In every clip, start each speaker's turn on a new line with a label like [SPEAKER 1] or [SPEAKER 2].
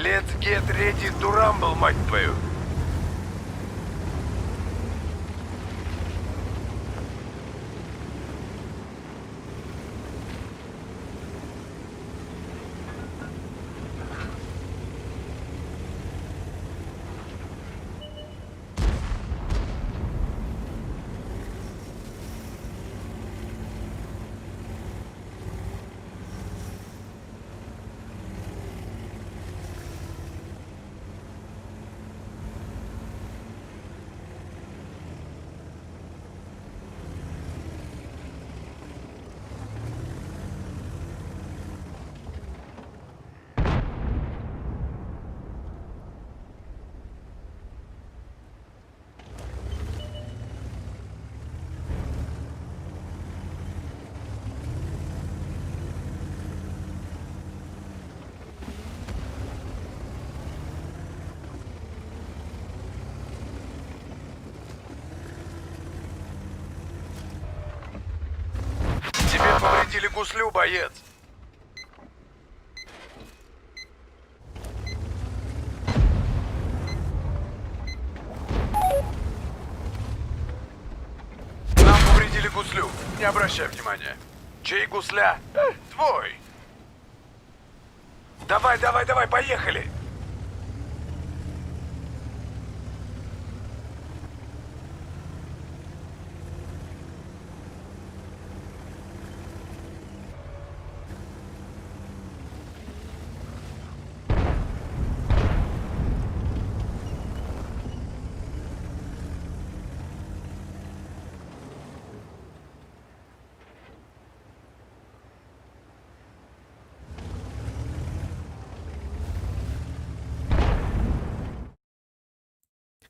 [SPEAKER 1] Let's get ready to rumble, мать твою! Тебе повредили гуслю, боец. Нам повредили гуслю. Не обращай внимания. Чей гусля? Э, твой. Давай, давай, давай, поехали!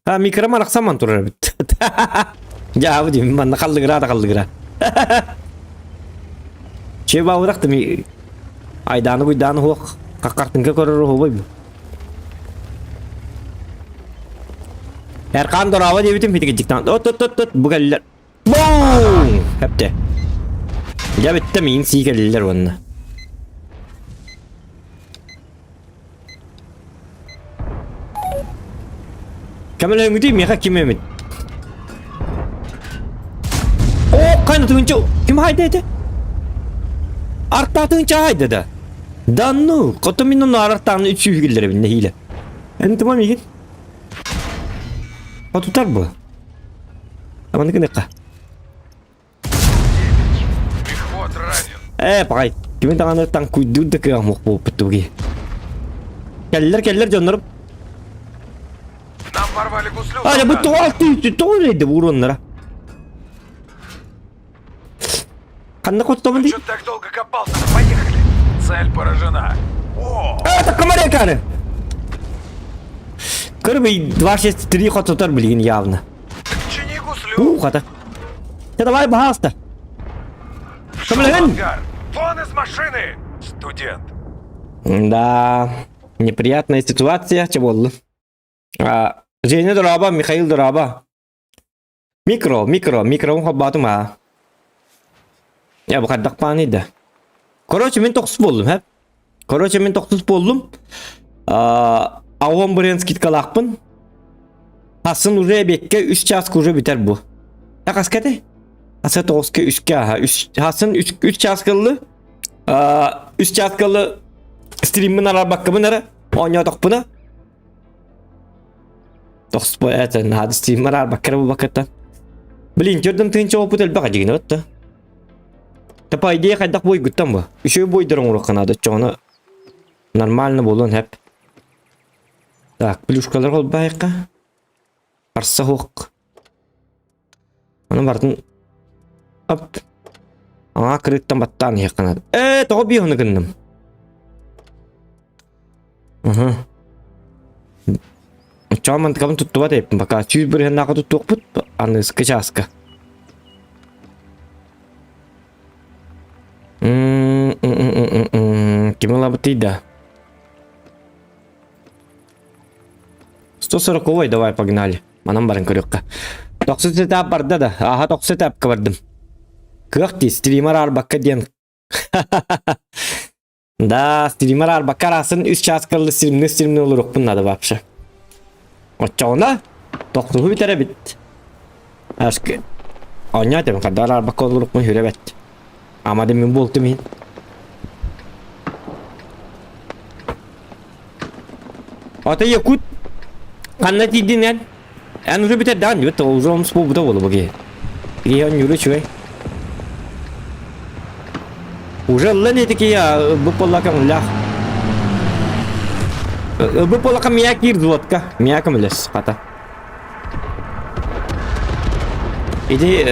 [SPEAKER 2] А микром арахсаман турар эбит. Дьаабы дим манна халлыгыра да халлыгыра. Че баурах ми айдааны гуйдааны хуох каккартынка көрөр уһубай бу. Эркан дораба диэбитим хитигичиктан. От от от от бу кэллэр. Бум! Хэпте. Дьэ бүттэ миин сии кэллилэр уонна. Көмөлөһүҥүтүй миэхэ ким эмит? О, хайна тыынча ким хайда этэ? Артаа тыынча хайда да. Да ну, кото мин ону арартааны үч сүүһүгүллэрэбин нэһиилэ. Эн тыма мигин. Хотутар бу. Аманы гыныка.
[SPEAKER 1] Мехвод ранен.
[SPEAKER 2] Ээ, паҕай, кими даҕаны таҥкуйдуур да кыаҕым суох буолбут тугуй. Кэллэр, кэллэр дьоннорум.
[SPEAKER 1] Нам порвали гуслю,
[SPEAKER 2] А, бу
[SPEAKER 1] солдат.
[SPEAKER 2] тоҕо алтыы тоҕо үлэйдэ буруоннара. Ханна хоттобун дии?
[SPEAKER 1] Чё ты так долго копался? Поехали. Цель поражена. О,
[SPEAKER 2] А, так комарекары! Көрбүй 263 хототор билигин явно.
[SPEAKER 1] так чини гуслю.
[SPEAKER 2] У, хата. Ты давай, пожалуйста.
[SPEAKER 1] Пшёл в
[SPEAKER 2] Блин.
[SPEAKER 1] ангар. Вон из машины! Студент.
[SPEAKER 2] Да, неприятная ситуация, че болду. А, Женя дороба, Михаил дороба. Микро, микро, микробун холбоотум аа. Я бу хайдах бааный да. Короче, мин тохсус буоллум, хэп. Короче, мин тохсус буоллум. Аа, Аон бренд скидкалаахпын. Хасын уже эбиэккэ үс чааска уже бүтэр бу. Я хаска этэй? Хаса тоҕуска үскэ аха. Үс, хасын үс, үс чааска ыллы. Аа, үс чааска ыллы стриммин араарбаккабын эрэ оонньоотохпуна Тохспо это надо стриммер арбаккара булбакката. Блин, төрдөн тыынча опыт элбэх адьигин отта. Та по идее хайдах бойгуттан бу. Үчүгэй бойдор оҥоруохха наада оччоҕуна нормально буолуон сөп. Так, плюшкалар холбоһуохха. Харса суох. Аны барытын оп. Аҥаа кырыыттан баттаан иһиэххэ наада. Ээ, тоҕо биэһуну гынным? Уһу. Оччоҕо мантыкабын туттубат эбиппин пока 100 бырыһыаннаахха туттуохпут аныгыскы чааска. Ким ылабытый да? 140 давай погнали. Манан баран көрүөххэ. Тохсус этап барда да. Аха тохсус этапка бардым. Кыах дии, стример арбакка диэн. Да, стример арбакка арасын үс чаас кылы стримни стримни олорукпун надо вообще. Оччоҕуна тохтуһу бүтэрэбит. Ашкы Оонньоо этим, хаддар арбакка олорукпун хүрэ бэт. Ама да мин буолтум иһин. Ата якут ханна тиийдин эн? Эн уже бүтэрдэҕин дии, уже омус буолбута буолу бу киһи. Киһи оонньуура үчүгэй. Уже ыллан ити киһи бу буолла көҥүллээх. Бу буоллаха мия киир взводка. Мия көмөлөс хата. Ити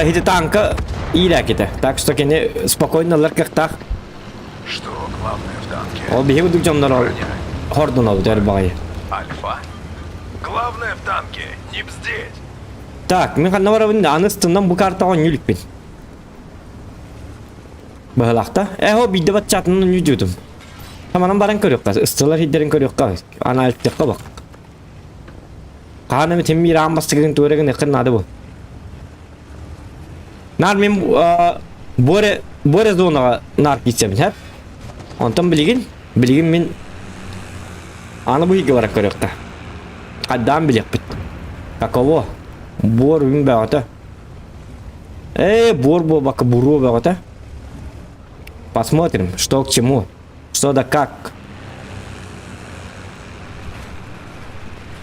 [SPEAKER 2] ити танка иирээкитэ. Так что кини спокойно ылар кыахтаах.
[SPEAKER 1] Что главное в танке?
[SPEAKER 2] Ол биһиги курдук дьоннор ол хордунабыт өр баҕайы.
[SPEAKER 1] Альфа. Главное в танке не бздеть.
[SPEAKER 2] Так, мин ханна барабын аны ыстынан бу картаҕа оонньуу иликпин. Быһылахта. Э, о биирдэ баччаатынан оонньуу дьуутум. Хаманан баран көрүөххэ, ыстылар хиддэрин көрүөххэ, анаалыктыахха бак. Хаһан эмит мир аан бастакытын туора гыныаххын наада бу. Наар мин боре боре зонаҕа наар киирсэбин хэп. Онтон билигин билигин мин аны бу иһигэ баран көрүөххэ. Хайдаан билиэхпит. Каково? Буор үн бөҕөтө. Ээ, буор буолбакка буруо бөҕөтө. Посмотрим, что к чему. Что да как.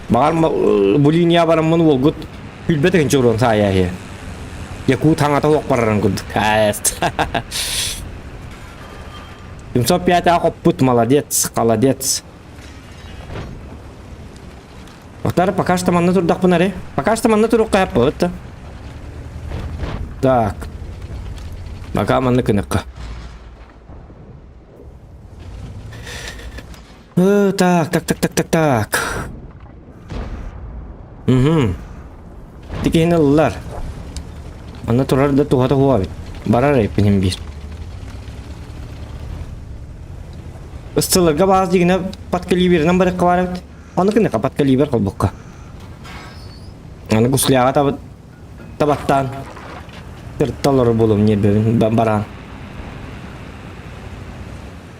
[SPEAKER 2] Баҕар бу линия бараммын уолгут күлбэт ыһынчы уруон саайааһы. Якут хаҥата суох барарын курдук. 705 хоппут, молодец, холодец. Отар пока что манна турдахпын аре. Пока что манна туруққа хаппыт. Так. Пока манна кыныққа. Так, так, так, так, так, так. Угу. Тикиһин ыллар. Манна турар да туһата хуа бит. Барар эппиним биир. Ыстыларга баас дигинэ подкалиберынан барыкка бар эбит. Аны кыныкка подкалибер холбукка. Аны гусляга табыт табаттаан тырталары булум нербебин бараан.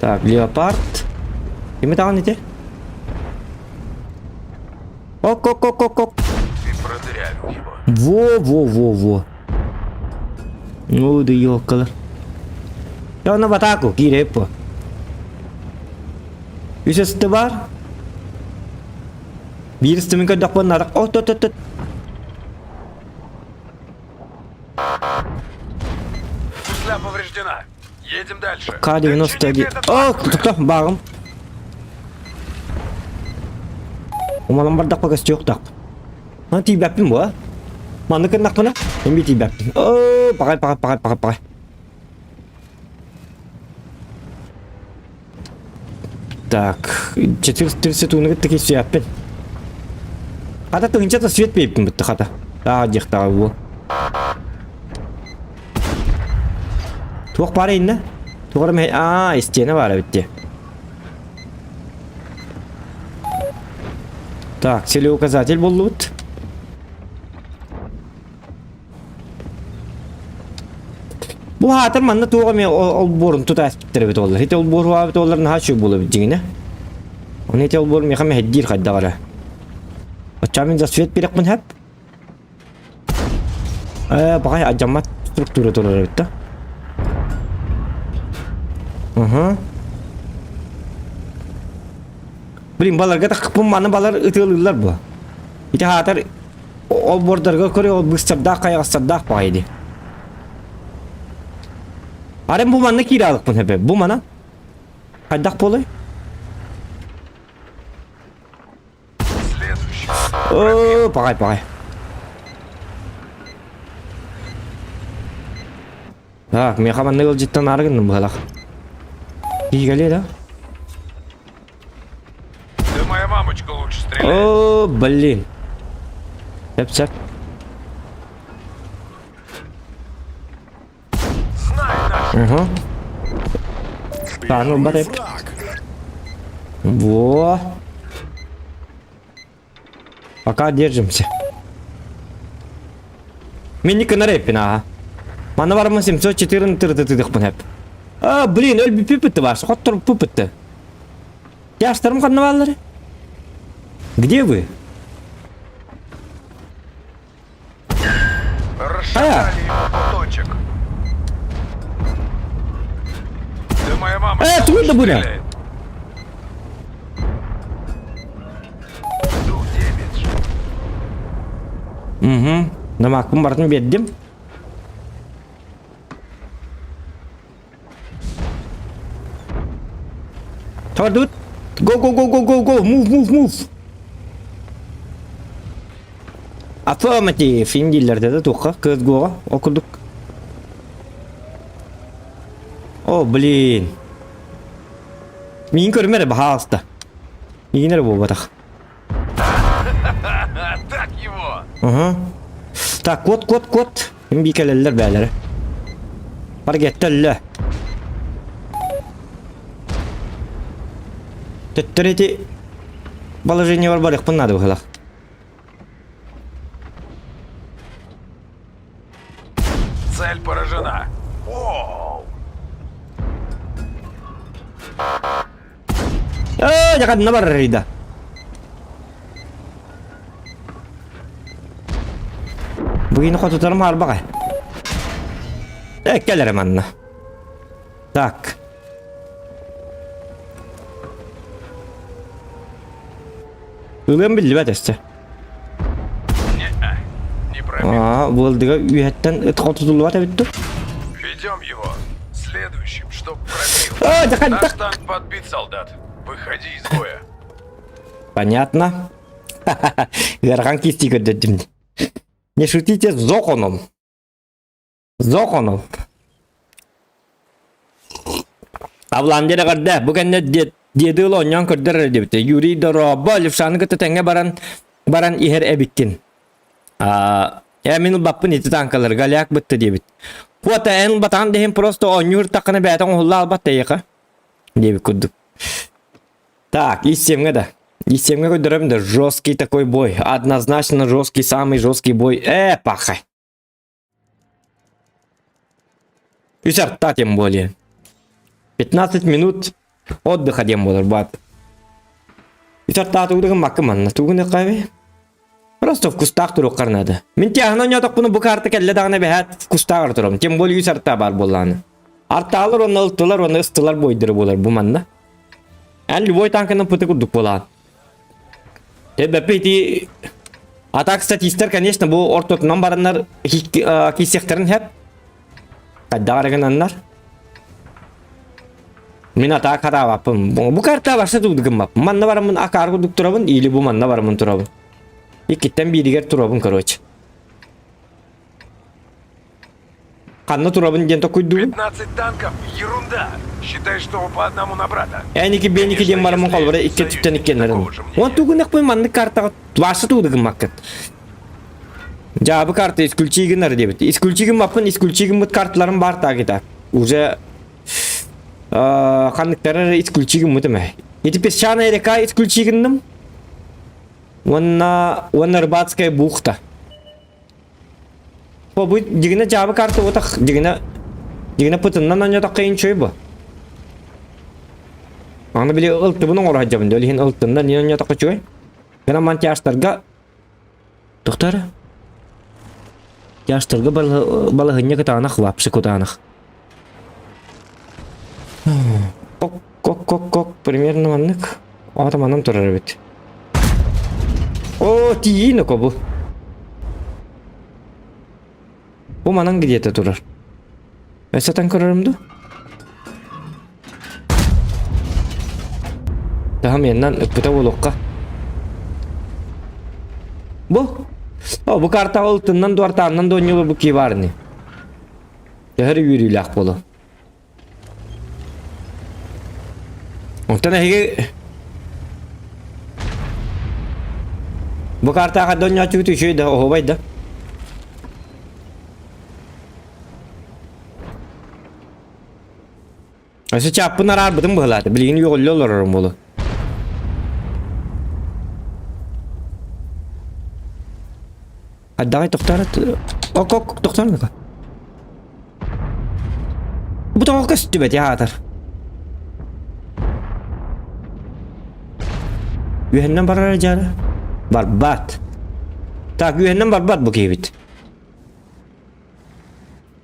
[SPEAKER 2] Так, леопард. Кими таҕан ити? Ок, ок, ок, ок, ок.
[SPEAKER 1] Ты продырявил его.
[SPEAKER 2] Во, во, во, во. Ну да ёкала. Я на в атаку, кииреппо. Үс өстө бар. Биир өстүмүн көрдөхпүн нарық. О, тот, тот, тот.
[SPEAKER 1] Гусля повреждена. Едем дальше.
[SPEAKER 2] К-91. О, тохто, бааҕым. Умалан бардахпа көстүөх Маны тиийбэппин буо. Маннык гыннахпына, эмиэ тиийбэппин. Оо, паҕай, паҕай, паҕай, паҕай, паҕай. Так, 430 ууну кытта киирсиэхпин. Хата тыһыынчата свет биэбиппин бытта хата. Аа диэхтэҕэ буо. Туох баар иннэ? Туох эрэ аа, истиэнэ баар эбит дии. Так, целеуказатель буллубут. Бу хаатар манна туох эмэ олбуорун тута эспиттэр эбит оллар. Ити олбуор хуаабыт оллар наһаа үчүгэй буолар эбит дьиҥинэ. Оны ити олбуор миэхэ мэһэйдиир хайдах эрэ. Оччоҕо мин засвет биэрэхпин сөп. Ээ, баҕай алдьаммат структура турар эбит да. Уһу. Блин, баларга тахпын маны балар ытыалыыллар бу. Ити хаатар олбуордарга көрө ол быстардаах хайаҕастардаах баҕайы дии. Арен бу манна киирэ алыкпын хэбэ. Бу мана. Хайдах буолай?
[SPEAKER 1] Следующий.
[SPEAKER 2] О, паҕай, паҕай. Так, миэхэ манна ыалдьыттан аары гынным быһалах. Киһигэлиэ да?
[SPEAKER 1] Да моя мамочка лучше стреляет.
[SPEAKER 2] О, блин. Сөп-сөп.
[SPEAKER 1] Знай наш.
[SPEAKER 2] Угу. Так, ну, барып. Во. Пока держимся. Мин не кынар эппин ага. Манна бараммын 714 тытыдықпын хэп. А, блин, өлбүппүт баар, хотторбуппут. Тяжтарым ханна бааллар? Где вы?
[SPEAKER 1] Расшатали его куточек. Да моя мама
[SPEAKER 2] Э,
[SPEAKER 1] сейчас
[SPEAKER 2] тугу да буля?
[SPEAKER 1] стреляет. Ду девять.
[SPEAKER 2] Угу. Намакпын бартын бердим. Тордут. Go, go, go, go, go, go. Move, move, move. Affirmative. Индийлерде да туха. CSGO. Окудук. О, блин. Миин көрүмэ эрэ баһаалыста. Миигин эрэ буолбатах.
[SPEAKER 1] Так его!
[SPEAKER 2] Угу. Так, кот, кот, кот. Ким кэлэллэр бээлэрэ. Паргеттелле. Төттөрү ити положениебар барыахпын наада быһыылаах.
[SPEAKER 1] Цель поражена. Воу!
[SPEAKER 2] Ээ, дьэ ханна барарый да? Бүгүн хотутарым хаарбаҕай. Э, кэл эрэ манна. Так. Ылыам биллибэт өссө.
[SPEAKER 1] Не-а, не пробил.
[SPEAKER 2] Аа, буолдуга үөһэттэн ыт хотутуллубат эбит дуо?
[SPEAKER 1] Ведем его. Следующим, чтоб пробил.
[SPEAKER 2] Аа, дьэ
[SPEAKER 1] Наш
[SPEAKER 2] хайдах?
[SPEAKER 1] танк подбит, солдат. Выходи из боя.
[SPEAKER 2] Понятно. Ыарахан кистии көрдөрдүм. Не шутите с Зохоном. Зохоном. Аблан диэн эҕэрдэ. Бу кэннэ деды ыла оонньоон көрдөр эрэ диэбитэ. Юрий дорообо, Левшаны кытта тэҥҥэ баран баран иһэр эбиккин. Аа, э мин ылбаппын ити танкалары голяк бытта диэбит. Куота эн ылбатаҕын да иһин просто оонньуур таххына бэйэтэ оҥоһулла албат тэйиэхэ диэбит курдук. Так, и семге да. И семге көрдөрөм да жесткий такой бой. Однозначно жесткий, самый жесткий бой. Э, пахай. Үс арта тем более. 15 минут отдыха диэн буолар баат. Үс артаа тугун макка манна тугун кайбы. Просто вкустаах туруоххар наада. Мин тиаһына ойнотохпуна бу карта кэллэ даҕаны бэһээт вкустааҕар турабын. Тем более үс арта баар буоллаҕына. Артаалар уонна ылтылар уонна ыстылар бойдары буолар бу манна. Эн любой танканан пыты курдук буолаҕын. ТБП ити А так статистар, конечно, бу ортотунан бараннар киисиэхтэрин сөп. Хайдах эрэ гынаннар. Мин атаак хатаабаппын. Бу карта барса туудугуммаппын. Манна бараммын акаар курдук турабын или бу манна бараммын турабын. Иккиттэн бииригэр турабын, короче. Ханна турабын диэн токуйдуубун.
[SPEAKER 1] 15 танков – ерунда. Считай, что по одному на брата.
[SPEAKER 2] Эники беники диэн бараммын холбора икки өттүттэн иккиэннэрин. Уон тугунахпын маннык картаҕа Ваша туудугуммаккын. Дьаабы карта исключи гынар диэбит. Исключи гыммаппын, исключи гыммыт карталарым бар таагита. Уже ханныктары исключи гыммытым ээ. Ити песчаная река исключи гынным. Уонна уонна Рыбацкая бухта. Бу бу дигинэ дьаабы карта уотах дигинэ дигинэ пытыннан онньотоххо инчой бу. Аны били ылтыбын оҥоро сылдьабын дьэ ол иһин ылтыннан иин онньотоххо үчүгэй. Гынан монтажтарга Тоқтар Тяжтарга балаһынньа кытаанах вообще кытаанах. Кок кок кок кок примерно маннык. Аата манан турар эбит. О, тиийин око бу. Бу манан где-то турар. Өссө тан көрөрүм ду? Таһам яннан ыппыта буолуохха. Бу? О, бу картаҕа ылтыннан дуортааннан дуонньулу бу кии баарыны. Төһөр үөрүүлээх буолуо. Онтон эһиги бу картаҕа донньооччугут үчүгэй да оһуобай да. Өссө чааппын араарбытым быһылаата. Билигин үөҕүллэ олорорум буолуо. Хайдаҕай тохтоорот. Ок ок тохтоорун. Бу тоҕо көстүбэт аатар. Үөһэннэн барар дьара. Барбат. Так, үөһэннэн барбат бу киһибит.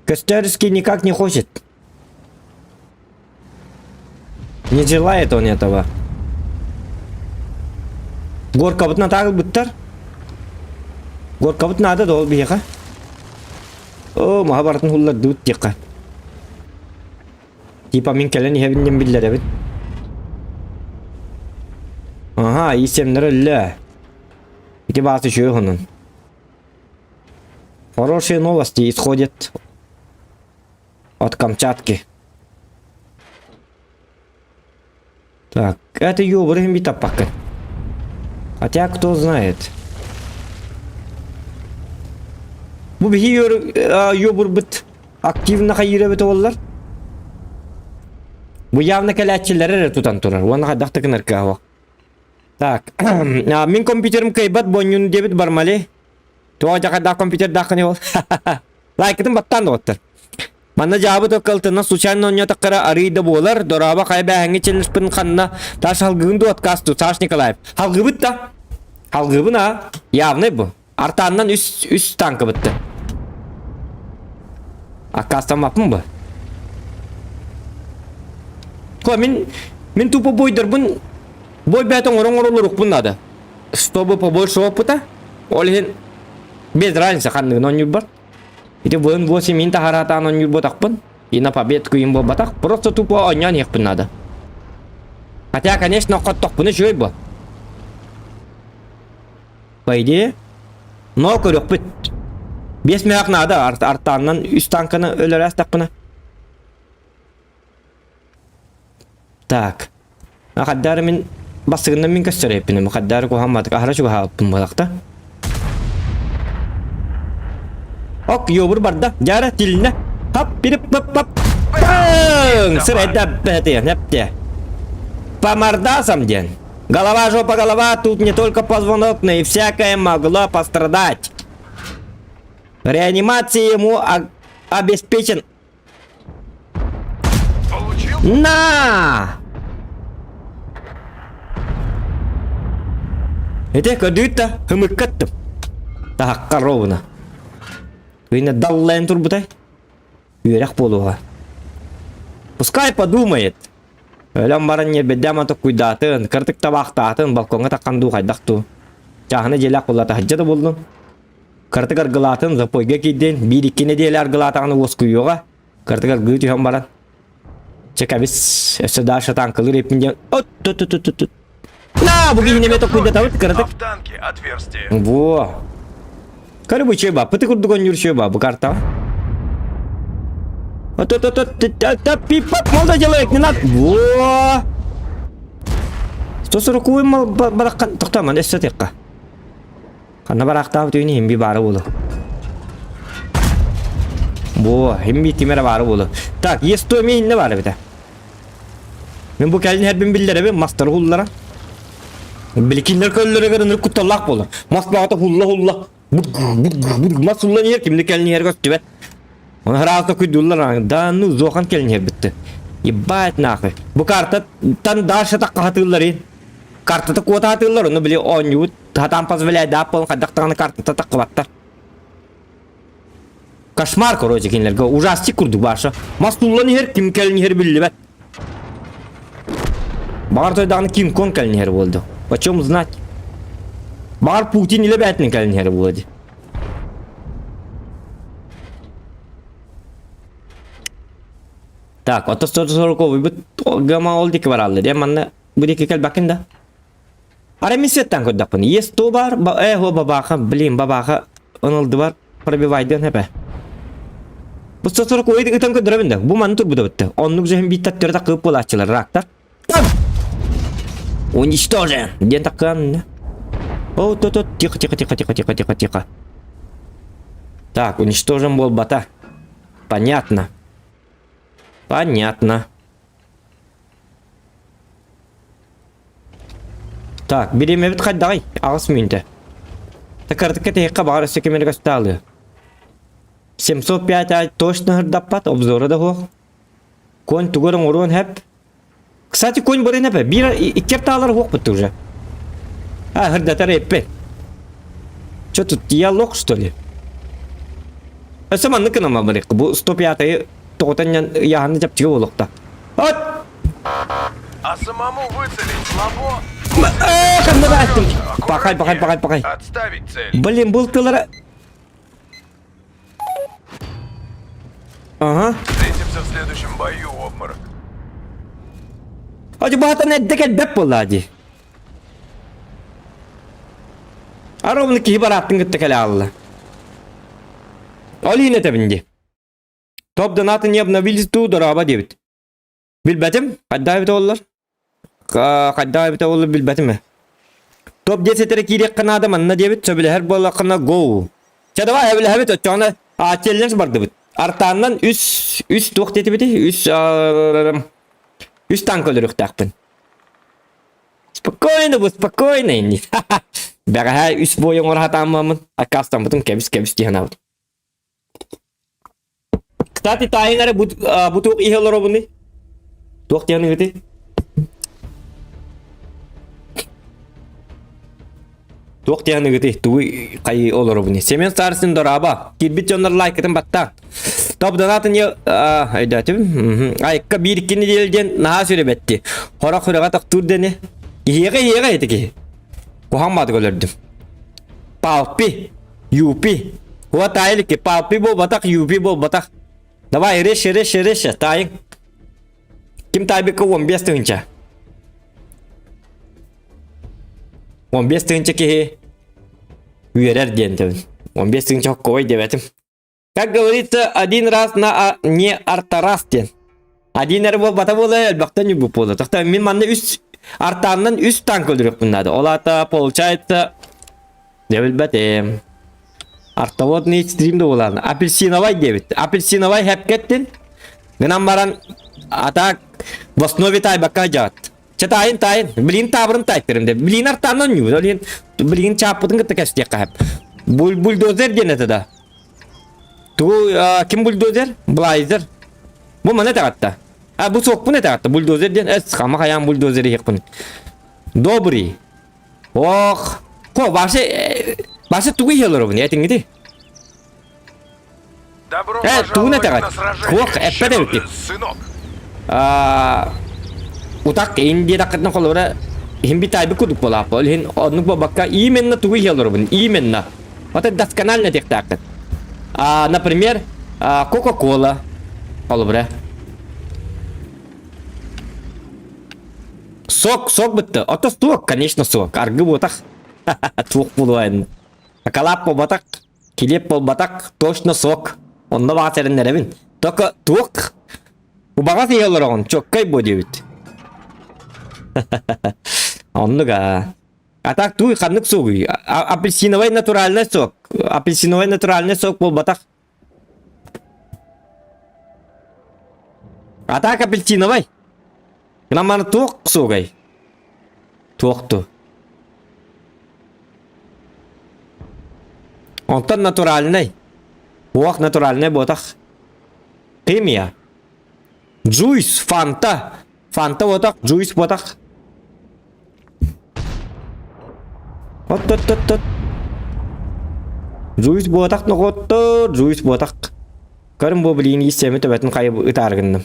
[SPEAKER 2] Костерский никак не хочет. Не желает он этого. Горкабытын атаагылбыттар. Горкабыт наада да ол биһиэхэ. О, маһа барытын хуллардыбыт диэххэ. Типа мин кэлэн иһэбин диэн биллэрэбин. Аха, исемнер өллө. Ити баасы үчүгэй хонун. Хорошие новости исходят от Камчатки. Так, это ёбры бит аппаккын. Хотя кто знает. Бу биһи ёбурбут активно хайыыр эбит оллар. Бу явно кэлээччилэр эрэ тутан турар. Уонна хайдах да гынар кыаҕа. Так, мин компьютерым кыайбат бонньун диэбит бармали. Туох дьахардаах компьютердааххыный ол? Лайкытын баттаан доҕоттор. Манна дьаабы токкалтына случайно онньотоххара арыый да буолар, дорообо хайа бээһэҥҥи челленджпын ханна таш халгыгын ду отказ ду Саш Николаев. Халгыбыт да. Халгыбын а. Явный бу. Артааннан үс үс танка бытты. Аккаастаммаппын бу. Ко мин мин тупо бойдарбын бой бэйэтэ оҥорон оҥоролорукпун надо. Чтобы побольше опыта. Ол иһин без разницы ханныгын оонньуурбар. Ити быын 8 мин таһараатаан оонньуурбатахпын. И на победку им буолбатах. Просто тупо оонньоон иһиэхпин надо. Хотя, конечно, хоттохпуна үчүгэй бу. По идее. Но көрүөхпүт. Биэс мөһөх наада артааннан үс танканы өлөрөөстөхпүнэ. Так. Хаддаары мин бастыгынан мин көстөр эппиним. Хаддаары куһамматык аһара чугаһаабыппын буолахта. Ок, ёбур барда. Дьара тилинэ. Хап, пирип, пап, пап. Паң! Сыр эдэ нэпте. По мордасам диэн. Голова, жопа, голова, тут не только позвонок, но и всякое могло пострадать. Реанимация ему обеспечен
[SPEAKER 1] Получил?
[SPEAKER 2] На! Ити көрдүгүт да ымыккаттым. Таһакка ровно. Кыйна даллайын турбутай. Үөрэх буолуоҕа. Пускай подумает. Өлөн баран ньиэрбэйдээн мантан куйдаатын, кыратык табаахтаатын, балкоҥҥа таххан дуу хайдах дуу. Чааһына дьиэлээх буолла таһырдьа да буоллун. Кыратык аргылаатын, запойга киирдин, биир-икки нэдиэлэ аргылаатаҕына уоскуйуоҕа. Кыратык аргыы түһэн баран. Чэ кэбис, өссө дальше танкалыыр эппин диэн. От тут тут тут тут. На, бу киһини эмиэ токуйдатабыт кыратык.
[SPEAKER 1] А в танке отверстие.
[SPEAKER 2] Во. Көрү бу чөй ба, пыты курдук онньуур чөй ба, бу карта. Вот вот вот вот пип молодой человек, не надо. Во. 140 мал бараккан токтоман өссө текка. Ханна бараахтаабыт үһүн иһин би баара буолуо. Бу, иһин би ким эрэ баара буолуо. Так, есть эмиэ иһиннэ баар эбитэ. Мин бу кэлин иһэрбин биллэрэбин, мастары хуллара. Биликиннэр көллөрүгэр ынырык кутталлаах буолар. Мас баҕата хулла-хулла. Мас хуллан иһэр, кимни кэлин иһэр көстүбэт. Оны ыраахта күйдүүллэр, да ну зохан кэлин иһэр битти. Ебать нахуй. Бу картаттан дальше таккахатыыллар Картата куотаатыыллар, ону били оонньуубут Сатаан позволяет буолан хайдах даҕаны картата таххыбаттар. Кошмар, короче, кинилэргэ ужастик курдук баша. Мас туллан иһэр, ким кэлин иһэр биллибэт. Баҕар тойдаҕына Кинг Конг кэлин иһэр буолду. Почем знать? Баҕар Путин илэ бээтинэн кэлин иһэр буолду. Так, ото 140 бут гама ол дики бараллар. Дем манна бу дики кэлбаккын да. Арай мин светтан көрдөхпүнэ, есть то бар, э, о бабаха, блин, бабаха ынылдыбар пробивайдыан эпэ. Бу 140 ой ытан көрдөрөбүн да, бу манны турбута бытты. Оннук жэһин биир таттыры таккып буолааччылар рактар. Уничтожен! Диэн таккан. О, то то тихо, тихо, тихо, тихо, тихо, тихо, тихо. Так, уничтожен буолбата. Понятно. Понятно. Так, бириэмэбит хайдаҕый? Аҕыс мүнүүтэ. Такардыкка тэһиэххэ баҕар өссө ким эрэ көстө 705 ай точно ырдаппат, обзора да суох. Конь тугу эрэ оҥоруон сөп. Кстати, конь барыан сөп. Биир икки артаалар уһуохпут уже. А, һырдатар эппэт. Что тут, я лох, что ли? Өссө маннык гынан барыахха. Бу 105-ы тоҕутан ыйааһыны чапчыга буолуохта. От!
[SPEAKER 1] А самому выцелить слабо?
[SPEAKER 2] Ханна бааттым? Пахай, пахай, пахай, пахай.
[SPEAKER 1] Отставить цель.
[SPEAKER 2] Блин, бұл тылара... Ага.
[SPEAKER 1] Встретимся в следующем бою, обморок.
[SPEAKER 2] Adi баһатан эрдэ кэлбэт буолла дии. Аровны киһи барааттын кытта кэлэ аалла. Ол иһин этэбин дии. Топ донаты не обновились дуу дороба диэбит. Билбэтим. Хайдах эбитэ буоллар? Хайдах эбитэ буоллар билбэтим ээ. Топ 10 эрэ киириэххэ наада манна диэбит. Сөбүлэһэр буоллаххына гоу. Чэ давай сөбүлэһэбит оччоҕуна челлендж бардыбыт. Артааннан үс үс туох диэтибитий? Үс үс танк өлөрүөхтээхпин. Спокойно бу спокойно инни. Бэҕэһээ үс бой оҥоро сатааммаммын аккаастаммытым кэбис кэбис дии санаабытым. Кстати, таайыҥ эрэ бу, бу туох иһэ олоробунуй? Туох диэн ыгытый? Туох диэн ыгытый? Тугу хайыы олоробунуй? Семен Старостин дорообо. Киирбит дьоннор лайкытын баттаан. Топ донатын өйдөөтүм. Айыкка биир икки нэдиэлэ диэн наһаа сүрэбэтти. Хорох сүрэҕэ тохтуур диэни. Киһиэхэ иһиэҕэ ити киһи. Куһаҥ баатык өлөрдүм. Палпи. Юпи. Вот таайылыкки. Палпи буолбатах, Юпи буолбатах. Давай, реш, реш, реш, таайыҥ. Ким таайбыкка 15 тыһыынча. 15 тыһыынча киһи үөрэр диэн тэбин. 15 тыһыынча хоккобой диэбэтим. Как говорится, один раз на не артарас диэн. Один эрэ буолбата буолуо, элбэхтэн ньурбут буолуо. Тохто мин манна үс артааннан үс танк өлөрүөхпүн наада. Ол аата получается дьэ билбэтим. Артоводный стрим да буолаан. Апельсиновай диэбит. Апельсиновай хэпкэттин. Гынан баран а так в основе тайбакка дьаат. Чэ таайын таайын. Билигин таабырын таайтарым деп. Билигин артааннан ньуу. Ол иһин билигин чааппытын кытта кэстиэххэ хэп. Буль бульдозер диэн этэ да. Тугу ким бульдозер? Блайзер. Бу маны этэҕэтта. А бу суохпун этэҕэтта. Бульдозер диэн эс хама хайаан бульдозер иһиэхпин. Добрый. Ох. Ко вообще вообще тугу иһэ олоробун этиҥҥити?
[SPEAKER 1] Добро
[SPEAKER 2] Э, тугун
[SPEAKER 1] пожаловать
[SPEAKER 2] этэҕит?
[SPEAKER 1] на сражение,
[SPEAKER 2] Туох эппэт эбиккит?
[SPEAKER 1] сынок.
[SPEAKER 2] Аа, утак ин диэтэххитинэ холобура иһин битайбыт курдук буолааппа. Ол иһин оннук буолбакка именно тугу иһэ олоробун? Именно. Вот это досконально этиэхтээххит. А, например, Кока-Кола. Холобура. Сок, сок бытты. Ото сок, конечно, сок. Аргы буотах. Туох буолуон. Акалаап буолбатах. Килиэп буолбатах, точно сок. Онно баҕас эрэннэрэбин. Только туох убаҕас иһэ олороҕун, чоккай буо диэбит. Оннук аа. А так туй ханнык согуй? Апельсиновый натуральный сок. Апельсиновый натуральный сок буолбатах. А так апельсиновый. Гынан маны туох суогай? Туохту. Онтон натуральнай. Уох натуральнай буотах. Химия. Джуйс, фанта. Фанта буотах, джуйс буотах. От от от от. Джуйс буотах ноҕоттор, джуйс буотах. Көрүн бу билигин иссэми төбөтүн хайы ытаары гынным.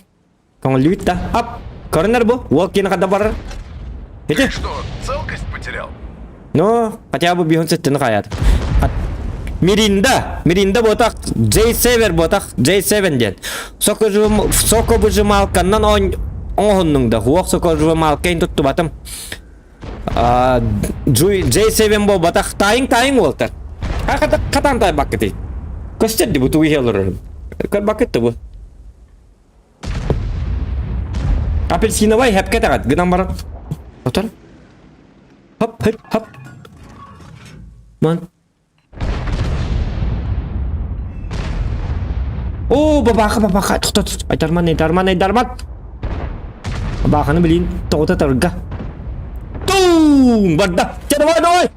[SPEAKER 2] Көҥүллүүт да. Ап! Көрүнэр бу. Уол киэнэ хадда барар. Ити.
[SPEAKER 1] Ты что, целкость потерял?
[SPEAKER 2] Ну, хотя бы биһун сэттини хайаат. Миринда. Миринда буотах. J7 буотах. J7 диэн. Соковыжималканнан оҥоһуннуҥ да. Хуох соковыжималкайн туттубатым. J7 буолбатах. Таайыҥ таайыҥ уолтар. Хатан таайбаккытый. Көстөр ди бу тугу иһэ олорорум. Көрбаккыт да бу. Апельсиновай хэпкэ тэҕэт гынан баран отор хоп хоп хоп ман Оо, бабаха, бабаха, тохто, тохто, айдарман, айдарман, айдарман. Бабаханы билин тоҕута тарга. Туум, барда. Чэ, давай, давай.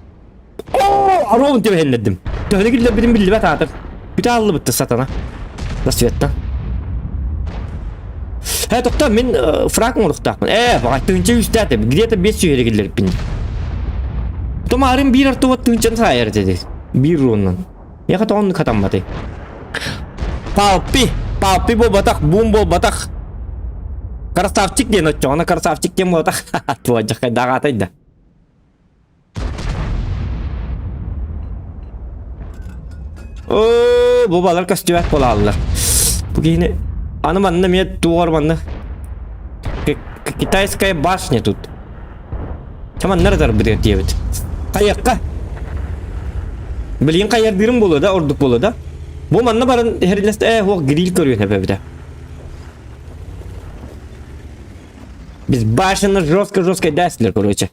[SPEAKER 2] Оо, аруом түбэһиннэрдим. Төһөнү киллэрбитин биллибэт аатыр. Бүтэ аллыбытты сатана. Рассветтан. Э, тохтоо, мин э, фраг оҥоруохтаахпын. Э, баҕай, тыһыынча үстээтэ, где-то биэс сүүһэрэ киллэриппин. Томаарым биир артуот тыһыынчаны саайар этэ. Биир руоннан. Миэхэ тоҕо хатамматый? Палпи! Палпи буолбатах, бум буолбатах. Красавчик диэн оччоҕуна красавчик диэн буолбатах. Туодьахай даҕаатай да. Оо, бу балар көстүбэт буолаллар. Бу киһини аны манна эмиэ туор манна китайская башня тут. Чэ манна эрэ тарбытыгар диэбит. Хайыахха? Билигин хайардыырым буолуо да, ордук буолуо да. Бу манна баран иһэрилэстэ ээ хуох гриль көрүөн эбэбитэ. Без башен жестко-жестко дәсилер, короче.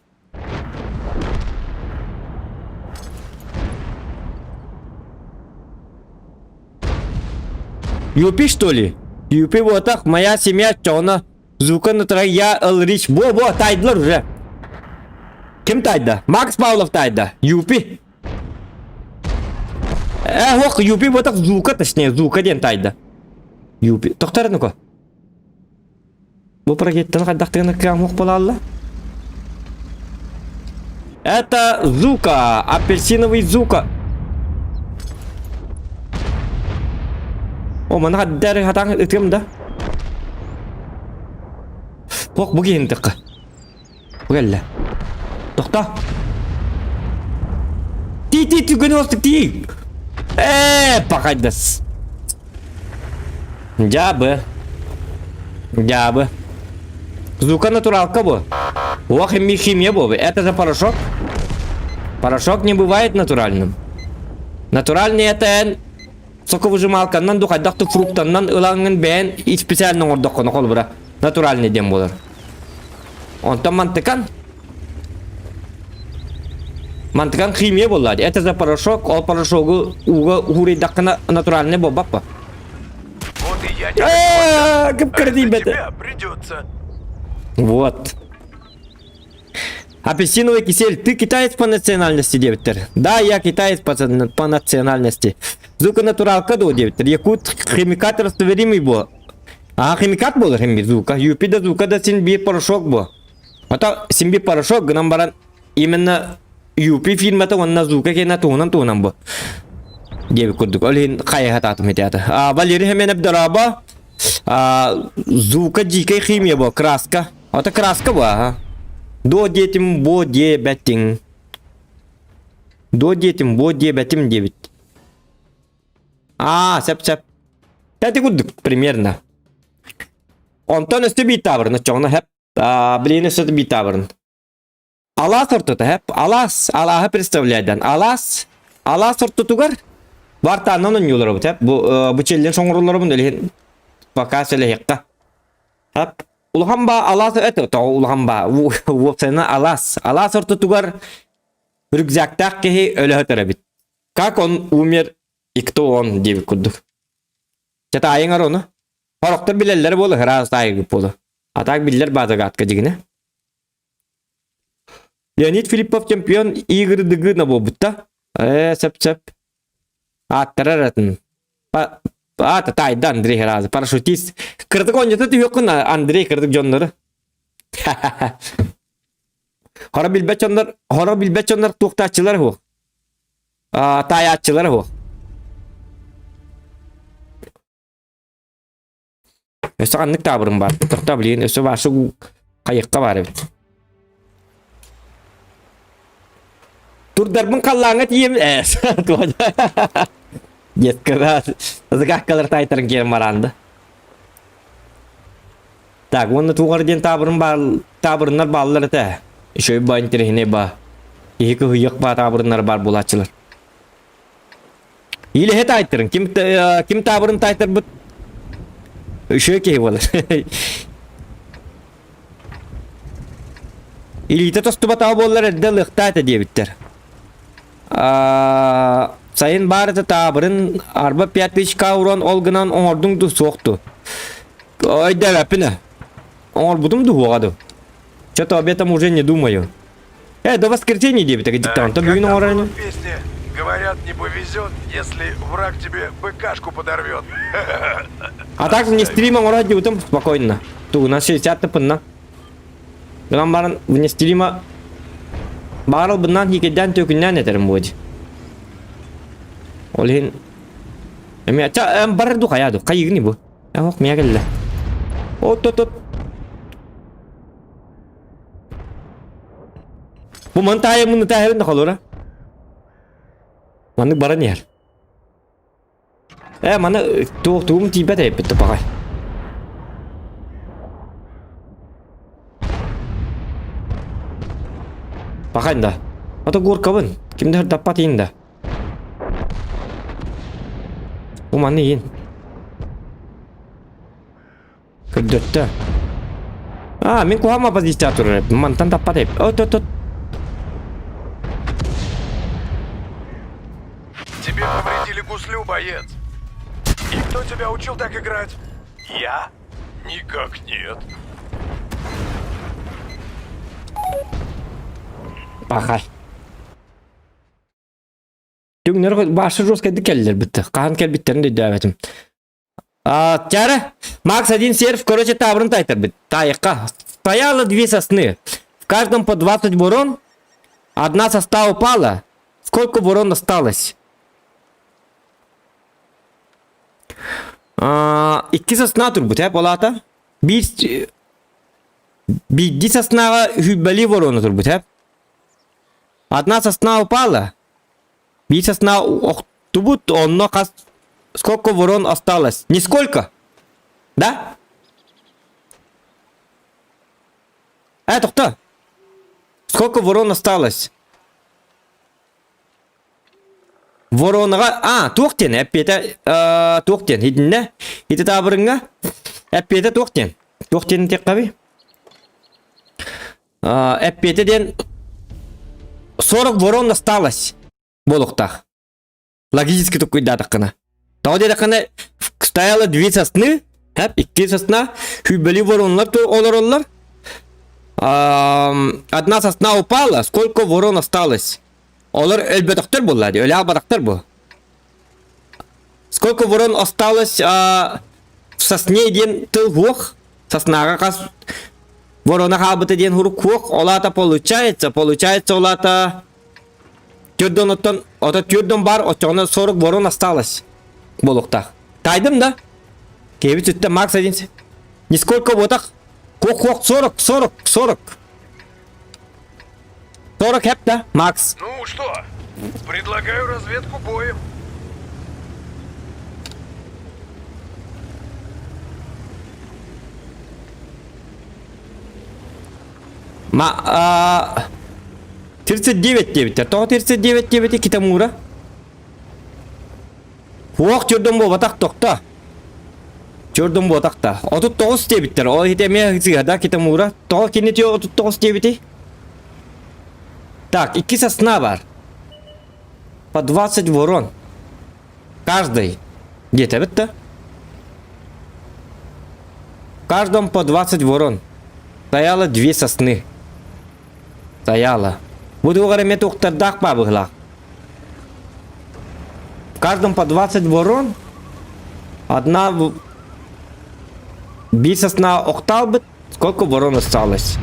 [SPEAKER 2] Юпи, что ли? Юпи вот так, моя семья, чона. Звука на я Элрич. Во-во, тайдылар уже. Ким тайда? Макс Павлов тайда. Юпи. Э, ох, Юпи вот так звука, точнее, звука диэн тайда. Юпи. Тохтор ну-ка. Бу ракеттан хайдахтыгына кыамух буолалла? Это Зука, апельсиновый Зука. О, маны хаддары хатаң ытыам да. Ох, бу киһини тыкка. Бу кэллэ. Тохто. Ти ти түгэн олтук ти. Э, пахайдас. Дьаабы. Дьаабы. Звука натуралка бу. Ох, химия химия бу. Это же порошок. Порошок не бывает натуральным. Натуральный это эн соковыжималканнан ду хайдах ту фруктаннан ылаҥҥын бэйэн специально оҥордоххуна холобура натуральный диэн буолар. Онтон мантыкан Мантыкан химия буолла. Это за порошок, ол порошогу ууга уурайдаххына натуральный буолбаппа.
[SPEAKER 1] Вот и я не хочу.
[SPEAKER 2] Кып
[SPEAKER 1] А тебя придется.
[SPEAKER 2] Вот. Апельсиновый кисель, ты китаец по национальности, диэбиттэр. Да, я китаец по, по национальности. Звука натуралка дуо диэбиттэр. Якут химикат растворимый буо. А химикат буолар химик звука. Юпи да звука да син биир порошок буо. Ото син биир порошок гынан баран именно Юпи фирмата уонна звука кэнэ туһунан туһунан бу. Диэбит курдук. Ол иһин хайыһатаатым ити А Валерий Хеменов дорообо. А, звука дикая химия бу, краска. Ото краска бу, ага. До диэтим, бо диэбэтиҥ. До диэтим, бо диэбэтим диэбит. Аа, сөп-сөп. Тэти курдук примерно. Онтон өстө биир таабырын оччоҕуна хэп. Блин өссө биир таабырын. Алаас ортото хэп. Алаас, алааһы представляйдан. Алаас, алаас ортотугар бартааннан онньуулар хэп. Бу бу челлен соҥорулларбын илиһин пока сэлэһиэххэ. Хэп. Улахан ба алаас это тоҕо улахан ба уопсайынан алаас. Алаас ортотугар рюкзактаах киһи өлөһөтөр эбит. Как он умер и кто он диэбит курдук. Чэ таайыҥар ону. Сорохтор билэллэр буолу, ыраас таайыгыт буолу. А так биллэр баатагаатка дьигинэ. Леонид Филиппов чемпион игры Дыгына буолбутта. Ээ, сөп-сөп. Ааттара эрэтин. Аата таайда Андрей ыраас. Парашютист. Кырдык оонньото түһүөххүн Андрей кырдык дьоннору. Хоро билбэт дьоннор, хоро билбэт дьоннор туохтааччылар уһу. Таайааччылар уһу. Өссө ханнык таабырын баар? Тохтоо билигин өссө башы хайыкка баар эбит. Турдарбын халлааҥҥа тиийэм ээ Детка загадкалар таайтаран киирэн бараанда. Так, уонна тугар диэн таабырын баар таабырыннар бааллар этэ. Еще ба интересней ба. Киһи кыһыйыах ба таабырыннар бар буолааччылар. Илэһэ таайтарын. Ким ким таабырын таайтарбыт Еще киһи буолар. Илиитэ тостубатаҕа буоллар эрдэ ылыахтаа этэ диэбиттэр. Сайын баар этэ таабырын арба 5000 уран ол гынан оҥордуҥ дуу суох дуу? Өйдөөбөппүн ээ. Оҥорбутум дуу суоҕа дуу? Что-то об этом уже не думаю. Э, до воскресенья диэбитэ диктанта
[SPEAKER 1] Как
[SPEAKER 2] бүгүн
[SPEAKER 1] там
[SPEAKER 2] оҥорор
[SPEAKER 1] было
[SPEAKER 2] ини.
[SPEAKER 1] в песне? Говорят, не повезет, если враг тебе БКшку подорвет.
[SPEAKER 2] А так вне стрима оҥоро сылдьыбытым спокойно. Тугунан 60 тыпынна. Гынан баран вне стрима баарылбынан хикэйдээн түөкүннээн этэрим буо дии. Ол иһин эмиэ ча барар ду хайаа ду хайыгыный бу? Ох миэ кэллэ. От от от. Бу маны таайыммын таайабын да холура. Маннык баран иһэр. Э, маны туох тугум тиийбэт эбиппит тупаҕай. Пахай да. Ото горкабын. Ким да таппат иин да. Бу маны иин. Көрдөттө. А, мин куһаҕан позиция турар эбит. Мантан таппат эбит. От, от, от.
[SPEAKER 1] Тебе повредили гуслю, боец. И кто тебя учил так играть? Я? Никак нет.
[SPEAKER 2] Пахай. Түҥнэр башы жесткайдык кэллилэр битте. Хаһан кэлбиттэрин да өйдөөбөтүм. А, Тяра, Макс один серф, короче, табырын тайтарбыт. Таайыкка. Стояло две сосны. В каждом по 20 ворон. Одна сосна упала. Сколько ворон осталось? А, икки сосна турбут, э, полата. Биир биирдии соснаҕа сүүрбэлии ворона турбут, э. Одна сосна упала. Биир сосна охтубут, онно хас сколько ворон осталось? Нисколько. Да? Э, тохто. Сколько ворон осталось? Воронаҕа а туох диэн эппиэтэ э, туох диэн итиннэ ити таабырыҥҥа эппиэтэ туох диэн туох диэн этиэххэбий Эппиэтэ диэн 40 ворон осталось буолуохтаах. Логически туккуйдаатаххына. Тоҕо диэтэххинэ стояло две сосны, хэп икки сосна, сүүрбэлии вороннар олороллор. Одна сосна упала, сколько ворон осталось? Олор өлбөтөхтөр буолла дии, өлө албатахтар бу. Сколько ворон осталось в сосне диэн тыл суох. Соснаҕа хас ворона хаалбыта диэн хурук суох. Ол аата получается, получается ол аата төрдөн оттон, ото төрдөн бар, оччоҕуна 40 ворон осталось буолуохтаах. Таайдым да? Киһибит сүттэ Макс один. Нисколько буотах. Куох-куох 40, 40, 40. 40 хэп да, Макс.
[SPEAKER 1] Ну что, предлагаю разведку боем.
[SPEAKER 2] Ма, а, 39 диэбиттэр. Тоҕо 39 диэбити Китамура? Уох чөрдөн буолбатах тохто. Чөрдөн буолбатах да. 39 диэбиттэр. Ол иһитэ эмиэ сыыһа да Китамура. Тоҕо кини 39 диэбитий? Так, икки сосна бар. По 20 ворон. Каждый. Диэтэбит да? В каждом по 20 ворон. Стояло две сосны. Стояло. Бу туох эмэ туохтардаах баа быһылаах. В каждом по 20 ворон. Одна биир сосна охтаалбыт, сколько ворон осталось?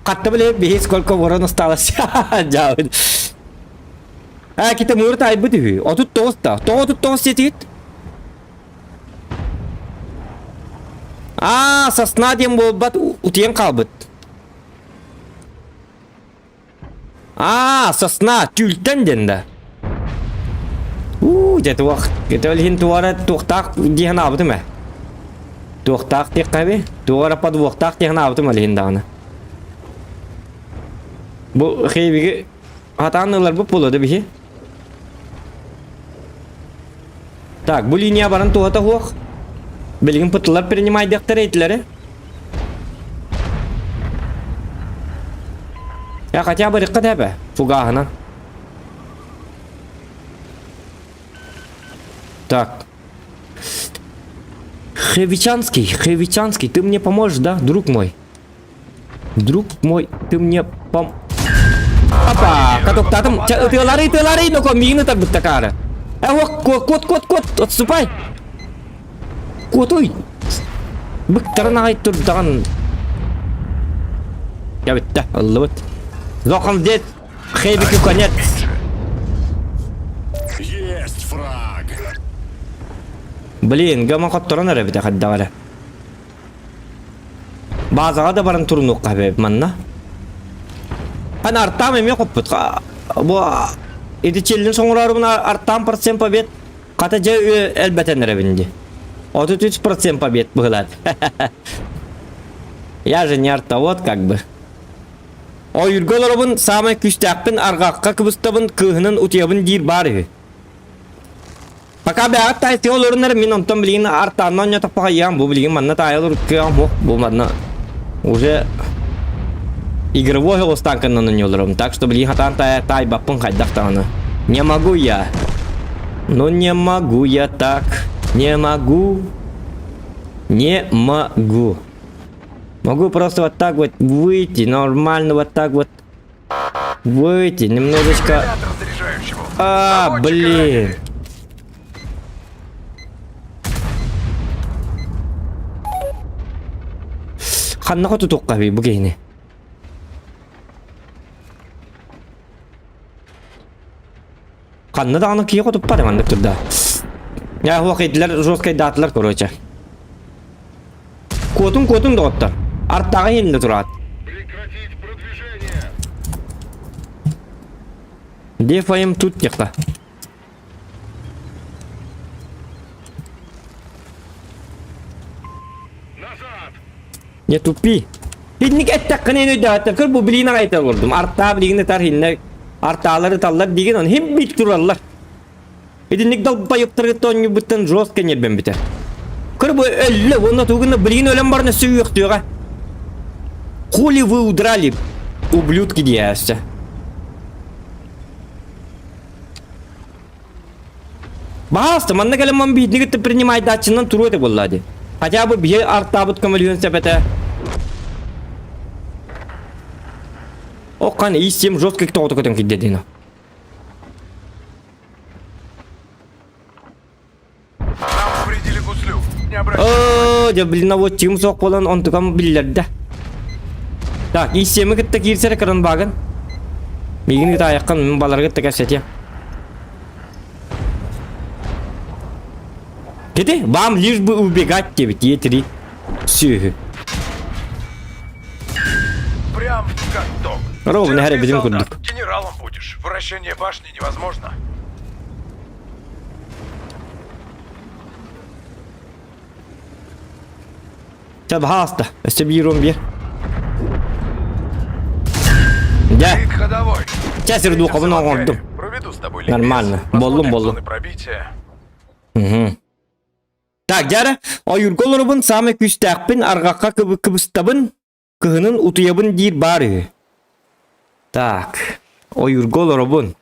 [SPEAKER 2] Хатта биле биһи сколько ворон осталось. Дьаабын. А, ките муур таайбыт үһү. 39 та. Тоҕо 39 диэтигит? Аа, сосна диэн буолбат, утуйан хаалбыт. Аа, сосна, түүлтэн диэн да. Уу, дьэ туох, ити ол иһин туора туохтаах дии санаабытым ээ. Туохтаах диэххэ туох эрэ подвохтаах дии санаабытым ол иһин даҕаны. Бу хейбиги хатаан ыларбыт буолуо да биһи. Так, бу линия баран туһата суох. Билигин пытылар принимайдыахтара этилэри. Я хотя бы рыкка тэбэ, фугаһынан. Так. Хевичанский, Хевичанский, ты мне поможешь, да, друг мой? Друг мой, ты мне пом... Опа, катоктатым. Ытыалары, ытыалары, но миигин ытарбытта каары. Э, кот, кот, кот, кот, отступай. Куотуй. Быктарын аҕай турдаҕын. Я бүтті, ыллыбыт. Зохан здесь, Хейбику конец.
[SPEAKER 1] Есть фраг.
[SPEAKER 2] Блин, гаман хотторон эрэ бите хайдах эрэ. Базаҕа да баран турунуохха эбит манна. Ан артаам эмиэ хоппут. Бу ити челлин соҥорорбун артаам процент побед. Хата дьэ элбэтэн эрэбин ди. 33% побед быһылаат. Я же не артовод как бы. Ойуурга олоробун саамай күүстээхпин арҕахха кыбыстабын кыыһынан утуйабын диир баар үһү. Пока бэҕэт таайсыга олорунар мин онтон билигин артаанна онньотохпохайыам бу билигин манна таайа олорор кыаҕым суох бу манна уже игровой останканан онньолорум так что билигин хатаан таайбаппын хайдах даҕаны не могу я ну не могу я так не могу не могу могу просто вот так вот выйти нормально вот так вот Выйти немножечко. А, блин. Ханна хотутуохха бу киһини. Ханна даҕаны киһи хотуппат маннык турда. Я хуохайдылар жесткайдаатылар короче. Куотун куотун доҕоттор. Артаҕа иһиннэ тураат.
[SPEAKER 1] Прекратить продвижение.
[SPEAKER 2] Дефаем тут тихо.
[SPEAKER 1] Назад!
[SPEAKER 2] Не тупи. Хинник эттэххинэ өйдөһөттөр көр бу билиин аҕай олордум. Артаа билигин ытар хиннэ артаалары ыталлар дигин он хим бит тураллар. Итинник долбоебтаргытта оонньуубуттан жестко ньиэрбэммитэ. Көр бу өллө уонна тугуна билигин өлөн баран өссө үөхтүөҕэ. Хули вы удрали, ублюдки диэссе. Баһаалыста, манна кэлэн ман биһитини принимайдааччынан туруо этэ буолла дии. Хотя бы биһи артаабыт көмөлүһүн сөп этэ. Окхан ИС-7 жестко тоҕото көтөн киирдэ диэн.
[SPEAKER 1] Нам повредили гуслю. Не обращай.
[SPEAKER 2] Оо, дьэ, блин, вот чим суох буолан онтукам биллэрдэ. Так, ИС-7 кытта киирсэр экран багын. Миигин кытта айаххын мин баларга кытта кэпсэтиэм. Кити, вам лишь бы убегать диэбит, Е3. Сүөһү.
[SPEAKER 1] Прям в каток.
[SPEAKER 2] Ровно,
[SPEAKER 1] Терпи,
[SPEAKER 2] Гарри, бидим
[SPEAKER 1] солдат,
[SPEAKER 2] курдук.
[SPEAKER 1] Генералом будешь. Вращение башни невозможно.
[SPEAKER 2] Чэ, баһаалыста. Өссө биир 11. Дьэ,
[SPEAKER 1] Ты ходовой.
[SPEAKER 2] чэ сирдуухабын
[SPEAKER 1] Встретимся в
[SPEAKER 2] оҥордум.
[SPEAKER 1] ангаре. Проведу с тобой ликбез.
[SPEAKER 2] Нормально. Боллум,
[SPEAKER 1] Посмотрим
[SPEAKER 2] боллум.
[SPEAKER 1] зоны пробития.
[SPEAKER 2] Мгм. Так, дьэ ойуурга олоробун саамай күүстээхпин, арҕахха кыбыстабын, кыһынын утуйабын диир баар үһү. Так, ойуурга олоробун.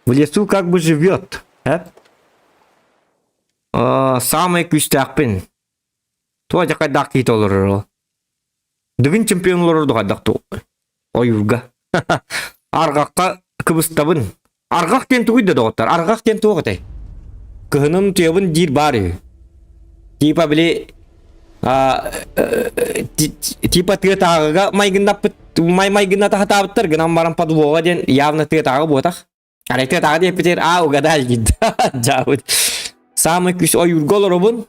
[SPEAKER 2] В лесу как бы живет, э? Саамай күүстээхпин. Туох дьэ хайдах киһитэ олорор ол? Дыгын чемпион олорор дуо хайдах ту ойуурга? Арҕахха кыбыстабын. Арҕах диэн тугуй да доҕоттор? Арҕах диэн туох этэй? Кыһынын утуйабын диир баар үһү. Типа били типа тыатааҕыга майгыннаппыт май майгынната сатаабыттар гынан баран подвоға диэн явно тыатааҕы буотах. Арай тыатааҕы диэппитигэр аа угадаал диир дьаабыт. Саамай күүс ойуурга олоробун.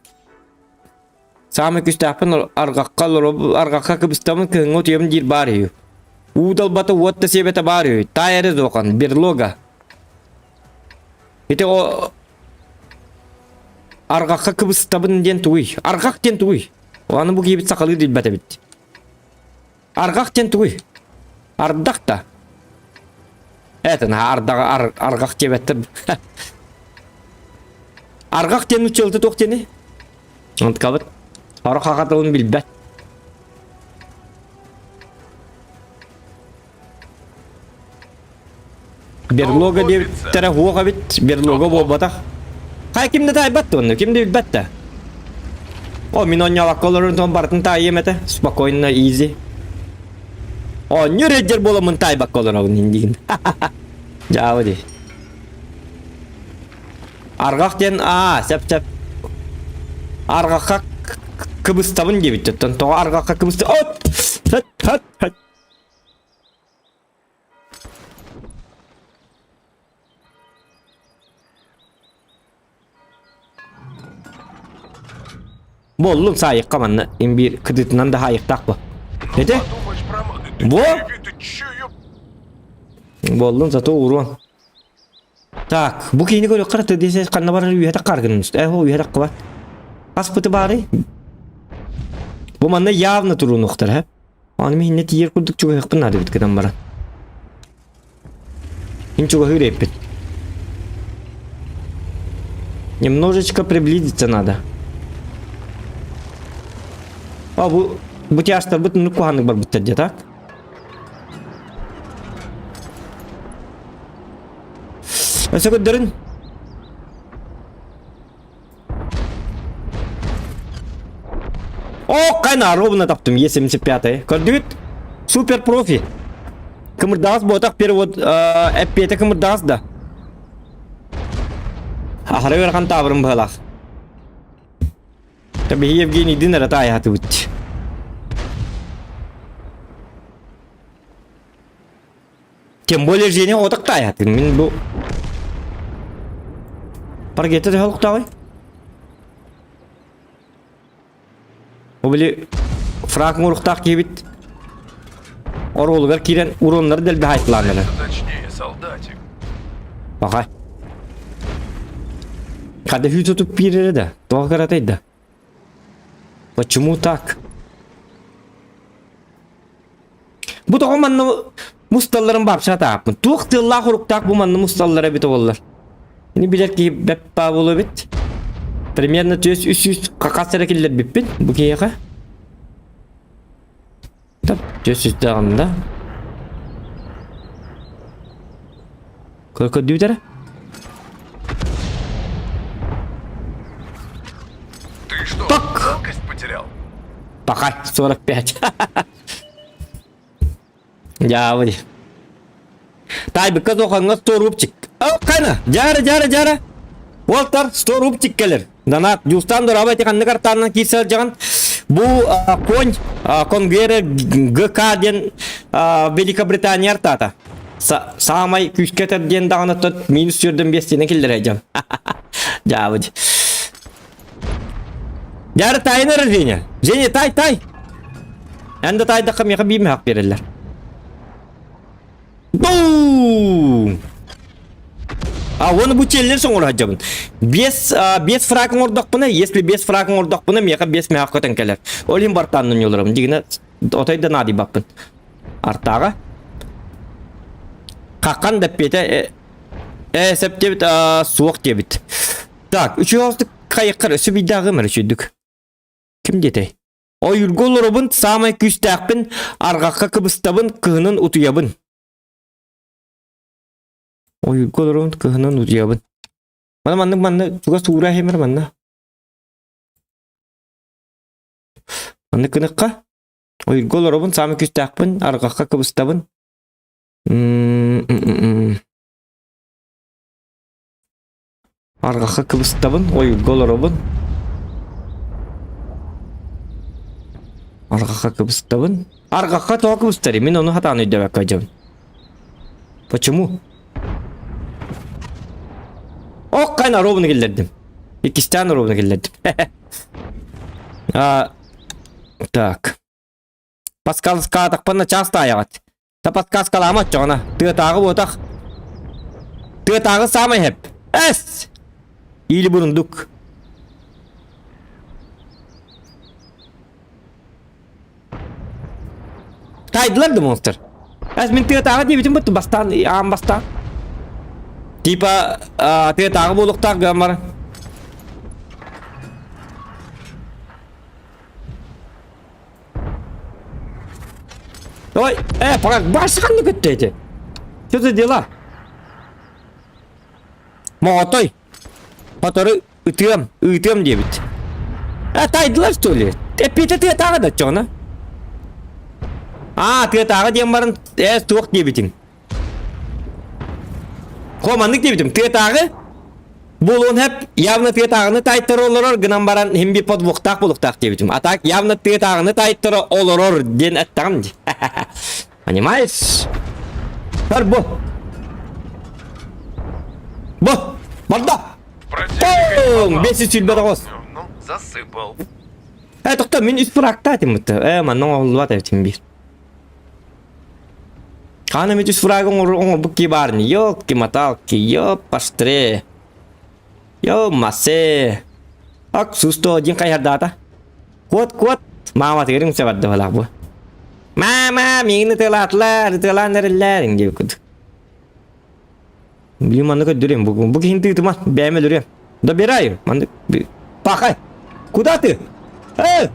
[SPEAKER 2] Саамай күүстээхпин арҕахха олоробун, арҕахха кыбыстабын кыһыҥҥы утуйабын диир баар үһү. Уу далбата уот да сиэбэтэ баар үһү. Таай эрэ зохан, берлога. Ити о арҕахха кыбыстабын диэн тугуй? Арҕах диэн тугуй? Аны бу киһибит сахалыы билбэт эбит. Арҕах диэн тугуй? Ардах да. Это наһаа ардаҕа ар, арҕах диэбэттэр. Арҕах диэн нууччалыта туох диэний? Онтукабыт. Сорох аҕа тылын билбэт. Берлога диэбиттэрэ суох эбит, берлога буолбатах. Хай ким да таайбат да онно, ким да билбэт да. О, мин оонньообокко олорон барытын таайыам этэ. Спокойно, easy. Оонньуур эдьэр буоламмын таайбакка олоробун индигин. Дьаабы дии. Арҕах диэн аа, сөп-сөп. Арҕахха кыбыстабын диэбит оттон тоҕо арҕахха кыбыста от хат хат хат Буоллун саайыкка манна имбиир кытытынан да хаайыктаах бу. Ете? Бу? Буоллун зато уруон. Так, бу киһини көрүөххэ эрэ десе ханна барар үөһэ таххар гынын. Э, ол үөһэ таххыбат. Хаспыты баарый? Бу манна явно туруунуохтар, һэ? Аны миһинне тиийэр курдук чугаһыахпын наада эбит гынан баран. Мин чугаһыыр эппит. Немножечко приблизиться надо. А бу бу тяжтарбыт нук куһаннык барбыттар дьэ так? Өссө көрдөрүн. О, кайна ровно таптым Е75. Көрдүгүт? Супер профи. Кымырдаас буотах перевод эппиэтэ кымырдаас да. Ахара ыарахан таабырын быһалаах. Биһи Евгенийдин эрэ таайаатыбыт. Тем более Женя отак таайаатын. Мин бу Паргетте төһө олохтооҕуй? Бу били фраг муруктаах киһибит оруолугар киирэн уроннары дэлби хайтлаан
[SPEAKER 1] Точнее, солдатик.
[SPEAKER 2] Баҕай. Хада хүү тутуп биэрэрэ да, тоҕо кыратай да. Почему так? Бу тоҕо манна мусталларын бапша тааппын. Туох тыллаах уруктаах бу манна мусталлара эбит оллар. Ини билэр киһи бэп буолуо эбит. Примерно түөс үс үс хас эрэ киллэрбиппин бу киһиэхэ. Тап түөс үс даҕаны да. Көрдүүтэрэ?
[SPEAKER 1] Ты что,
[SPEAKER 2] Так.
[SPEAKER 1] целкость потерял?
[SPEAKER 2] Пока 45. Дьаабы. Таайбыкка туохаҥҥа 100 рубчик. О, кана, дьаара, дьаара, дьаара. Уолтар 100 рубчик кэлэр. Донат, Дьуустаан дорообо ити ханнык артаанан киирсэ сылдьаҕын? Бу конь Конгера ГК диэн Великобритания артаата. Саамай күүскэ этэр диэн даҕаны тот минус сүүрдэн биэстиинэ киллэрэ дьон. Дьаабы. Дьаары таайын эрэр Женя. Женя тай тай. Эн да таайдахха миэхэ биир мөһөх биэрэллэр. Бум! А уонна бу челлендж оҥоро сылдьабын. Биэс биэс фраг оҥордохпуна, если биэс фраг оҥордохпуна, миэхэ биэс мөһөх көтөн кэлэр. Ол иһин бартааннан ньуларым. Дигинэ отой да наадыйбаппын. Артааҕа. Хаххан да эппиэтэ э, сөп диэбит, суох диэбит. Так, үчүгэй оҕустук хайыккар өссө биирдээҕим эрэ үчүйдүк. Ким диэтэй? Ойуурга олоробун, саамай күүстээхпин, арҕахха кыбыстабын, кыһынын утуйабын. Ойуурга олоробун, кыһынын утуйабын. Мана маннык манна чугас уура иһимэр манна. Маннык гыныкка. Ойуурга олоробун, саамай күүстээхпин, арҕахха кыбыстабын. М-м-м. Арҕахха кыбыстабын, ойуурга олоробун. Арҕахха кыбыстабын. Арҕахха тоҕо кыбыстарый? Мин ону хатаан өйдөөбөккө дьабын. Почему? Ок, кайна ровно киллэрдим. Иккистээн ровно киллэрдим. А, так. Подсказкаатахпына час таайаҕыт. Та подсказкалаама оччоҕуна. Тыатааҕы буотах. Тыатааҕы саамай хэп. Эс! Или бурундук. Тайдылар да монстр. Эс мин тыатааҕы диэбитим бутtu бастаан аан бастаан. Типа тыатааҕы буолуохтаах гынан баран. Ой, пока баш ханна көттө эти? Что за дела? Моҕотой. Хотору ытыам, ыытыам диэбит. А, тайдылар что ли? Эппиэтэ тыатааҕы да чоҕуна. Аа, тыатааҕы диэн баран ээ туох диэбитиҥ? Хо маннык диэбитим, тыатааҕы буолуон сөп, явно тыатааҕыны таайтара олорор гынан баран иһин bir подвохтаах буолуохтаах диэбитим. А так явно тыатааҕыны таайтара олорор диэн эттэҕим дии. Понимаешь? Бар бу. Бу! Барда!
[SPEAKER 1] Противника не
[SPEAKER 2] Пум!
[SPEAKER 1] попал.
[SPEAKER 2] 529.
[SPEAKER 1] Ну, засыпал.
[SPEAKER 2] Э, тохто, мин үс фрагтаатым бутта. Э, манна оҥоһуллубат эбитим биир. Хаана эмит үс фраг оҥорбут ки баарни. Ёлки-маталки, ёппаштре. Ё масе. Ак сусто один хайардаата. Куот, куот. Маама тыгырың сабарды балах бу. Мама, миигин ытыалаатылар, ытыалаан эрэллэр диэбит курдук. Блин, манна көрдөрүөм. Бу, бу киһини тыытыма, бэйэм өлөрүөм. Добираю. Маннык Пахай! Куда ты? Э!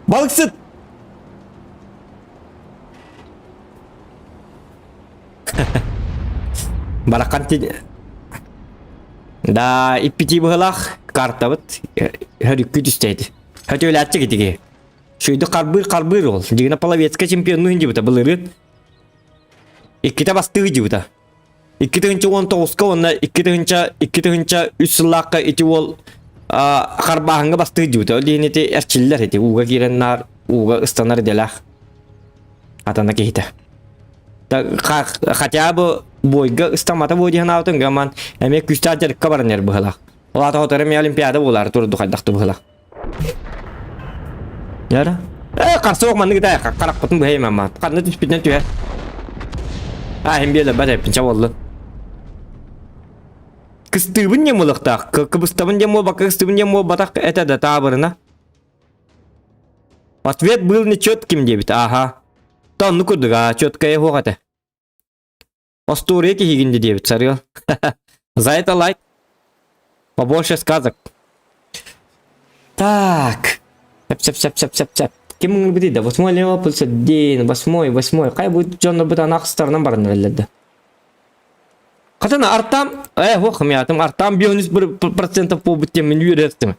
[SPEAKER 2] Балыксыт! Барахан ти... Да, иппити быһылаах картабыт хөрүккү түстэйди. Хөтүөлээччи китиги. Шүйді карбыр карбыр ол. Дигина половецкая чемпионну хиндибута былырын. Иккитэ бастыы дьыбыта. 2019-ка уонна 2002-3 сыллаахха ити уол харбааһыҥҥа бастыы дьыбыта. Ол иһин ити эрчиллэр ити ууга киирэн наар ууга ыстанар идэлээх атана киһитэ. Хотя бы бойга ыстаммата буо дии санаабытым гаман эмиэ күүстээх дьарыкка баран иһэр быһыылаах. Ол аата хотор эмиэ олимпиада буолаары турду хайдах да быһыылаах. Яра. Э, қарсы маннык да харахпытын быһайым ама. Ханна түспүтүнэн түһэр. А, хим биэлэ бар эппинчэ боллун. Кыстыыбын диэн буолуохтаах. Кыбыстабын диэн буолбакка, кыстыыбын диэн буолбатах этэ да таабырына. Ответ был нечетким диэбит. Ага. Тонну курдук, а четкая суох этэ. Остуоруйа киһигин диэбит Сарыал. За это лайк. Побольше сказок. Так. Сеп сеп сеп сеп сеп сеп. Ким ыҥырбытый да? Восьмой лево плюс один, восьмой, восьмой. Хай будет дьоннорбут анах сторонам баран эрэллэр да. Хатана Артам, э, ох, мятым, Артам бионус процентов буолбут диэн мин үөрэртим.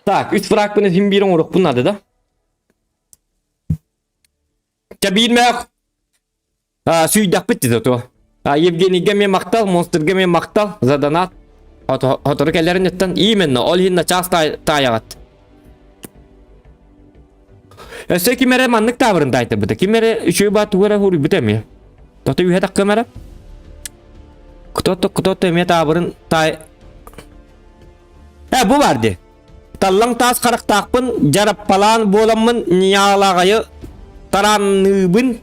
[SPEAKER 2] Так, үс фрагпын син биир оҥоруохпун наада да? Кэбиирмээх Сүүйдэхпит дии то. Евгенийгэ эмиэ махтал, Монстрга эмиэ махтал за донат. Хотору кэлэрин именно ол иһин начаас таайаҕыт. Өссө ким эрэ маннык таабырын таайтарбыта. Ким эрэ үчүгэй баа тугу эрэ хуруйбута эмиэ. Тото үһэ таккым эрэ. Кто-то кто-то эмиэ таабырын таай... Э, бу бар дии. Таллаҥ таас харахтаахпын, дьараппалаан буоламмын ньаалаҕайы тараанныыбын,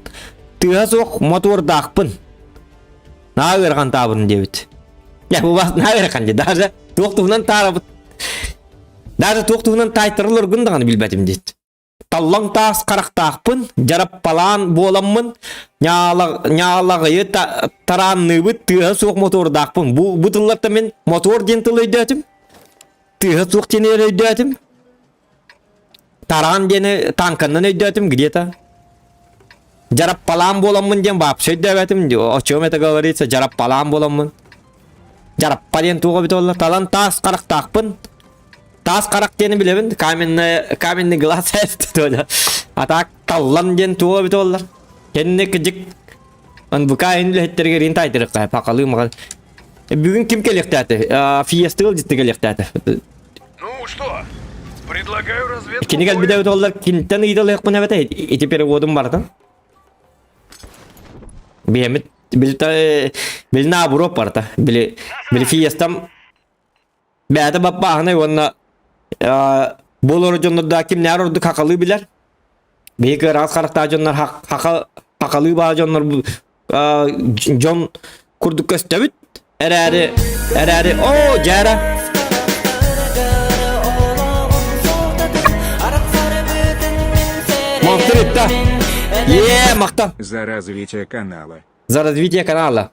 [SPEAKER 2] тыаһа суох мотуордаахпын. Наа ыарахан таабын диэбит. Я бу бас наа ыарахан дии. Даже туох туһунан таарабыт. Даже туох туһунан таайтарыларгын даҕаны билбэтим диэт. Таллаҥ таас харахтаахпын, дьараппалаан буоламмын, ньаалаҕыйы тараанныыбыт тыаһа суох мотуордаахпын. Бу, бу тыллартан мин мотуор диэн тылы өйдөөтүм. Тыаһа суох диэни эрэ өйдөөтүм. Тараан диэни танканнан өйдөөтүм где-то. Дьараппалаан буоламмын диэн вообще өйдөөбөтүм. О чем это говорится? Дьараппалаан буоламмын. Дьараппа диэн туох эбитэ буолла? Талан таас харахтаахпын. Таас харах диэни билэбин. Каменный, каменный глаз А так таллан диэн туох эбитэ буоллар? Кэннэ кыдьык НВК үлэһиттэригэр ин таайтырыкка пакалыы маған. Бүгүн ким кэлиэхтээтэ? Фиеста ыалдьытты кэлиэхтээтэ.
[SPEAKER 1] Ну что, предлагаю разведку
[SPEAKER 2] Кини кэлбитэ
[SPEAKER 1] боем.
[SPEAKER 2] оллар кинтэн ыйыталыахпын эбэтэ ити переводум бартан. Биэмит билта били наоборот барта. Били били фиестам бэйэтэ баппааһынай уонна буолар дьоннордоо кимнээр ордук хахалыы билэр. Биһиги ыраас харахтаах дьоннор хаха хахалыы баа дьоннор дьон курдук көстөбүт. Эрээри эрээри оо дьээра Монстр итта. Е, махтал.
[SPEAKER 3] За развитие канала.
[SPEAKER 2] За развитие канала.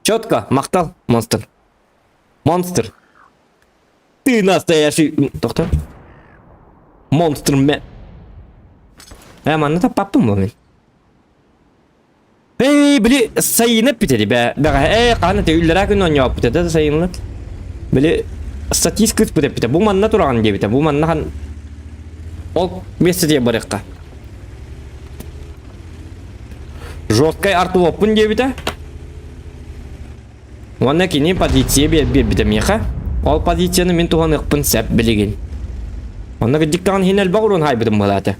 [SPEAKER 2] Четко, махтал, монстр. Монстр. Ты настоящий... Доктор? Монстр ме... Э, манна таппаппын бу мин. Эй, били сайынып бүтеді бә. Бәҕэ, э, хаһан этэ үллэрээ күн оонньооппут этэ да сайынлык. Били статист кыыспыт эппитэ. Бу манна тураҕын диэбитэ. Бу манна хан ол миэстэтигэр барыахха. Жесткай артылоппун диэбитэ. Уонна кини позиция биэрбитэ миэхэ. Ол позицияны мин туһаныахпын сөп билигин. Онно кырдьык даҕаны иһин элбэх уруон хаайбытым буолаата.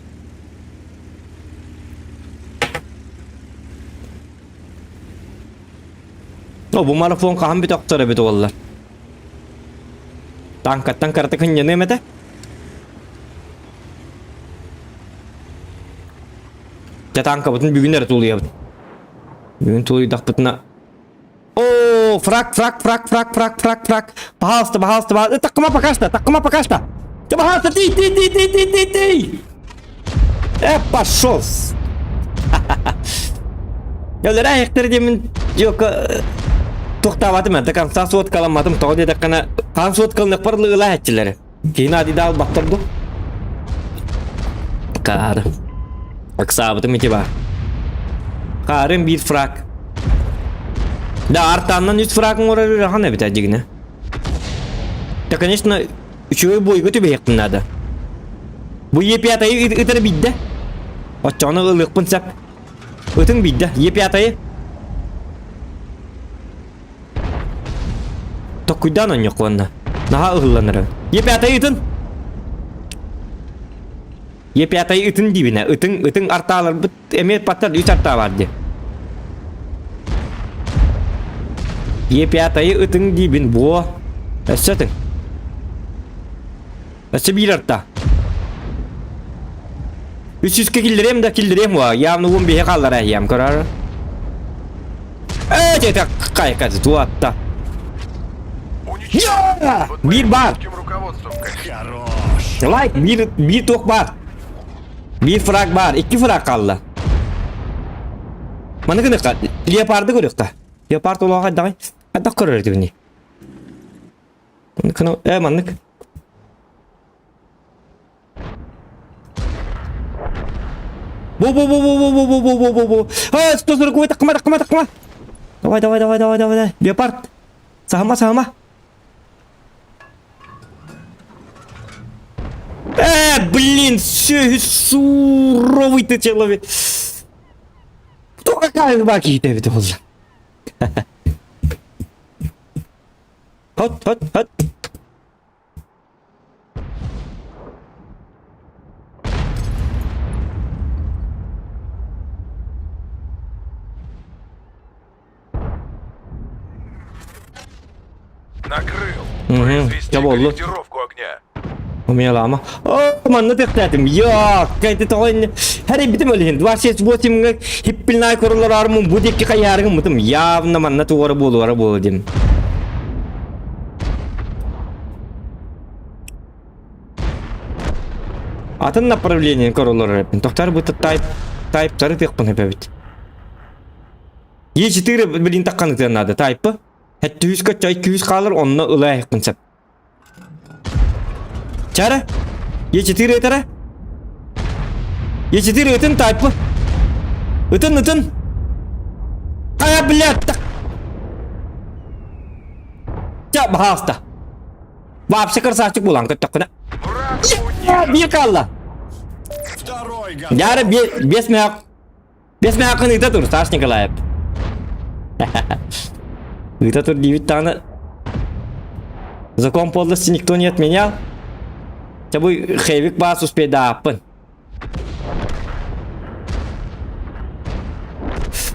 [SPEAKER 2] О, бу марафон хаһан бүтэ охсор эбит уоллар. Танкаттан кыратык ынньаныам этэ. Дьэ танкабытын бүгүн эрэ тулуйабыт. Бүгүн тулуйдахпытына О, фраг, фраг, фраг, фраг, фраг, фраг, фраг. Пожалуйста, пожалуйста, пожалуйста. Таккыма пока что, таккыма пока что. Ты, пожалуйста, ты, ты, ты, ты, ты, ты, ты. Пошел. Өлөрө эхтер диэмин жок тохтаабатым до конца суоткаламматым тоҕо диэтэххинэ хаан суоткалыныахпар лыгылаа этчилэр киһини адида албаттар ду Хаары ыксаабытым ити баар Хаарым биир фраг Да артааннан үс фраг оҥорор ыарахан эбит дьигинэ Да конечно үчүгэй бойго түбэһиэхпин наада Бу Е5 ытара биирдэ Оччоҕуна ылыахпын сөп Ытыҥ биирдэ Е5 Токкуйдаан онньох уонна. Наһаа ыһылланара. Е5 ытын! Е5 ытын диибинэ. Ытыҥ, ытыҥ артааларбыт эмиэ паттар үс артаа бар дии. Е5 ытыҥ диибин буо. Өссө ытыҥ. Өссө биир арта. Үс сүүскэ киллэриэм да киллэриэм уа. Явно уон биэһи хааллара эһиэм көрөр. Ээ, это кайка туатта. Биир баар. Лайк, биир, биир туох баар. Биир фраг баар, икки фраг хаалла. Маны гыныхха, леопарды көрүөххэ. Леопард олоҕо хайдаҕый? Хайдах көрөр этибини? Ээ, маннык. Бу-бу-бу-бу-бу-бу-бу-бу-бу-бу. А, 140 такма, такма, такма. Давай, давай, давай, давай, давай. Леопард. Сахама, сахама. Блин, все, суровый ты человек. Кто какая баки это был? Хот, хот, хот.
[SPEAKER 1] Накрыл.
[SPEAKER 2] Мгм.
[SPEAKER 1] Произвести
[SPEAKER 2] Чэ буоллун.
[SPEAKER 1] корректировку огня.
[SPEAKER 2] Умелама. О, манна тэхтээтим. Йоо, кайты тоҕо инне. Хэрийбитим ол иһин. 28-ҥа хиппилнай короллор армун бу диэки хайаарыгым мутум. Явно манна туора буолуора буолу дим. Атын направление короллор эппин. Тохтар быта тайп тайптары тыахпын эпэбит. Е4 блин таккан ытыан наада тайпы. Хэттүүскө чай күүс хаалар онно ылаа сөп. Чара? Е4 этара? Е4 ытын тайпы. Ытын, ытын. А, блядь, так. Ча, баһаалта. Вообще красавчик булан көттөххүнэ. Биир хаалла. Яра бес мех бес мех ыта тур, Саш Николаев. Ыта тур диэбит даҕаны Закон подлости никто не отменял. Чэ бу Хэвик баас успейдааппын.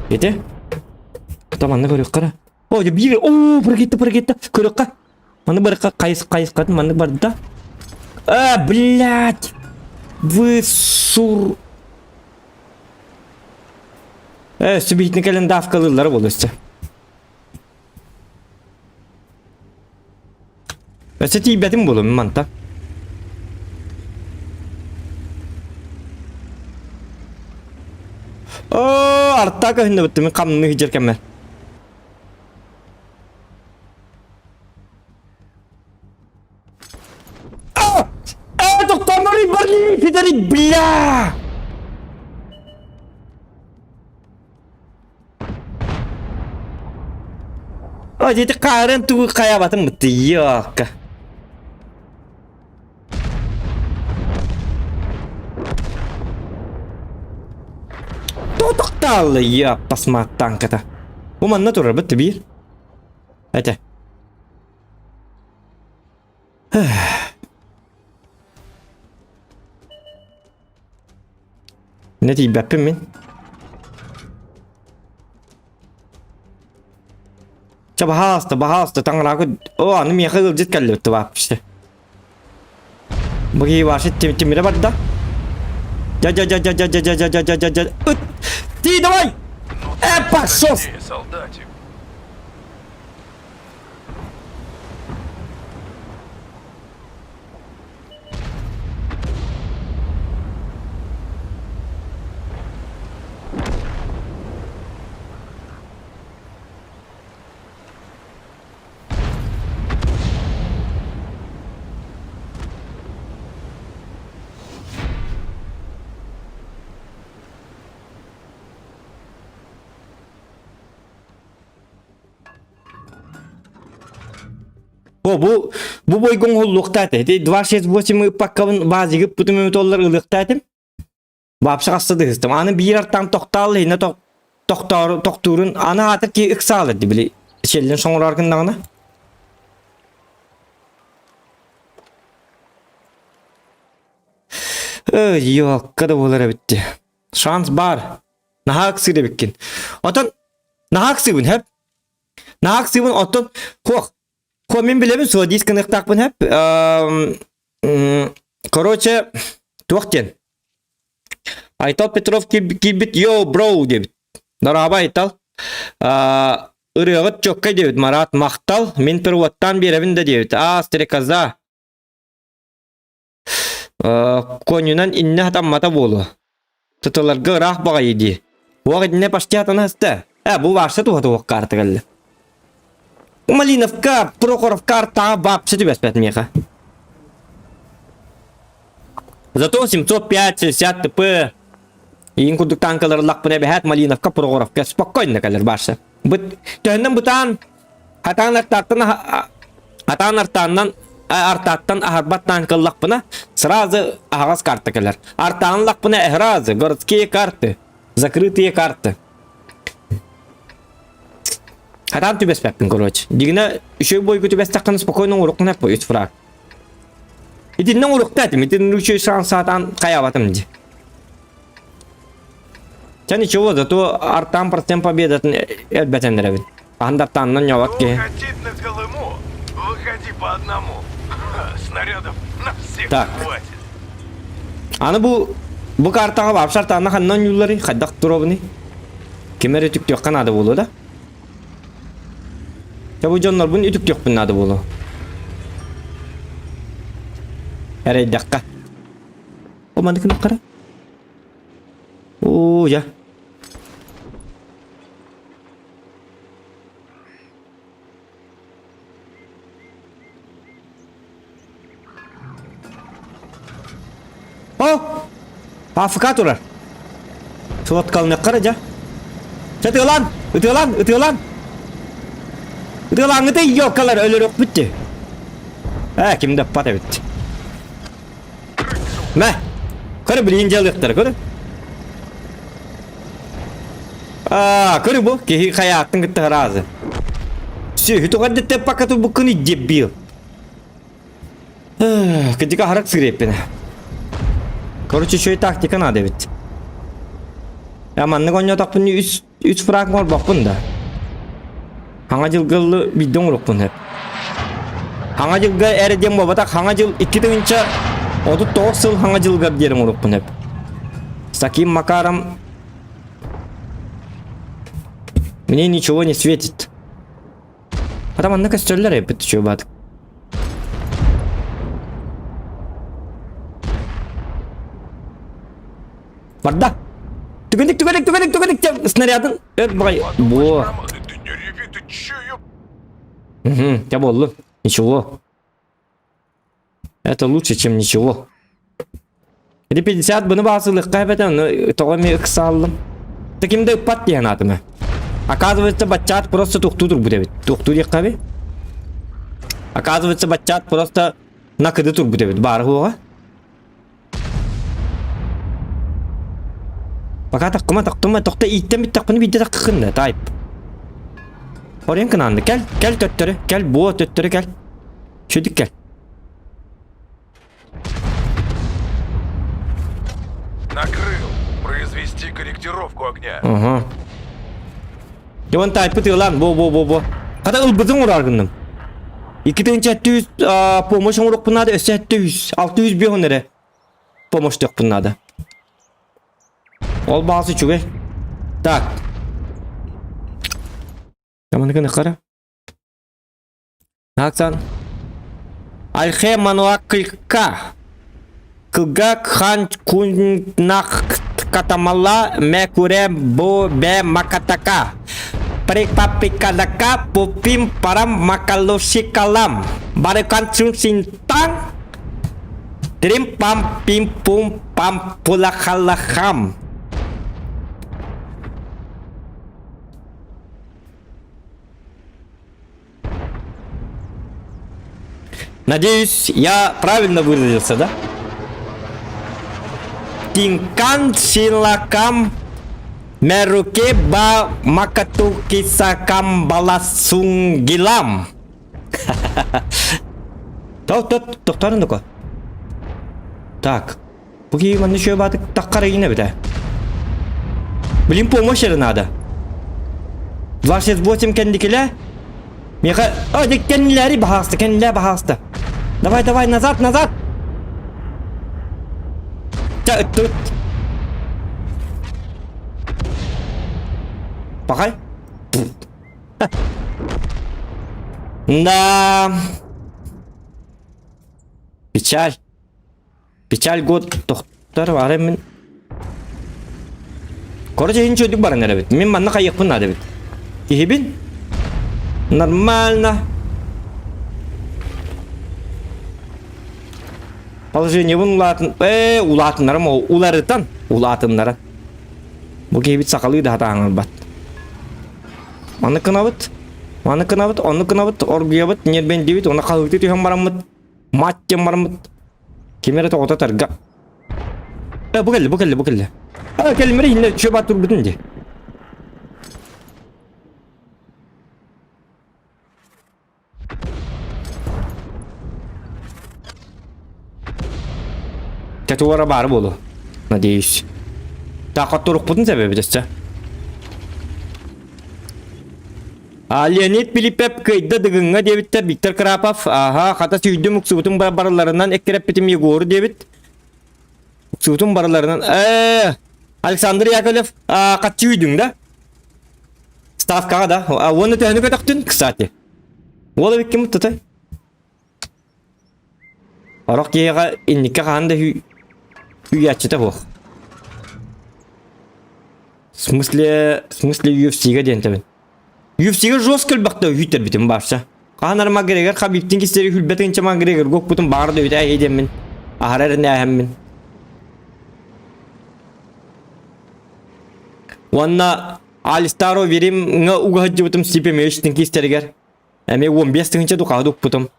[SPEAKER 2] Ити? Там манна көрүөххэ О, биир о, прыгитта, прыгитта. Көрүөххэ. Манна барыкка хайыс хайысхатын маннык барда. А, блядь! Вы сур... Э, сүбиһитин кэлэн давкалыыллара буолуо өссө. Өссө тиийбэтим буолуо манта. Оо, артаа көһүннэ быттым хамныы сылдьар кэммэр. А! Э, тоқтамары барли, фидари, бля! Ой, ити хаарын тугу хайабатым бытты, ёкка. Таалла яппасмаат танката. Бу манна турар бит биир. Этэ. Не тиийбэппин мин. Чэ, баһаалыста, баһаалыста, таҥараакы... О, аны миэхэ ыалдьыт кэллибит вообще. Бу киһи вообще тимирэ барда. Дя дя дя дя дя дя дя дя дя дя дя Ыт! Ти, давай! Э, пошел!
[SPEAKER 1] Солдатик.
[SPEAKER 2] Бу бу бу бойгон холлуохтаат ити 268 ыппаккабын баазыгы путум өмүтоллар ылыахтаатым. Баапса хаста дыһыстым. Аны биир артан тохтаал иһинэ тохтоор тохтуурун аны аатыр ки ыксаалар ди били сиэллин соҥороор гыннаҕына. Эй, ёкка да буолар эбитти. Шанс бар. Наһаа ыксыыр эбиккин. Отон наһаа ыксыыбын хэп. Наһаа ыксыыбын оттон хуох. Хуо мин билэбин суо диск гыныахтаахпын хэп. Короче, туох диэн. Айтал Петров киирбит «Йоу, бро» диэбит. Дорообо, Айтал. Ырыаҕыт чоккай диэбит Марат махтал, мин переводтаан биэрэбин да диэбит. Аа, стрекоза. Коньунан иннэ хатаммата буолуо. Тытыларга ыраах баҕайы дии. Уох итиннэ почти хатанаста. Э, бу варса туһа туох карта кэллэ. Малиновка, Прохоровка артаҕа вообще түбэспэт миэхэ. Зато 705, 60 ТП иин курдук танкалар ыллахпына эбэһээт Малиновка, Прохоровка спокойно кэлэр барса. Быт төһөннөн бытаан хатаан артааттан хатаан артааннан артааттан аһарбат танка ыллахпына сразу аһаҕас карта кэлэр. Артаан ыллахпына сразу городские карты, закрытые карты. Хатаан түбэспэппин короче. Дигинэ үчүгэй бойгу түбэстэххинэ спокойно оҥоруоххун эп үс фраг. Итиннэ оҥоруохта этим, итиннэ үчүгэй саатаан хайаабатым дии. Чэ ничего, зато артаан процент победатын элбэтэн эрэбин. Хаһан да артаанынан ньоҕот киһи.
[SPEAKER 1] Кто хотит на Колыму, выходи по одному. Снарядов на всех
[SPEAKER 2] Так.
[SPEAKER 1] хватит.
[SPEAKER 2] Аны бу бу картаҕа вообще артаанна ханна оонньуулларый? Хайдах туруобуный? Ким эрэ үтүктүөххэ наада буолуо да? Чэ бу дьоннорбун үтүктүөхпүн наада буолуо. Эрэйдэххэ. О маннык гынаххара. Оо, я. О! АФК турар. Суоткалыныаххара дьэ. Чэ ытыалаан! Ытыалаан! Ытыалаан! Ытыалааҥҥыты ёлкалар өлөрүөхпүт дии. Ээ, ким да ыппат эбит. Мэ! Көрө билигин дьалыахтара, көрө. Аа, көрө бу, киһи хайааттын кытта ыраазы. Сүөһү тугар пока турбуккун дебил. Кыдьык аһарак сырэппин. Короче, еще и тактика надо ведь. Я маннык оонньоотохпун үс үс фраг оҥорбоппун да. Хаҥа дьылгыллы биирдэ оҥоруохпун сөп. Хаҥа дьылга эрэ диэн буолбатах, хаҥа дьыл 2039 сыл хаҥа дьылыгар диэри оҥоруохпун сөп. С таким макаром мне ничего не светит. А там манна көстөллөр эбит чуобаат. Барда! Түгэнник, түгэнник, түгэнник, түгэнник снарядын өр баҕай. Бо.
[SPEAKER 1] Ты не реви, ты че, ёп?
[SPEAKER 2] Угу, я боллу. Ничего. Это лучше, чем ничего. Ити 50 бұны басылыққа эбэтэ, ону тоҕо эмиэ ыксааллым. Таким да ыппат диэн аатыма. Оказывается, баччаат просто тухтуу турбут эбит. Тухтуу диэххэ эби. Оказывается, баччаат просто накыды турбут эбит. Баар уоҕа. Пока тахкыма тахтыма тохто ииттэн бүттэхпинэ биирдэ таххын да тайп. Орен кынаанды кэл, кэл төттөрү, кэл буо төттөрү кэл. Чүдүк кэл.
[SPEAKER 1] Накрыл. Произвести корректировку огня.
[SPEAKER 2] Ага. Дьон тайпыт ылан, бо бо бо бо. Хата ылбытын урар гынным. 2700 помощь оҥоруохпун наада, өссө 700, 605 эрэ помощь диэхпин наада. Ол баҕас үчүгэй. Так. Таманы хара. Аксан. Альхе мануакка. Кылгак хан куннах катамала мекуре бу бе макатака. Припапикадака пупим парам макалусикалам. Барыкан синтang Трим пам пим пум пам пулахалахам. Надеюсь, я правильно выразился, да? Тинкан силакам меруке ба макатукисакам баласунгилам. Тохторун дуко. Так. Бу киһи манна үчүгэй баатык таххар игинэ эбитэ. Блин, помощь эрэ наада. 28 кэнникилэ. Миэхэ... О, дик кэннилэри баһааста, кэннилээ баһааста. Давай, давай, назад, назад! Ча, ыттыбыт. Пахай. Да. Печаль. Печаль год тохтор бары мин. Короче, иһин чөйдүк баран эрэбит. Мин манна хайыахпын наада эбит. Киһибин? Нормально. Положениебын улаатын... Э, улаатыннарым ол уларытан. Улаатыннаран. Бу киһибит сахалыы да хатааҥырбат. Маны кынабыт, маны кынабыт, ону кынабыт, оргуйабыт, ньиэрбэндибит, уонна хаһыытыы түһэн бараммыт, мать диэн бараммыт, ким эрэ тоҕото тарга. Э, бу кэллэ, бу кэллэ, бу кэллэ. А, кэлимэри иһиннэ чүө баат турбутун дии. Татуара баар буолуо. Надеюсь. Так, отторукпутун себеби өссө. А, Леонид Пилиппеп кыйда Дыгыҥҥа диэбиттэр Виктор Крапов. Аха, хата сүйдүм уксубутун барыларынан эккирэппитим Егору диэбит. Уксубутун барыларынан. Э, Александр Яковлев, а, хаччы үйдүҥ да? Ставкаҕа да. А, уонна төһөнү көтөхтүн, кстати? Уол эбиккин муттатай. Орох киһиэхэ инникке хаһан да үүйээччитэ суох. В смысле, в смысле UFC-га диэн тэбин. UFC-га жестко элбэхтэ үһүттэрбитим баарса. Хаһан ара Макгрегор Хабибтин кистери хүлбэтинчэ Макгрегор гоппутун баар да үтэ эһи Аһара эрнээһэммин. Уонна Алистаро Веримҥа уга сылдьыбытым Степе Мечтин киистэригэр. Эмиэ 15 тыһыынча дукаһы укпутум.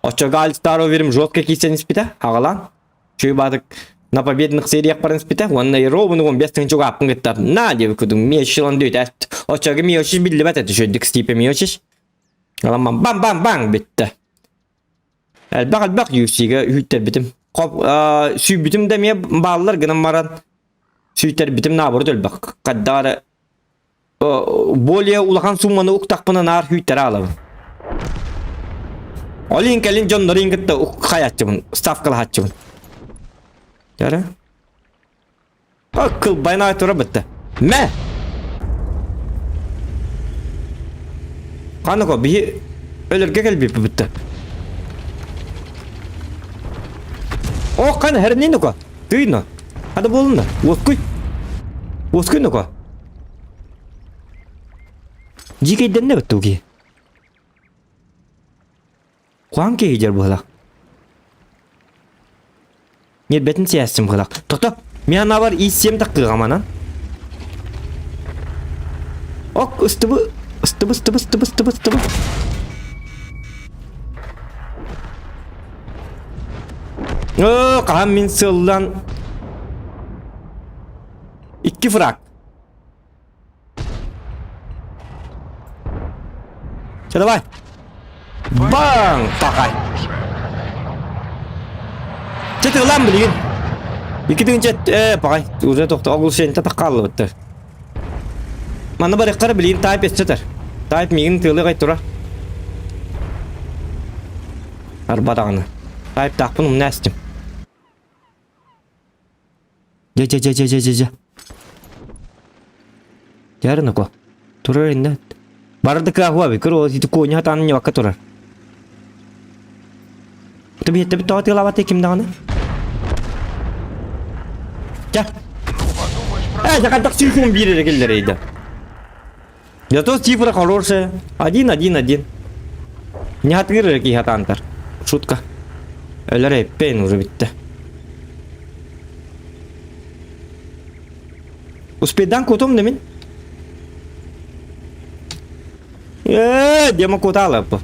[SPEAKER 2] Оччого Алистаро Верим жестко киирсэн испитэ, аҕалаан. Чуй баатык на победных сериях баран испитэ. Уонна ровно 15 тыһыынча угааппын кытта на диэбит кудум Миочич ылан дүөтэ. Оччого Миочич биллибэт этэ үчүгдүк Степе Миочич. Аламман бам-бам-бам бүттэ. Элбэх-элбэх UFC-га үһүттэрбитим. Хоп, сүүрбүтүм да эмиэ бааллар гынан баран сүүйтэрбитим наоборот элбэх. Хайдах эрэ более улахан сумманы уктахпына наар сүүйтэрэ аалабын. Ол иһин кэлин дьоннорун кытта хайааччыбын, ставкалаһааччыбын. Дьэ Кылбайын тура бытта. Мэ! Ханыко биһи өлөргө кэлбиппит бытта. О, кан хернин ука. Тыйно. Хада болунна. Уоскуй. Уоскуй нука. Дьиикэйдэннэ бытта уки. Куан киһи дьэр быһылах. Ньирбэтин сээстим быһылах. Тохто, мин анаабар ииссиэм таккыаҕа манан. Ок, ыстыбы, ыстыбы, ыстыбы, ыстыбы, ыстыбы, ыстыбы. Оо, хаһан мин сыллан... Икки фраг. Чэ давай. Баң! Пахай. Чэ тыылаан билигин. Икки тыынча э пахай. Уже тохто оглушение таххааллыбыттар. Манна барыахтара билигин тайп өссө Тайп миигин тыылыы тура. Арба даҕаны. Тайптаахпын умна эстим. Дьэ дьэ дьэ дьэ дьэ дьэ дьэ. Дьэ ноко. Турар иннэ. Барды кыахуа би көр ол ити куонньа хатаан ньыбакка турар. Тубиһиттэ тоҕо тыалаабат ким даҕаны? Дьэ. Э, дьэ цифрын биир эрэ киллэрейді. Зато цифра хорошая. Один, один, один. Не хатыыр эрэ киһи хатаантар. Шутка. Өлөр эппейн уже бүттэ. Успейдан кутум да мин. Ээ, дема кутаала бу.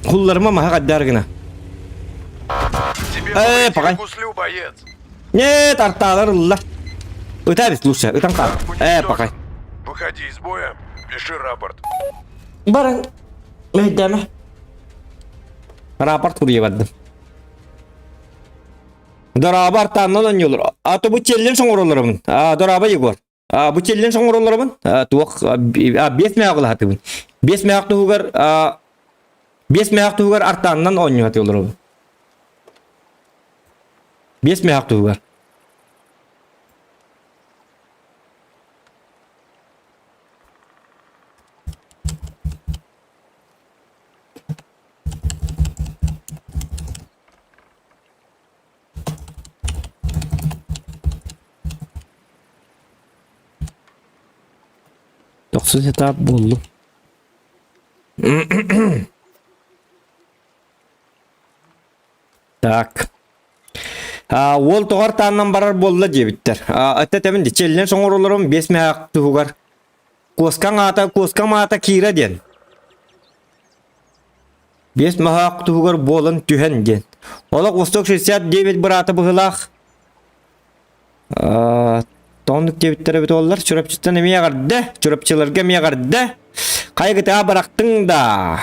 [SPEAKER 2] Хулларыма маһа каддар гына.
[SPEAKER 1] Тебе
[SPEAKER 2] Э,
[SPEAKER 1] повредили
[SPEAKER 2] погай.
[SPEAKER 1] гуслю, боец.
[SPEAKER 2] Нет, артаалар ылла. Ыта лучше, ытан хаал. Э, пахай.
[SPEAKER 1] Выходи из боя, пиши рапорт.
[SPEAKER 2] Баран, мэйдэмэ. Рапорт курье бардым. Дораба артааннан онньуулар. А то бу челлендж оҥороллоробун. А дораба Егор. А бу челлендж оҥороллоробун. Туох биэс мээҕ ылаһатыбын. Биэс мээҕ туһугар биэс мээҕ туһугар артааннан оонньуһатыыларобун. Биэс мөһөх туһугар. Тохсус этап буоллум. Так. А, уол тоҕор тааннан барар буолла диэбиттэр. А, этэ тэбин ди челлендж оҥоролорум биэс мөһөөх туһугар. Куоскаҥ аата, куоскам аата Кира диэн. Биэс мөһөөх туһугар буолан түһэн диэн. Олох Восток 69 быраата быһылаах. Тооннук диэбиттэр эбит уоллар. Чурапчыттан эмиэ эҕэрдэ. Чурапчыларга эмиэ эҕэрдэ. Хайгытаа бырахтыҥ да.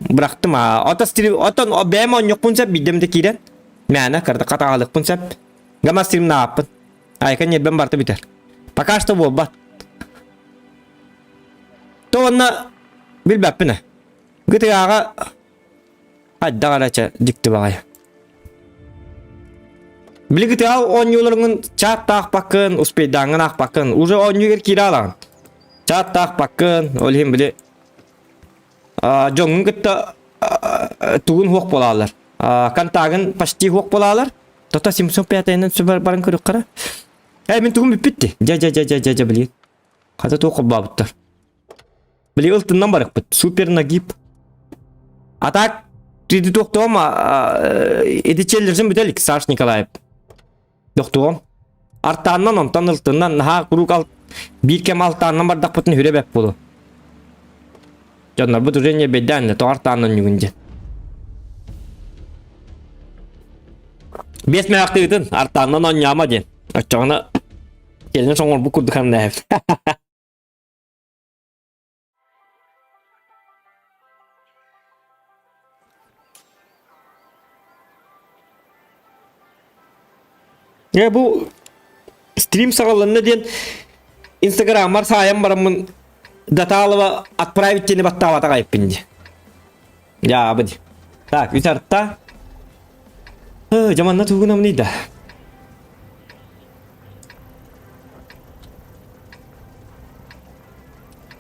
[SPEAKER 2] Бырахтым аа. Ото стрим отон бэйэм оонньуохпун сөп биирдэм да киирэн. Мээнэ кырда хатаҕалыкпын сөп. Гама стримнааппын. Айка ньиэрбэм барыта бүтэр. Пока что буолбат. То онно билбэппин ээ. Гытыаҕа Хайдах эрэ чэ дьикти баҕайы. Билигин тыал оонньууларыҥын чааттаахпаккын, успейдааҥҥын аахпаккын, уже оонньуугар киирэ алаҕын. Чааттаахпаккын, ол иһин били дьоҥҥун кытта тугун хуох буолааллар. Контагын почти хуох буолаалар. Тото 705-нэн сүбэр баран көрүөххэ. Э, мин тугум бүппүт дии. Дьэ, дьэ, дьэ, дьэ, дьэ, дьэ, билигин. Хата туох холбообуттар. Били ылтыннан барыкпыт. Супер нагиб. А так, ты туохтуом, ити челлерсин бүтэлик, Саш Николаев. Дохтуом. Артааннан, онтон ылтыннан, наһаа куруук ал... биир кэм алтааннан бардахпытын хүрэ бэп буолу. Дьоннорбут уже не бэйдээн, тоҕо артааннан нүгүн диэн. Биэс мээхтыытын, артааннан онньаама диэн. Оччоҕуна келин соҥорбут курдук аннааһып. Дьэ бу стрим саҕаланна диэн инстаграммар саайан бараммын Даталова отправить диэни баттаабатах айыппын дии. Дьаабы дии. Так, үс арта. Дьэ манна тугунамный да.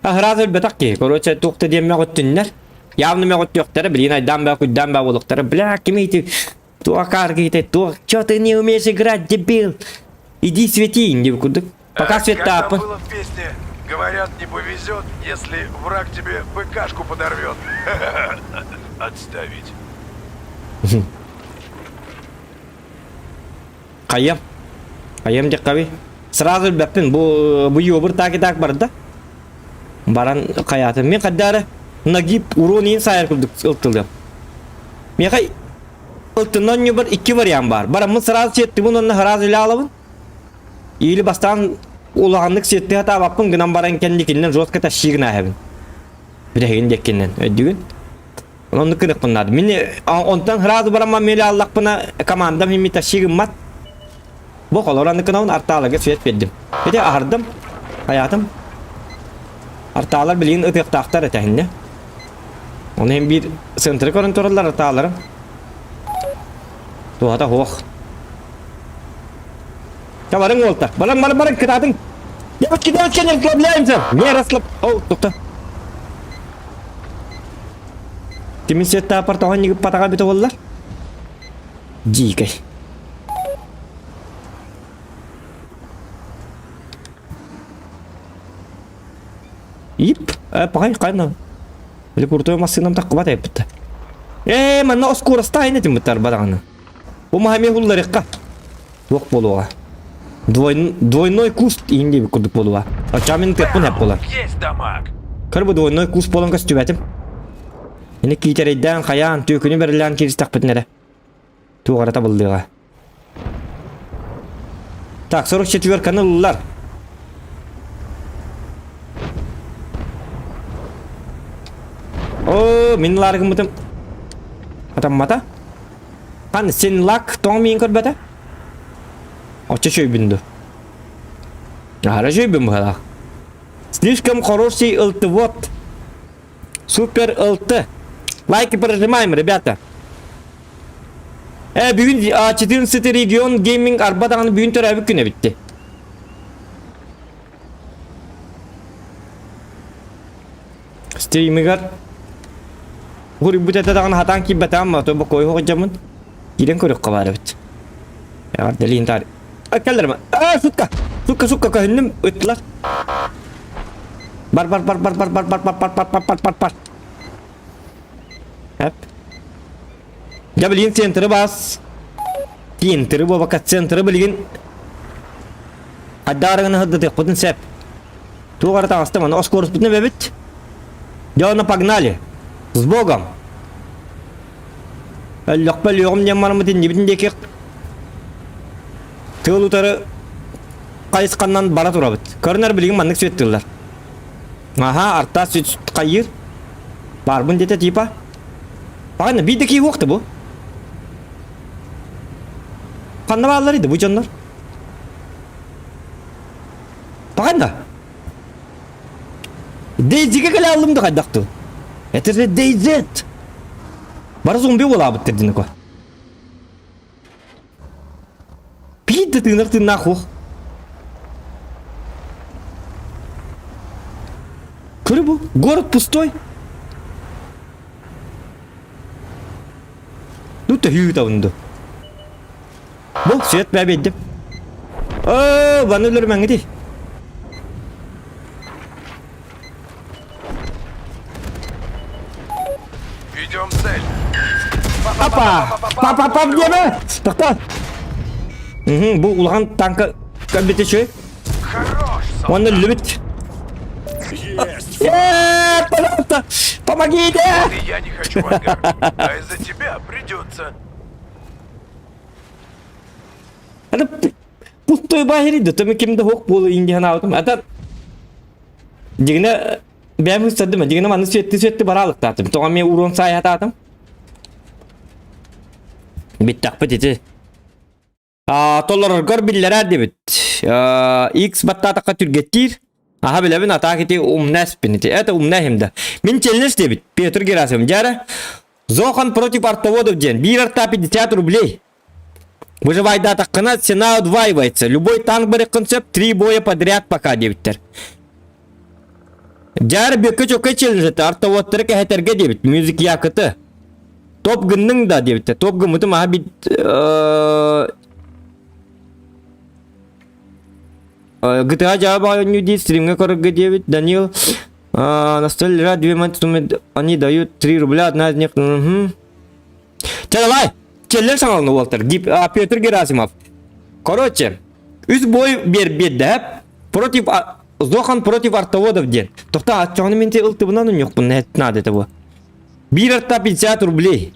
[SPEAKER 2] Аһыраат өлбөтөх киһи. Короче, туох да диэн мөҕүттүннэр. Явно мөҕүттүөхтэрэ, билигин айдаан баа, куйдаан баа буолуохтара. Бля, ким ити туох киһитэ, туох, чё ты не умеешь играть, дебил? Иди свети, дип курдук. Пока
[SPEAKER 1] Как там
[SPEAKER 2] светтааппын.
[SPEAKER 1] было в песне? Говорят, не повезет, если враг тебе БКшку подорвет. Отставить.
[SPEAKER 2] Хайам. Хайам диэххэ Сразу өлбөппүн. Бу бу юбур так и так барда. Баран хайаатым. Мин хайдары нагиб урон иин сайар курдук ылтылыам. Миэхэ ылтыннан ньубар икки вариант бар. Бараммын сразу сиэттибин уонна сразу илэ алабын. Или бастаан улаханнык сиэттии сатаабаппын гынан баран кэнникинэн жестко тащи гына иһэбин. Бүтэһигин диэккинэн өйдүүгүн? Оннук гыныахпын наада. Мин онтон сразу барамман мели аллахпына командам химми тащи гыммат. Бу холор анныкынабын артааларга свет биэрдим. Ити аһардым, хайаатым. Артаалар билигин ытыахтаахтар этэһиннэ. Оны hem биир центры көрөн тураллар артааларым. Туһата суох. Ча барыҥ уолта. Баран баран баран кытаатыҥ. Девочки, девочки, не расслабляемся. Не расслаб... О, тохто. Кимин сеттаапар тоҕон ньыгыппатаҕа бүтэ буоллар? Дьиикэй. Ип, пахай хайна. Или крутой массыынам таххыбат эппитте. Ээ, манна оскуорастаайын этим быттар бадаҕаны. Бу маһа хулларыкка. Туох буолуоҕа? Двойной куст иин диэбит курдук буолуоҕа. Оччоҕо мин тыаппын эп буолар.
[SPEAKER 1] Есть дамаг.
[SPEAKER 2] Көр бу двойной куст буолан көстүбэтим. Ини киитэрэйдээн, хайаан, түөкүнү бэрилээн кииристэхпитин эрэ. Туох эрэ табыллыаҕа. Так, 44-каны ыллылар. О, мин ылаары гыммытым. Атаммата. Хан, сен лак тоҥ миин көрбөтө? Оччо чөйбүн ду. Аһара чөйбүн быһалаах. Слишком хороший ылтывот. Супер ылты. Лайки прожимаем, ребята. Э, бүгүн 14 регион гейминг арба даҕаны бүгүн төрөөбүт күнэ битти. Стримигар Гуруйбут этэ даҕаны хатаан киирбэтэҕим ма, то бокуой хоҕдьаммын. Киирэн көрүөххэ баар эбит. Эҕэрдэлиин таар. Кэллэр А, сукка! Сукка, сукка, көһүннүм, ыттылар. Бар, бар, бар, бар, бар, бар, бар, бар, бар, бар, бар, бар, бар, бар. Эп. Дьэ билигин центры бас. Центры буолбакка центры билигин Хайдаарыгына сырдатыахпытын сөп. Туох эрэ таҕыстым, аны оскуоруспутун эбэбит. Дьэ онно погнали! С Богом! Өллөхпө өлүөҕүм диэн бараммыт иннибитин диэки тыал утары хайысханнан бара турабыт. Көрүнэр билигин маннык сүөттүүллэр. Аха, артаас сүт хайыыр. Баарбын диэтэ типа. Паҕана биир да киһи уохта бу. Ханна бааллар ди бу дьоннор? Паҕана. Дейзиге кэлэ аллым да хайдах ту. Это же DayZ. Бары зомби буолаабыттар динико. Биир да тыынар тыыннаах уох. Көрү бу, город пустой. Ну төһүү табынды. Бу свет бә биэрдим. Оо, баны өлөрмөҥҥүтүй.
[SPEAKER 1] Ведем цель.
[SPEAKER 2] Апа! Па-па-пап диэмэ! Тохтоо! Угу, бу улахан танка кэлбитэ үчүгэй.
[SPEAKER 1] Хорош,
[SPEAKER 2] Уонна
[SPEAKER 1] солдат.
[SPEAKER 2] өллүбүт.
[SPEAKER 1] Есть.
[SPEAKER 2] Э, пожалуйста, помогите!
[SPEAKER 1] И я не хочу в ангар. А из-за тебя придется.
[SPEAKER 2] Это пустой баһири да, то ким да хук буолу инди ханаабытым. Это дигинэ бэйэм хыстардым, дигинэ манны сүөтти-сүөтти бараалыктаатым. Тоҕо эмиэ уруон саайатаатым. Бүттэхпит ити. Толороргор биллэрээр дебит. X баттаатахха түргэттиир. Аха билэбин, а так ити умна эспин ити. Это умна да. Мин челлендж дебит. Петр Герасимов. Дьара Зохан против артоводов диэн. Биир арта 50 рублей. Выживайдаатаххына цена удваивается. Любой танк барыаххын сөп, три боя подряд пока диэбиттэр. Дьаар бүөккэ чөккө челленджете артоводтары кэһэтэргэ диэбит. Мюзик якыты. Топ гынныҥ да диэбиттэр. Топ гыммытым аха бит GTA Java оонньуу дии стримҥэ көрөргө диэбит Данил на столе лежат две монеты, они дают 3 рубля, одна из них... Угу. Чэ, давай! Челлер саҥаланы уолтар. Петр Герасимов. Короче, үс бой биэрбиэрдэһэп против Зохан против артоводов диэн. Тохта аччоҕуна мин ылтыбынан унньуохпун надо это было. Биир арта 50 рублей.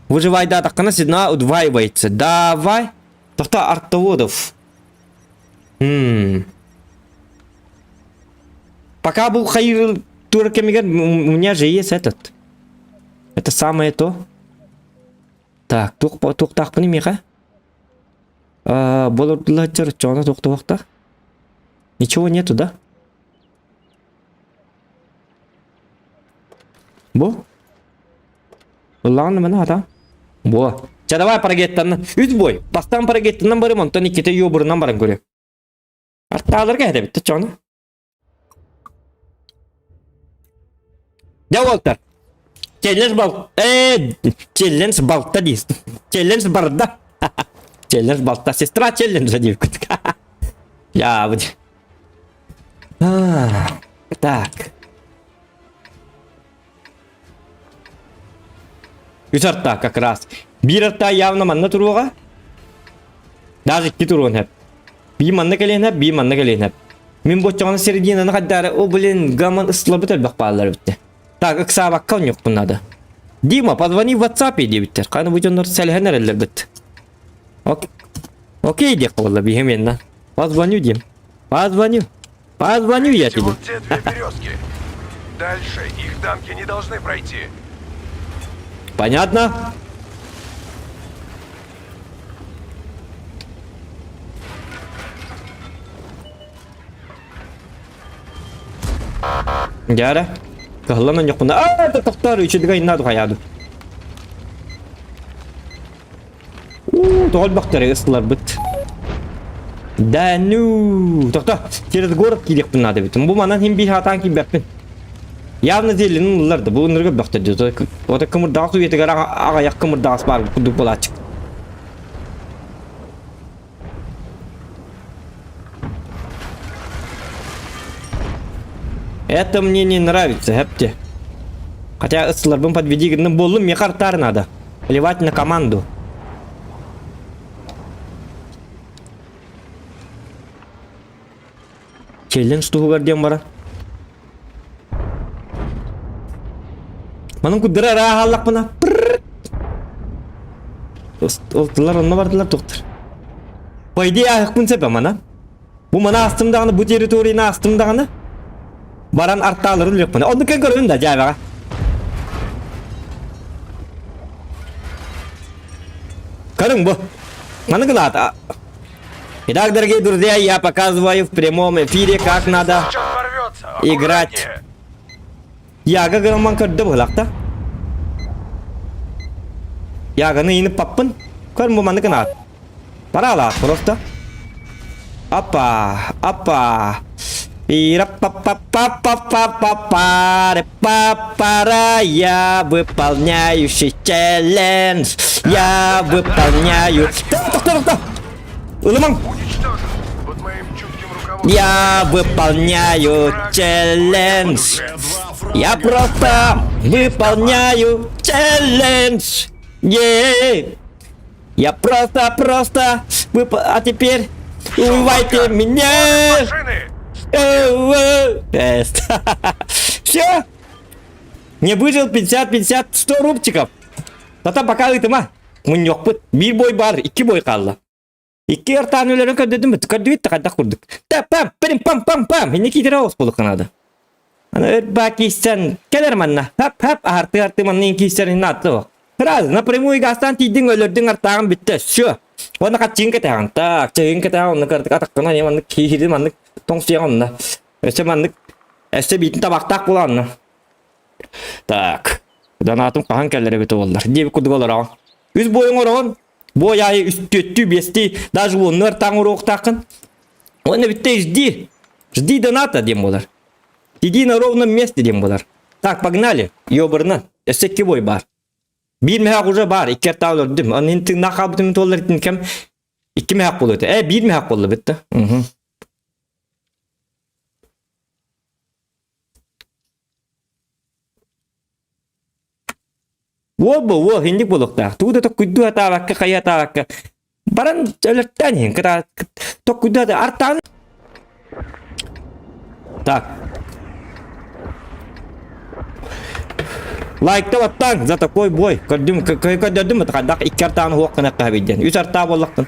[SPEAKER 2] Выживайдаатаххына цена удваивается. Давай. Тохта артоводов. Хм. Пока был хайыр тур кэмигэр у меня же есть этот. Это самое то. Так, туох туохтаахпыный миэхэ? Болордулар чоно туохтуохтаах. Ничего нету, да? Бу? Ыллаҕын маны ата. Бу. Ча давай парагеттан. Үс бой. Бастан парагеттанан барым, онтон икките юбурунан баран көрүө. Артааларга этэбит чону. Дьэ уолтар. Челлендж бал... Э, челлендж балта дейсің. Челлендж барда. Челлендж балта. Сестра челленджа дейбит. Я вот. Так. Үс арта как раз. Биир арта явно манна туруоҕа. Даже икки туруон сөп. Бии манна кэлиэн сөп, бии манна кэлиэн сөп. Мин боччоҕуна серединаны хайдаары, о блин, гаман ыстылабыт элбэх бааллар эбиттэ. Так, ыксаабакка онньуохпун надо. Дима, позвони в WhatsApp диэбиттэр. Ханы бу дьоннор сэлэһэн эрэллэр бит. Окей. Окей диэх буолла биһим инна. Позвоню, Дим. Позвоню. Позвоню я
[SPEAKER 1] Видите
[SPEAKER 2] тебе.
[SPEAKER 1] вон те две березки. Дальше их дамки не должны пройти.
[SPEAKER 2] Понятно? Дьара. Кыһыллан онньохпуна аа тохтоор үчүгэй наду хайаду. Уу, тоҕо элбэхтэрэ ыстыларбыт. Да ну, тохто, через город киириэхпин наада эбит. Бу манан хин биир хатаан киирбэппин. Явно зелени ыллар да, бу ынырыга бөхтөрдө. Ота кымырдаҕас үйэтигэр аҕайах кымырдаҕас баар курдук буолааччы. Это мне не нравится, хэпти. Хотя ысыларбын подведи гынным буоллум, миэхэ артаар надо. Плевать на команду. Челлендж туһугар диэн баран. Манын куддара ырааһаллахпына. Олтулар онно бардылар доктор. По идее аһыкпын сөп мана. Бу мана астым даҕаны, бу территорияны астым даҕаны. Баран артааларын үлүөхпүнэ. Оннук көрөбүн да дьээбэҕэ. Көрүҥ бу. Маны гынаата. Итак, дорогие друзья, я показываю в прямом эфире, как надо играть. Яга грамман көрдө быһылахта. Яганы инip паппын. Көр бу маны гынаат. Паралаах просто. Апа, апа. Пира-па-па-па-па-па-па-пара Я выполняющий челлендж. Я выполняю. Тоқта, Ылымаҥ. Я выполняю челлендж. Я просто выполняю челлендж. Е! Я просто-просто вып... А теперь убивайте меня! Все! Не выжил 50, 50, 100 рубчиков. Тата пока ыытыма. Мунньуохпут. Биир бой бар, икки бой хаалла. Икки артаан өлөрөн көрдөдүм, көрдүбүт да хайдах курдук. Та пам, пам пам пам пам. Инне киитэрэ оҕус буолуохха наада. Аны өр кииссэн кэлэр манна. Хап хап аһарты арты манна кииссэр инна атты Сразу напрямую газтан тиийдиҥ өлөрдүҥ артааҕын бүттэ. Все. Уонна хаччыын кэтэҕин. Так, чайын кэтэҕин онно кырдык атаххына не маннык киһири маннык тоҥсуйаҕын онно. Өссө маннык өссө биитин табахтаах була онно. Так. Донатым хаһан кэлэр эбит буоллар. Диэбит курдук олороҕун. Үс буойуҥ ороҕун. Буой аайы үстүөттүү, биэстии, даже уоннуу артааҥ уруоктааххын. Уонна бүттэ жди. Жди доната диэн буолар. Иди на ровном месте диэн буолар. Так, погнали. Ёбарна. Өссө икки бой баар. Биир мөһөөх уже баар. Икки артаа олордум. Онон тыыннаах хаалбытым туоллар итин кэм икки мөһөөх буолуо этэ. Э, биир мөһөөх буолла бүттэ. Угу. Уол бу уол инник буолуохтаах. Тугу да токкуйдуу атаабакка, хайа атаабакка. Баран өлөртөөн иһин. Кыта токкуйдуу ата артаан. Так. Лайкта баттаң за такой бой. Көрдүм, көрдүм, хайдах икки артааны хуох гына каһабиден. Үс артаа буоллахпын.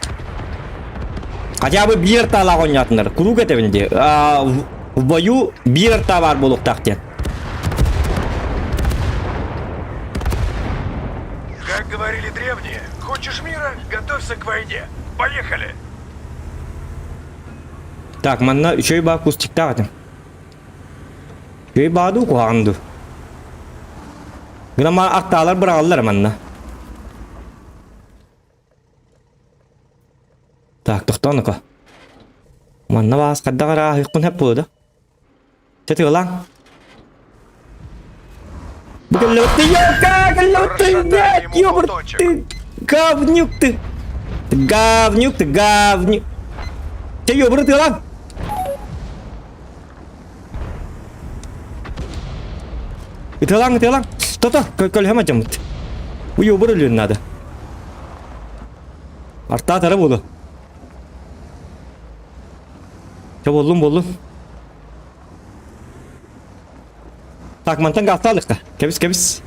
[SPEAKER 2] Хотя бы биир таалаах оонньоотуннар. Куруук этэбин дии. В бою биир таа баар буолуохтаах диэн.
[SPEAKER 1] Как говорили древние, хочешь мира, готовься к войне. Поехали!
[SPEAKER 2] Так, манна үчүгэй баа кустиктаах этим. Үчүгэй баа дуу, куһаҕан дуу? Гынан аттаалар быраҕаллар манна. Так, тохтоон око. Манна баас хайдах эрэ ааһыахпын сөп буолуо да? Чэ тыалаан. Бу кэллэбит ёлка, кэллэбит нет, ёбр ты, говнюк ты. Ты говнюк, ты говнюк. Чэ ёбры тыалаан. Ытыалаҥ, ытыалаҥ. Тото, көлөһөм адьаммыт. Бу ёбур өлүөн наада. Артаатара буолу. Чэ буоллун, буоллун. Так, мантан гаастаалыкка. Кэбис, кэбис.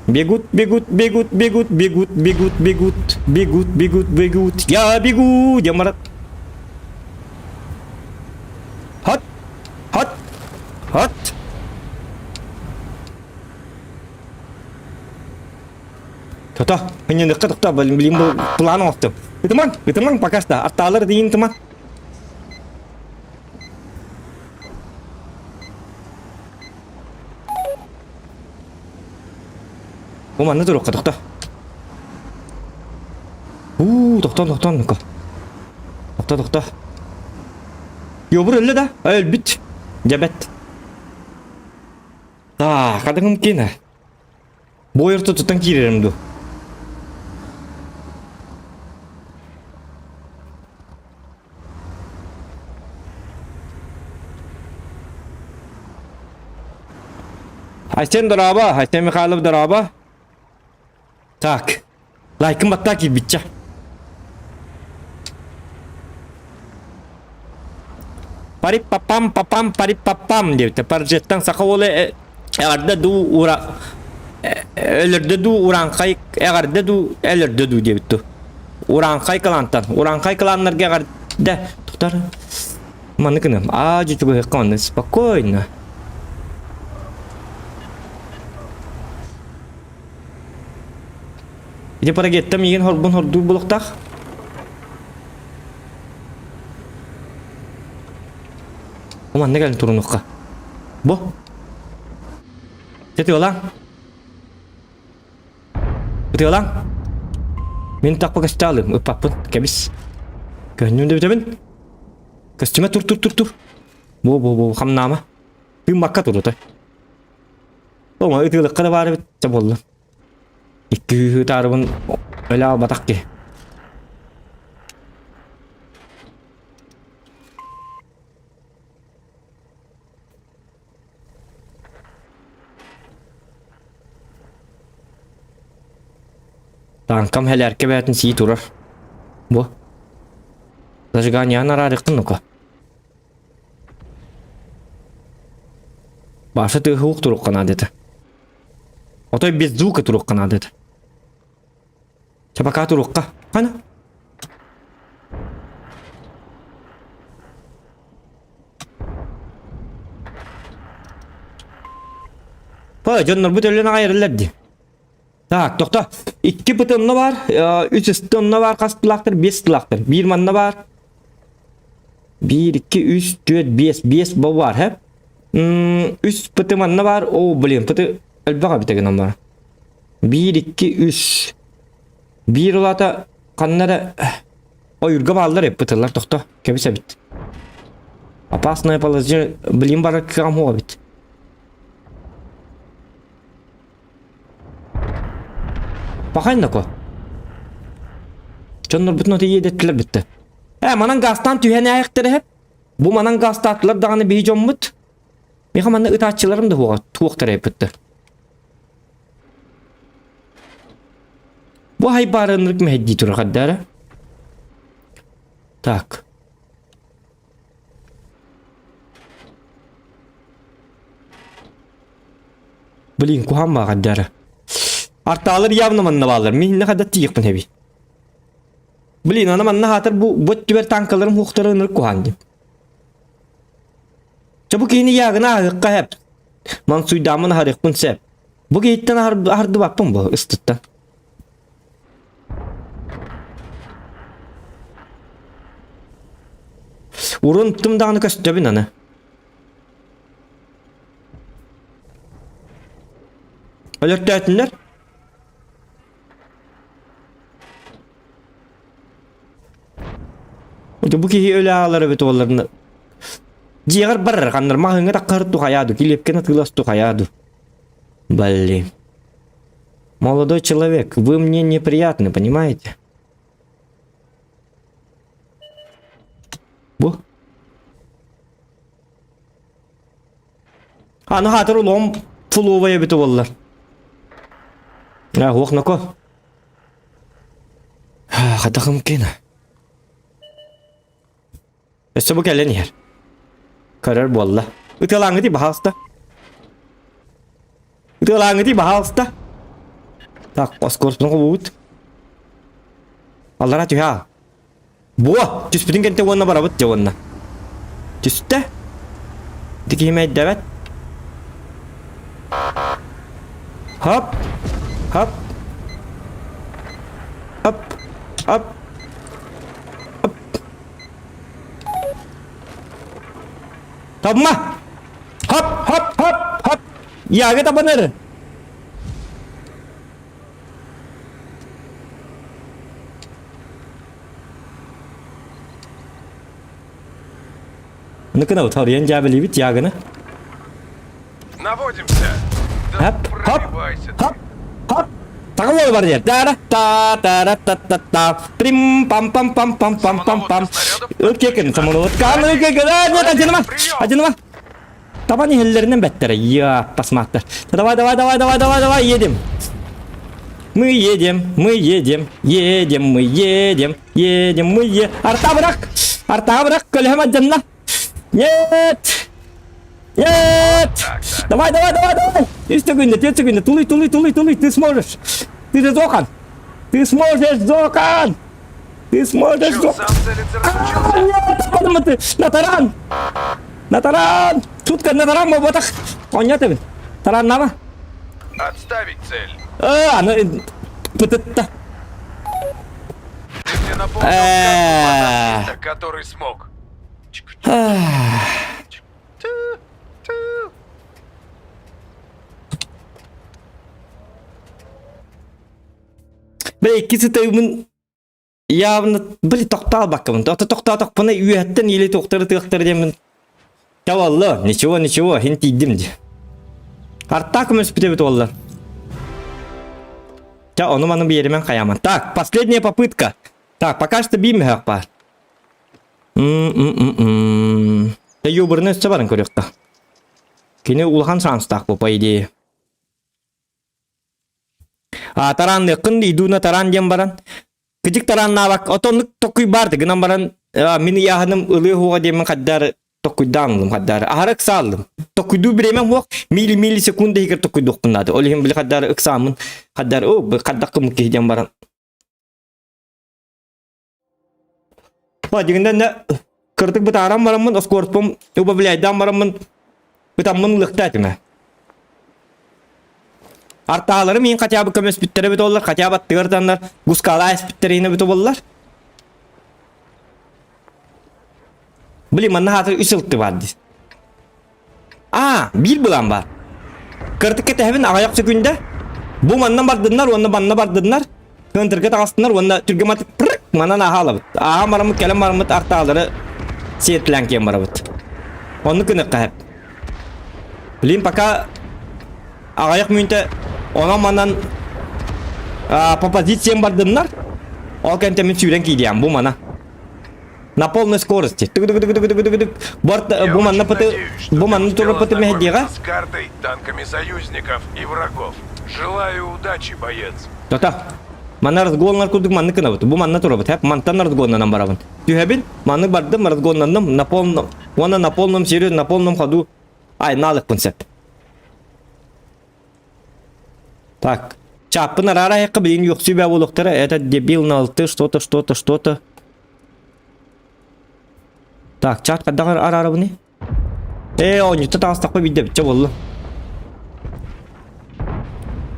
[SPEAKER 2] Бегут, бегут, бегут, бегут, бегут, бегут, бегут, бегут, бегут, бегут. Я бегу, диэн барат. Хат, хат, хат. Тото, хынньаныахха тохто, блин, бу план оҥостум. Ытымаҥ, ытымаҥ пока что, аттаалар диин ытымаҥ. Бу манна туруохха тохто. Уу, тохтон, тохтон, ну-ка. Тохто, тохто. Йобур өллө да? Өлбүт. Дьэбэт. Так, адыгым кина. Бу ойорто тутан киирэрим ду. Айсен дорообо, Айсен Михайлов дорообо. Так, лайкын баттаа киирбитчэ. Пари-папам, папам, пари-папам диэбитэ. Паржеттан саха уола эҕэрдэ дуу ура өлөрдө дуу урааҥхай эҕэрдэ дуу өлөрдө дуу диэбит дуу. Урааҥхай кылаантан. Урааҥхай кылааннарга эҕэрдэ тутар. Маннык гынам. Аа, дьүчүгүһүөххэ манна спокойно. Ити парагетта миигин хорбун хордуур булуктаах. Бу манна кэлин турунукка. Бу. Тетиолаң. Ытыалаҥ. Мин таппа көстө ыппаппын. Кэбис. Көһүннүм да бүтэбин. Көстүмэ тур тур тур тур. Бу бу бу хамнаама. Тыыммакка турута. Ома ытыалыкка да баар эбит буолла. Икки үһү таарыбын өлө албатах киһи. Тааҥкам һэлээркэ бэйэтин сии турар. Бу. Зажиганиеҕын араарыаххын ну-ка. Баша тыаһы туруохха наада этэ. Отой без звука туруохха наада этэ. Чэ пока туруохха. Хана. Па, дьоннорбут өлөн аҕай эрэллэр дии. Так, тохто. Икки пыт онно бар, үс ысты онно бар, хас тылаахтар, биэс тылаахтар. Биир манна бар. Биир, икки, үс, түөрт, биэс. Биэс бу бар, һэ? Үс пыты манна бар. О, блин, пыты элбэх эбит гынан бар. Биир, икки, үс. Биир улаата ханна эрэ ойуурга бааллар эппытылар тохто кэбис эбит. Опасное положение блин барар кыам хуа эбит. Пахайнако. Дьоннорбутун оты иэдэттилэр бүттэ. Э, манан газтаан түһэн ээхтэрэ хэп. Бу манан газтаатылар даҕаны биһи дьоммут. Миха манна ытааччыларым да хуоҕа туохтара эппиттэр. Бу хайбаарыннык мэһэйдии турар хардара. Так. Блин, куһаан баа хардара. Артаалар явно манна бааллар. Мин хада тиийиэхпин эбит. Блин, аны манна хаатар бу бот түбэр танкаларым хуохтара ынырык куһаан дии. Чэ бу киһини яагына аһыахха хэп. Мансуйдааммын аһарыахпын сөп. Бу киһиттэн аһардыбаппын бу ыстыттан. Урун тым даҕаны көстөбүн аны. Өлөртөөтүннэр. Бу киһи өлө аалар эбит уолларына. Дьиэҕэр барар ханнар маһыҥҥа таххар тухайааду, килиэпкэн атыылас тухайааду. Блин. Молодой человек, вы мне неприятны, понимаете? Бу. Аны хаатыр улом фуловая эбит уоллар. А, хуох нако. Хатахым кена. Өссө бу кэлэн иһэр. Көрөр буолла. Ытыалааҥҥытый, баһаалыста. Ытыалааҥҥытый, баһаалыста. Так, оскорпун хобуут. Аллара түһэ аал. Буо! Түспүтүн кэнтэ уонна барабыт дьэ уонна. Түстэ. Ити киһи мэйдэбэт. Хоп! Хоп! Хоп! Хоп! Хоп! Тапма! Хоп! Хоп! Хоп! Хоп! Яга табаныр! Ну-ка, вот, дьаабылыыбыт яганы.
[SPEAKER 1] Наводимся. Да
[SPEAKER 2] Хоп, хоп,
[SPEAKER 1] пробивайся ты.
[SPEAKER 2] хоп, хоп. Таҕыл бар диэр. Тара та та та та та Прим пам пам пам пам пам пам пам. Ыккекин самолотка. Ыккекин. А, нет, одинма. Одинма. Табан иһэллэринэн бэттэрэ. Я, посмотри. Давай, давай, давай, давай, давай, давай, едем. Мы едем, мы едем, едем, мы едем, едем, мы едем. Арта бырах! Арта бырах, көлөһөм алдьанна. Нет! Нет! Давай, давай, давай, давай! Үс секунда, 4 секунда. Тулуй, тулуй, тулуй, тулуй, ты сможешь. Ты же Зохан. Ты сможешь, Зохан! Ты сможешь,
[SPEAKER 1] Чё,
[SPEAKER 2] Зохан!
[SPEAKER 1] сам целиться разучился?
[SPEAKER 2] Нет, подумай ты! На таран! На таран! Шутка, на таран буолбатах! Оонньоот эбит. Тараннаама?
[SPEAKER 1] Отставить цель.
[SPEAKER 2] Э, аны пытытта.
[SPEAKER 1] Ты мне напомнил
[SPEAKER 2] Э.
[SPEAKER 1] сказку который смог.
[SPEAKER 2] Бля, икки сытыыбын явно, били тохтообаккабын. Ото тохтоотохпуна үөһэттэн или туохтары тыахтары диэммин. Чавалла, ничего, ничего, хин тиийдим дии. Артаа көмөспүтэ эбит уоллар. Ча, ону маны биэримэн хайааман. Так, последняя попытка. Так, пока что биир мөһөөх баар. М-м-м-м. Юбырны өссө баран көрүөххэ. Кини улахан шанстаах бу, по идее. А тараанныаххын идуна тараан диэн баран кыдьык тарааннаабак отоннук токуй баар гынан баран мин ыйааһыным ылыы хуоҕа диэммин хаддар токуйдаан ылым хаддар аһара ыксааллым токуйдуу бириэмэм хуох мили мили секунда иһигэр токуйдуохпун наада ол иһин били хаддар ыксааммын хаддар о хаддаккым киһи диэн баран Дьиҥинэн кырдык бытааран бараммын, оскуорпум убавляйдаан бараммын, ытаммын ылыахта этим. Артааларым иин хотя бы көмөспүттэрэ эбит буоллар, хотя бы аттыгар таннар гускалаа эспиттэрэ иин эбит буоллар. Блин, манна хаатыр үс ылты бар дии. Аа, биир былаан баар. Кырдык кэтэһэбин аҕыйах сөкүүндэ. Бу манна бардыннар уонна манна бардыннар. Кыантырга таҕыстыннар уонна түргэматык прыг манан ааһа алабыт. Ааһа бараммыт кэлэн бараммыт артаалары сиэтлээн киэн барабыт. Оннук гыныахха сөп. Блин, пока аҕыйах мүнүүтэ онон манан по позициям бардыннар. Ол кэнтэ мин сүүрэн киириэм бу мана. На полной скорости. Тык-тык-тык-тык-тык-тык. Борт
[SPEAKER 1] Я
[SPEAKER 2] бу манна
[SPEAKER 1] очень
[SPEAKER 2] пыты
[SPEAKER 1] надеюсь, что
[SPEAKER 2] бу
[SPEAKER 1] ты
[SPEAKER 2] манна
[SPEAKER 1] успел
[SPEAKER 2] тура пыты
[SPEAKER 1] ознакомиться
[SPEAKER 2] мэһдиэҕэ.
[SPEAKER 1] с картой, танками союзников и врагов. Желаю удачи, боец.
[SPEAKER 2] Тота. Манна разгоннар курдук маннык гынабыт. Бу манна турабыт. Хэп мантан разгоннанан барабын. Түһэбин, маннык бардым, разгоннанным, на полном, уонна на полном серьезе, на полном ходу. Ай, налыкпын сөп. Так. Чааппын араара айахха билигин үөхсүү бээ буолуохтара. Этот дебил на алты что-то, что-то, что-то. Так, чат хайдах араарабыный? Ээ, оонньута таҕыстахпа биирдэ биччэ буолла.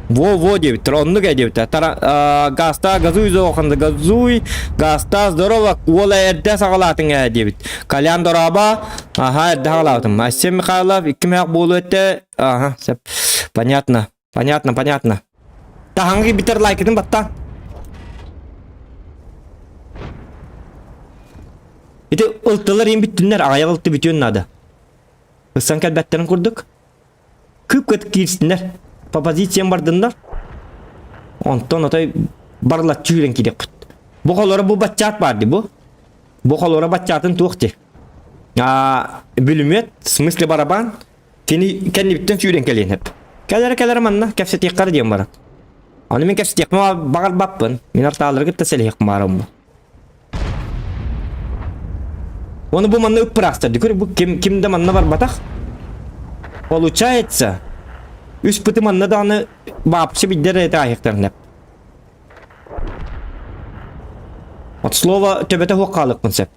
[SPEAKER 2] Во-во диэбиттэр, оннук ээ диэбиттэр. Тара, газта газуй зооханда газуй, газта здорово, уола эрдэ саҕалаатыҥ ээ диэбит. Колян дорообо, аха эрдэ саҕалаабытым. Айсен Михайлов икки мөһөх буолуо этэ, аха, сөп. Понятно, понятно, понятно. Таһаҥҥа киирбиттэр лайкытын батта. Ити ылтылар иин бүттүннэр, аҕыйах ылты бүтүөн наада. Ыссан кэлбэттэрин курдук. Кып-кыт киирсиннэр. По позициям бардыннар. Онтон отой барлаччы үүрэн киириэхпит. Бу холоро бу баччаат баар ди бу. Бу холоро баччаатын туох ди. А, бүлүмүөт, в смысле барабан, кини кэннибиттэн сүүрэн кэлиэн сөп. Кэлэрэ кэлэрэ манна кэпсэтиэххэ диэн баран. Аны мин кэпсэтиэхпин баҕарбаппын. Мин артаалары кытта сэлиһиэхпин баарым бу. Оны бу манна ыппыраастар. Көр бу ким ким да манна барбатах. Получается, үс пыты манна даҕаны баапчы биддер этэ аһыктарнап. От слова төбөтө хуох хаалыкпын сөп.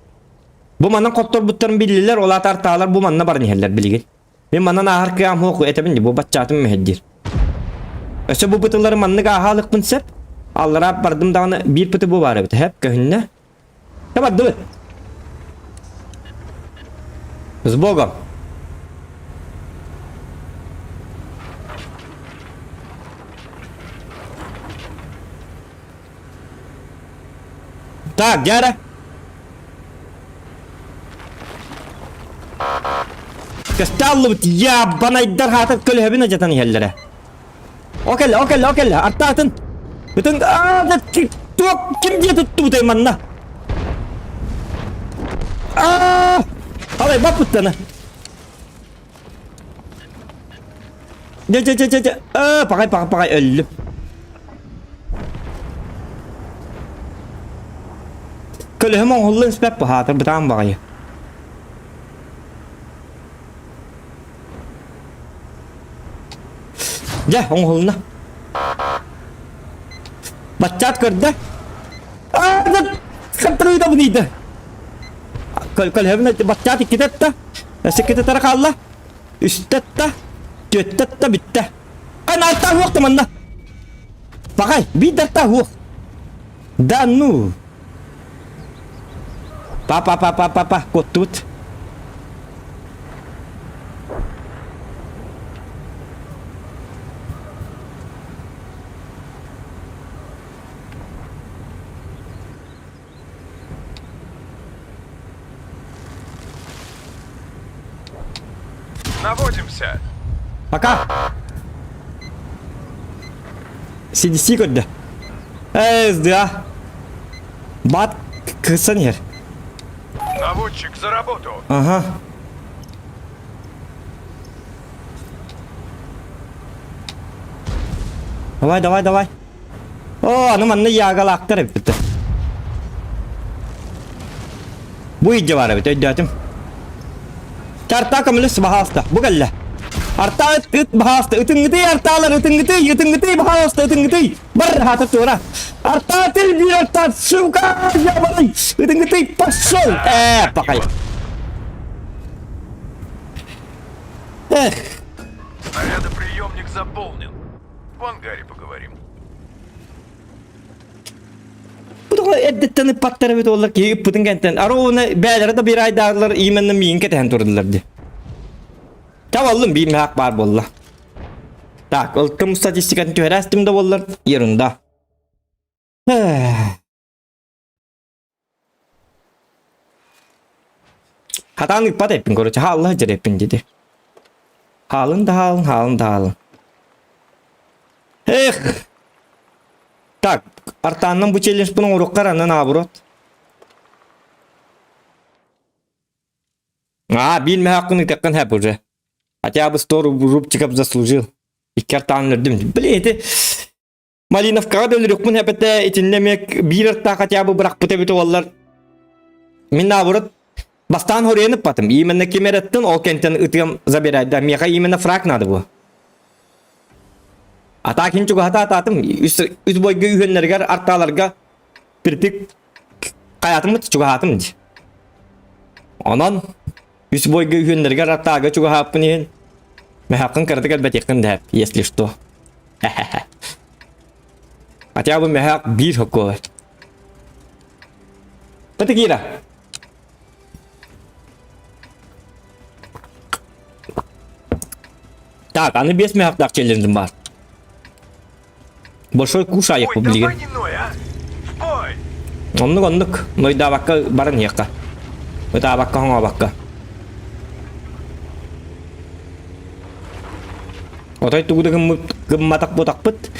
[SPEAKER 2] Бу манан хотторбуттарын биллилер, ол аата артаалар бу манна баран иһэллэр билигин. Мин манан ааһар кыам хуох этэбин ди бу баччаатым мэһэддиир. Өссө бу бытылары маннык ааһаалыкпын сөп. Аллараа бардым даҕаны биир пыты бу баар эбит. Хэп көһүннэ. Та бардыбыт. С Богом. Так, дьара. Көстө Я банайдар хаатар көлөһөбүн адьатан иһэллэрэ. О кэллэ, о кэллэ, о кэллэ. Артаатын. Бүтүн аа туох ким дии туттубутай манна? Аа! Алай баппыттана. Дьэ, дьэ, дьэ, дьэ, дьэ. Аа, паҕай, паҕай, паҕай, өллүм. Көлөһөм оҥоһуллан испэт баһаатар бытаан баҕайы. Дьэ, оҥоһулунна. Баччаат көрдө. Аа, хантарыыта бунийда. Көлөһөбүн баччаат иккитэ атта. Өссө иккитэ тара хаалла. Үстэ атта. Түөттэ атта бүттэ. Канааттаа уох да манна. Пахай, биир да аттаа уох. Да ну. Па-па-па-па-па-па, куоттубут.
[SPEAKER 1] Наводимся.
[SPEAKER 2] Пока. CDC көрдө. Эй, СДА. Бат кырсан иһэр.
[SPEAKER 1] Наводчик за работу.
[SPEAKER 2] Ага. Давай, давай, давай. Оо, аны манна ягалаахтар эбит. Бу идде бар эбит, өйдөөтүм. Чартаа көмөлөс баһаалыста. Бу кэллэ. Артаа ыт, ыт баһаалыста. Ытыҥҥытый артаалар, ытыҥҥытый, ытыҥҥытый баһаалыста, ытыҥҥытый. Бар хаата туора. Артаа тил биир артаа, сука, ябалай. Ытыҥҥытый, пошел. Э, пахай. Эх.
[SPEAKER 1] Снарядоприемник заполнен. В ангаре поговорим.
[SPEAKER 2] Бу тоҕо эрдэттэн ыппаттар эбит уоллар киһи ыппытын кэнтэн ароуна бээлэрэ да биир айдаарлар именно миигин кэтэһэн турдулар дии. Табаллым биир мөһаах баар буолла. Так, ылтым статистикатын түһэрээстим да буоллар ерунда. Хатаан ыыппат эппин, короче, хаалла сылдьар эппин диэти. Хаалын да хаалын, хаалын да хаалын. Эх! Так, артааннан бу челленджпын оҥоруохха эрэ, наоборот. Аа, биир мөһөөххүн ытыаххын хэп уже. Хотя бы 100 рубчиков заслужил. Икки артаан өлөрдүм. Блин, ити Малиновкаҕа да өлөрүөхпүн эпэтэ итиннэ эмиэ биир артаах хотя бы бырахпыт эбит уоллар. Мин наоборот бастаан хоруйан ыппатым. Именно ким эрэттин ол кэнтэн ытыам забирай. Да, миэхэ именно фраг надо было. А так ин чугаһата атаатым. Үс, үс бойга үһүөннэригэр артааларга притык хайаатыммыт чугаһаатым дии. Онон үс бойга үһүөннэригэр артаага чугаһааппын иһин мэһэххин кыратык элбэтиэххин дэһэп, если что. Хотя бы мэһэк биир хоккуолар. Патыкира. Так, аны биэс мөһөхтөөх челленджим баар. Большой куш айык
[SPEAKER 1] Ой,
[SPEAKER 2] билигин.
[SPEAKER 1] давай не ной, а! В бой!
[SPEAKER 2] Оннук оннук. Нойдаабакка баран иһиэххэ. Ытаабакка хоҥообакка. Отой тугу да гыммыт гымматах бутахпыт.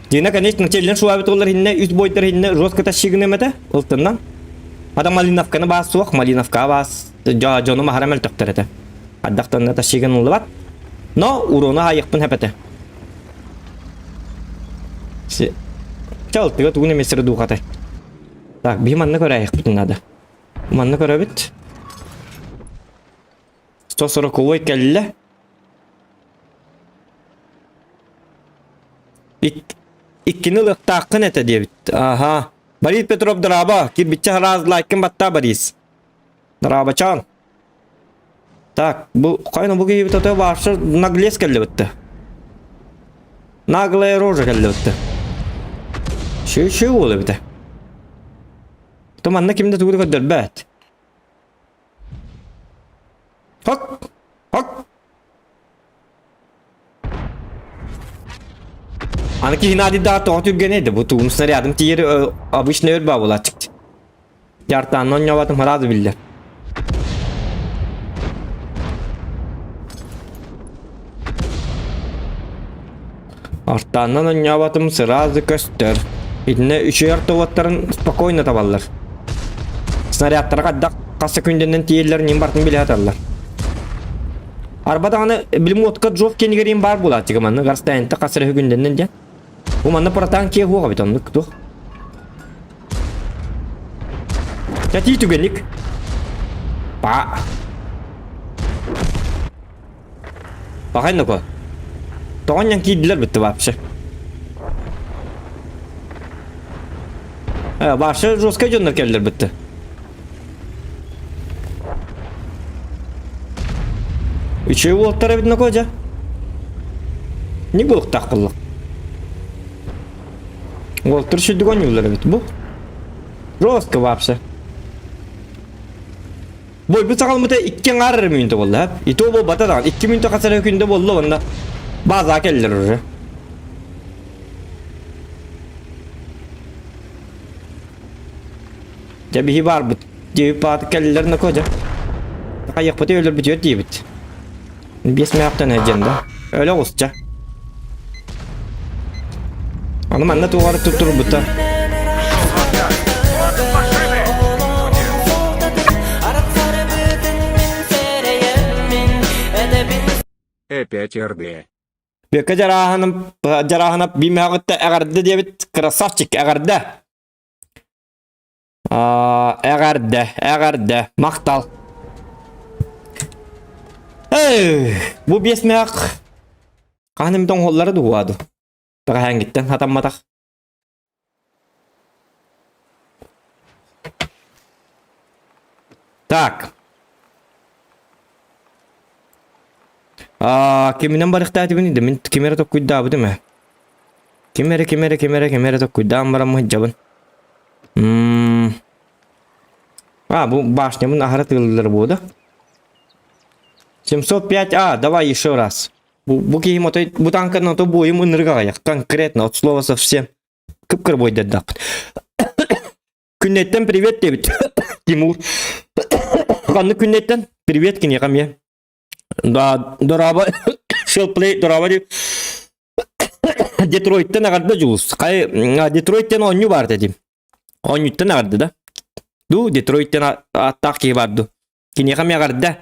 [SPEAKER 2] Дина, конечно, челлендж шуабит олар хинне, үс бойдар хинне жестко тащигын эмете, ылтыннан. Ата Малиновканы баас суох, Малиновка баас дьону махара мөлтөхтөр этэ. Ардахтанна тащигын ыллыбат. Но урону аайыхпын хэпэтэ. Чалтыга тугун эмесtere дуухатай. Так, биһи манна көрөөйөхпүтүн надо. Манна көрөбүт. 140 кэллэ. Иккини ылыахтааххын этэ диэбит. Аха. Борис Петров драба. Кирбиччэ хараас лайкын батта Борис. Драабачаан. Так, бу хайна бу киһибит ото баарса наглец кэллибитте. Наглая рожа кэллибитте. Шү шү буола эбитэ. То манна ким да тугу да көрдөрбөт. Хок! Хок! Аны киһини адыйдаҕа тоҕо түргэнэй да бу тугум снарядым тиийэр обычно өр баа буолааччык. Дьартаанна онньообатым сразу биллэр. Артааннан онньообатым сразу көстөр. Итиннэ үчүгэй ортолоттарын спокойно табаллар. Снарядтара хайдах хас секундэнэн тиийэллэрин ньим бартын билэ саталлар. Арба даҕаны билим уотка Джов киэнигэр баар буолааччыга манна гарстайынта хас эрэ күндэннэн диэн. Бу манна протан киэ хуоҕа бит оннук туох. Тэтии түгэнник. Па. Пахай ноко. Тоҕон киирдилэр битти вообще. Э, вообще жесткай дьоннор кэллэр битти. Үчүгэй уолтар эбит ноко дьэ. Не буолуохтаах буолла. Уолтар сүрдүк оонньууллар эбит бу. Жестко вообще. Бойбут саҕаламмыта икки аҥаар эрэ мүнүүтэ буолла. И то буолбата даҕаны. Икки мүнүүтэ хас эрэ күндэ буолла уонна баазаҕа кэллэр уже. Дьэ биһи баарбыт. Диэбит бааты кэллилэр ноко дьэ. Хайыахпыты өлөрбүтүгэр диэбит. Биэс мөөхтөн эдьэн да. Өлө оҕусча. Аны манна туоҕар туттурбута.
[SPEAKER 3] Опять РД.
[SPEAKER 2] Бүөккэ дьарааһыным дьарааһынап биимэҕиттэ эҕэрдэ диэбит красавчик эҕэрдэ. Эҕэрдэ, эҕэрдэ, махтал. Эй, бу биэс мээх хаһан эмит оҥоһуллара дуо ду? Бэҕэһээҥҥиттэн хатамматах. Так. Аа, киминэн барыахтаатыбын да мин ким эрэ токкуйдаабытым ээ. Ким эрэ, ким эрэ, ким эрэ, ким эрэ токкуйдаан баран мыһдьабын. Мм. А, бу башнябын аһара тыыллар буо да? 705А, давай еще раз. Бу, бу киһим отой, бу танканы ото буойум ынырык аҕыйах. Конкретно, от слова совсем. Кып-кыр буойдардахпыт. Күннэттэн привет диэбит. Тимур. Ханнык күннэттэн? Привет киниэхэ эмиэ. Да, дорообо. Шелплей, дорообо дип. Детройттан аҕарда Дьулус. Хай, Детройттан оонньуу баар дедим. Оонньууттан аҕарда да. Ду, Детройттан ааттаах киһи бар ду. Киниэхэ эмиэ аҕарда.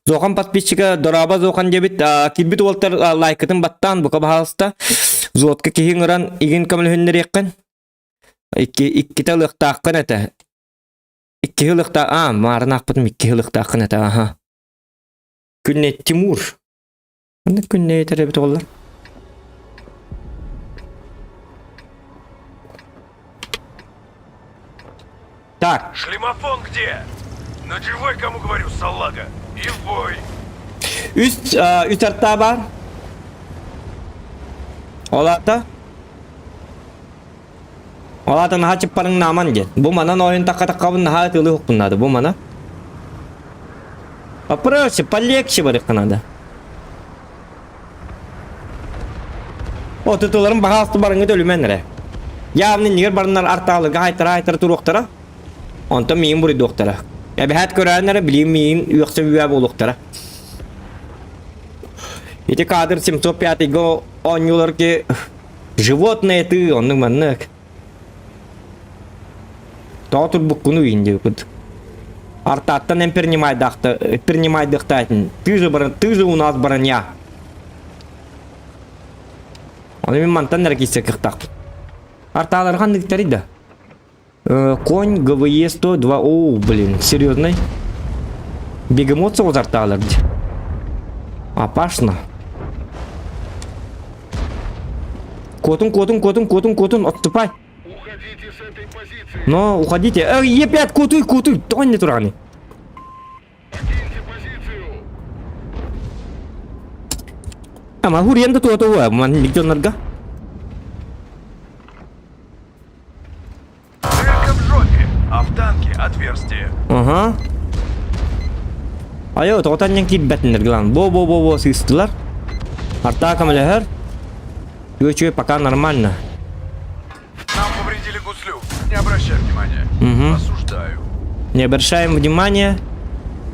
[SPEAKER 2] Зохан подписчика дорообо Зохан диэбит. Кирбит уолтар лайкытын баттаан бука баһаалыста. Зотка киһи ыҥыран игин көмөлөһүннэриэххин. Икки, иккитэ ылыахтааххын этэ. Икки ылыахтаах, аа, маарын аахпытым икки ылыахтааххын этэ, аха. Күннэй Тимур. Маннык күннэй этэр эбит оҕолор. Так.
[SPEAKER 1] Шлемофон где? Надевай, кому говорю, салага. И в бой.
[SPEAKER 2] Үс, үс артаа баар. Ол аата? Ол аата наһаа чыппарыҥ нааман диэн. Бу манан ойун такка-таккабын наһаа ытыалыы уһукпун наада. Бу мана. Попроще, полегче барыахха наада. О, тутуларым баһаалыста барыҥҥыт өлүмэн эрэ. Явно иннигэр барыннар артааларга хайтара-хайтара туруохтара. Онтон миигин буруйдуохтара. Эбэһээт көрөөн эрэ билигин миигин үөхсэ үөҕэ буолуохтара. Ити кадр 705-га оонньууларга животные ты оннук маннык. Тоҕо турбуккуну үйін диэбит. Артаттан эн принимайдахта принимайдыхтаатын. Ты же, ты же у нас броня. Оны мин мантан эрэ киирсэ кыахтаахпын. Артаалар ханныктарый да? Конь ГВЕ 102. О, блин, серьезный? Бегемот соҕус артаалар дии. Опасно. Куотун, куотун, куотун, куотун, куотун, отступай.
[SPEAKER 1] Уходите с этой позиции.
[SPEAKER 2] Но, уходите. Эй, Е5, куотуй, куотуй, тоҕо иннэ тураҕыный?
[SPEAKER 1] Покиньте позицию.
[SPEAKER 2] Ама хуриен да туотуа, маннык дьоннорго.
[SPEAKER 1] Дырка в жопе, а в танке отверстие.
[SPEAKER 2] Ага. Айо, тоҕотанньан киирбэтиннэр глан. Бо-бо-бо-бо сыыстылар. Артаа көмөлөһөр. Үчүгэй, пока нормально.
[SPEAKER 1] Нам повредили гуслю. Не обращай внимания.
[SPEAKER 2] Угу.
[SPEAKER 1] Осуждаю.
[SPEAKER 2] Не обращаем внимания.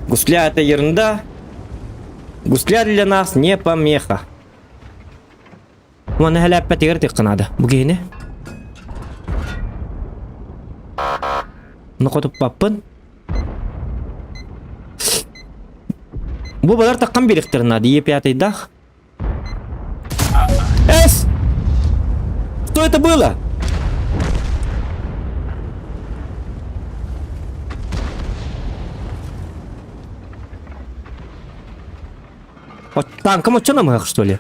[SPEAKER 2] Гусля это ерунда. Гусля для нас не помеха. Уонна хэлээппэтигэр тыахха наада. Бу киһини. Нохотуппаппын. Бу балар таххан биэриэхтэрин наада. Е пятыйдаах. Эс! Что это было? Танком оччо намыһах, что ли?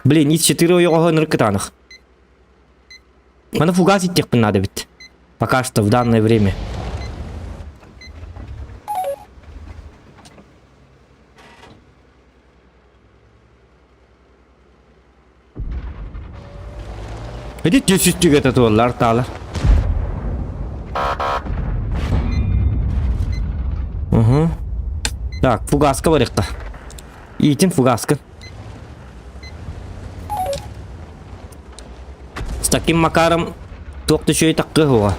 [SPEAKER 2] Блин, ИС-4 ойоҕоһо ынырык кытаанах. Маны фугас иттиэхпин наада эбит. Пока что в данное время. Ити түс үстүгэ туоллар таалар. Угу. Так, фугаска барыахха. Иитин фугаска. С таким макаром туох да үчүгэй таккыа суоҕа.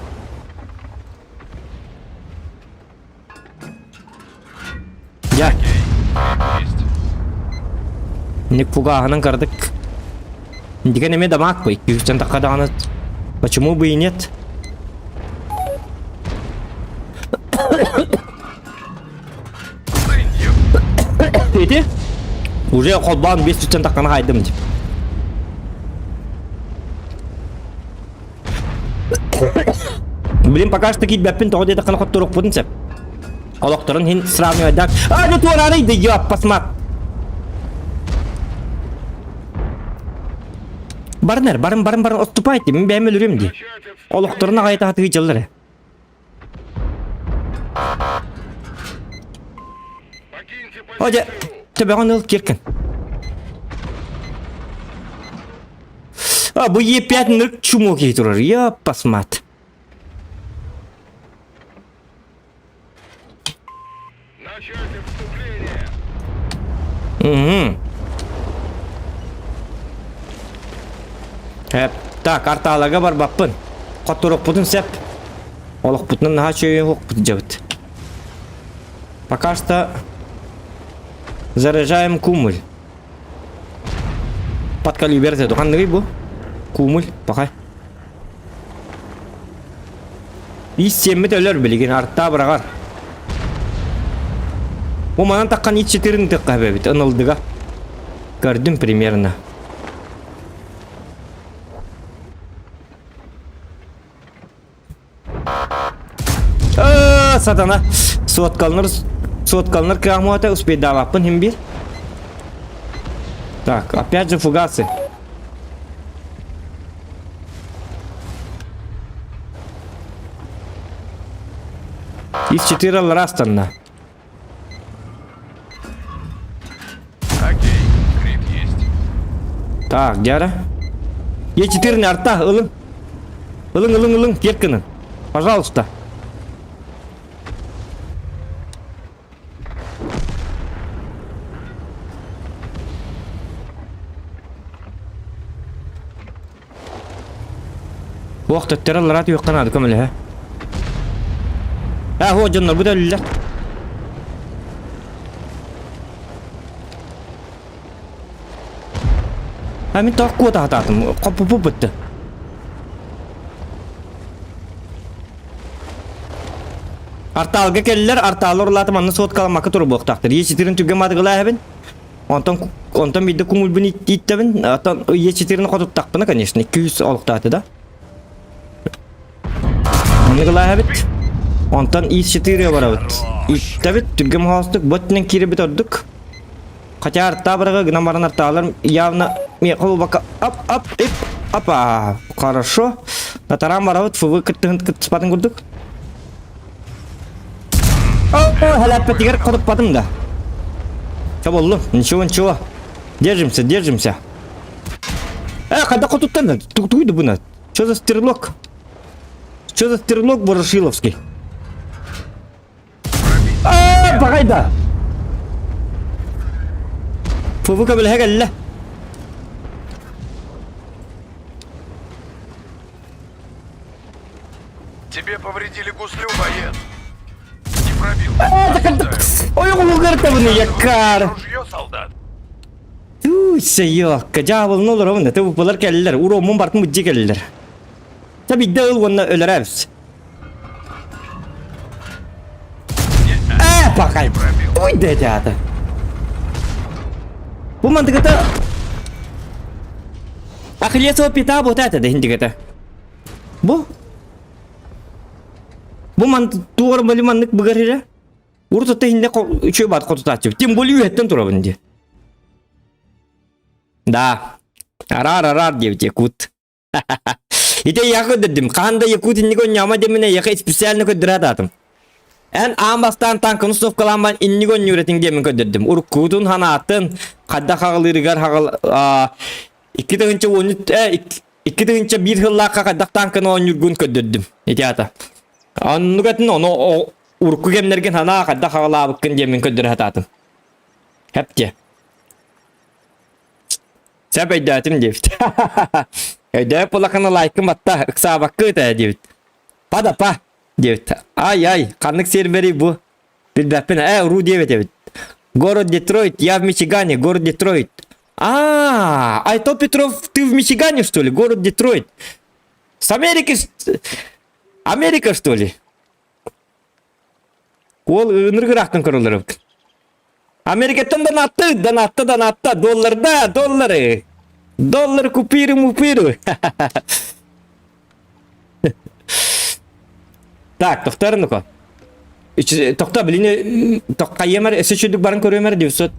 [SPEAKER 2] Дьэ. Ник фугаһынан кардык. Дигэн эмиэ дамаак бый. Күүстэн такка даҕаны. Почему бы и нет? Ити? Уже холбоон биэс түстэн таххана хайдым деп. Блин, пока что киирбэппин тоҕо диэтэххинэ хотторуохпутун сөп. Олохторун иһин сравнивайдаах. А, ну туораары да ёп, посмат. Барынар, барын, барын, барын, отступайте, мин бэйэм өлөрүм дии. Олохторун аҕай таһатыы дьыллар. О, дьэ, төбөҕүн ыл киркин. А, бу Е5 нырк чумок киһи турар. Я посмат.
[SPEAKER 1] Начать отступление.
[SPEAKER 2] Угу. Эп, так, артааларга барбаппын. Хотторукпутун сеп. Олохпутунан наһаа үчүгэй уһукпут дьабыт. Пока что заряжаем кумуль. Подкалибер деді. Ханныгый бу? Кумуль, пока. Ис сиэммит өлөр билигин артаа быраҕар. Бу манан таххан ит четырын тыкка эбэбит ынылдыга. Көрдүм примерно. Э, сатана. Суоткалыныр суоткалыныр кыамуата успейдаабаппын хим бир. Так, опять же фугасы. Ис-четыре аллара станна.
[SPEAKER 1] Окей, крит есть.
[SPEAKER 2] Так, дьара. Е4 арта, ылын. Ылын, ылын, ылын, киэр Пожалуйста. Уох төттөрө аллараа түһүөххэ наада көмөлөһө. Ээ, һуох дьоннорбут өллүлэр. А мин тоох куота сатаатым. Хоппуппут бытты. Артаалга кэллэр, артааллар урлаатым манна суоткаламмакка турбуохтаахтар. Е4 түргэн маатыгылаа Онтон онтон биирдэ куҥулбун ииттэбин, оттон Е4-ни хотуттахпына, конечно, 200 олохтоото да. Онныгылаа эбит. Онтон И4 барабыт. Ииттэбит, түргэн хоостук, бот киирбит ордук. Хотя артаа барага гынан баран артаалар явно холбака ап ап ип апа хорошо. Натаран барабыт ФВ кыттыһын кыттыспатын курдук. Халаппатыгар хотуппатым да. Чэ боллу, ничего, ничего. Держимся, держимся. Э, когда хотуттан, тугуйду буна. Что за стрелок? Что за стрелок Ворошиловский? А, багайда. ФВК билэһэ кэллэ.
[SPEAKER 1] Тебе повредили гуслю, боец. Не пробил.
[SPEAKER 2] Ой, улугартабыны яккар.
[SPEAKER 1] Ружье, солдат.
[SPEAKER 2] Туйся, ёкка, дьаабылын олоробун, это булар кэллилэр, уроммун бартын быдьы кэллилэр. Та бидде ыл уонна өлөрөбүс. Ээ, пахай. Ой, дядя. Бу мантыгыта Ахиллесова пята вот это да индигата. Бу Бу ман туор бали маннык быгар ирэ. Урут отто иһинде үчүгэй баат хотутааччы. Тем более үһэттэн турабын ди. Да. Арар арар диэбит якут. Ити яхы көрдөрдүм. Хаһан да якут инник онньома демине яхы специально көрдөрө атаатым. Эн аан бастаан танканы установкалаан инник онньуур диэмин көрдөрдүм. Уруккутун ханаатын хадда хаҕалыырыгар хаҕал 2010 2001 сыллаахха хайдах танканы оонньуургун көрдөрдүм. Ити аата. Оннук этин ону урукку кэмнэргин санаа хайдах хаҕалаабыккын диэммин көрдөрө сатаатым. Хэп Сөп өйдөөтүм диэбит. Өйдөөп улахана лайкым батта, ыксаабакка ыта диэбит. Па да па диэбит. Ай-ай, ханнык сервери бу? Билбэппин, ээ, уруу диэбит эбит. Город Детройт, я в Мичигане, город Детройт. А, Айто Петров, ты в Мичигане, что ли? Город Детройт. С Америки, Америка, что ли? Ол ынырык ыраахтан көрөлөр эбит. Америкаттан донатты, донатта, донатта, долларда, доллары. Доллар купируй, мупируй. Так, тохтор ну-ка. Тохто, блин, тохкайемар, өссө чүдүк барын көрүөмэр 900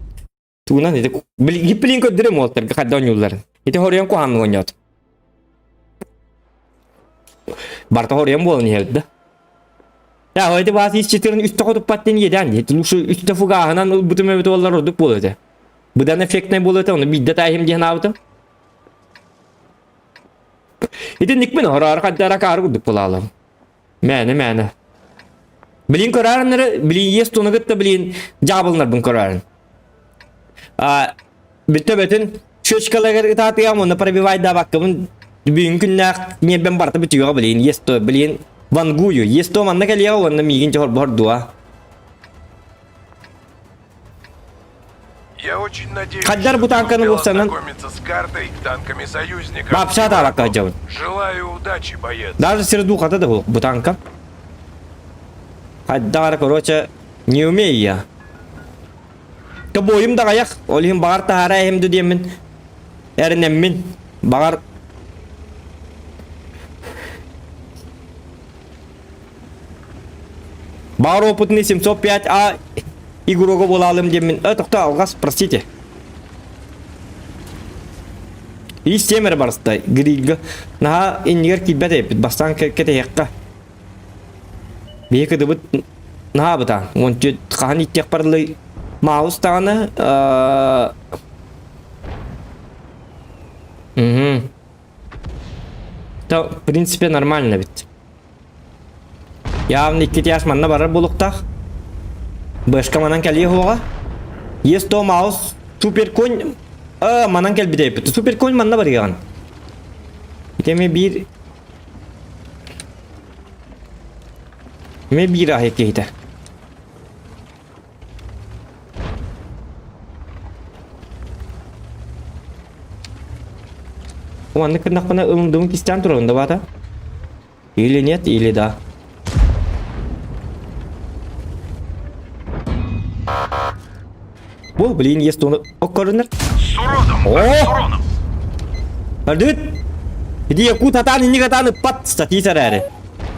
[SPEAKER 2] тугунан ити гипплин көрдөрөм уолтарга хадда оонньуулларын. Ити хоруйан куһааннык оонньоот. Барта хоруйан буолан иһэбит да. Я, ити баас ис четырын үстэ хотуппат диэн иэдээн дии. Лучше үстэ фугааһынан ылбытым эбит уоллар ордук буолуо этэ. Быдан эффектнэй буолуо этэ, ону биирдэ таайым диэн аабытым. Итинникпин хороору хаддара каары курдук булаалым. Мээнэ мээнэ. Билин көраарыннары, билин ес туну кытта билин дьаабылынарбын көрөөрүн. А, бүттэ бөтүн щечкаларгар ытаатыгам онно пробивайдаабаккабын бүгүн күннээх ньиэрбэм барыта бүтүөҕэ билин ес то билин вангую ес то манна кэлиэҕэ уонна миигин дьоһорбор дуо
[SPEAKER 1] Я очень надеюсь,
[SPEAKER 2] Хаддар
[SPEAKER 1] что
[SPEAKER 2] бу
[SPEAKER 1] ты
[SPEAKER 2] танканы
[SPEAKER 1] успел
[SPEAKER 2] булсанан
[SPEAKER 1] ознакомиться с картой и танками союзников.
[SPEAKER 2] Вообще
[SPEAKER 1] и
[SPEAKER 2] табакка
[SPEAKER 1] врагов.
[SPEAKER 2] дьабын.
[SPEAKER 1] Желаю удачи, боец.
[SPEAKER 2] Даже сердухата да бу танка. Хайдах короче, не умею я. Тобойум даҕайах, ол иһин баҕар таһаара эһим диэммин эрэнэммин, баҕар Баҕар опытный 705А игрога буолаалым диэммин, э, тохто, алҕас, простите. Ис темер барыста, грильга. Наһаа иннигэр киирбэт эппит, бастаан кэтэһиэххэ. Биһи кыдыбыт. Наһаа бытаан. 14 хаһан иттиэх барылый Маус даҕаны Угу. То, в принципе, нормально ведь. Явно икки тяж манна барар буолуктаах. Бэшка манан кэлиэ хуоҕа. Есть то маус супер конь манан кэлбит эппит. Супер конь манна барыаҕын. Итеме биир Ме биир аһы киһитэ. Маннык гыннахпына ылындыбын кистээн турабын да баата. Или нет, или да. Бу, блин, есть он оккорунер.
[SPEAKER 1] С уродом!
[SPEAKER 2] О!
[SPEAKER 1] С уроном!
[SPEAKER 2] Ардыт! Иди якут атаан инник атаан ыппат статьи сэрээри.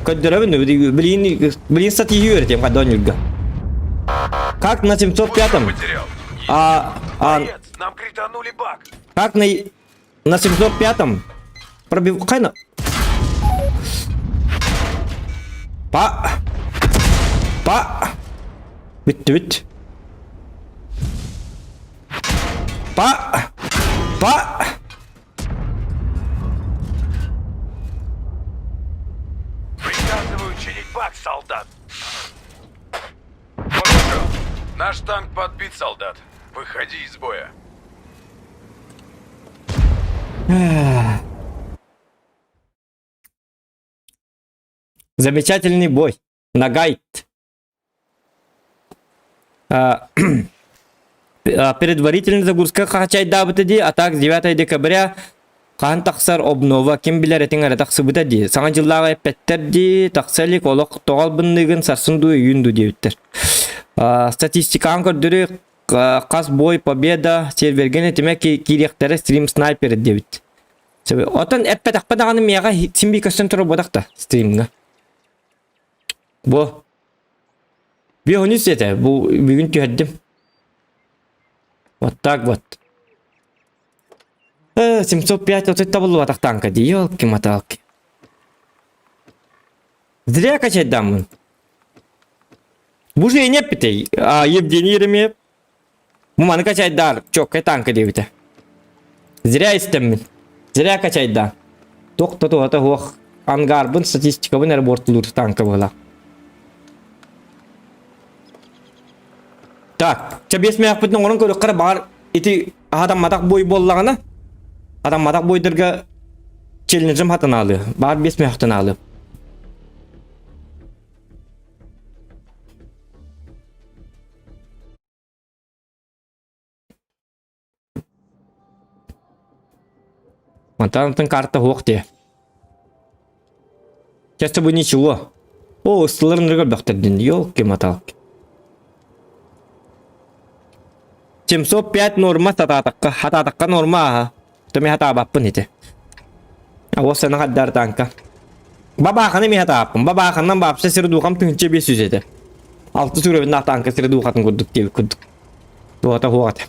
[SPEAKER 2] Көрдөрөбүн, блин, блин статьи үөрэтиэм хадон юрга. Как на 705-м?
[SPEAKER 1] Потерял.
[SPEAKER 2] А,
[SPEAKER 1] Боец, нам кританули бак.
[SPEAKER 2] как на 705-м? Пробив... Хайна... Па... Па... Бүттү бүт. Па... Па...
[SPEAKER 1] Приказываю чинить бак, солдат. Он ушел. Наш танк подбит, солдат. Выходи из боя.
[SPEAKER 2] Замечательный бой. Нагайт. А, предварительная загрузка хачайдаабыта дии, а так 9 декабря хаһан тахсар обнова ким билэр этиҥ эрэ тахсыбыта дии. Саҥа дьыллааҕы эппэттэр дии, тахса илик олох тоҕо албынныыгын сарсын дуу өйүүн дуу диэбиттэр. Статистикаҕын көрдөрүү хас бой победа сервергэ этимэ киириэхтэрэ стрим снайпер диэбит. Отон эппэтэхпэ даҕаны миэхэ син бии көстөн турар буолбатах да стримҥа. Бу Биһуни сиэтэ бу бүгүн түһэрдим. Вот так вот. 705 отут табыллыбатах танка дии, елки-моталки. Зря качайдаммын. Бу же не эппитэй. А, Евгений Еремеев. Бу маны качайдар, чоккай танка диэбитэ. Зря истэммин. Зря качайда. Туох да туһата суох. Ангарбын, статистикабын эрэ буортулуур танка буолар. Так, чэ биэс мээхпитин оҥорон көрүөххэ баҕар ити хатамматах бой буоллаҕына, хатамматах бойдарга челленджим хатанаалыы. Баар биэс мээхтэн аалыы. Мантан карта суох дии. Часто бы ничего. О, ыстыларын көрбөхтөрдүн. Ёлки-моталки. 705 норма сатаатахха, хатаатахха норма аха. Томи хатаабаппын ити. Ауа сана хаддар танка. Бабааханы ми хатааппын. Бабааханнан баапса сири дуухам 1500 этэ. Алты сүрөбүн танка сири дуухатын курдук диэбит курдук. Туота хуоҕата.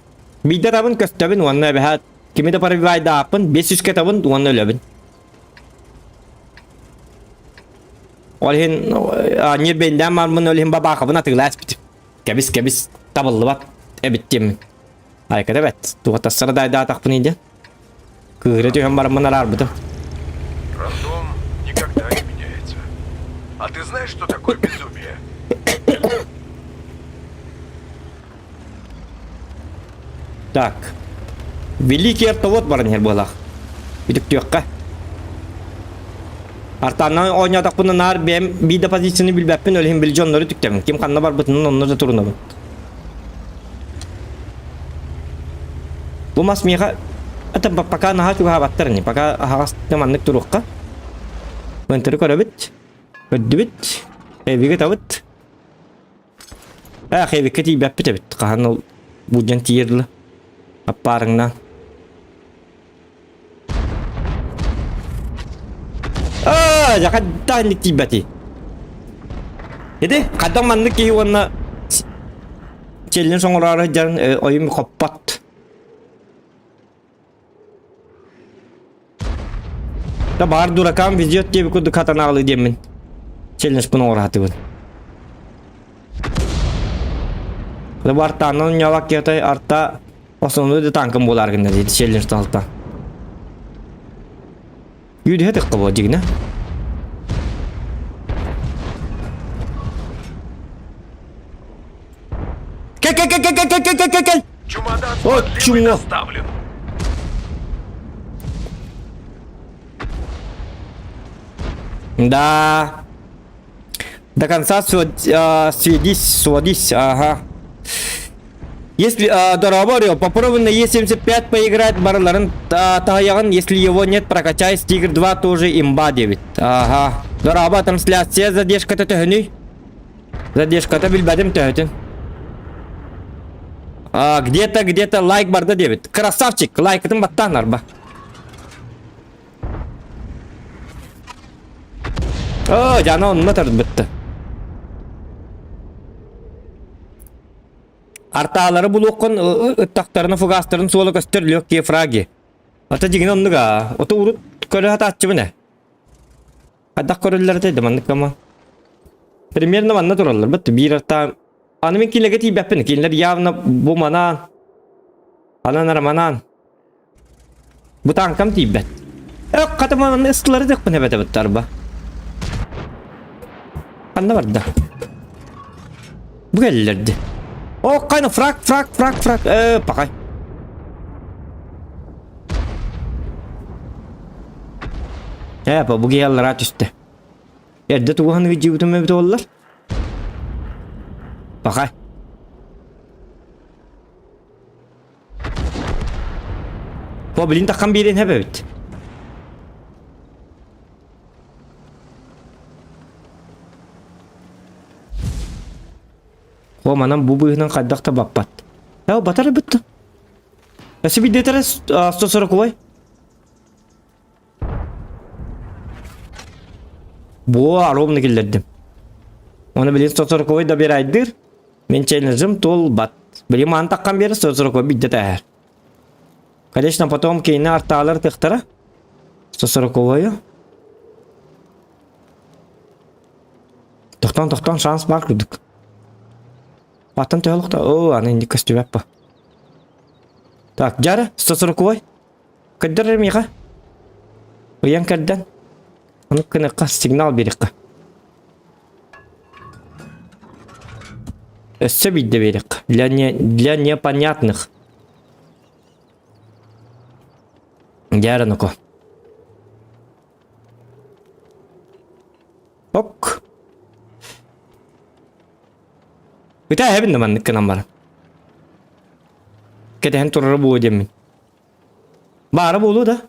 [SPEAKER 2] Биирдэ табын көстөбүн уонна эбэһээт кими да пробивайдааппын, 500 табын уонна өлөбүн. Ол иһин ньирбэйдээн барбын, ол иһин бабаахабын атыылаа испитим. Кэбис, кэбис, табыллыбат эбит диэммин. Айката эбэт, туохтассара дайдаатахпын иде. Кыыһыра түһэн бараммын араарбытым.
[SPEAKER 1] Рандом никогда не меняется. А ты знаешь, что такое безумие?
[SPEAKER 2] Так. Великий артовод баран иһэр буолаах. Үтүктүөххэ. Артааннан оонньоотохпуна наар бэйэм биир да позицияны билбэппин, ол иһин били дьоннору үтүктэбин. Ким ханна барбытынан онно да турунабын. Бу мас миэхэ это пока наһаа чугаһаабаттар ини. Пока аһаҕас маннык туруохха. Мынтыры көрөбүт. Көрдүбүт. Эбигэ табыт. Ээх, эбиккэ тиийбэппит эбит. Хаһан ол будьан тиийэр Аппаарыҥнаан. Аа, дьэ хайдах тиийбэтий? Ити хайдах маннык киһи уонна челлендж оҥороору сылдьарын ойум хоппот. Да баар дуракам везет диэбит курдук хатанаалы диэммин челленджпын оҥоро сатыыбын. Бу артаанан ньалак киэтэй арта основной да танкым буолар гына диэти челлендж талта. Юдиһэ тыкка бу дигинэ. Кел кел кел кел кел кел кел кел кел.
[SPEAKER 1] Чемодан с
[SPEAKER 2] О,
[SPEAKER 1] подливой
[SPEAKER 2] чмо.
[SPEAKER 1] доставлен.
[SPEAKER 2] Да. До конца сведись, сводись, ага. Если дорообо, попробуй на Е75 поиграть, барыларын таһыйаҕын, если его нет, прокачай с Тигр 2 тоже имба 9. Ага. Дорообо, трансляция задержката төһөнүй? Задержката билбэтим төһөтүн. А, где-то, где-то лайк барда диэбит. Красавчик, лайкытын баттаан арба. О, дьана онно тарбытты. Артаалары булуоххун ыттахтарына фугастарын суола көстөр легкие фраги. Ата дьиҥин оннуга. Ото урут көрө сатааччыбын ээ. Хайдах көрөллөр этэй да маннык кама. Примерно манна тураллар. Бит биир арта аны мин кинилэргэ тиийбэппин. Кинилэр явно бу манаан анан манаан Бу тааҥкам тиийбэт. Э, хата манна ыстылары дыхпын эбэтэ быттарба. Ханна барда? Бу кэллэрди. О, кайна фраг, фраг, фраг, фраг. Э, пакай. Э, бу гияллара түстэ. Эрдэ тугухан видеобутум эбит оллар. Пакай. Бу билин таххан биэрин эбит. О, манан бу быыһынан хайдах да баппат. Э, батар эбит. Өссө бидетер 140 Бу ровно киллэрдим. Оны билин 140 да берайдыр. Мен челленджим туолбат. Били маан таххан биэрэ 140 бидде тээһэр. Конечно, потом кейини артаалар тыхтара. 140 Тохтон, тохтон, шанс бар курдук. Аттан төһөлөхтө. О, аны инди көстүбэп по. Так, жары, 140 Көрдөр миэхэ. Ыйан кэрдэн. Ону кыныкка сигнал биэриэххэ. Өссө биирдэ биэриэххэ. Для, не, для непонятных. Дьээрэноко. Ок. Ыта эһэбин да маннык гынан баран. Кэтэһэн турара буолуо диэммин. Баара буолуо да.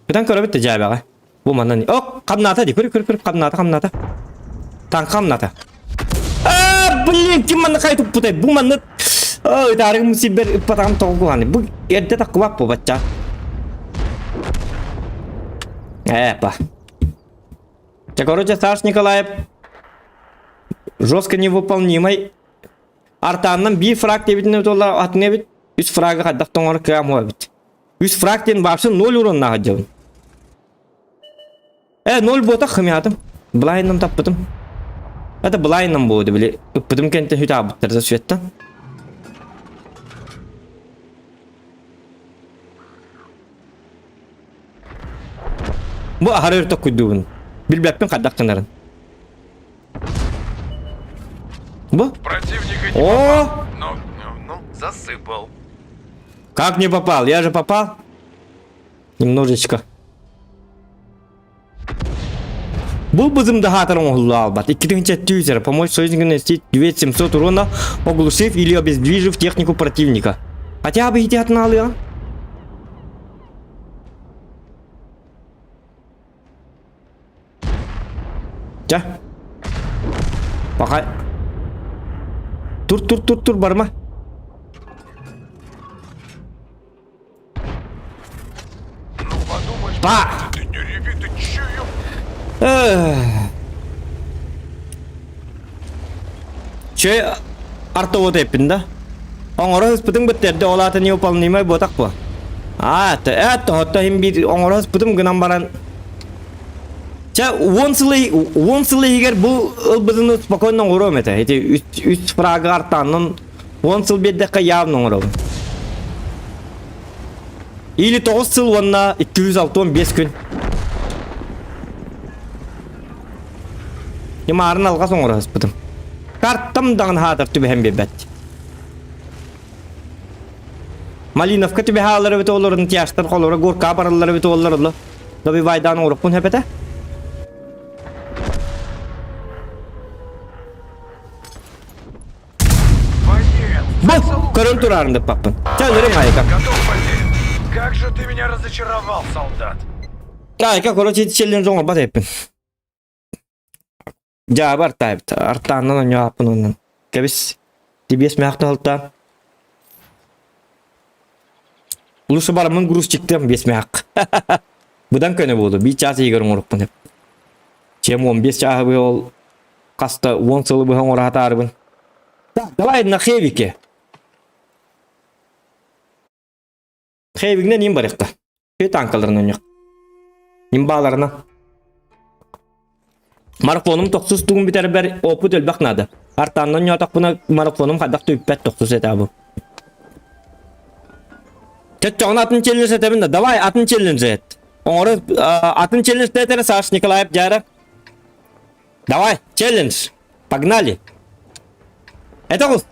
[SPEAKER 2] Ытан көрөбүт да дьээбэҕэ. Бу манан О, хамнаата дии. Күр күр күр хамнаата хамнаата. Таҥха хамнаата. А, блин, ким манна хай туппутай? Бу манна ытаарыгым сирбэр ыппатаҕым тоҕо куһаҕаный? Бу эрдэ таххыбат бу бачча. Э, па. Чэ, короче, Саш Николаев жестко невыполнимый Артааннан биир фраг диэбитин туолла атын эбит. Үс фрагы хайдах тоҥор кыам эбит. Үс фраг диэн вообще ноль уроннаах дьабын. Э, ноль буотах хымятым. Былайынан таппытым. Это былайынан буолду били. Ыппытым кэнтэн хүтаабыттар за светтан. Бу аһары өр токкуйдуубун. Билбэппин хайдах гынарын. Бу?
[SPEAKER 1] Противника не
[SPEAKER 2] О!
[SPEAKER 1] попал, но, ну, засыпал.
[SPEAKER 2] Как не попал? Я же попал. Немножечко. Бұл бызымды хатырын оңылы албат. 2700 помочь союзнику нанести 2700 урона, оглушив или обездвижив технику противника. Хотя бы иди отналы, а? Чэ. Пока. Тур, тур, тур, тур, барма.
[SPEAKER 1] Ну подумаешь,
[SPEAKER 2] Па!
[SPEAKER 1] ты не реви, ты че, ёп?
[SPEAKER 2] Эх. Че артовод эппин да? Оҥоро ыспытыҥ быттерде ол аата невыполнимай буотах буо. А, это, это, хим биир оҥоро ыспытым гынан баран. Чэ, уон сыл уон сыл иһигэр бу ылбытыны спокойно оҥоруом этэ. Ити үс фрага артааннан уон сыл биэрдэххэ явно оҥоробун. Или тоҕус сыл уонна 265 күн. Ньымаарын алҕас оҥоро сыспытым. Картам даҕаны хаатар түбэһэн биэрбэт. Малиновка түбэһэ эбит олорун тяжтар холоро горка бараллар эбит оллар олло. Добивайдаан оҥорукпун хэпэтэ. Бу! Көрөн турарын деппаппын. Чэ, өлөрүм айка.
[SPEAKER 1] Как же ты меня разочаровал, солдат!
[SPEAKER 2] Айка, короче, челлендж оҥорбот эппин. Дьаабы артаабыт. Артааннан онньооппун оннун. Кэбис. Тибиэс мээх туһалтаан. Лучше бараммын грузчиктыам биэс мээх. Быдан көнө буолу. Биир чаас иһигэр оҥорукпун. Чем 15 чааһы быһа ол хаста 10 сылы быһа оҥоро сатаарыбын. Так, давай на хевике. Хевигинэн им барыахта. Хе танкаларын ойнох. Имбаларына. Марафонум тохсус тугун бүтэрбэр опыт өлбөх наада. Артааннан ньоотохпуна марафонум хайдах түппэт тохсус этэ бу. Чөччөҕүн атын челлендж этэбин да давай атын челлендж эт. Оҥоро атын челлендж этэрэ Саш Николаев дьаара. Давай, челлендж. Погнали. Это вот,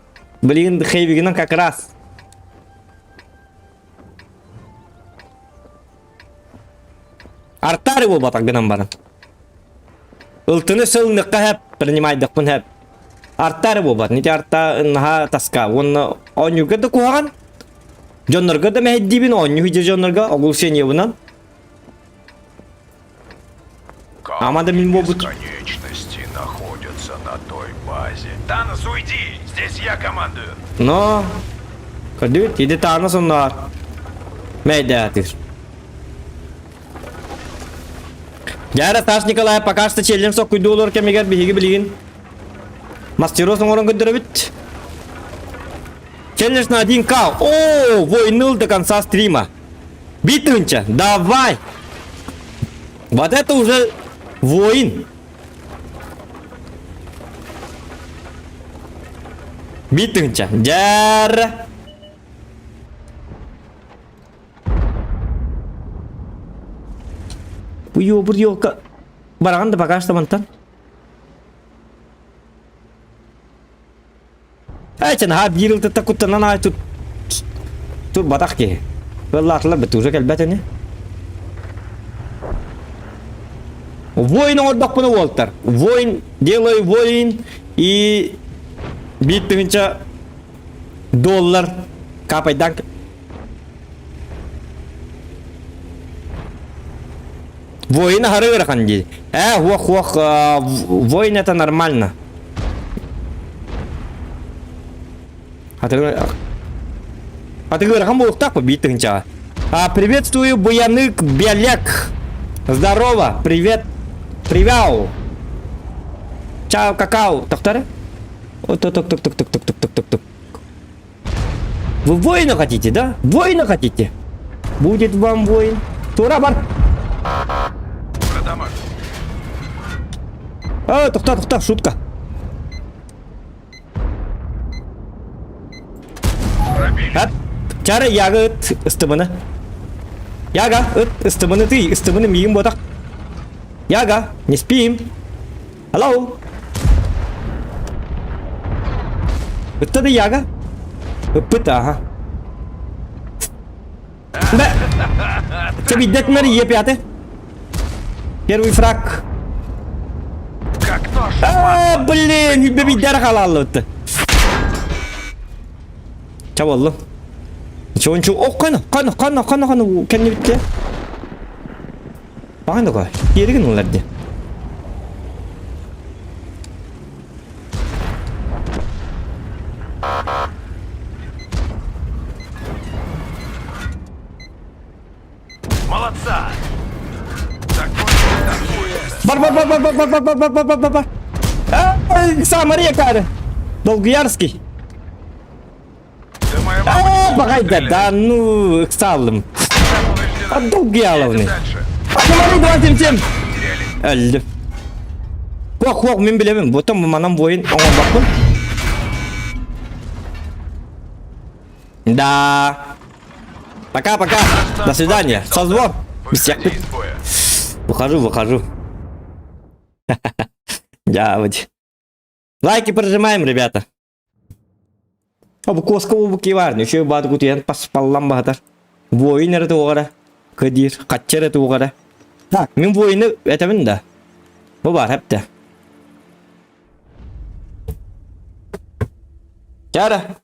[SPEAKER 2] блин, Хейвигинан как раз. Артары буолбатах гынан баран. Ылтыны сылныкка хэп, принимайдахпын хэп. Артары буолбат, нити арта наһаа таска. Уонна оонньуурга да куһаҕан. Дьоннорго да мэһэйдиибин, оонньуу дьоннорго оглушениебынан.
[SPEAKER 1] Как
[SPEAKER 2] Амада мин буолбут.
[SPEAKER 1] бесконечности находятся на той базе. Танос, уйди! Здесь я командую.
[SPEAKER 2] Но, көрдүбүт, иди Танос онноор. Мэйдээтир. Дьара Саш Николаев пока что челлендж соккуйду олор кэмигэр биһиги билигин мастерос оҥорон көрдөрөбүт. Челлендж на 1К. О, войныл до конца стрима. Битынча, давай! Вот это уже воин. Битынча, дьэр. Бу ёбур ёлка. Бараҕан да пока что мантан. Эчен ха биир ылтытта куттанан аай тут турбатах киһи. Ыаллаатылар бит уже кэлбэт ини. Воин оҥордохпуна уолтар. Воин, делай воин и биир тыһыынча доллар капайдан Воин аһары ыарахан дии. Ээ, хуох, хуох, воин это нормально. Атыгы ыарахан буолуохтаах биир тыһыынчаҕа. А, приветствую, Буянык Белек. Здорово, привет. Привяу. Чао, какао. Тоқтары? О, тук тук тук тук тук тук тук тук тук. Вы воина хотите, да? Воина хотите? Будет вам воин. Тура бар.
[SPEAKER 1] Продамак.
[SPEAKER 2] А, тохта, тохта, шутка.
[SPEAKER 1] Пробили.
[SPEAKER 2] Ат, чара яга ыт ыстымыны. Яга, ыт ыстымыны ты, ыстымыны миигин ботах. Яга, не спим. Hello. Ытта да Яга. Ыппыт, ага. Да. Чэбиддэтинэр Е5. Первый фраг.
[SPEAKER 1] Как нож.
[SPEAKER 2] А, блин, бэбиддэр халааллыбыт. Ча боллу. Чончу, о, кана, кана, кана, кана, кана, кэннибитте. Баҕан да Киэригин ылар дии.
[SPEAKER 1] Молодца!
[SPEAKER 2] Бар бар бар бар бар бар бар бар бар бар бар бар. Самария кары. Долгуярский.
[SPEAKER 1] А,
[SPEAKER 2] Багайда, да ну, ыксалым. А Долгияловны. Смотри, 277. Өлдүм. Хуох, хуох, мин билэбин. Бутан манан воин оҥорбоппун. Да. Пока-пока. До свидания. Созвон.
[SPEAKER 1] Выходи из боя.
[SPEAKER 2] Выхожу, выхожу. Я вот. Лайки прожимаем, ребята. Бу куоска бу киварны, үчүгэй баат кутуйан паспаллан баһатар. Воин эрэ туоҕара, кыдиир, хачча эрэ туоҕара. Так, мин воины этэбин да. Бу бар хэптэ. Чара.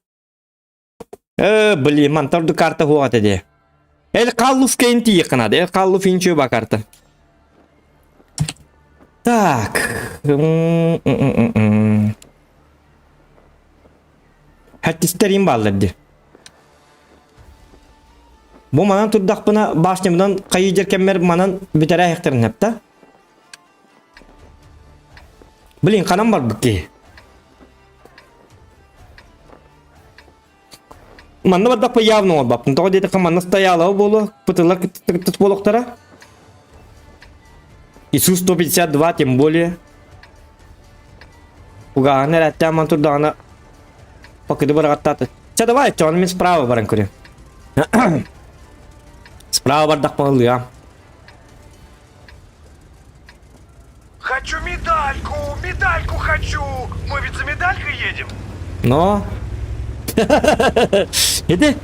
[SPEAKER 2] Э, блин, мантар ду карта хуата де. Эл қаллуф кейн тиекканады. Эл қаллуф инчү ба карта. Так. Хэттистерин бааллар дии. Бу манан турдахпына башнябынан хайы кэммэр манан бүтэрэ иһэхтэрин хэпта. Блин, ханан барбыт киһи. Манна бардахпа явно оҥорбаппын. Тоҕо диэтэххэ манна стоялого буолуо, пытылар кыттыт буолуохтара. Иисус 152 тем более. Угааһын эрээттээн ман турдаҕына покыды быраҕаттааты. Чэ давай, чону мин справа баран көрүм. Справа бардахпа ылыам.
[SPEAKER 1] Хочу медальку! Медальку хочу! Мы ведь за медалькой едем!
[SPEAKER 2] Но. Иди.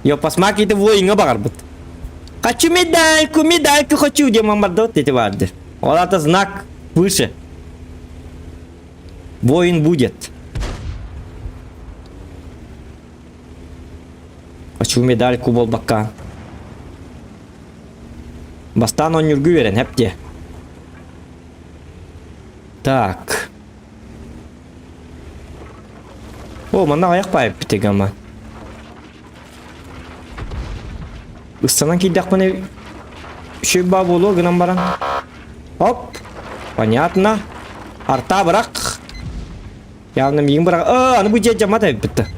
[SPEAKER 2] Йо, посмак ити воиҥа баҕарбыт. Хочу медальку, медальку хочу диэн бардыбыт ити барды. Ол это знак выше. Воин будет. Хочу медальку буолбакка. Бастаан онньургу үөрэн хэп диэ. Так. О, манна аҕыйах баайбыт ама. Ыстанан киирдэхпинэ үчүгэй баа буолуо гынан баран. Оп! Понятно. Арта бырах. Явно миигин бырах. Э, аны бу дьиэ дьаммат эбиппит.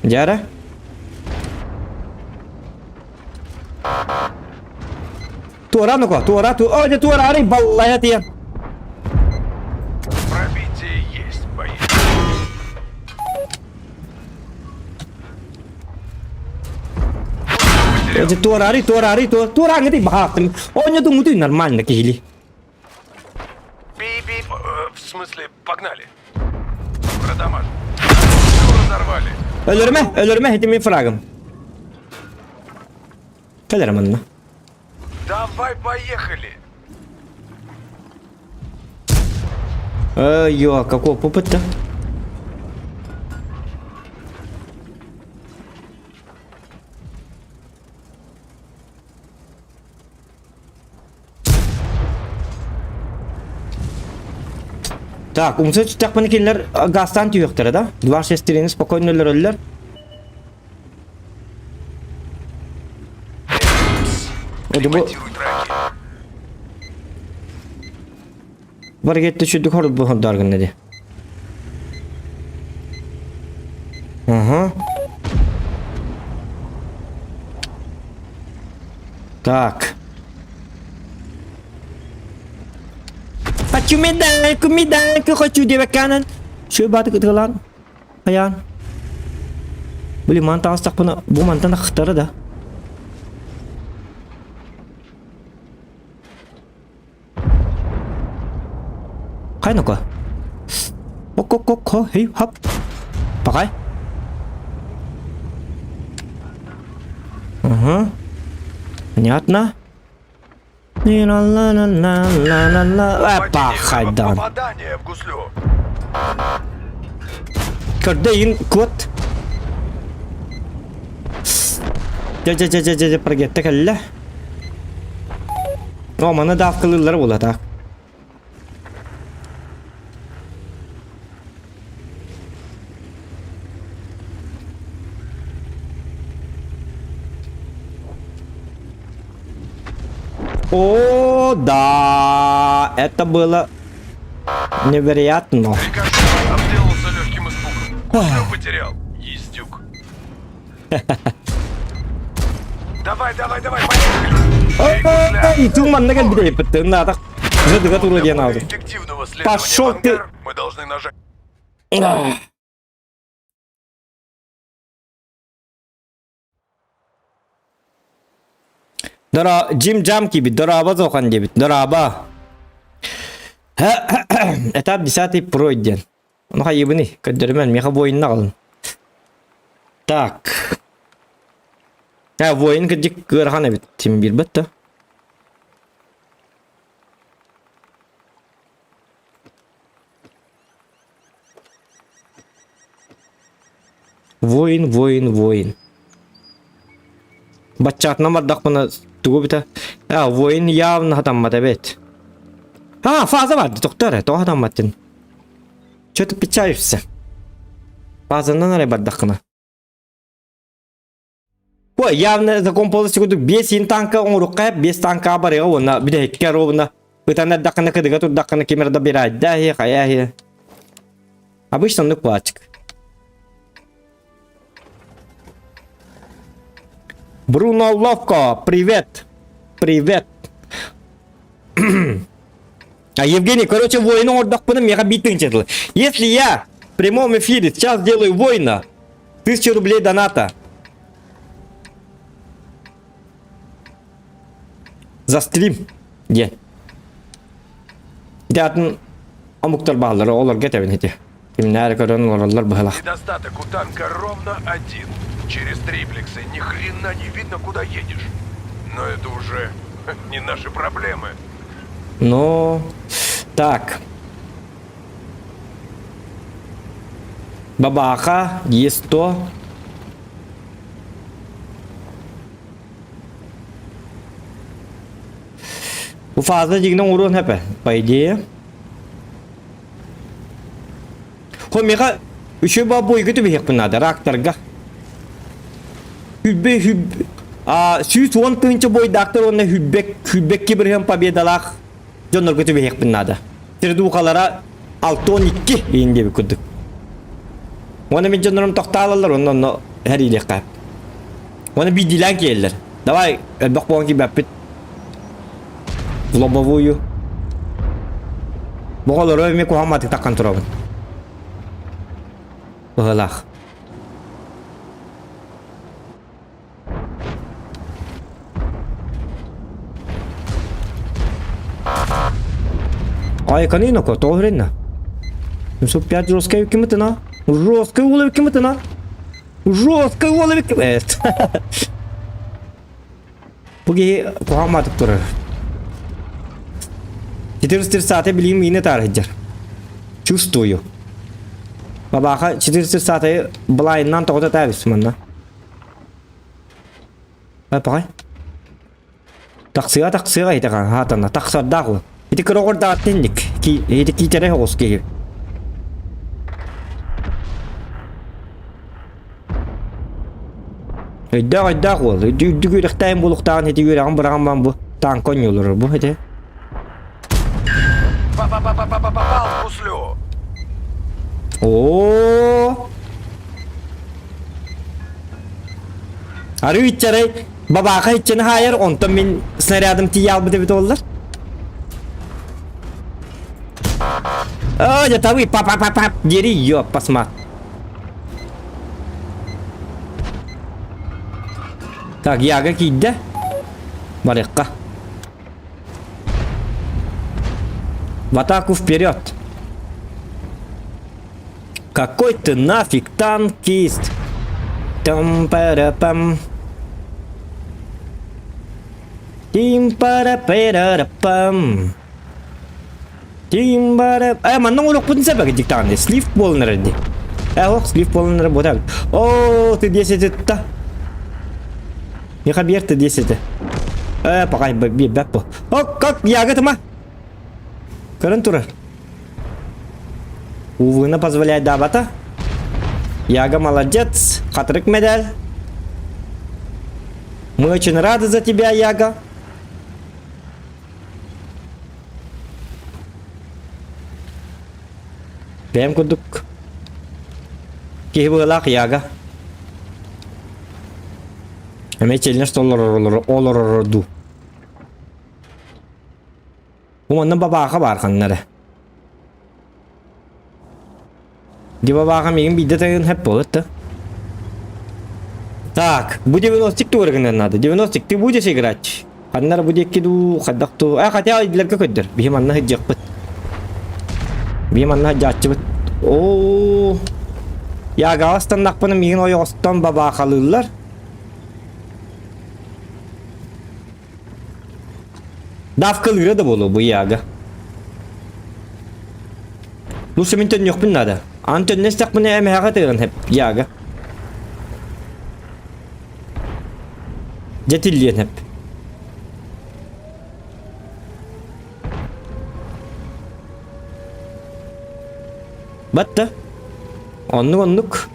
[SPEAKER 2] Дьара? Туора ну-ка, туора, ту... О, не туора, арый баллая тиен.
[SPEAKER 1] Пробитие есть, боец.
[SPEAKER 2] Дьэ туораары, туораары, туорааҥҥытый баһаахтым. Оонньотуҥ мутуй нормально киһили.
[SPEAKER 1] Би-би... В смысле, погнали. Продамаж. Разорвали.
[SPEAKER 2] Өлөрүмэ, өлөрүмэ, ити мин фрагым. Кэлэр манна.
[SPEAKER 1] Давай, поехали.
[SPEAKER 2] Э, ё, какой опыт-то? Так, умса түстэхпинэ кинилэр газтаан түһүөхтэрэ да? Два шестерини спокойно өлөрөллөр. Это бу Баргетте чүдүк хорут бу хордааргын диye. Ага. Так. Хочу медальку, медальку хочу диэбэккээнэн. Шү бааты кытыгалаан. Хайаан. Блин, ман таҕыстахпына бу мантан ахтара да. Хайнука. Ок-ок-ок, хей, хоп. Пахай. Ага. Понятно. Ла-ла-ла-ла-ла-ла. Пахайдан.
[SPEAKER 1] Попадание в гуслю.
[SPEAKER 2] Көрдөйүн кот. Дьэ-дьэ-дьэ-дьэ-дьэ, прогетта кэллэ. О, маны давкалыыллара буолла так. О, да, это было... Невероятно.
[SPEAKER 1] Рикошет обделался легким испугом. Гуслю потерял. Ездюк. Давай, давай, давай, поехали. Эй, гусля.
[SPEAKER 2] Эй, тыл манна кэлбит эппит. Наата. Жыдыга тура
[SPEAKER 1] Для
[SPEAKER 2] диэн
[SPEAKER 1] более
[SPEAKER 2] аалдым.
[SPEAKER 1] эффективного следования
[SPEAKER 2] Пошел
[SPEAKER 1] в
[SPEAKER 2] ты.
[SPEAKER 1] ангар мы должны нажать.
[SPEAKER 2] Дора Джим Джам киибит, дорообо Зохан диэбит, дорообо. Этап десятый пройден. Ну хайыбыный, көрдөрүмэн, меха воинна қалын. Так. А, воин кырдьык ыарахан эбит, тим билбэт да. Воин, воин, воин. Баччаатынан бардахпына тугу бүтэ. А, воин явно хатаммат эбит. А, фаза бар, тоқтар, тоҕо хатамматтын. Че ты печалишься? Фазанан эрэ бардаххына. Ой, явно закон полностью курдук биэс иин танка оҥоруохха биэс танкаҕа барыаҕа уонна бүтэһиккэ ровно ытан эрдэххинэ кыдыга турдаххына ким эрэ да бирайда иһи хайа иһи. Обычно оннук плачик. Бруно Ловко, привет! Привет! А Евгений, короче, воину оҥордохпуна миэхэ биир тыһыынча тыл. Если я в прямом эфире сейчас делаю воина, 1000 рублей доната. За стрим. Диэн. Ити атын омуктар бааллар, олорго этэбин ити. Кимнээри көрөн олороллор быһалах.
[SPEAKER 1] Недостаток у танка ровно один. Через триплексы ни хрена не видно, куда едешь. Но это уже не наши проблемы.
[SPEAKER 2] Ну, так. Бабаха, Е100. Бу фаза дигинен уруон хэпэ, по идее. Хо меха үчүгэй ба бойга түбэһиэхпин наада, рактарга. Хүббэ хүб а 110 тыһыынча бойдаахтар уонна хүббэк хүббэкки бырыһыан победалаах дьоннорго түбэһиэхпин наада. Сирдуухалара 612 иин диэбит курдук. Уонна мин дьоннорум тохтаалаллар, онно онно эһэриилиэххэ. Уонна биирдиилээн киирэллэр. Давай, элбэх буолан киирбэппит. В лобовую. Оҕолору эмиэ куһаҕан таххан турабын. Быһыылаах. Айканыноко, тоҕо үрэннэ? 705 жесткая кимытына? Жесткая уола кимытына? Жесткая уола ким... Бу киһи куһаҕан маатык турар. 430 билигин миинэ таарыйдьар. Чувствую. Бабааха 430 былайынан тоҕото таабис манна. Ай, паҕай. Тахсыга тахсыга ити хаатана тахсардаах ол. Ити кыра оҕордааттинник. Ити киитэрэ оҕус киһи. Өйдөөх өйдөөх уол. Үрдүк үөрэхтээһин буолуохтааҕын ити үөрэҕин быраҕан баран бу таанка оонньуулар бу ити.
[SPEAKER 1] Па-па-па-па-па-попал в гуслю.
[SPEAKER 2] Оо. Арыы иччэрэй бабааха иччэни хаайар, онтон мин снарядым тиийэ албыт эбит буоллар. Оо, дьэ па па па па диэри ёппасма. Так, Яга киирдэ. Барыахха. В атаку вперед! Какой ты нафиг танкист? Там пара пам. Тим пара пара пам. Тим бара... Э, манна оҥоруохпутун сөп диктант. Слив буолан дии. Э, ох, слив буолан буолар. О, ты 10 это. Миха ты 10. Э, пока биэрбэт бу. О, как ягодма? Көрөн турар. Увы, позволяет дабата. Яга молодец. Хатырык медаль. Мы очень рады за тебя, Яга. Бэйэм курдук киһи быһыылаах Яга. Эмиэ челлендж толорор олорор дуу. Бу манна бабааха баар ханна эрэ. Ди бабааха миигин биирдэ тайын хэп буолар да. Так, бу 90 тугар гынан надо. 90 ты будешь играть? Ханна эрэ бу диэки дуу, хайдах дуу. Э, хотя идилерге көрдөр. Биһи манна сылдьыахпыт. Биһи манна сылдьааччыбыт. Оо. Ягаҕа ыстаннахпына миигин ойоҕостон бабаахалыыллар. Давкалыыра да буолуо бу Яга. Лучше мин төннүөхпүн наада. Аны төннө истэхпинэ эмэһэҕэ тыган хэп Яга. Дьэ тиллиэн хэп. Батта. Оннук оннук.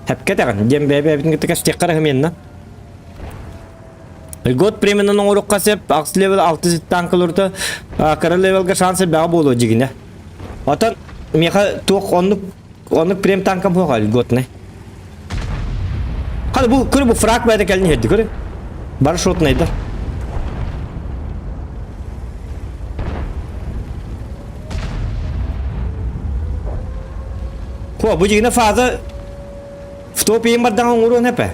[SPEAKER 2] Хэпкэ тэҕин диэн бэйэ-бэйэбитин кытта кэпсэтиэххэ эрэ хымиэнна. Год временнан оҥоруохха сөп, ахс левел 6 танкаларыта кыра левелга шанс элбэҕэ буолуо дьигинэ. Отон миэхэ туох оннук оннук прем танкам суох льготный. Хады бу көрү бу фраг бэйэтэ кэлин иһэрди көрү. Бары шотнайдар. Хо бу дьигинэ фаза в топиин бардаҕа оҥоруон эпэ.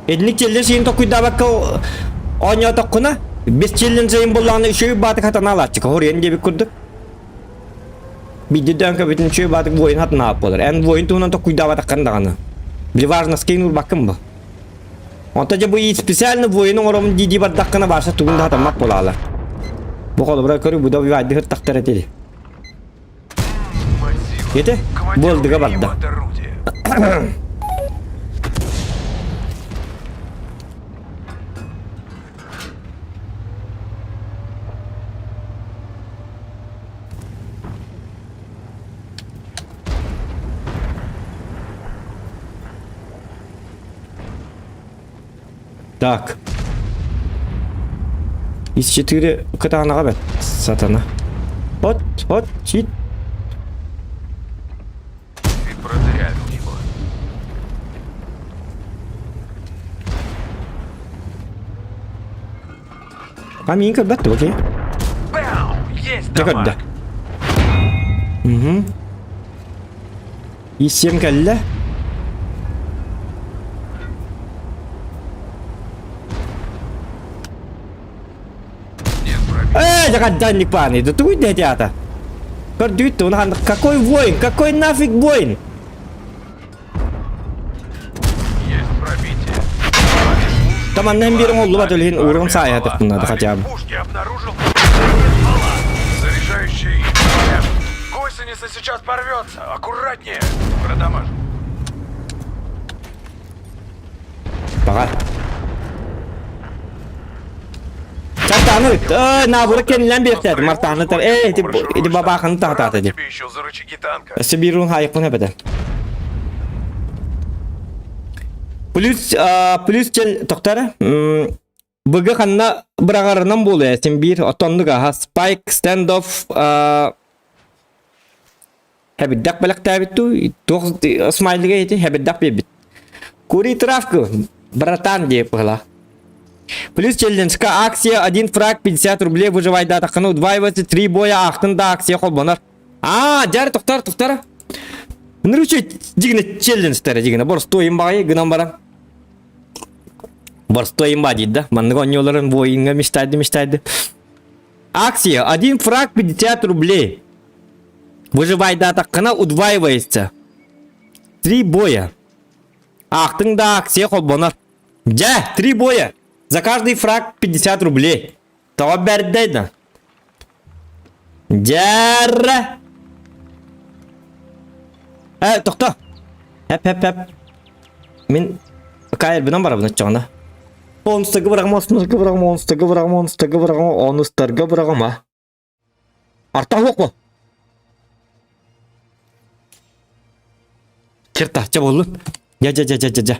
[SPEAKER 2] Итинник челлендж иһин токуйдаабакка оонньоотоххуна, без челленджа иһин буллаҕына үчүгэй баатык хатанаалааччы. Хоруйан диэбит курдук. Биирдэ дөөн көбүтүн үчүгэй баатык воин хатанаабат буолар. Эн воин туһунан токуйдаабатаххын даҕаны. Били важноскайын уурбаккын бу. Онто дьэ бу специально воин оҥоробун дии-дии бардаххына баарса тугун да хатаммат буолаалар. Бу холобура көрү бу да вивайды хыртахтар этили. Ити буолдуга барда. Так. Из 4 кытаанаҕа бэт, сатана. От, от, чит.
[SPEAKER 1] Ты продырявил его.
[SPEAKER 2] А миин көрбөт окей.
[SPEAKER 1] Бау! Есть
[SPEAKER 2] Дьэ көрдө.
[SPEAKER 1] дамаг!
[SPEAKER 2] Угу. Иссиэм кэллэ. Э, дьаҕадданник пааны, да тугуй да театр. Көрдүүт унахан какой воин, какой нафиг воин?
[SPEAKER 1] Есть пробитие.
[SPEAKER 2] Там аннан биэрин оллубат өлүһүн уурун саайатык надо хотя бы.
[SPEAKER 1] Пушки обнаружил Заряжающий Гусеница сейчас порвется! Аккуратнее! Продамаж.
[SPEAKER 2] Баҕар. Чартааны э наабыра кэннилэн биэртээтэ мартааны тар э ити ити бабааханы таһатаата ди.
[SPEAKER 1] Тебе еще за рычаги танка.
[SPEAKER 2] Өссө биир уун хаайыкпын эбэтэ. Плюс плюс чел тоқтары Быгы ханна быраҕарынан буолуо син биир отоннук аһа Spike Standoff хэбирдэх бэлэхтээбит дуу туох смайлига ити хэбирдэх биэрбит Кури травку братан диye быһыла Плюс челленджка акция 1 фраг 50 рублей выживайдаатаххына удваивается 3 боя аахтын да акция холбонор Аа, дьэр тохтор тохтор Нырычы дигинэ челленджтэрэ дигинэ боростуойун баҕайы гынан баран Боростуой имба диир да. Маннык оонньууларын воиҥҥа мечтайды мечтайды. Акция. Один фраг 50 рублей. Выживайдаатаххына удваивается. Три боя. Аахтыҥ да акция холбонор. Дьэ, три боя. За каждый фраг 50 рублей. Тоҕо бэрдэй да. Дьэррэ. Э, тохто. Хэп, хэп, хэп. Мин кайырбынан барабын оччоҕуна. Онустарга быраҕыма, онустарга быраҕыма, онустарга быраҕыма, онустарга быраҕыма, онустарга быраҕыма. Арта суох бу. Черта, чэ буоллун. Дьэ, дьэ, дьэ, дьэ, дьэ, дьэ.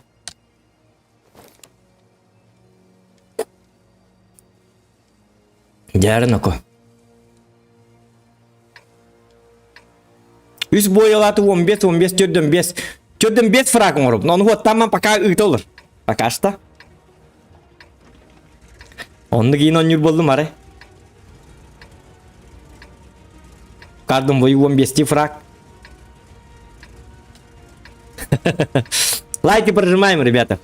[SPEAKER 2] Дьээрин око. Үс буойалааты 15, 15, 45. 45 фраг оҥоробун. Ону хуоттаамман пока ыыта олор. Пока что. Оннук иин онньуур буоллум арай. Кардым бою 15 фраг. Лайки прожимаем, ребята.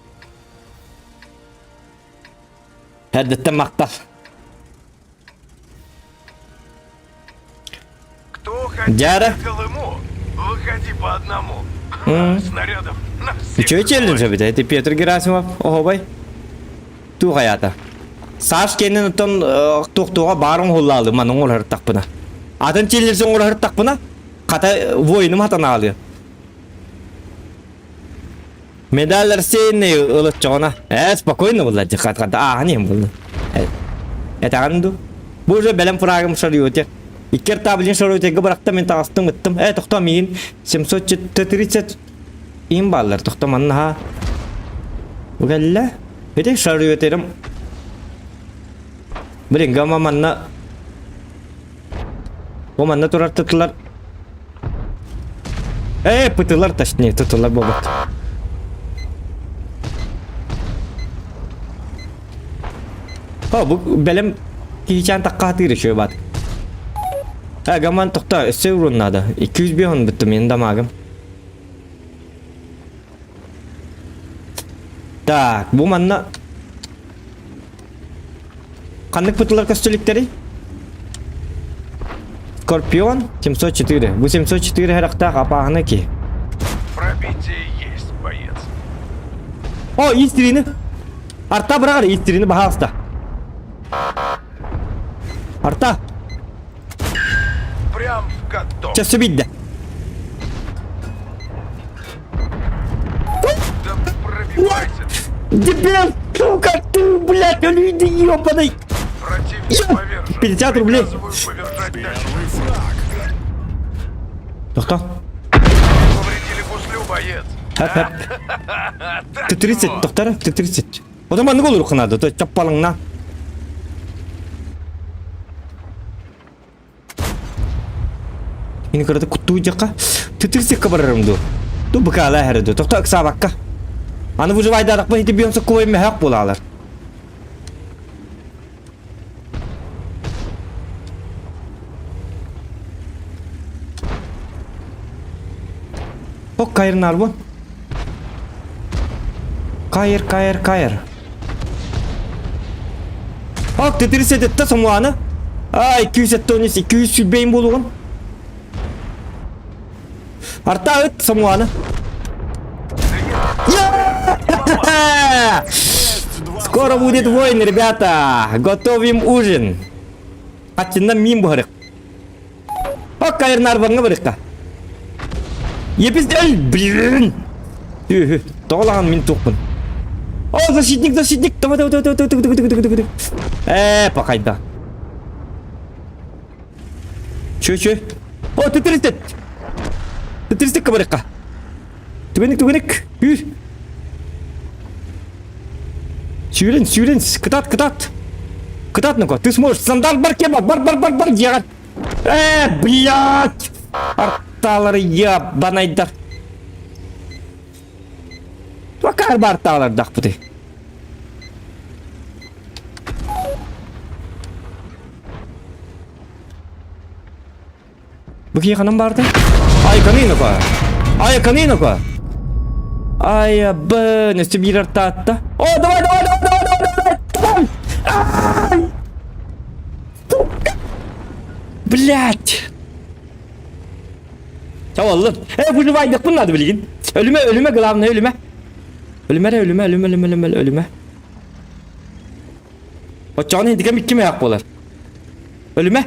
[SPEAKER 2] Эрдэттэн махтал.
[SPEAKER 1] Кто хотел
[SPEAKER 2] Дяра?
[SPEAKER 1] на Колыму, выходи по одному. Снарядов на всех
[SPEAKER 2] Үчүгэй челлендж
[SPEAKER 1] хватит.
[SPEAKER 2] эбит. Это Петр Герасимов. Оһобай. Туох аята. Саш кэннин оттон туохтуоҕа баар оҥоһуллаалы маны оҥорор тахпына. Атын челлендж оҥорор тахпына хата воиным хатанаалыа. Медаль рассеянный ылыччоҕуна. Э, спокойно булла хат хат ааһан иһин булла. Этэҕин ду? Бу уже бэлэм фрагым шаруете. Иккер таблин шаруетеге бырахтым мен таҕыстым ыттым. Э, тохто миин 730 им баллар тохто манна Угэллэ. Ити шаруетерим. Блин, гама манна Бу манна турар тутулар. Э, пытылар точнее, тутулар буолбут. О, бу бэлэм киһичээн таккаатыыр үчүгэй баат. Э, гаман тохто, өссө урун надо. 205 бүттүм, мен дамагым. Так, бу манна Ханнык пытылар көстүлүктэрий? Скорпион 704. Бу 704 харахтаах апааһына ки.
[SPEAKER 1] Пробитие есть, боец.
[SPEAKER 2] О, истирини. Арта быраҕар истирини баһаалыста. Арта.
[SPEAKER 1] Прям в каток.
[SPEAKER 2] Часы бидде.
[SPEAKER 1] Да пробивайся.
[SPEAKER 2] Дебил, сука, ты, блядь, люди ебаный.
[SPEAKER 1] Противник повержен.
[SPEAKER 2] 50 рублей.
[SPEAKER 1] Приказываю повержать дальше.
[SPEAKER 2] Тохто.
[SPEAKER 1] Повредили гуслю, боец.
[SPEAKER 2] Хэп хэп. Т-30, тохтар, Т-30. Ота маннык олоруохха наада, то чаппалыҥна. Мин кырата куттуу дьахха Т-30-ка барарым дуу. Ту быкаала эһэрэ дуу. Тохто ыксаабакка. Аны выживайдаатахпын ити бион соккубай мөһөөх буолаалар. Ок кайырнаар бу. Кайыр, кайыр, кайыр. Ок, Т-30 сомуаны. Ай, 273, 220 буолуҕун. Арта ыт сомуаны. Скоро будет войн, ребята. Готовим ужин. Аттинна мин буһарык. Ок, кайырнаар барыкка. Епиздел, блин. Тоҕолахан мин туохпун. О, защитник, защитник. Давай, давай, давай, давай, давай, давай, давай, давай. Э, покайда. Чө, чө. О, Т-30. Т-30 барыкка. Түгенік, түгенік. Үр. Сүүрэн, сүүрэн, кытаат, кытаат. Кытаат, ну-ка, ты сможешь. Стандарт бар, кеба, бар, бар, бар, бар, дьиэҕэр. Э, блядь! Арталары ебанайдар. Туакар бар арталардахпыты. Бу киһи ханан баарда? Ай, каныйнука! Ай, каныйнука! Ай, б, өстө биир артаатта. О, давай, давай, давай, давай, давай, давай! Ай! Сука! Блять! Чаваллын. Э, выживайдахпын надо билигин. Өлүмэ, өлүмэ, главное, өлүмэ. Өлүмэ, өлүмэ, өлүмэ, өлүмэ, өлүмэ, өлүмэ. Оччоҕуна интикэм икки мөһөөх буолар. Өлүмэ.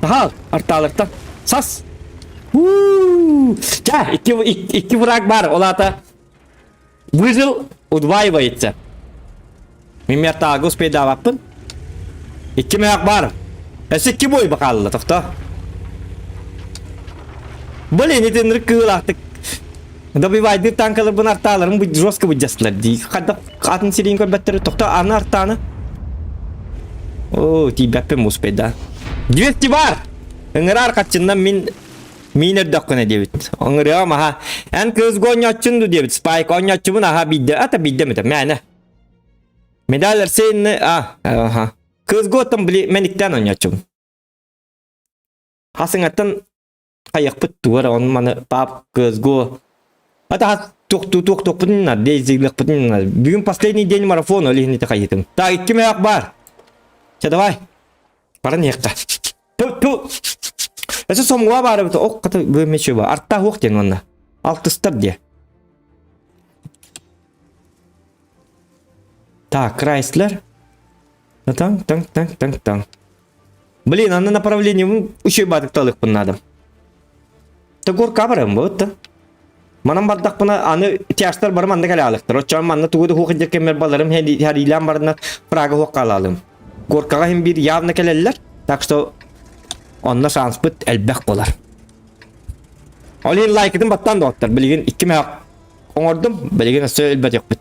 [SPEAKER 2] Таһаал, артаалартан. Сас. У-у-у. Ча, икки, икки враг бар, ол аата выжил удваивается. Мин мертааҕа успейдаабаппын. Икки мөһөөх бар. Өссө икки бой бакаалла, тохто. Блин, итинник кыылаахтык Добивайдыыр танкаларбын артааларым бу жестко быдьастылар дии. Хайдах атын сириин көрбөттөр тохто аны артааны. Оо, тиийбэппин успейда. 200 бар! Ыҥыраар хаччыннан мин миин өрдөххүнэ диэбит. Ыҥырыам аха. Эн кыыс гонньоччун ду диэбит. Спайк онньоччубун аха биирдэ. Ата биирдэ мүтэ. Мээнэ. Медаль Арсенны а аха. Кыыс готтан били мэниктээн онньоччубун. Хасыҥаттан хайахпыт тугар он маны пап ксго ата туох туох туохпутун дейзиглэхпитин бүгүн последний день марафон ол иһин ити хайытым так икки мөөх бар чэ давай баран иһиэххэ ту ту өссө сомуга баар эбит ох хата бөмечү ба арта хуох диэн уонна алтыстар диэ так Крайслер таң таң таң таң таң Блин, аны направлением үчүгэй баатык талыахпын наада. Тегор барым вот. Манан бардахпына аны тяжтар барым анны кэлэ Оччоон манна тугу да хуох кэммер баларым хәриилээн барына Прага хуох хаалалым. Горкаҕа хим биир явно кэлэллэр. Так что онно шанспыт элбэх болар. Ол иһин лайкытын баттаан доҕоттор. Билигин икки мөһөх оҥордум. Билигин өссө өлбөтөхпүт.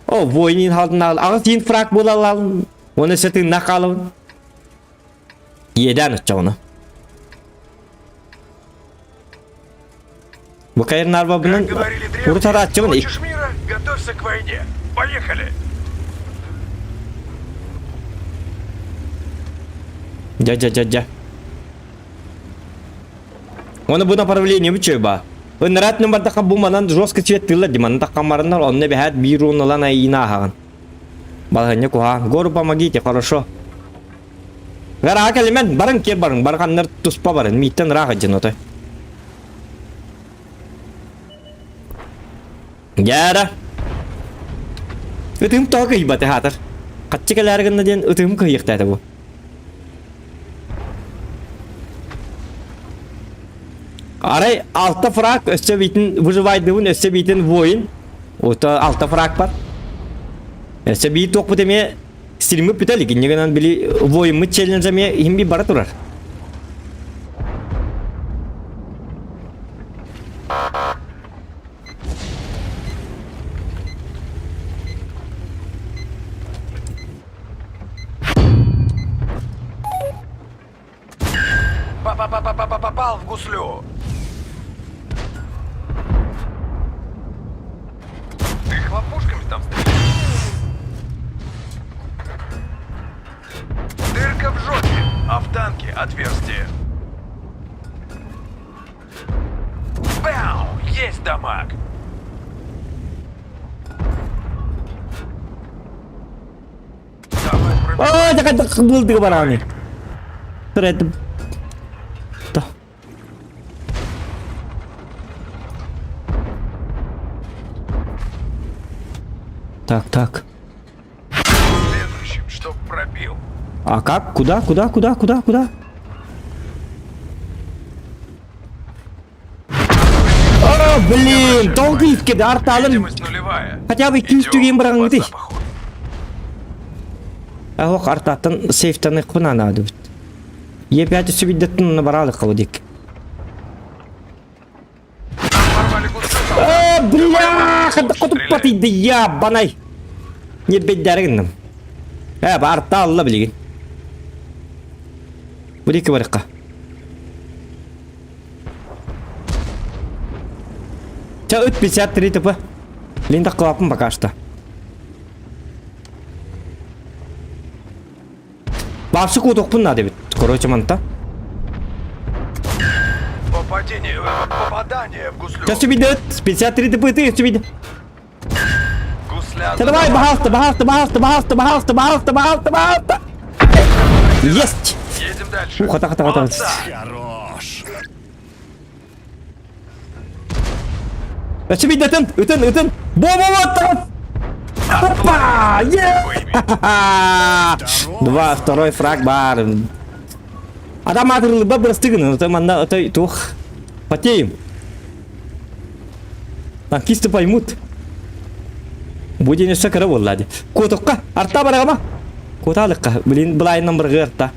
[SPEAKER 2] О, воинин халдын аҕыс иин фраг буолаллаалын. Уонна өссө тыыннаах хаалабын. Иэдээн оччоҕуна. Бу кайырнаарбабынан урут арааччыбын
[SPEAKER 1] Хочешь мира? Готовься к войне. Поехали!
[SPEAKER 2] Дя дя дя дя. Оны бу направление бүчөй ба. Ынырат нымбардаха бу манан жестко цвет тылла диман таққамарынар онны бэһэт биир уонналан айыына аһаҕын. Балаһынньа куһаан. Гору помогите, хорошо. Гараа кэлимэн, барыҥ киэр барыҥ, барҕаннар туспа барын, мииттэн ыраах ыдьын отой. Дьээра. Ытым тоҕо кыйбаты хаатар. Хаччы кэлээр гынна диэн ытым кыйыахтаата бу. Арай алта фраг өссө биитин выживайдыбын, өссө биитин воин. Ото алта фраг бар. Өссө биир туохпут эмиэ стриммыт бүтэ илик. Инньэ гынан били воиммыт челлендж эмиэ иһин би бара турар.
[SPEAKER 1] Попал в гуслю. Ты хлопушками там стреляешь? Дырка в жопе, а в танке отверстие. Бау! Есть дамаг!
[SPEAKER 2] Aa, булдыгы барааны. Туретим. Так, так.
[SPEAKER 1] Следующим, чтоб пробил.
[SPEAKER 2] А как? Куда? Куда? Куда? Куда? Куда? О, блин, долго икки арталым. Хотя бы икки үстүгүн быраҥыты. Ах, артаттан сейфтан ыкпын анаады бит. Е5 үсүбиддеттин баралык кабыдик. О, бля, хотуппат иди я, банай. Не беддәргинним. Э, барта алла билигин. Будики барыкка. Ча ыт 53 ТП. Линда клапан пока что. Бапсы кутукпун надо бит. Короче, манта.
[SPEAKER 1] Попадение, попадание в гуслю.
[SPEAKER 2] Сейчас тебе 53 ТП, ты тебе.
[SPEAKER 1] Гусля.
[SPEAKER 2] Ча давай, бахалта, бахалта, бахалта, бахалта, бахалта, бахалта, бахалта, бахалта. Есть!
[SPEAKER 1] Едем дальше.
[SPEAKER 2] Ух, хата, хата, хата.
[SPEAKER 1] Молодца.
[SPEAKER 4] Хорош.
[SPEAKER 2] Өссө биирдэтин, ытын, ытын. Бо-бо-бо, Опа! Е! Два, второй фраг бар. Адам атырылба бырастыгын, это манна, это тух. Потеем. Танкисты поймут. Бу день өссө кыра буолла дии. Куотукка, арта бараҕама. Куотаалыкка, блин, былайынан быргы арта.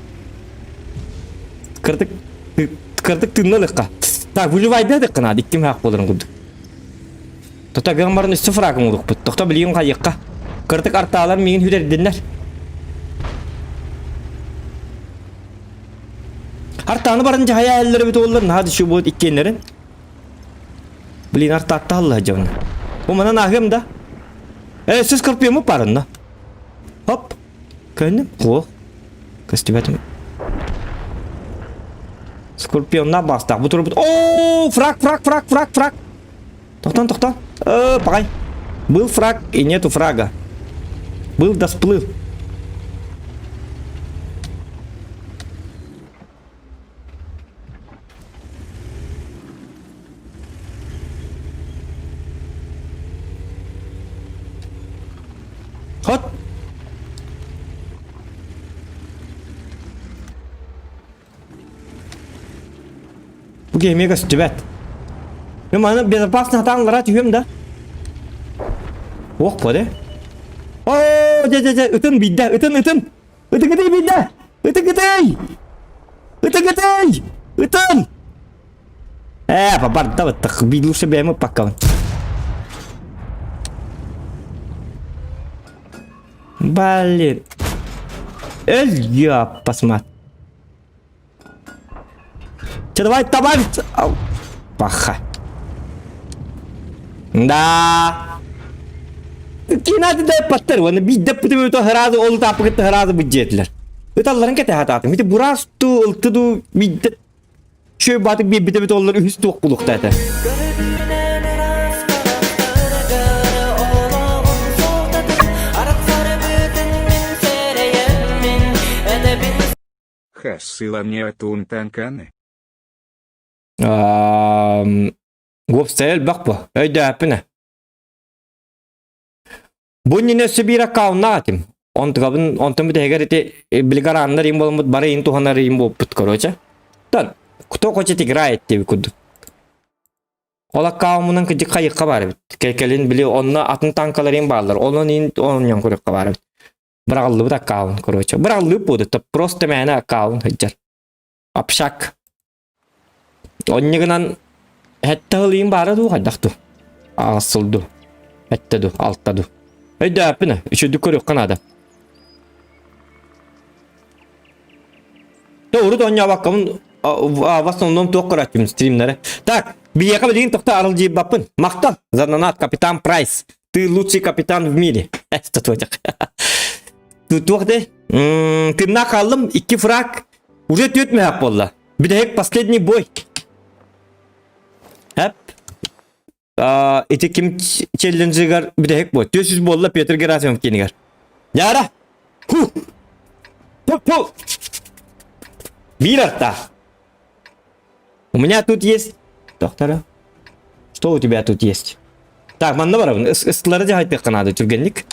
[SPEAKER 2] Кырдык, кырдык тыынналыкка. Так, выживайда дыккына, икким хаак боларын курдук. Тота гаммарын өссө фрагым улукпут. Тохто билигин хайыкка. Кырдык артаалар миигин хүдэрдиннэр. Артааны баран дьаһайа эллэр эбит уоллар наһаа да буот иккиэннэрин. Блин, артаатта алла дьон. Бу манан ааһыам да. Э, сіз скорпиому парынна. Хоп. Көннүм. О. Көстүбэтим. Скорпионна бастақ. Бу турбут. О, фраг, фраг, фраг, фраг, фраг. Тохтон, тохтон. Э, пагай. Был фраг и нету фрага. Был да сплыл. Хот. Бу киһи көстүбэт. Мен маны безопасно хатаан түһүөм да. Ох поде. О, дьэ дьэ дьэ, ытын биирдэ, ытын ытын. Ытын ытый биирдэ. Ытын ытый. Ытын ытый. Ытын. Э, барда баттах. Биир лучше бэйэм ыппаккабын. Блин. Өл, ёппасмат. Че, давай добавить. Паха. Да. Кинати да паттар, оны бидде бүтүм то хразы ол тапы кытты хразы бүджетлер. Ыталларын кете хататым. Ити бурас ту ылты ду бидде Чөй батык биэрбитэ эбит оллар үһүс туох булуохта этэ.
[SPEAKER 3] Хассыламниатун танканы.
[SPEAKER 2] Уопсайа элбэх бу. Өйдөөппүн. Бу иннинэ өссө биир аккауннаах этим. Онтугабын онтон бүтэһигэр ити билгараннар им буоламмыт бары им туһанар им буолбут короче. Тан кто хочет играет диэби курдук. Ол аккаунмунан кыдьык хайыкка баар эбит. Кэлин били онно атын танкалар им бааллар. Онон ин онньон көрүөххэ баар эбит. Быраҕыллыбыт аккаунт короче. Быраҕыллыбыт буолду. Просто мээнэ аккаунт сылдьар. Общак. Онньа гынан сэттэ сыл иин баара дуу хайдах дуу? Аҕыс сыл дуу? Сэттэ дуу, алта дуу? Өйдөөппүн ээ, үчүгдүк көрүөххэ наада. Дьэ урут оонньообоккобун в основном туох көрөөччүбүн стримнары. Так, биһиэхэ билигин тохто аралдьыйбаппын. Махтал, за донат, капитан Прайс. Ты лучший капитан в мире. Татуатах. Туох де? Тымна хааллым, икки фраг. Уже түөрт мөһөк буолла. Бүтэһик последний бой. Хэп. Ити ким челленджигар бүтэһик бой. 400 буолла Петр Герасимов кинигэр. Яра! Ху! Пу пу! Биир арта. У меня тут есть... Доктора? Что у тебя тут есть? Так, манна барабын. Ыстылары дьаһайтыахха наада түргэнник.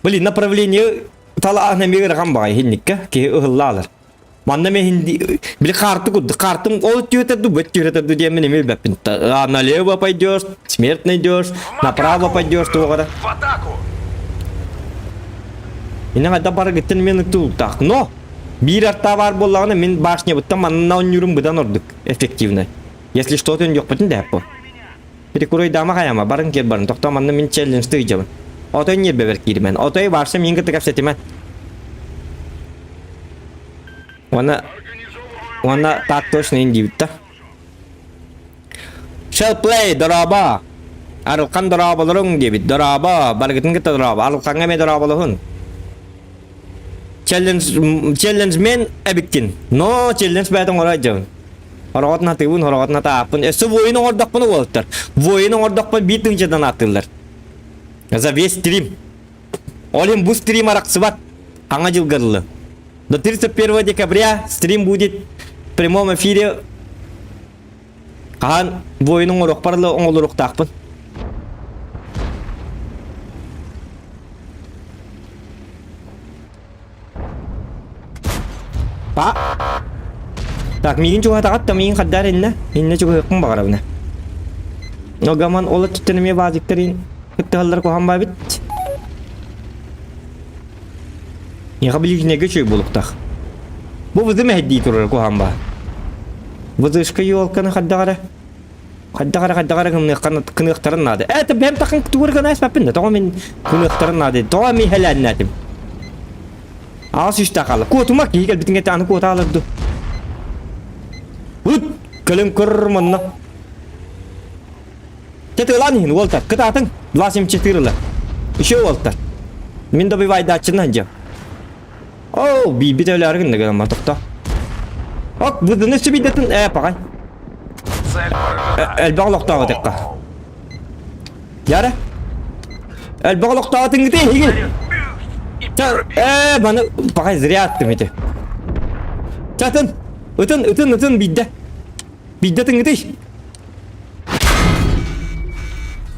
[SPEAKER 2] Блин, направление талаана эмиэ ыарахан баҕайы иһинниккэ киһи ыһыллаалар. Манна мен хинди били карты курдук картым ол түөтэр ду бөт түөтэр ду диэммин эмиэ билбэппин. А налево пойдешь, смерть найдешь, направо пойдешь туоҕара.
[SPEAKER 1] В атаку!
[SPEAKER 2] Инна хайда барыгыттан мен тултах. Но биир арта баар буоллаҕына мин башнябыттан манна оонньуурум быдан ордук эффективно. Если что то үндүөхпүтүн дэһэппо. Перекуройдаама хайама барын киэр барын тохтоо манна мин челленджты ыйдьабын. Отой ньиэрбэбэр киирмэн. Отой барса мин кытта кэпсэтимэн. Уонна уонна так точно индиибит да. Shall play, дорообо! Арылхан дорооболоруҥ диэбит. Дорообо, барыгытын кытта дорообо. Арылхаҥҥа эмиэ дорооболоһун. Челлендж, челленджмен эбиккин. Но челлендж бэйэтин оҥоро сылдьабын. Хороҕотун атыыбын, хороҕотун атааппын. Өссө воин оҥордохпуна уолаттар. Воин оҥордохпуна биир тыһыынчадан ааттыыллар. За весь стрим. Ол иһин бу стрим арахсыбат. Хаҥа дьылга дылы. До 31 декабря стрим будет в прямом эфире. Хаһан воин оҥоруохпар оҥолоруохтаахпын. Па. Так, миигин чугаһатаҕыт да миигин хаддар иннэ. Иннэ чугаһыахпын баҕарабына. Огаман ол өттүттэн эмиэ баазиктарын кыттыһаллар куһаҕан баабит. Миэхэ билигинэгэ үчүгэй буолуохтаах. Бу вызы мэһэйдии турар куһаҕан баа. Вызышка елканы хайдах эрэ хайдах эрэ хайдах эрэ гыныахтарын наада. Э, бэйэм тахын тугу эрэ гына испэппин да. Тоҕо мин гыныахтарын наада. Тоҕо мин хэлээннээтим. Аҕыс үстээх хаалла. Куотума киһи кэлбитин кэннэ аны куота хаалар дуу. Ыт! Кэлин көр манна. Тетылаан иһин уолтар. Кытаатыҥ. 2,74 ыла. Еще уолтар. Мин добивайдааччынан дьэ. Оо, биирбит өлөөрү гынна гынан тохто. Ок, быдыны сүбүйдэтин ээ паҕай.
[SPEAKER 1] Цель поражена.
[SPEAKER 2] Элбэх олохтоох этекка. Яра. Элбэх олохтоох тыҥгыты иһигин.
[SPEAKER 1] И пробил.
[SPEAKER 2] Ээ, маны паҕай зря аттым ити. Чатын. Ытын, ытын, ытын биирдэ. Биирдэ тыҥгытый.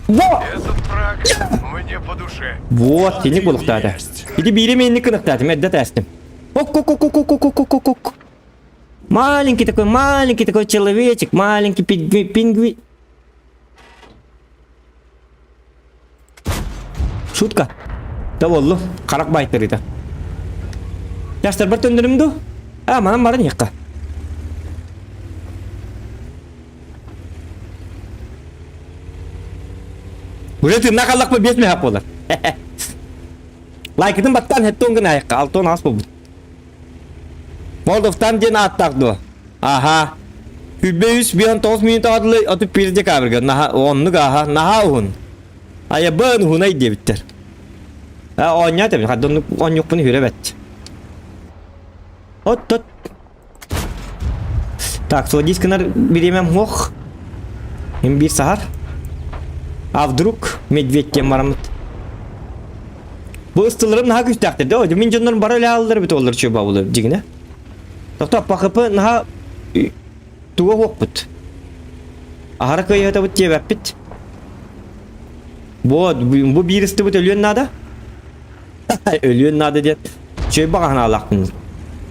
[SPEAKER 2] Во!
[SPEAKER 1] Этот враг мне по душе.
[SPEAKER 2] Вот, кини булуктаата. Ити биири миинник кыныктаатым, эрдэ тээстим. Ок-ок-ок-ок-ок-ок-ок-ок. Маленький такой, маленький такой человечек, маленький пингвин. Шутка. Да боллу, харах байтырыта. Жастарбар төндөрүм ду? А, манан баран иһикка. Уже тыыннаах хааллахпа биэс мөһөөх буолар. Лайкытын баттаан хэттон гына айыққа, алтон аас буолбут. Молдовтан диэн ааттаах дуо? Аха. Күббэ үс бион тоҕус минут аҕадылы отут биир декабрьга наха оннук аха наһаа уһун. Айабын уһунай диэбиттэр. А оонньоот эбит, хадда оннук оонньуохпун үһүрэ бэт. От-тот. Так, суодис гынар бириэмэм суох. Мин биир саһар. А вдруг медведь диэн бараммыт. Бу ыстыларым наһаа күүстээхтэр да, мин дьоннорум бары үлэ бит оллар чуба булар дигинэ. Тохто ПХП наһаа туга хуохпут. Аһара кыайыһатабыт диэбэппит. Бу бу биир ыстыбыт өлүөн наада. Өлүөн наада диэн Чөй баҕаһынаалаахпын.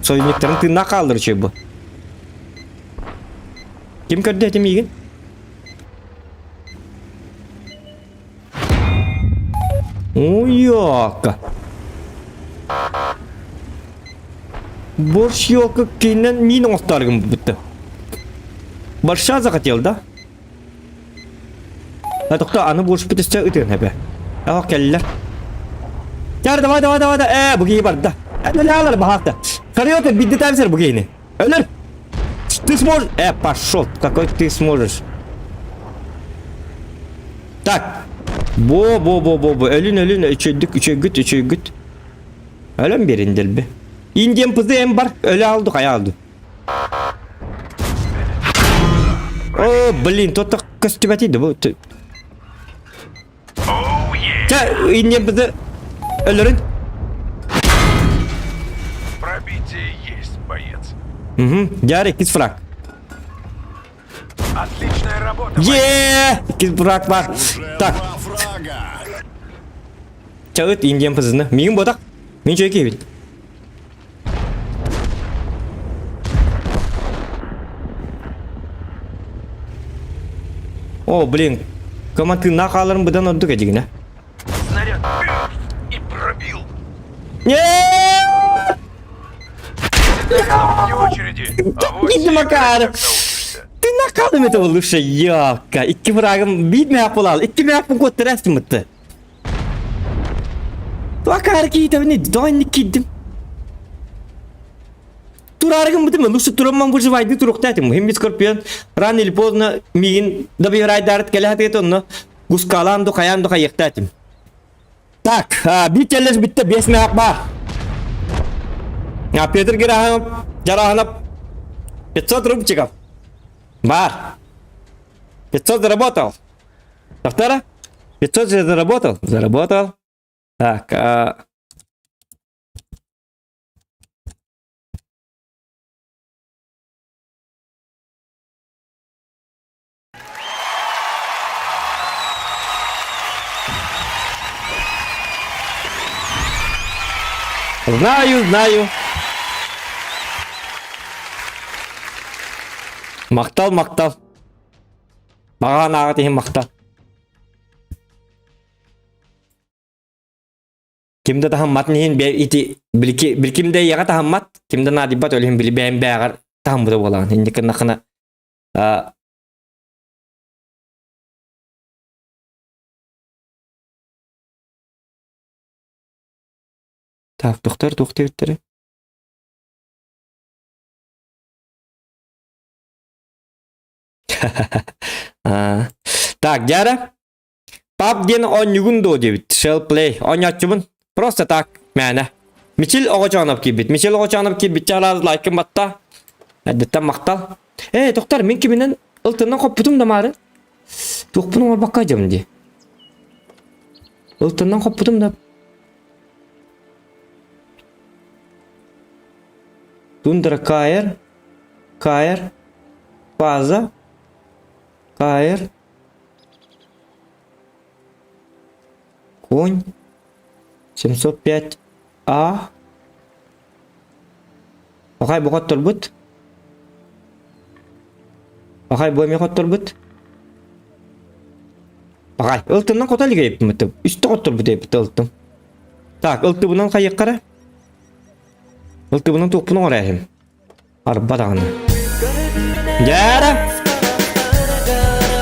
[SPEAKER 2] Союзниктарын тыыннаах хааллар үчүгэй бу. Ким көрдө этим миигин? Уйока. Борщ ёлка кейиннен миин оҥостааргын бутта. Борща захотел, да? А тохто аны борщпут өссө ытыан эбэ. Ах кэллэр. Чар давай давай давай да э бу киһи барда. Өлөр баһаахта. Сарыйот бидди тәмсер бу киһини. Өлөр. Ты сможешь? Э, пошел. Какой ты сможешь? Так. Бо бо бо бо бо өлүн өлүн үчөйдүк үчөйгүт үчөйгүт. Өлөн берин делби. Индиан пызы эм бар. Өлө алды кая алды. О, блин, тот көстүбэтий да бу. Чэ, инньэ быды өлөрүн.
[SPEAKER 1] Пробитие есть, боец.
[SPEAKER 2] Угу. Дьэ, иккис фраг.
[SPEAKER 1] Отличная работа,
[SPEAKER 2] Е, иккис фраг бар. Так. Чэ, ыт индиан пызыны. Миигин ботак. Мин чөй киһибин. О, блин. Кама тыыннаах хааларын быдан ордук эдигинэ.
[SPEAKER 1] Снаряд и пробил.
[SPEAKER 2] Нет!
[SPEAKER 1] Вне очереди. Авось
[SPEAKER 2] Иди, Макар.
[SPEAKER 1] играть научишься.
[SPEAKER 2] Ты накалым это лучше, ёлка. Икки фрагым биир мээх буолаал. Икки мэхпин куоттарастым мытты. Акаары киитэбин дойнник киирдим. Тураарыгын бытым, лучше турамман выживайды туруктаатым. Хим Скорпион рано или поздно миигин добирайдарыт кэлэ хатыгыт онно гускалаан ду хайаан ду хайыктаатым. Так, биир челлендж бүттэ биэс мэһэх баар. А Петр Гераханов, Жараханов 500 рубчиков. Бар. 500 заработал. Повтора? 500 же заработал? Заработал. Так, а... Знаю, знаю. Махтал, махтал. Баҕа анаҕыт иһин махтал. Ким да таһымматын иһин бэ ити билики билким да ийэҕэ таһыммат, ким да наадыйбат ол иһин били бэйэм бээҕэр таһыммыта буолаҕын. Инник гыннаххына а, Так, тохтор туох диэбиттэрэ? Так, дьара. Пап диэн оонньугун дуо диэбит. Shell play. Оонньооччубун. Просто так, мээнэ. Мичил оҕочоонов киирбит. Мичил оҕочоонов киирбитчэ араас лайкын батта. Эрдэттэн махтал. Ээ, доктор, мин киминэн ылтыннан хоппутум да маары. Туохпун оҥорбокко дьым дии. Ылтыннан хоппутум да. Тундра Каэр, Каэр, Фаза, Каэр, Конь, 705 А. Пахай бу хотторбут. Пахай бу эмиэ хотторбут. Пахай, ылтыннан хото илигейппит. Үстэ хотторбут эбит ылтым. Так, ылтыбынан хайыаххара? Ылтыбынан туохпун оҥорээһим. Арба даҕаны. Дьээрэ!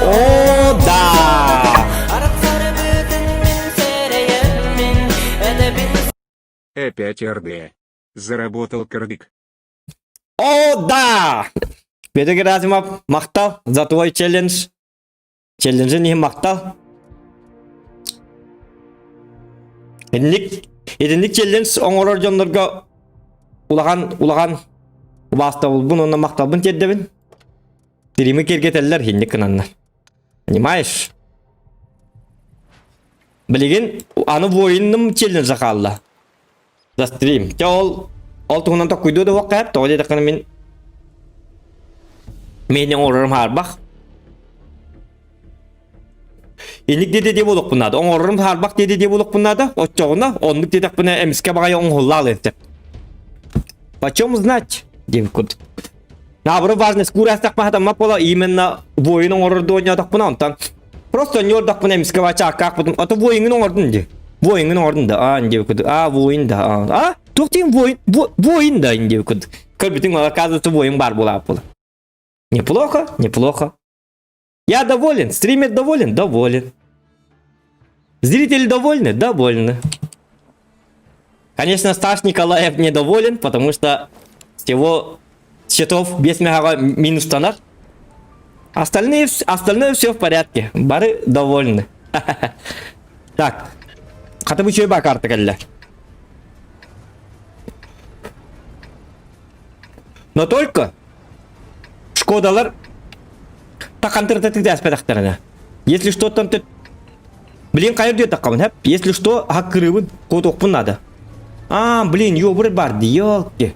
[SPEAKER 2] О, да!
[SPEAKER 3] Опять РД. Заработал кырдык.
[SPEAKER 2] О, да! Петр Герасимов, махтал за твой челлендж. Челленджин иһин махтал. Итинник, итинник челлендж оҥорор дьоннорго улахан улахан убаастабылбын уонна махталбын тиэрдэбин. Тирими киэргэтэллэр инник гынаннар. Понимаешь? Билигин аны воинным челленджа хаалла. За стрим. Чэ ол ол туһунан токкуйдуо да уохха тоҕо диэтэххинэ мин миэнэ оҥорорум хаарбах. Инник диэти диэ буолуохпун наада. Оҥорорум хаарбах диэти диэ буолуохпун наада. Оччоҕуна оннук диэтэхпинэ эмискэ баҕайы оҥоһулла алыан сөп. Почем знать? Диэбит курдук. Наоборот важность куураастахпына хатаммат буола именно воин оҥорор дуонньоотохпуна онтон просто ньуордахпына эмискэ бачааккаахпытын ото воиҥҥын оҥордун дии воиҥҥын оҥордун да аа диэбит курдук аа воин да аа туох диэн воин воин да диэбит курдук көрбүтүҥ оказывается воин баар буолаат буола неплохо неплохо я доволен стример доволен доволен зрители довольны довольны Конечно, Стас Николаев недоволен, потому что с его счетов без мега минус тонар. Остальные, остальное все в порядке. Бары довольны. Так. Хата бу чөй карта кэллэ. Но только Шкодалар такантыртатык Если что там Блин, хайыр диэтэххэ хэп. Если что, хаккырыбын, куотуохпун надо. А, блин, ёбуры бар ди, ёлки.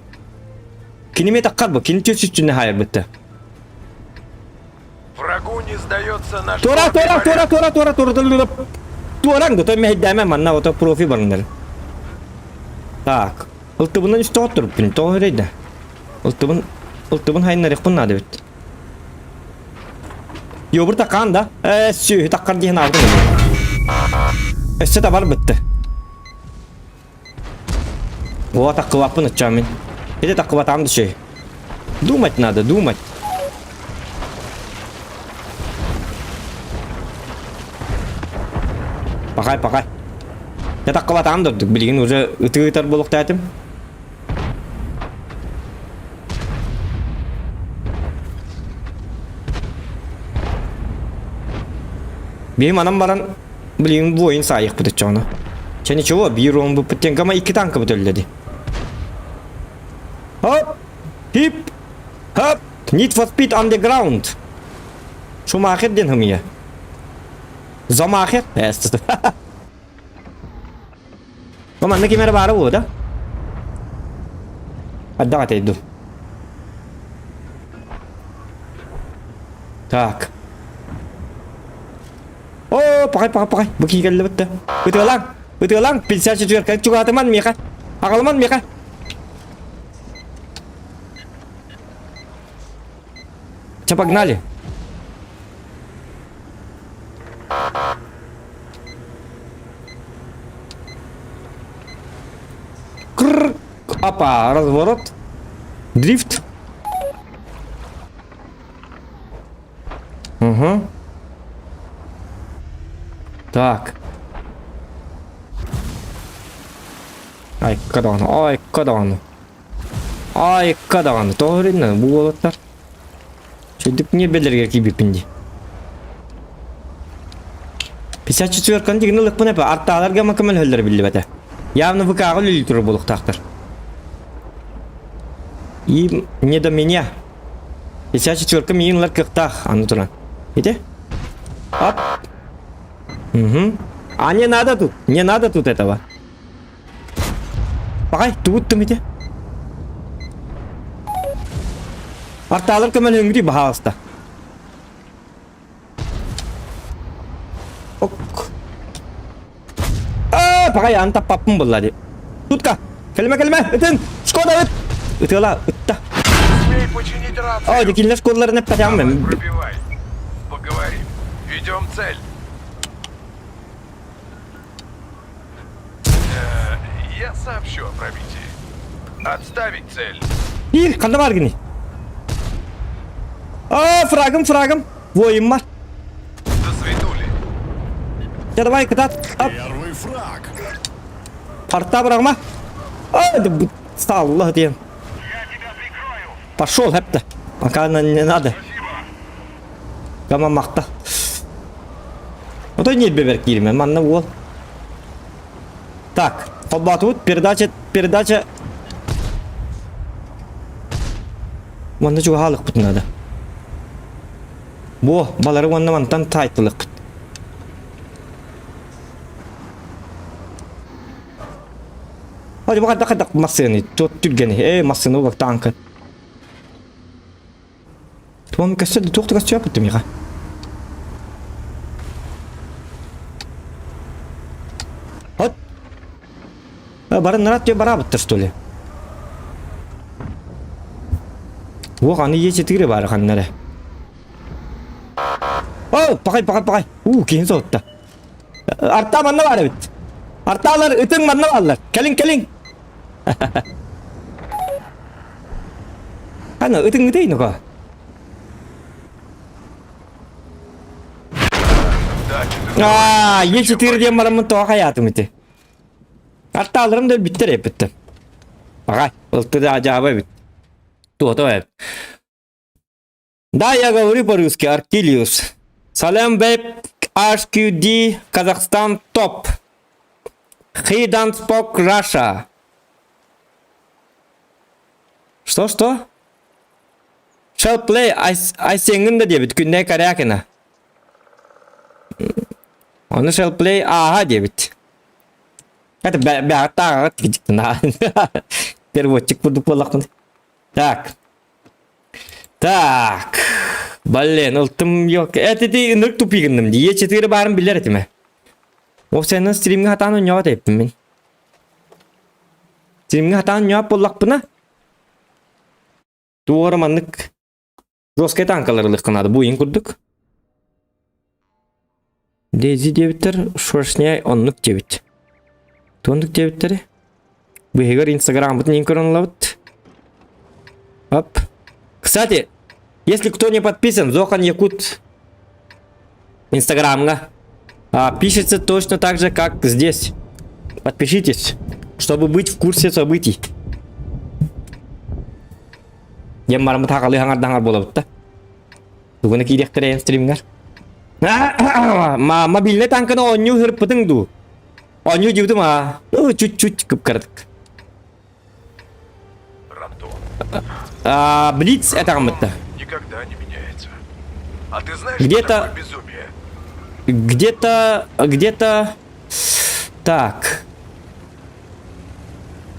[SPEAKER 2] Киниме таккар бу, кини чүчүчүнэ хайырбытта.
[SPEAKER 1] Врагу не сдается наш
[SPEAKER 2] Туора, туора, туора, туора, туора, туора, туора, туораҥ да, той мэһэйдээмэ манна ото профи барыннар. Так, ылтыбынан үстөҕө турбун, тоҕо үрэйдэ. Ылтыбын, ылтыбын хайыннарыахпын наада эбит. Йобур такаан да? Ээ, сүөһү таккар диэн аабытым. Өссө табар бытты. О, таккыбаппын оччоон мин. Ити таккыбатаам да үчүгэй. Думать надо, думать. Пахай, пахай. Я таккыбатаам да ордук. Билигин уже ытыы ытар буолуохтаатым. Биһи манан баран билигин воин саайыахпыт оччоҕуна. Чэ ничего, биир уон буппут диэн гама икки танкабыт өллө дии. Хоп! Хип! Хоп! Need for Speed Underground! Шумахер диэн хымыйа. Замахер? Бу манна ким эрэ баара буолуо да? Хайдах этэй дуу? Так. О, пахай, пахай, пахай. Бу киһи кэллэ бытта. Ытыалаҥ, ытыалаҥ, 54 чугаатыман миэхэ. Аҕалыман миэхэ. Че, погнали. Кррр. Опа, разворот. Дрифт. Угу. Так. Ай, кадан, ай, кадан. Ай, кадан. Тоҕо бу уолаттар. Чөйдүк не белерге киирбиппин дии. 54 дигин ылыкпын эпэ артааларга ма көмөлөһөллөрө биллибэтэ. Явно ВК-ҕа үлэлии турар буолуохтаахтар. И не до меня. 54 миин ылар кыахтаах аны туран. Ити? Оп. Угу. А не надо тут. Не надо тут этого. Пахай, тугуттум ити. Артаалар көмөлөһүҥҥүтүй баһаалыста. Ок. Аа, пахай, аны таппаппын булла дии. Тутка! Кэлимэ, кэлимэ! Ытын! Шкода ыт! Ытыала, ытта.
[SPEAKER 1] Успей починить рацию.
[SPEAKER 2] О, дикинлер школаларын эппэтээҕим
[SPEAKER 1] Давай,
[SPEAKER 2] мен.
[SPEAKER 1] пробивай. Поговорим. Ведем цель. Я сообщу о пробитии. Отставить цель.
[SPEAKER 2] Ир, ханна бар гини? Аа, фрагым, фрагым. Воин бар.
[SPEAKER 1] До свидули.
[SPEAKER 2] Я давай кытат. Ап.
[SPEAKER 4] Первый фраг.
[SPEAKER 2] Парта бырагма. А, Аллах диэн. Пошел, хэпта. Пока она не надо. Кама махта. Отой ньирбэбэр кииримэ, манна уол. Так, холбоотубут, передача, передача. Манна чугаһаалыкпыт надо. Бу, балары уонна мантан таайтылыкпыт. Hadi бу хайдах хайдах массыыны, туот түргэни, э массыыны убак таанка. Туом көстө да туох да көстүө миэхэ. Вот. Бары нарат диye барабыттар что ли? Уох, аны Е4 бары ханнары. О, пахай, пахай, пахай. У, киһин соһутта. Арта манна бар эбит. Арталар ытыҥ манна бааллар. Кэлиҥ, кэлиҥ. Аны ытыҥ ытый ну-ка. Аа, Е4 диэн бараммын тоҕо хайаатым ити. Артааларым да өлбүттэр эппиттэр. Аҕай, ылты да дьаабы эбит. Туото эбит. Да, я говорю по-русски, Аркилиус. Салям веб HQD, Казахстан топ. He don't spoke Russia. Что, что? Shall play Айсеҥҥин да диэбит Күннэй Корякина. Ону shall play ааһа диэбит. Это бэҕэттааҕыт Переводчик курдук буоллахпын. Так. Так. Блин, ылтым yok. Это ти ынырык тупигынным дии. Е4 баарын билэр этим. Ол сенен стримҥэ хатаан онньоҕо тэйиппин мин. Стримҥэ хатаан онньоҕо буоллахпына, туора маннык жесткай танкалар ылыахха наада бу иин курдук. Дейзи диэбиттэр, шершняй оннук диэбит. Туоннук диэбиттэри? Быһыгар инстаграммытын иин көрөн ылабыт. Оп. Кстати, если кто не подписан, Зохан Якут Инстаграмҥа а, пишется точно так же, как здесь. Подпишитесь, чтобы быть в курсе событий. Диэн бараммыт хаҕалыы хаҥардаҥар буолабыт да. Тугуна киириэхтэрэ стримҥар. Ма мобильный танканы оонньуу сырыппытыҥ дуу? Оонньуу диибитим аа. Ну, чуть-чуть кып-кыратык.
[SPEAKER 1] Рандом.
[SPEAKER 2] А, Блиц этаҕыммытта.
[SPEAKER 1] Никогда не меняется. А ты знаешь,
[SPEAKER 2] Где-то-
[SPEAKER 1] что такое безумие?
[SPEAKER 2] Где-то, где-то, так.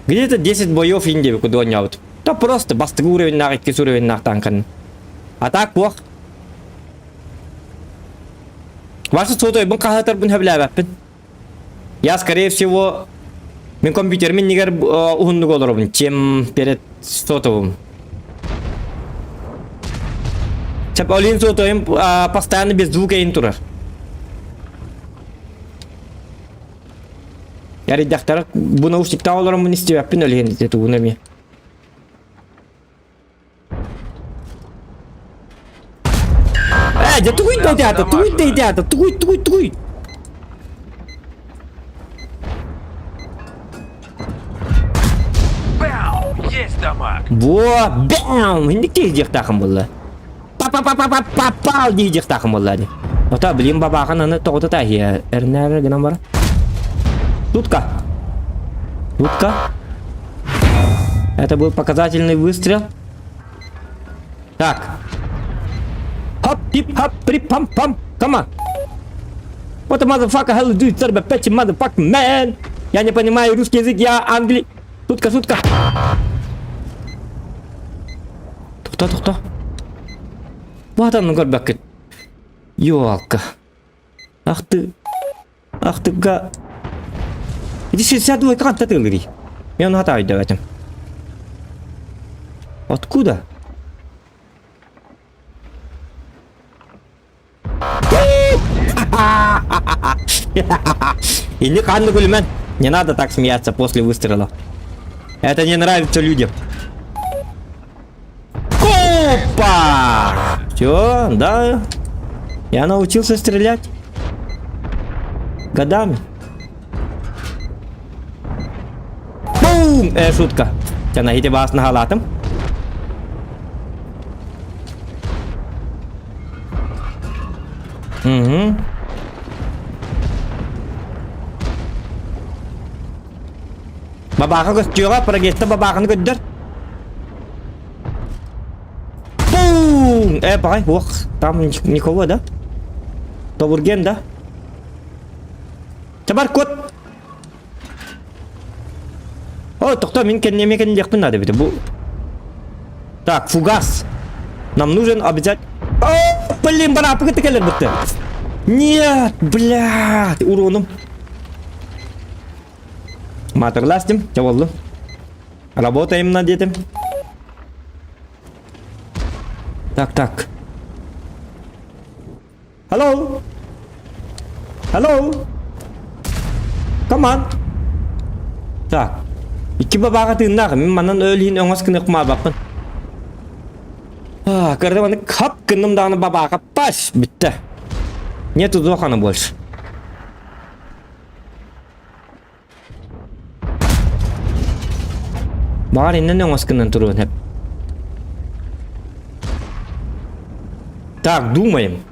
[SPEAKER 2] Где-то 10 боев индеби куда оонньообут. Да просто бастакы уровеннаах, иккис уровеннаах танкан. А так плох. Ваша сотойбун хаһытарбын сөбүлээбэппин. Я, скорее всего, мин компьютермин нигер уһуннук олоробун, чем перед сотовым. Чап олин сотойум постоянно без звука ин турар. Яридахтар бу наушниктаах олороммун истибэппин өлүһүн ити тугун эмиэ. Э, дьэ тугуй да театр, тугуй да театр, тугуй, тугуй, тугуй.
[SPEAKER 1] Бау! Есть дамаг!
[SPEAKER 2] Во, бам! Инник диэхтаахын булла. Попал диэхтаахым буолла дии. Ото блин бабаахан аны тоҕото таһия эрнээр гынан бар. Тутка. Тутка. Это был показательный выстрел. Так. Хоп, тип, хоп, при пам пам. Come on. What the motherfucker hell do you son of a bitch motherfucking man? Я не понимаю русский язык, я англи... Тутка, тутка. Тохто, тохто. Бу атанны көрбөккүт. Ёлка. Ах ты. Ах ты га. Иди 62 ханта тылырый. Мен оны хата өйдөбөтүм. Откуда? Или ханны күлүмэн. Не надо так смеяться после выстрела. Это не нравится людям. Опа! Все, да. Я научился стрелять. Годами. Бум! Э, шутка. Тянагите бас на халатом. Угу. Бабааха көстүөҕэ, прогетта бабааханы көрдөр. Бум! Э, баҕай, ох, там никого, да? Тобурген, да? Табар кот! О, тохто, мин кэнниэме кэнниэхпин надо бит. Бу... Так, фугас. Нам нужен обязательно... О, блин, барапы кэлэр бытты. Нет, блядь, уроном. Маатырластым, чаболлум. Работаем над этим. Так, так. Hello? Hello? Come on. Так. Икки бабаға тыыннаах, мин манан өл иһин өҥөс гыныахмаабаппын. А, көрдüm аны хап гынным даҕаны бабааҕа паш бүттэ. Нету зохана больше. Баҕар иннин өҥөс гынан туруон сөп. Так, думаем.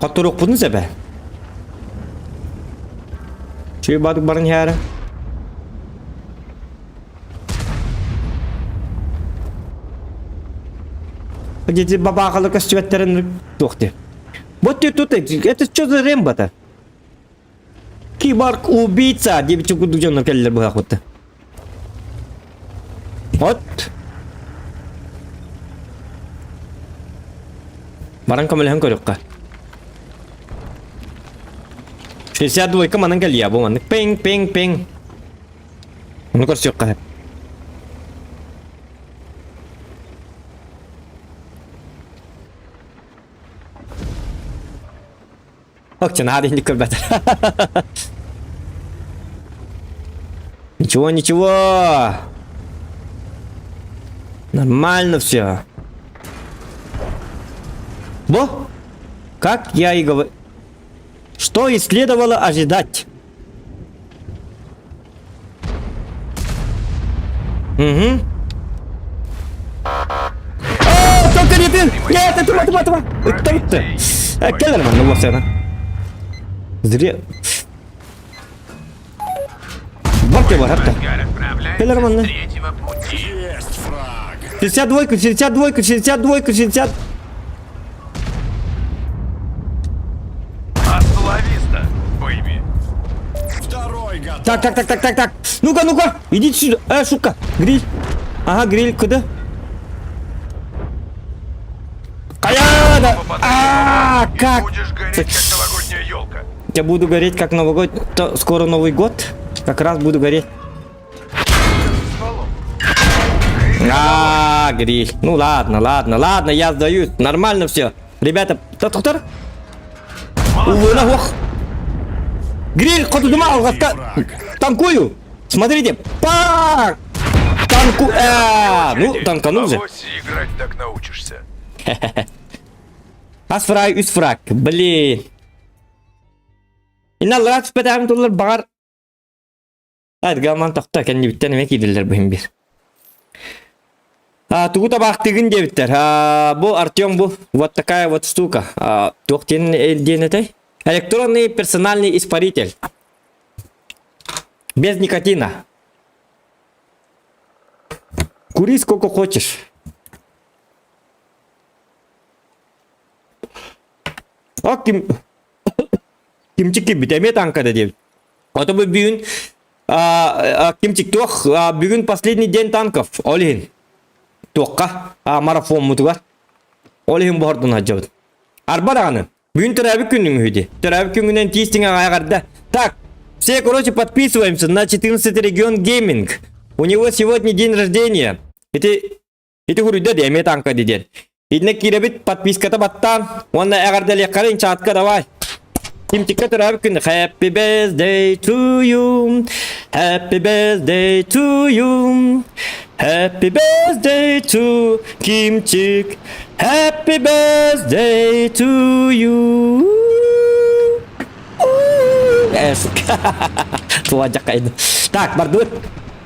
[SPEAKER 2] Хотторуохпутун сөп ээ. Чүй бадык баран иһээрэ. Дети бабаахалы көстүбэттэрин туох дии. Вот ты тут, это что за Рэмбо-то? Киборг убийца диэбит курдук дьоннор кэллилэр быһаахпытта. Вот. Баран көмөлөһөн көрүөххэ. 62 манан кэлиэ бу маннык пиҥ пиҥ пиҥ. Ону көрсүөххэ. Ок, надо не көрбөтөр. Ничего, ничего. Нормально все. Во! Как я и говорю. Что и следовало ожидать. Угу. О, только не ты! Нет, это это это это это Келлер манна буолсана. Зря. Барте бар, хатта. Келлер манна. 62, 62, 62, 60.
[SPEAKER 1] Остановиста, baby.
[SPEAKER 4] Второй готов.
[SPEAKER 2] Так, так, так, так, так, так. Ну-ка, ну-ка, идите сюда. Э, шутка. Гриль. Ага, гриль, куда? Кая, да. А,
[SPEAKER 1] И
[SPEAKER 2] как?
[SPEAKER 1] будешь гореть, как новогодняя елка.
[SPEAKER 2] Я буду гореть, как Новый год. То скоро Новый год. Как раз буду гореть.
[SPEAKER 1] Стволом.
[SPEAKER 2] А, гриль. Ну ладно, ладно, ладно, я сдаюсь. Нормально все. Ребята, доктор? Увы, ох. Гриль, хотудума, танкую. Смотрите, пак! Танку... А, ну, танканул же.
[SPEAKER 1] Авось играть так научишься.
[SPEAKER 2] Хас фраг, үс фраг. Блин. Инна аллараа түспэтэҕим туллар баҕар Айдгаман тохто кэннибиттэн эмэ киирдилэр быһын биир. А, тугу табаахтыгын диэбиттэр. А, бу Артем бу вот такая вот штука. А, туох диэн диэн этэй? Электронный персональный испаритель. Без никотина. Кури сколько хочешь. А ким кимчик кимбит эмиэ танкада диэбит. Ото бу бүгүн кимчик туох бүгүн последний день танков ол иһин туохха марафоммутугар ол иһин боһордун сылдьабыт. Арба даҕаны бүгүн төрөөбүт күнүҥ үһү дии. Төрөөбүт күҥҥүнэн тиис тиҥэҕэ эҕэрдэ. Так, все, короче, подписываемся на 14 регион гейминг. У него сегодня день рождения. Ити Ити хуруйда дии эмиэ танка дии диэн. Итиннэ киирэбит подписката баттаан уонна эҕэрдэлиэххэрин чатка давай. Кимчиккэ төрөөбүт күн Happy birthday to you Happy birthday to you Happy birthday to Кимчик Happy birthday to you Туладьаккайда. Так, бардыбыт.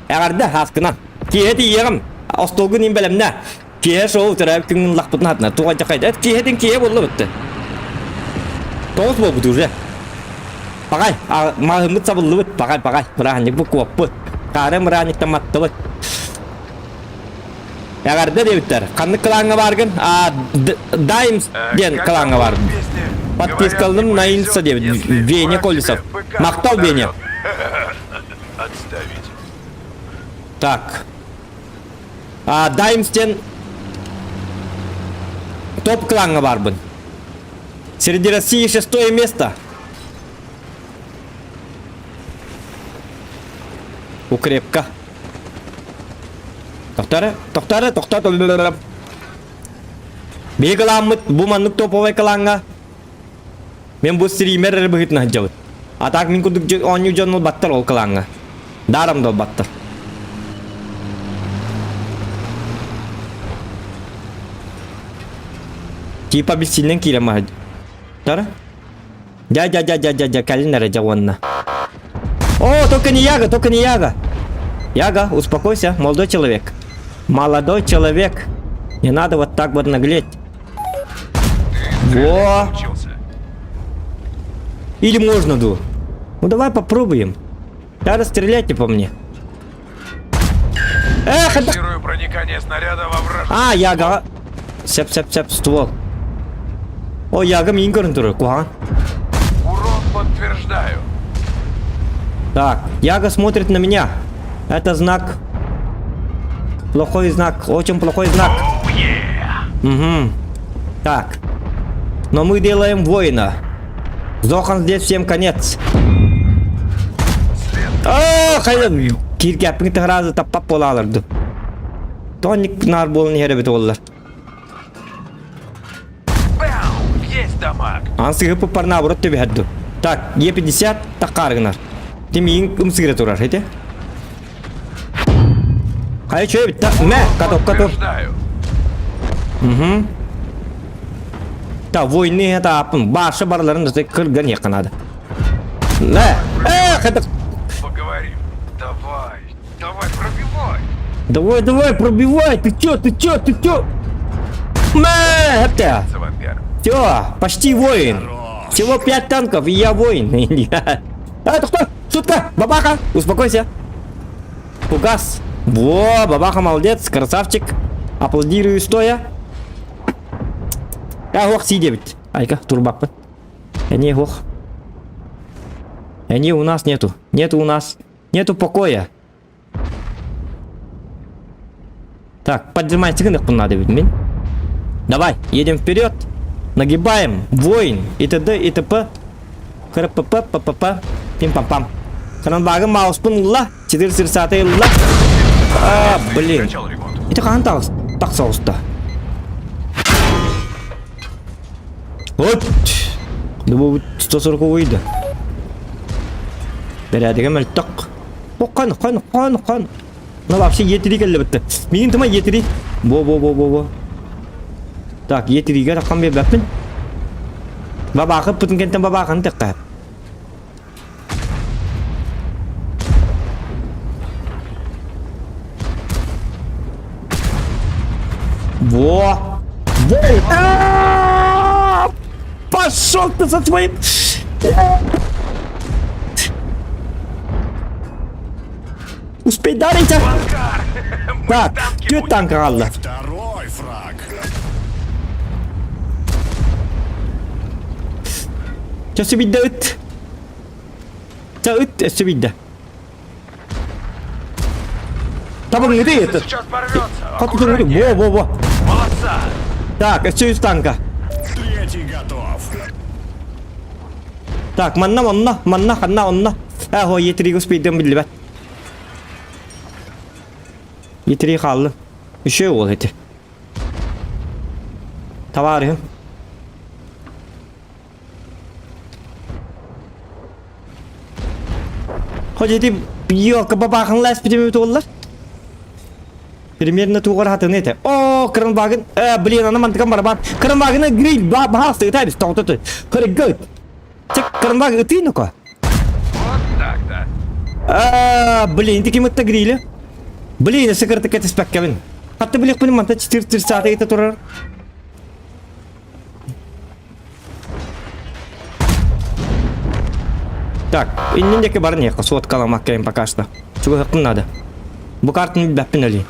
[SPEAKER 2] Эҕэрдэ, ааскынан. Киэһэ тиийиэҕим. Остуолгун иин бэлэмнэ. Киэһэ шоу төрөөбүт күҥҥүн лахпытын хатына. Тугайдакайда. Эт киэһэтин киэһэ буолла бытты. Тоҕус буолбут уже. Паҕай, маҕаһыыммыт сабыллыбыт. Паҕай, паҕай. Бырааһынньык бу куоппут. Хаары мыраанньыктан маттыбыт. Эҕэрдэ диэбиттэр. Ханнык кылааҥҥа бааргын? А, Даймс диэн кылааҥҥа баарбын. Подпискалным на инста диэбит. Веня Колесов. Махтал, Веня.
[SPEAKER 1] Отставить.
[SPEAKER 2] Так. А, Даймстен топ клаҥҥа баарбын. Среди России шестое место. Укрепка. Тохтары, тохтары, тохтар. Биһи кылааммыт бу маннык топовай кылааҥҥа Мен бу стример эрэ быһыытынан сылдьабыт. А так мин курдук оонньуу дьон ылбаттар ол кылааҥҥа. Даром да ылбаттар. Типа бессильнен киирэн маһы. Тара? Дя дя дя дя дя дя кэлин эрэ дьэ уонна. О, только не Яга, только не Яга. Яга, успокойся, молодой человек. Молодой человек. Не надо вот так вот наглеть. Во! Или можно ду? Ну давай попробуем. Да расстреляйте по мне. Эх, это...
[SPEAKER 1] проникание снаряда во вражеский
[SPEAKER 2] А, Яга. Сеп, сеп, сеп, ствол. О, Яга мин көрөн турар, куһаҕан.
[SPEAKER 1] Урон подтверждаю.
[SPEAKER 2] Так, Яга смотрит на меня. Это знак. Плохой знак, очень плохой знак. Угу. Так. Но мы делаем воина. Зохан здесь всем конец. Аа, хайа кииргэппин тыһыраазы таппап буолааларды. Тоник наар буолан иһэр эбит уоллар.
[SPEAKER 1] Есть дамаг.
[SPEAKER 2] Ан сыгыппыппар наоборот түбэһэрду. Так, Е50 таккаар гынар. Тимиин ымсыгыра турар, ити. Хайа чөй битта. Мэ, каток каток. Угу. Та войны это апын. Башы барларын да кырган якынады. Мэ, эх, это...
[SPEAKER 1] Поговорим. Давай, давай, пробивай.
[SPEAKER 2] Давай, давай, пробивай. Ты чё, ты чё, ты чё? Мэ, это. Все, почти воин. Всего пять танков, и я воин. А, кто? Шутка! Бабаха! Успокойся. Фугас. Во, бабаха молодец, красавчик. Аплодирую стоя. А, ох, сидебит. Айка, турбаппын. Не, ох. Не, у нас нету. Нету у нас. Нету покоя. Так, поднимай надо ведь, мин. Давай, едем вперед. Нагибаем. Воин. И т.д. и т.п. КРПП, ППП. Пим-пам-пам. Хананбагы мауспун ылла. 430 ылла. А, блин. Ити хаһан тахса оҕуста? Вот. Бу 140 выйда. Бэрээдэгэ мөлтөх. Хан, хан, хан, хан. Ну вообще етири кэллэбитте. Миин тума етири. Бо бо бо бо бо. Так, етириге таххан биэрбэппин. Бабаахы пытын кэнтэн бабаахын тэккэ. Во! Во! Пошел ты со своим... Успей дарить! Так, түөрт танка хаалла.
[SPEAKER 4] Второй фраг.
[SPEAKER 2] Часы бидде ыт. Ча ыт өссө бидде. Табыҥҥыты ыт.
[SPEAKER 1] Сейчас порвется.
[SPEAKER 2] Хоту Во, во, во.
[SPEAKER 1] Молодца.
[SPEAKER 2] Так, өссө үс танка.
[SPEAKER 4] Третий готов.
[SPEAKER 2] Так, манна, манна, манна, ханна, онно. Э, хо, етриге успейдем биллибэт. Етри хааллым. Үчүгэй уол ити. Товарыһым. Хоть ити елка бабахын ласпитими туоллар. Примерно тугар хатыны этэ. О, кранваген, э, блин, аны мантыкан барабан. Кранвагены гриль ба баһаасты ытайбыз тоҕототу. Көргөт. Чек кранваг ытыы ну-ка.
[SPEAKER 1] Вот так-то.
[SPEAKER 2] А, блин, ити ким ытта грили? Блин, өссө кыратык кэтэспэккэбин. Хатта билиэхпин манта 430 ыйыта турар. Так, иннин диэки баран иһиэххэ, суоткаламаккайын пока что. Чугаһыахпын наада. Бу картаны билбэппин өлүү.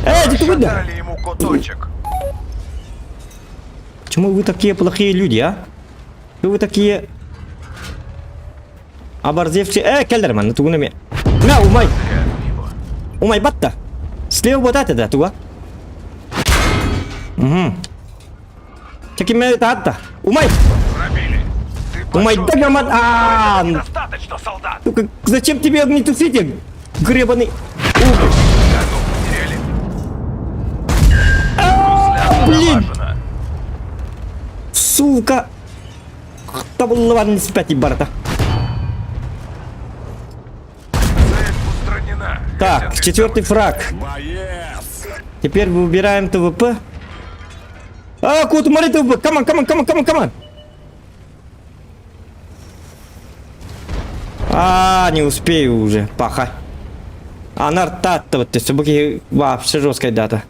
[SPEAKER 2] Эй, ты куда?
[SPEAKER 1] Дали ему куточек.
[SPEAKER 2] Почему вы такие плохие люди, а? Вы такие... Оборзевшие... Э, кэллэр манна, тугун эмэ. На, умай! Умай батта. Слева вот это да, туга. Угу. Чекиме таатта. Умай!
[SPEAKER 1] Пробили. Ты
[SPEAKER 2] Умай,
[SPEAKER 1] пошел.
[SPEAKER 2] да громад... А,
[SPEAKER 1] Недостаточно, солдат.
[SPEAKER 2] Сука, зачем тебе огнетушитель? Гребаный...
[SPEAKER 1] Готов потеряли.
[SPEAKER 2] Блин!
[SPEAKER 1] Налажено.
[SPEAKER 2] Сука! Табыллыбан испэти барыта.
[SPEAKER 1] Цель устранена.
[SPEAKER 2] Так,
[SPEAKER 1] Хотя ты
[SPEAKER 2] четвертый фраг.
[SPEAKER 4] Боец.
[SPEAKER 2] Теперь выбираем ТВП. А, куда смотри ТВП. Каман, каман, каман, каман, каман. А, не успею уже, паха. Анар вот все вообще жесткая дата.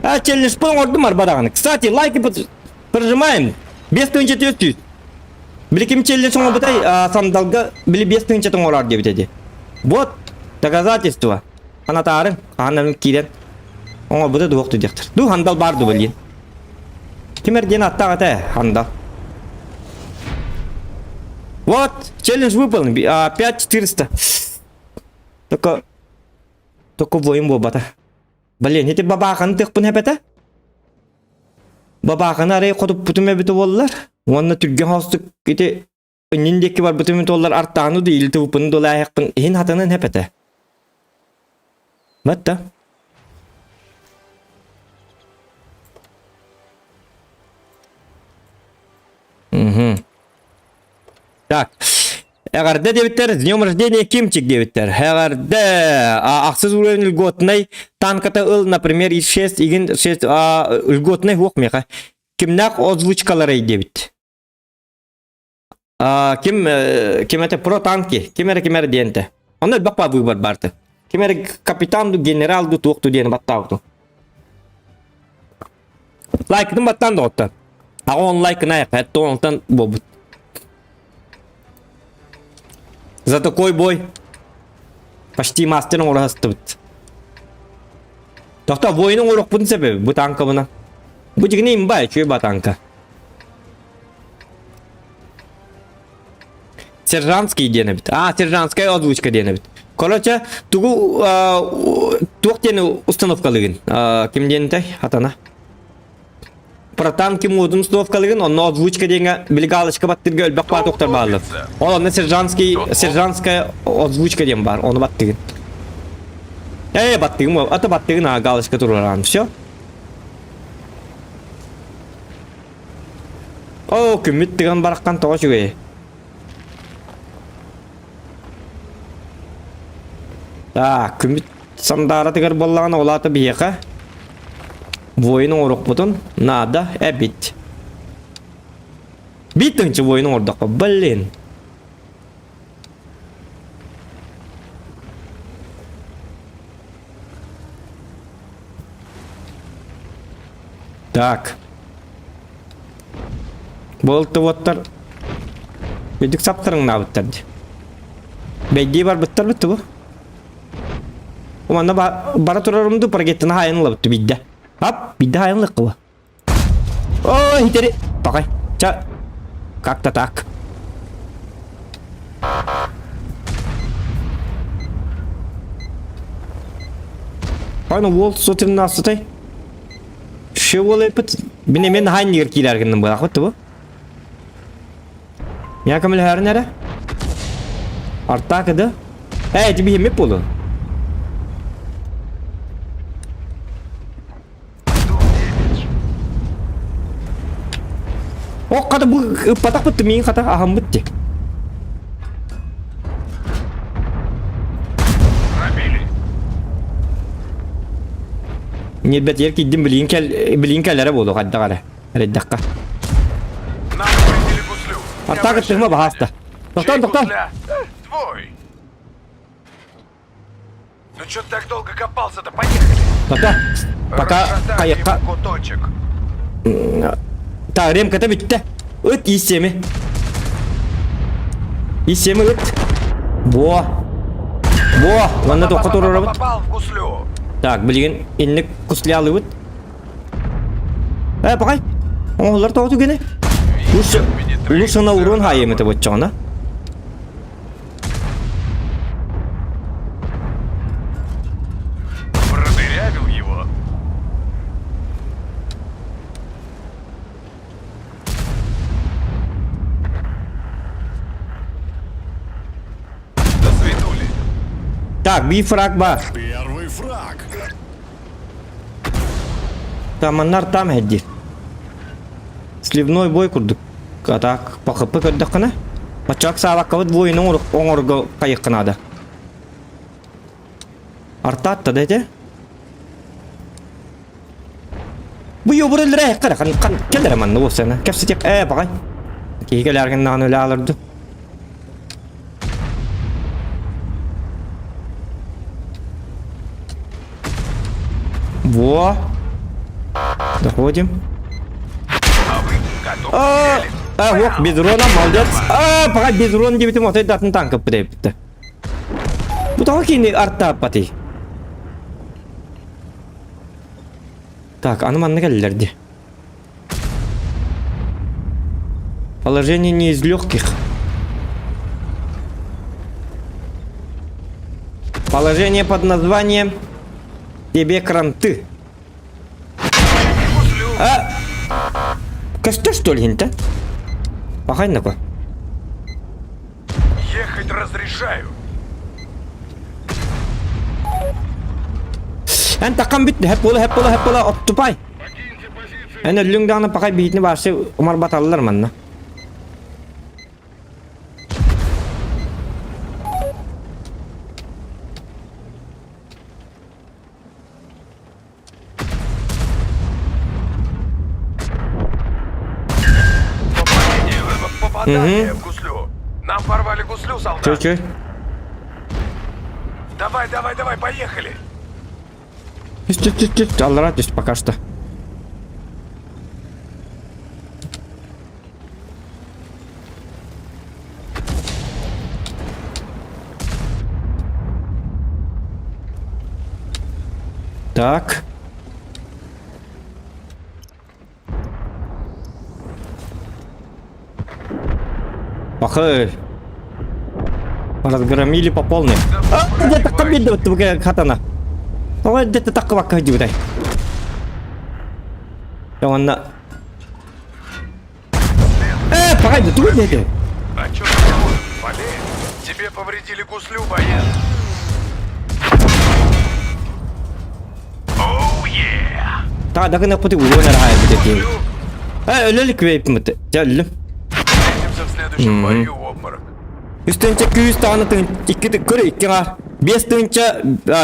[SPEAKER 2] А, челлендж ордум арбадағаны. Кстати, лайки под... прожимаем. Без тысячи түйіз. Биликим челлендж оңобутай сандалга били 5 тыһынча оҥорор диэбит этэ. Вот доказательство. Анатаарын хаһан киирэн оҥорбута дуох диэхтэр. Ду хандал бар ду билин. Кимер диэн аттаах этэ хандал. Вот, челлендж выполнен. 5400. Только... Только воин буолбата. Блин, ити бабааханы тыахпын эбэтэ. Бабааханы арай хотуппутум эбитэ буоллар. Уонна түргэн хоостук ити иннин диэки барбытым эбитэ буоллар артааны да илтыбыппын дулааһыахпын иһин хатанан эпэтэ. Батта. Угу. Так. Эҕэрдэ диэбиттэр, с днем рождения Кимчик диэбиттэр. Эҕэрдэ! Ахсыз уровень льготный танката ыл, например, из 6, игин 6, а, льготный хуох меха. Кимнах озвучкаларай диэбит. А, ким, ким это про танки, ким эрэ ким эрэ диэнтэ. Онно элбэх выбор барты. Ким эрэ капитан ду, генерал ду, туох ду диэн баттаабытым. Лайкытын баттаан доҕоттор. Аҕа он лайкын айах, это онтон буолбут. За такой бой почти мастер оҥоро сыстыбыт. Тохто воины оҥоруохпутун сөп бу танкабына. Бу дьигини имба, үчүгэй ба танка. Сержантский диэн эбит. А, сержантская озвучка диэн эбит. Короче, тугу туох диэн установкалыгын? Ким диэнтэй? Атана. Про танки модун установкалыгын, онно озвучка диэҥҥэ били галочка баттырга өлбөх баатуктар бааллар. Ол онно сержантский, сержантская озвучка диэн бар, ону баттыгын. Э, баттыгын, ата баттыгын, а галочка тураран. Все. О, күммүт тыган бараххан тоҕо үчүгэй. Так, күммүт сандааратыгар буоллаҕына ол аата биһиэхэ воин оҥоруохпутун наада эбит. Биир тыһыынча воин оҥордоххо, блин. Так. Буолтубуттар. Бүдүк саптарыҥнаабыттар дии. Бэйдии барбыттар бытты бу. Манна бара турарым ду паргеттана хаайын ылабытты бидде. Ап, бидде хаайын лыккыба. О, хитери. Пакай. Ча. Как-то так. Аны уол 113 Шевол эпит Мин мен хааннигер киирэр гынным буолаахпыт бу. Мия көмөлөһөрүн эрэ. Артаак да. Э, ити биһиммит буолу. Ок хата бу ыппатахпыт миин хата аһаммыт ти.
[SPEAKER 1] Пробили.
[SPEAKER 2] Ньирбэтигэр киирдим билигин кэл билигин кэлэрэ буолуо хайдах эрэ эрэйдэххэ.
[SPEAKER 1] Нам повредили гуслю. Не
[SPEAKER 2] Артаак
[SPEAKER 1] обращай
[SPEAKER 2] ыттыгыма баһааста.
[SPEAKER 1] внимания.
[SPEAKER 2] Тохтоон
[SPEAKER 1] Чей
[SPEAKER 2] тохтоон.
[SPEAKER 1] гусля? Твой. Ну чё ты так долго копался-то? Поехали.
[SPEAKER 2] Пока. Пока
[SPEAKER 1] Расшатали
[SPEAKER 2] хайыкка.
[SPEAKER 1] ему куточек.
[SPEAKER 2] Так, ремката бүттэ. Ыт иссеми. Иссеми ыт. Во. Во. Манна тоққа турарабыт.
[SPEAKER 1] Попал в гуслю.
[SPEAKER 2] Так, билигин инник куслялыбыт. Э, пакай. Оҥоһуллар тоҕо түгэни? Лус лус урон хаайымыты боччоҕуна.
[SPEAKER 1] Продырявил его. До свидули.
[SPEAKER 2] Так, би фраг бар.
[SPEAKER 4] Первый фраг.
[SPEAKER 2] Таманнар там хэддир. Сливной бой курдук. А так, по ХП көрдөххүнэ. Оччоок саабаккабыт буойун оҥорго хайыхха наада. Артаатта да ити. Бу йобур өллөрө кара хан хан келлere манна буолсана. Кэпсэтиэх ээ баҕай. Киһи кэлээргин өлө алырды. Во. Доходим.
[SPEAKER 1] А вы готовы
[SPEAKER 2] А, а, вот, без урона, молодец. А, пока без урона дебитим, вот это танка пытайпты. Бу тоҕо кини артааппатый? Так, аны манна кэллэр дии. Положение не из легких. Положение под названием «Тебе кранты». А! Көстөр что ли инте? Пахайнако.
[SPEAKER 1] Ехать разрешаю.
[SPEAKER 2] Эн такам бүт, хэп буола, хэп буола, хэп буола, оттупай. Эн өллүҥ даҕаны пахай биһитини баарсы умар баталлар манна.
[SPEAKER 1] Попадание, попадание в гуслю. Нам порвали гуслю, солдат.
[SPEAKER 2] Чё, чё?
[SPEAKER 1] Давай, давай, давай, поехали.
[SPEAKER 2] Түс, түс, түс, түс, аллара түс пока что. Так. Пахы. Разгромили по полной. А, где-то кабида хатана. Ой, где-то так вакка дюдай. Онна. Э, погоди, тут где
[SPEAKER 1] А чё ты Болеет? Тебе повредили гуслю, боец. Оу, е!
[SPEAKER 2] Та дагы пути уйонар хай бит. Э, өлөлүк вейпмит. Жа өллүм.
[SPEAKER 1] Встретимся в следующем бою, обморок.
[SPEAKER 2] Үстүнчэ күүс даҕаны тыһын икки көр икки аҥаар. Биэс тыһыынча,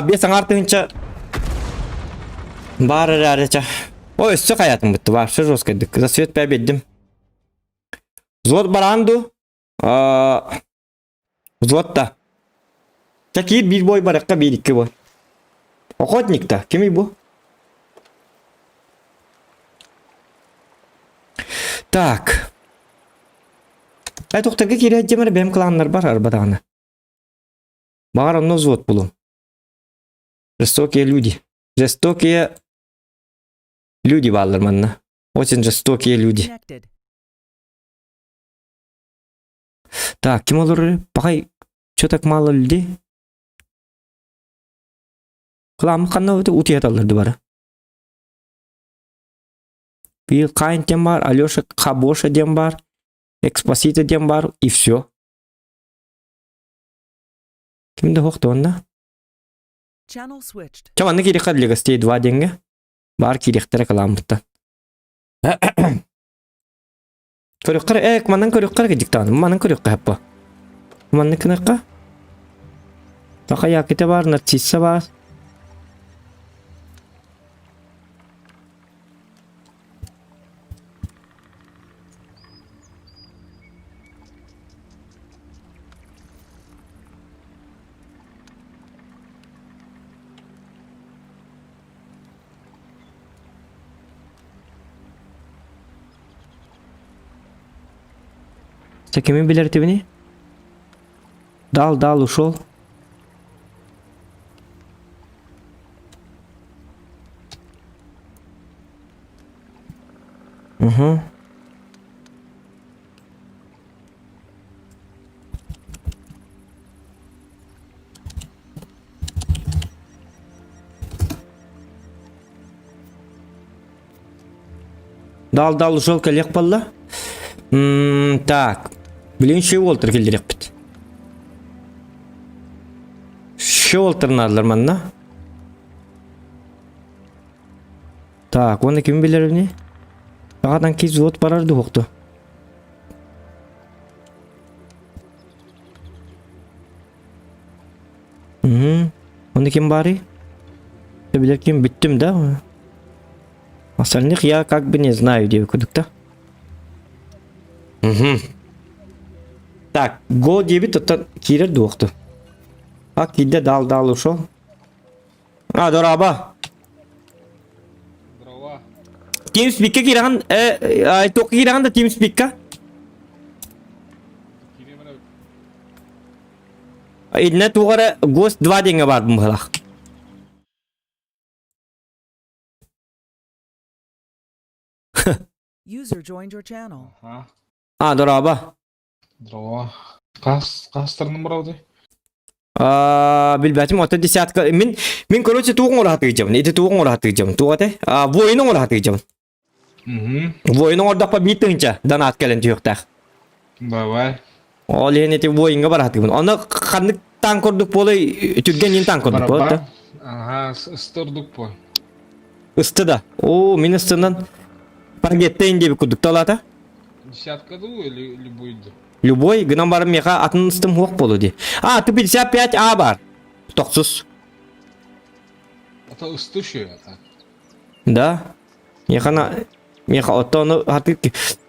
[SPEAKER 2] биэс аҥаар тыһыынча баар эрээри чэ. Ой, өссө хайаатым бытты, вообще жесткайдык. Засвет пэ биэрдим. Взвод бараан дуу? Взвод да. Чэ киир биир бой барыахха биир икки бой. Охотник да, кимий бу? Так. Э, тохтарга киирэ дьэмэр бэм кланнар бар арбатаҕына. Баҕар онно взвод булуҥ. Жестокие люди. Жестокие люди бааллар манна. Очень жестокие люди.
[SPEAKER 5] Connected.
[SPEAKER 2] Так, ким олорор? Пахай, что так мало людей? Кылаамы ханна утуйаталлар бары. Биир Кайн диэн баар, Алеша Хабоша диэн баар, Экспосита диэн баар, и все. Ким да суох туонна.
[SPEAKER 5] Channel switched.
[SPEAKER 2] Чэ манна киириэххэ для гостей 2 диэҥҥэ. Баар киириэхтэрэ кылааммыттан. Көрүөххэ э манан көрүөххэ диктант. Манан көрүөххэ хаппа. Манна кынакка. Таха яките бар, нарцисса бар. Це кими билэр этибини? Дал, дал, ушел. Угу. Дал дал ушел кэлиэх буолла. М, так. Билин Шеуолтер киллэриэхпит. Шеуолтер наадалар манна. Так, уонна ким билэрбиний? Аҕатан киз вот барар дуһукту. Угу. Оны ким баарый? Билэр ким бүттүм да? Остальных я как бы не знаю диэбит курдук да. Угу. Так, го диэбит оттон киирэр дуохту. А киирдэ даал-даал ушел. А, дороба.
[SPEAKER 6] Дрова.
[SPEAKER 2] TeamSpeak'ке киирэҕин, э, туохха киирэҕин да TeamSpeak'ка? Иннэ туох эрэ ГОСТ 2 диэҥҥэ баар быһылаах.
[SPEAKER 5] User joined your channel.
[SPEAKER 6] Ага.
[SPEAKER 2] А, дороба.
[SPEAKER 6] Дрова. Хас хастарным барабыты?
[SPEAKER 2] А, билбэтим, ото десятка. Мин, мин, короче, туох оҥоро сатыырдьабын. Ити туох оҥоро сатыырдьабын. Туох этэй? А, воин оҥоро сатыырдьабын.
[SPEAKER 6] Угу.
[SPEAKER 2] Воин оҥордохпо биир тыһыынча донат кэлэн түһүөхтээх.
[SPEAKER 6] Давай.
[SPEAKER 2] Ол иһин ити воиҥҥа бара сатыыбын. Ону ханнык таан курдук буолай, түргэн иин таан курдук буолар да?
[SPEAKER 6] Ага, ыстырдык по.
[SPEAKER 2] Ысты да. Оо, мин ыстынан паргеттейин диэбит курдук талаата.
[SPEAKER 6] Десятка ду или любой ду?
[SPEAKER 2] Любой гынан баран миэхэ атын ыстым суох буолуо дии. А, ты 55 А бар. Тохсус.
[SPEAKER 6] Это ыстущий это.
[SPEAKER 2] Да. Миэхэ на миэхэ оттону хатык.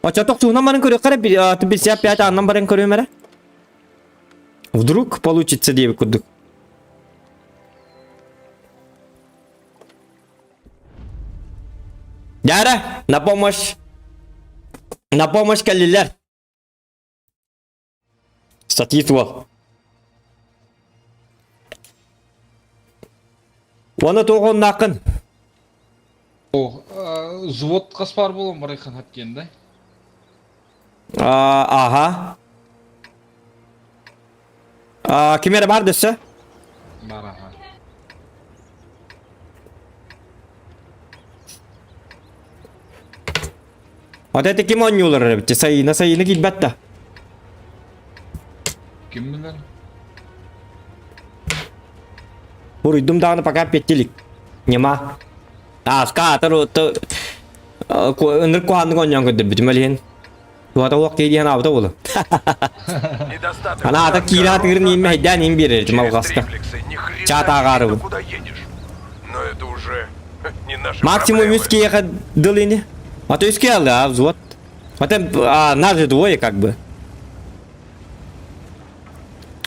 [SPEAKER 2] Очо тохсуһунан баран көрүөххэ эрэ, 55 аннан баран көрүөм эрэ. Вдруг получится диэбит курдук. Дяра, на помощь! На помощь кэллилэр! Статист уол. Уонна туох оннааххын?
[SPEAKER 6] О, взвод хас баар буолан барайхан хат да?
[SPEAKER 2] Ага. Ким эрэ бар дөссө?
[SPEAKER 6] Бар аха.
[SPEAKER 2] Вот это ким оонньуулар эбит? Сайына Сайына киирбэт да.
[SPEAKER 6] Ким билэр?
[SPEAKER 2] Буруйдум даҕаны пока петтилик. Нема. Ааска аатар ынырык куһааннык оонньоон көрдөрбүтүм ол иһин. Туһата уох киһи диэн аабыта буолу.
[SPEAKER 1] Недостаток
[SPEAKER 2] Ана ата
[SPEAKER 1] танка
[SPEAKER 2] киирэ атыырын
[SPEAKER 1] ровно
[SPEAKER 2] иин мэһэйдээн иин биэрэр этим
[SPEAKER 1] Через
[SPEAKER 2] алҕаска.
[SPEAKER 1] триплексы ни хрена
[SPEAKER 2] Чат
[SPEAKER 1] не видно,
[SPEAKER 2] ааҕаарыбын.
[SPEAKER 1] куда едешь. Но это уже не наши
[SPEAKER 2] Максимум
[SPEAKER 1] проблемы.
[SPEAKER 2] үс киһиэхэ дыл ини. А то үс киһи а взвод. Хотя а, нас же двое как бы.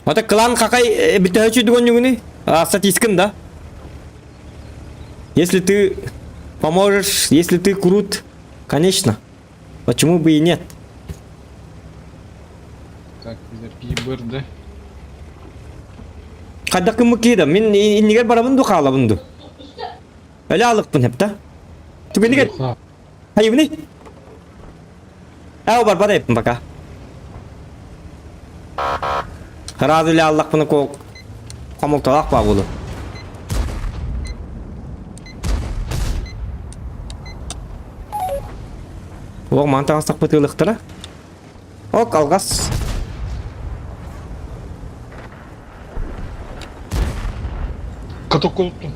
[SPEAKER 2] Ата клан какай бүтәһүчү дүгөннүгүнүй? А, статисткын да. Если ты поможешь, если ты крут, конечно. Почему бы и нет?
[SPEAKER 6] Так, бырды.
[SPEAKER 2] Хайдах гыммыт киһи да, мин иннигэр барабын ду хаалабын ду? Өлө алыкпын хепта. Түгэнигэр хайыбыный? Ээ барбат эппин пока. Сразу эле аллахпына хомолтолоох баа буолу. Оҕ маан таҥастахпыт ыалыктара. Ок, алгас.
[SPEAKER 6] Каток кулуттум.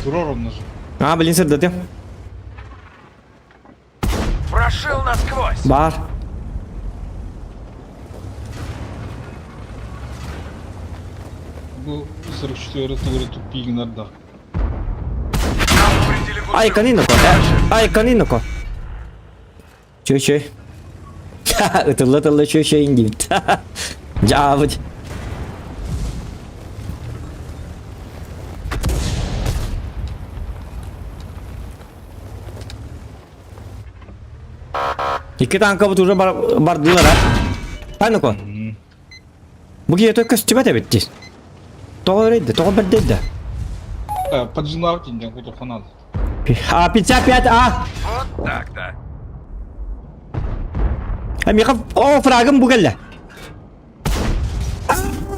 [SPEAKER 6] Турар онно.
[SPEAKER 2] А, блин, сырдатым.
[SPEAKER 1] Прошил насквозь.
[SPEAKER 2] Бар.
[SPEAKER 6] Бу 44 тугура туппиигинар да.
[SPEAKER 2] Ай, каниноко. Ай, каниноко. Чөй-чөй. Ытылла-ытылла чөй-чөйүн диэбит. Дьаабыт. Икки танкабыт уже бар бардылар а. Паныко. Бу киһи көстүбэт эбит дии. Тоҕо өрөйдө, тоҕо бэрдэйдэ?
[SPEAKER 6] Поджинав диэн кутуханал.
[SPEAKER 2] А, 55 А.
[SPEAKER 1] Вот так-то.
[SPEAKER 2] А миэхэ о фрагым бу кэллэ.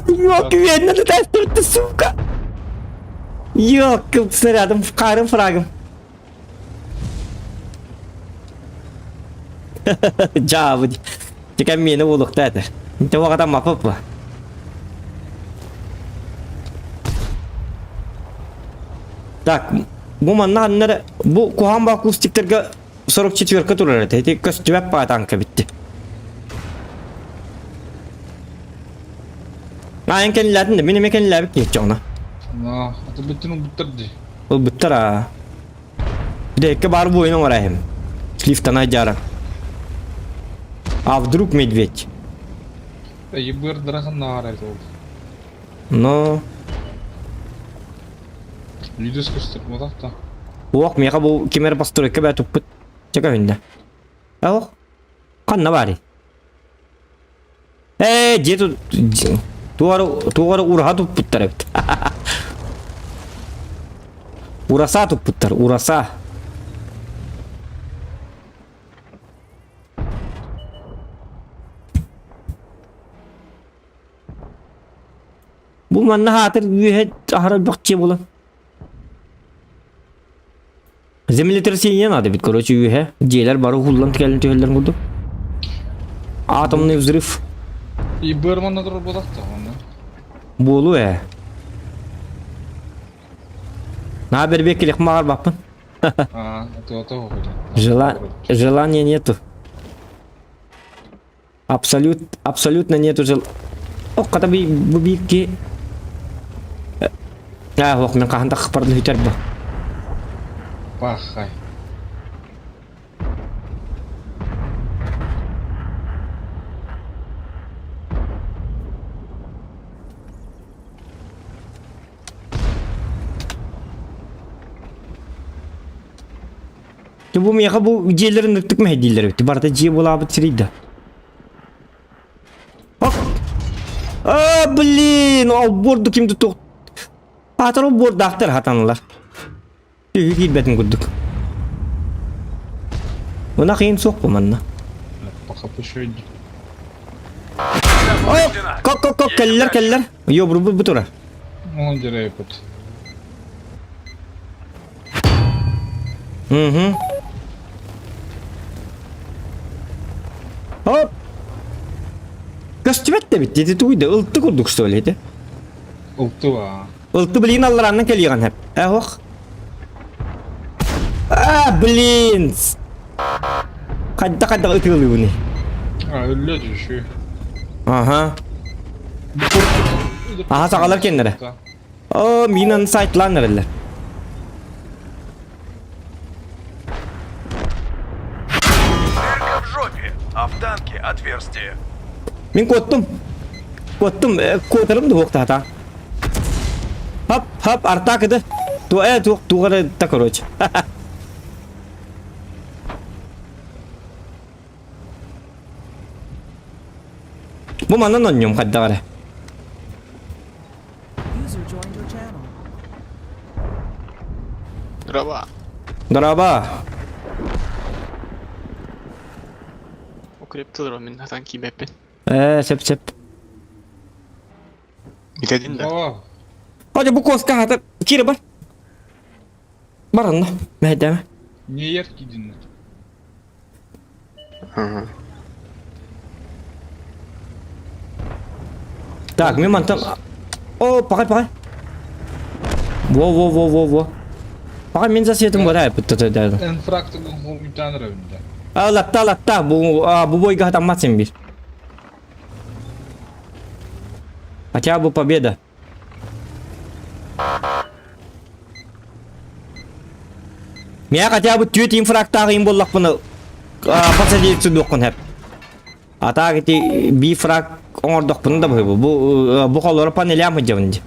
[SPEAKER 2] Yok güvenli tutaştırdı сука. Yok снарядом карым фрагым. Дьаабы. Тикэн миэнэ буолуохта этэ. Тоҕо маппа. Так, бу манна ханна бу куһаҕан баа акустиктарга 44 турар этэ. Ити көстүбэт баа танка битти. Аайын кэннилээтин да, мин эмиэ кэннилээбит киһи чоҥно.
[SPEAKER 6] Аты бүттүн ылбыттар дии.
[SPEAKER 2] Ылбыттар аа. Дэккэ баар буойун оҥорайым. Слифтана дьара. А вдруг медведь?
[SPEAKER 6] Ебыр драхан ол.
[SPEAKER 2] Но...
[SPEAKER 6] Лидос көстөр буолах
[SPEAKER 2] Уох, миэхэ бу ким эрэ постройка бээ туппут. Чэ көһүннэ. Ох, ханна баарый? Ээ, дьиэ тут... Туора, туора ураһа туппуттар эбит. Ураса туппуттар, ураса. Бу манна хаатыр үөһэ аһара бөхче буолан. Землетрясение надо бит, короче, үөһэ. Дьиэлэр бары уһуллан кэлэн түһэллэр курдук. Атомный взрыв.
[SPEAKER 6] И бырманна турар буолахта онно.
[SPEAKER 2] Буолу ээ. На бербек келек мағар баппын.
[SPEAKER 6] А, это того
[SPEAKER 2] Жела... Желания нету. Абсолют... Абсолютно нету жел... О, қата би... Бу бикки... Аа, ох, мен қаханда қыпарды хүтер бу.
[SPEAKER 6] Пахай.
[SPEAKER 2] Бу миэхэ бу дьиэлэрин ытык мэһэйдииллэр эбит. Барыта дьиэ буолаабыт сирийдэ. Оп! А, блин, ол борду ким туох Аатар ол буордаахтар хатаналар. Түһү киирбэтин курдук. Ынах иин суох бу манна.
[SPEAKER 6] Пока пущу
[SPEAKER 2] О, кок кок кок кэллэр кэллэр. Йобрубут бу тура.
[SPEAKER 6] Он дерейпут.
[SPEAKER 2] Угу. Оп! Көстүбэт да бит, ити тугуйда ылты курдук что ли ити?
[SPEAKER 6] Ылтыва.
[SPEAKER 2] Ылты блин аллараннан кэлиэҕин хэп. Э, А, блин! Хайда хайда ытыалыыбыный?
[SPEAKER 6] А, өллө түшү.
[SPEAKER 2] Аха. Аха саҕалар кэннэрэ. О, минаны сайтлаан эрэллэр.
[SPEAKER 1] Дырка в жопе, а в танке отверстие.
[SPEAKER 2] Мин куоттум. Куоттум, куотарым да уохтаата. Хап, хап, артаакыды. Ту э туох тугары та короче. Бу манан онньум хайдах эрэ.
[SPEAKER 5] User joined your channel.
[SPEAKER 7] Дороба.
[SPEAKER 2] Дороба.
[SPEAKER 7] Укрептылар мин хатан киибэппин.
[SPEAKER 2] Ээ, сөп сөп.
[SPEAKER 7] Итэдин да.
[SPEAKER 6] О,
[SPEAKER 2] Hadi bu koska хата кире бар. Бар онно. Мэйдэме.
[SPEAKER 6] не яркий дин.
[SPEAKER 7] Ага.
[SPEAKER 2] Так, мен мантан... О, пағай, пағай. Во, во, во, во, во. Пағай, мен засетім бар, әй, бұтты дәді.
[SPEAKER 6] Инфрактыгын хомутан рәвінде.
[SPEAKER 2] А, латта, латта, бу, а, бу бойға таммат сен бір. Хотя бы победа. Мен хотя бы түет инфрактағы им боллақпыны посадить судуқпын хәп. А так ити би фраг оңордохпун да бу бу бу холлоро панелям хыдьабын ди.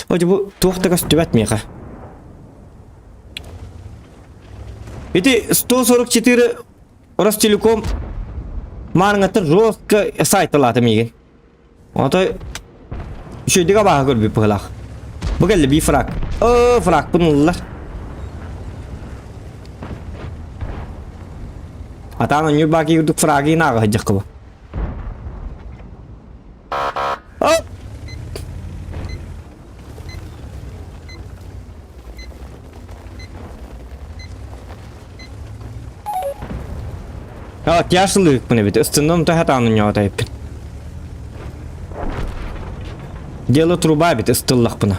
[SPEAKER 2] Ой, бу туох да көстүбэт миэхэ. Ити 144 Ростелеком маарыҥаттан жестко сайталаата миигин. Ото үчүгэйдик абааһы көрбүт быһыылаах. Бу кэллэ бии фраг. Оо, фрагпын ыллар. Атаан онньур баки курдук фрагы нааҕа сылдьахха бу. Оп! А, тяжелый эбит. Ыстынным таһатаан онньоҕото эппин. Дело труба эбит ыстыллахпына.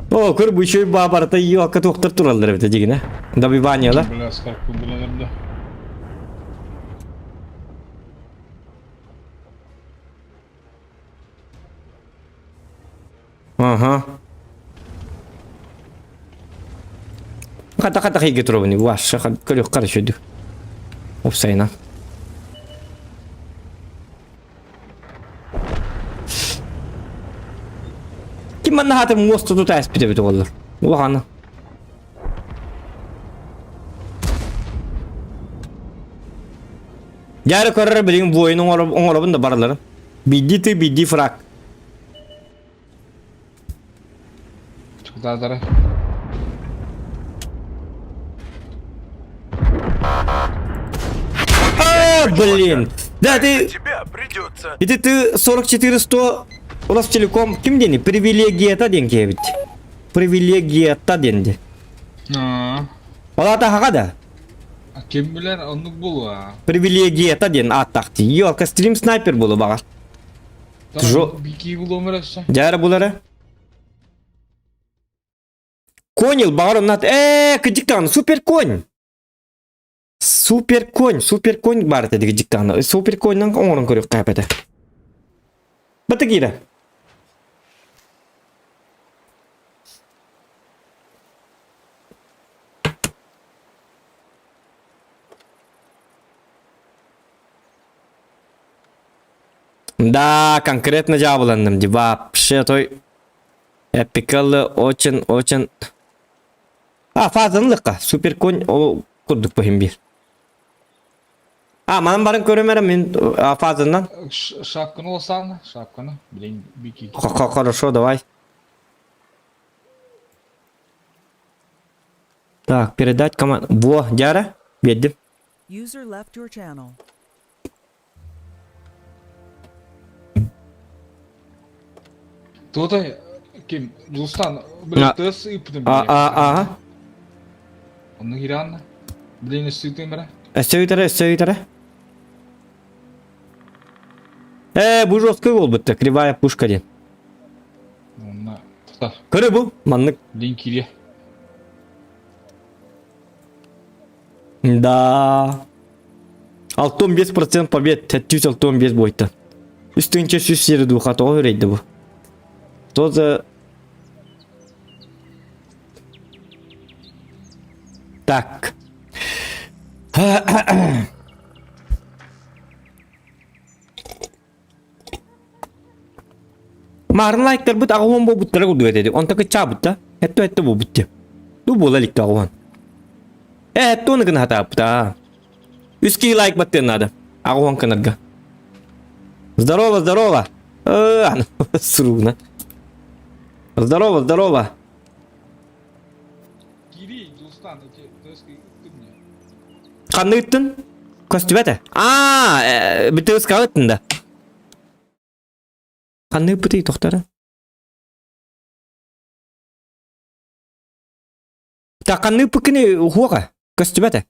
[SPEAKER 2] О, көр бу еще баабарата йоакка туохтар тураллар эбит дигинэ. Добиваниялар.
[SPEAKER 6] Бля, скарпы булалар да.
[SPEAKER 2] Ага. Хата хата хиге турабын. Ваша көрүк карышыды. Офсайна. Ким манна хатым муоста тута эспите бит оллар. Улахана. Дьары көрөр билигин буойун оҥоробун да бараларын. Бидди ты бидди фраг.
[SPEAKER 6] Чукутаатара.
[SPEAKER 2] А, блин! Да ты...
[SPEAKER 1] Тебя придется.
[SPEAKER 2] Это ты 44 100 Ростелеком ким диэни? Привилегията диэн киһибит. Привилегията диэн ди.
[SPEAKER 6] Аа.
[SPEAKER 2] Ол аата хаҕа да?
[SPEAKER 6] А ким билэр оннук буолуо.
[SPEAKER 2] Привилегията диэн ааттаах дии. Йолка стрим снайпер буолу баҕар. Жо-
[SPEAKER 6] Бики булуом эрэ өссө.
[SPEAKER 2] Дьаара булара. Конил баҕар оннат ээ кыдьык даҕаны супер конь. Супер конь, супер конь баар этэ кыдьык даҕаны. Супер коньнан оҥорон көрүөххэ эпэтэ. Батагира. Да, конкретно дьаабыланным ди вообще той эпикалы очень-очень А, фазанлыкка супер конь ол курдук быһым биир. А, манан баран көрөм эрэ мин фазаннан.
[SPEAKER 6] Шапканы олсаана, шапканы. Блин, бики.
[SPEAKER 2] Хорошо, давай. Так, передать команду. Во, дяра, биэрдим.
[SPEAKER 5] User left your channel.
[SPEAKER 6] Туотай ким Дулстан, блин, тыс ыыппытым
[SPEAKER 2] А, а, ага.
[SPEAKER 6] Онно кирианна. Блин, өссүтүм эрэ.
[SPEAKER 2] Өссө ыытара, өссө ыытара. Э, бу жесткий буолбут кривая пушка диэн.
[SPEAKER 6] Онно тута.
[SPEAKER 2] Көрө бу, маннык.
[SPEAKER 6] Блин, кириэ.
[SPEAKER 2] Да. 65% побед, 765 бойта. Үстүнче сүс сири духа тоҕо үрэйдэ бу. Тоже Так. Марын лайктарбыт аҕыһын буолбуттара курдук этэ. Онто кыччаабыт да. Этто-этто буолбут дии. Ду буола иликте аҕыһын. Э, этто гына хатааппыт аа. Үс киһи лайк баттыан наада. Аҕыһын кынарга. Здорово, здорово. Э, суругуна. Здорово, здорово.
[SPEAKER 6] Кири, Дулстан, эти ТСК ты мне.
[SPEAKER 2] Ханна ыттын? Көстүбэтэ. Аа, БТСК ыттын да. Ханна ыппытый тохтара? Так ханна ыппыккыны уһуоха? Көстүбэтэ.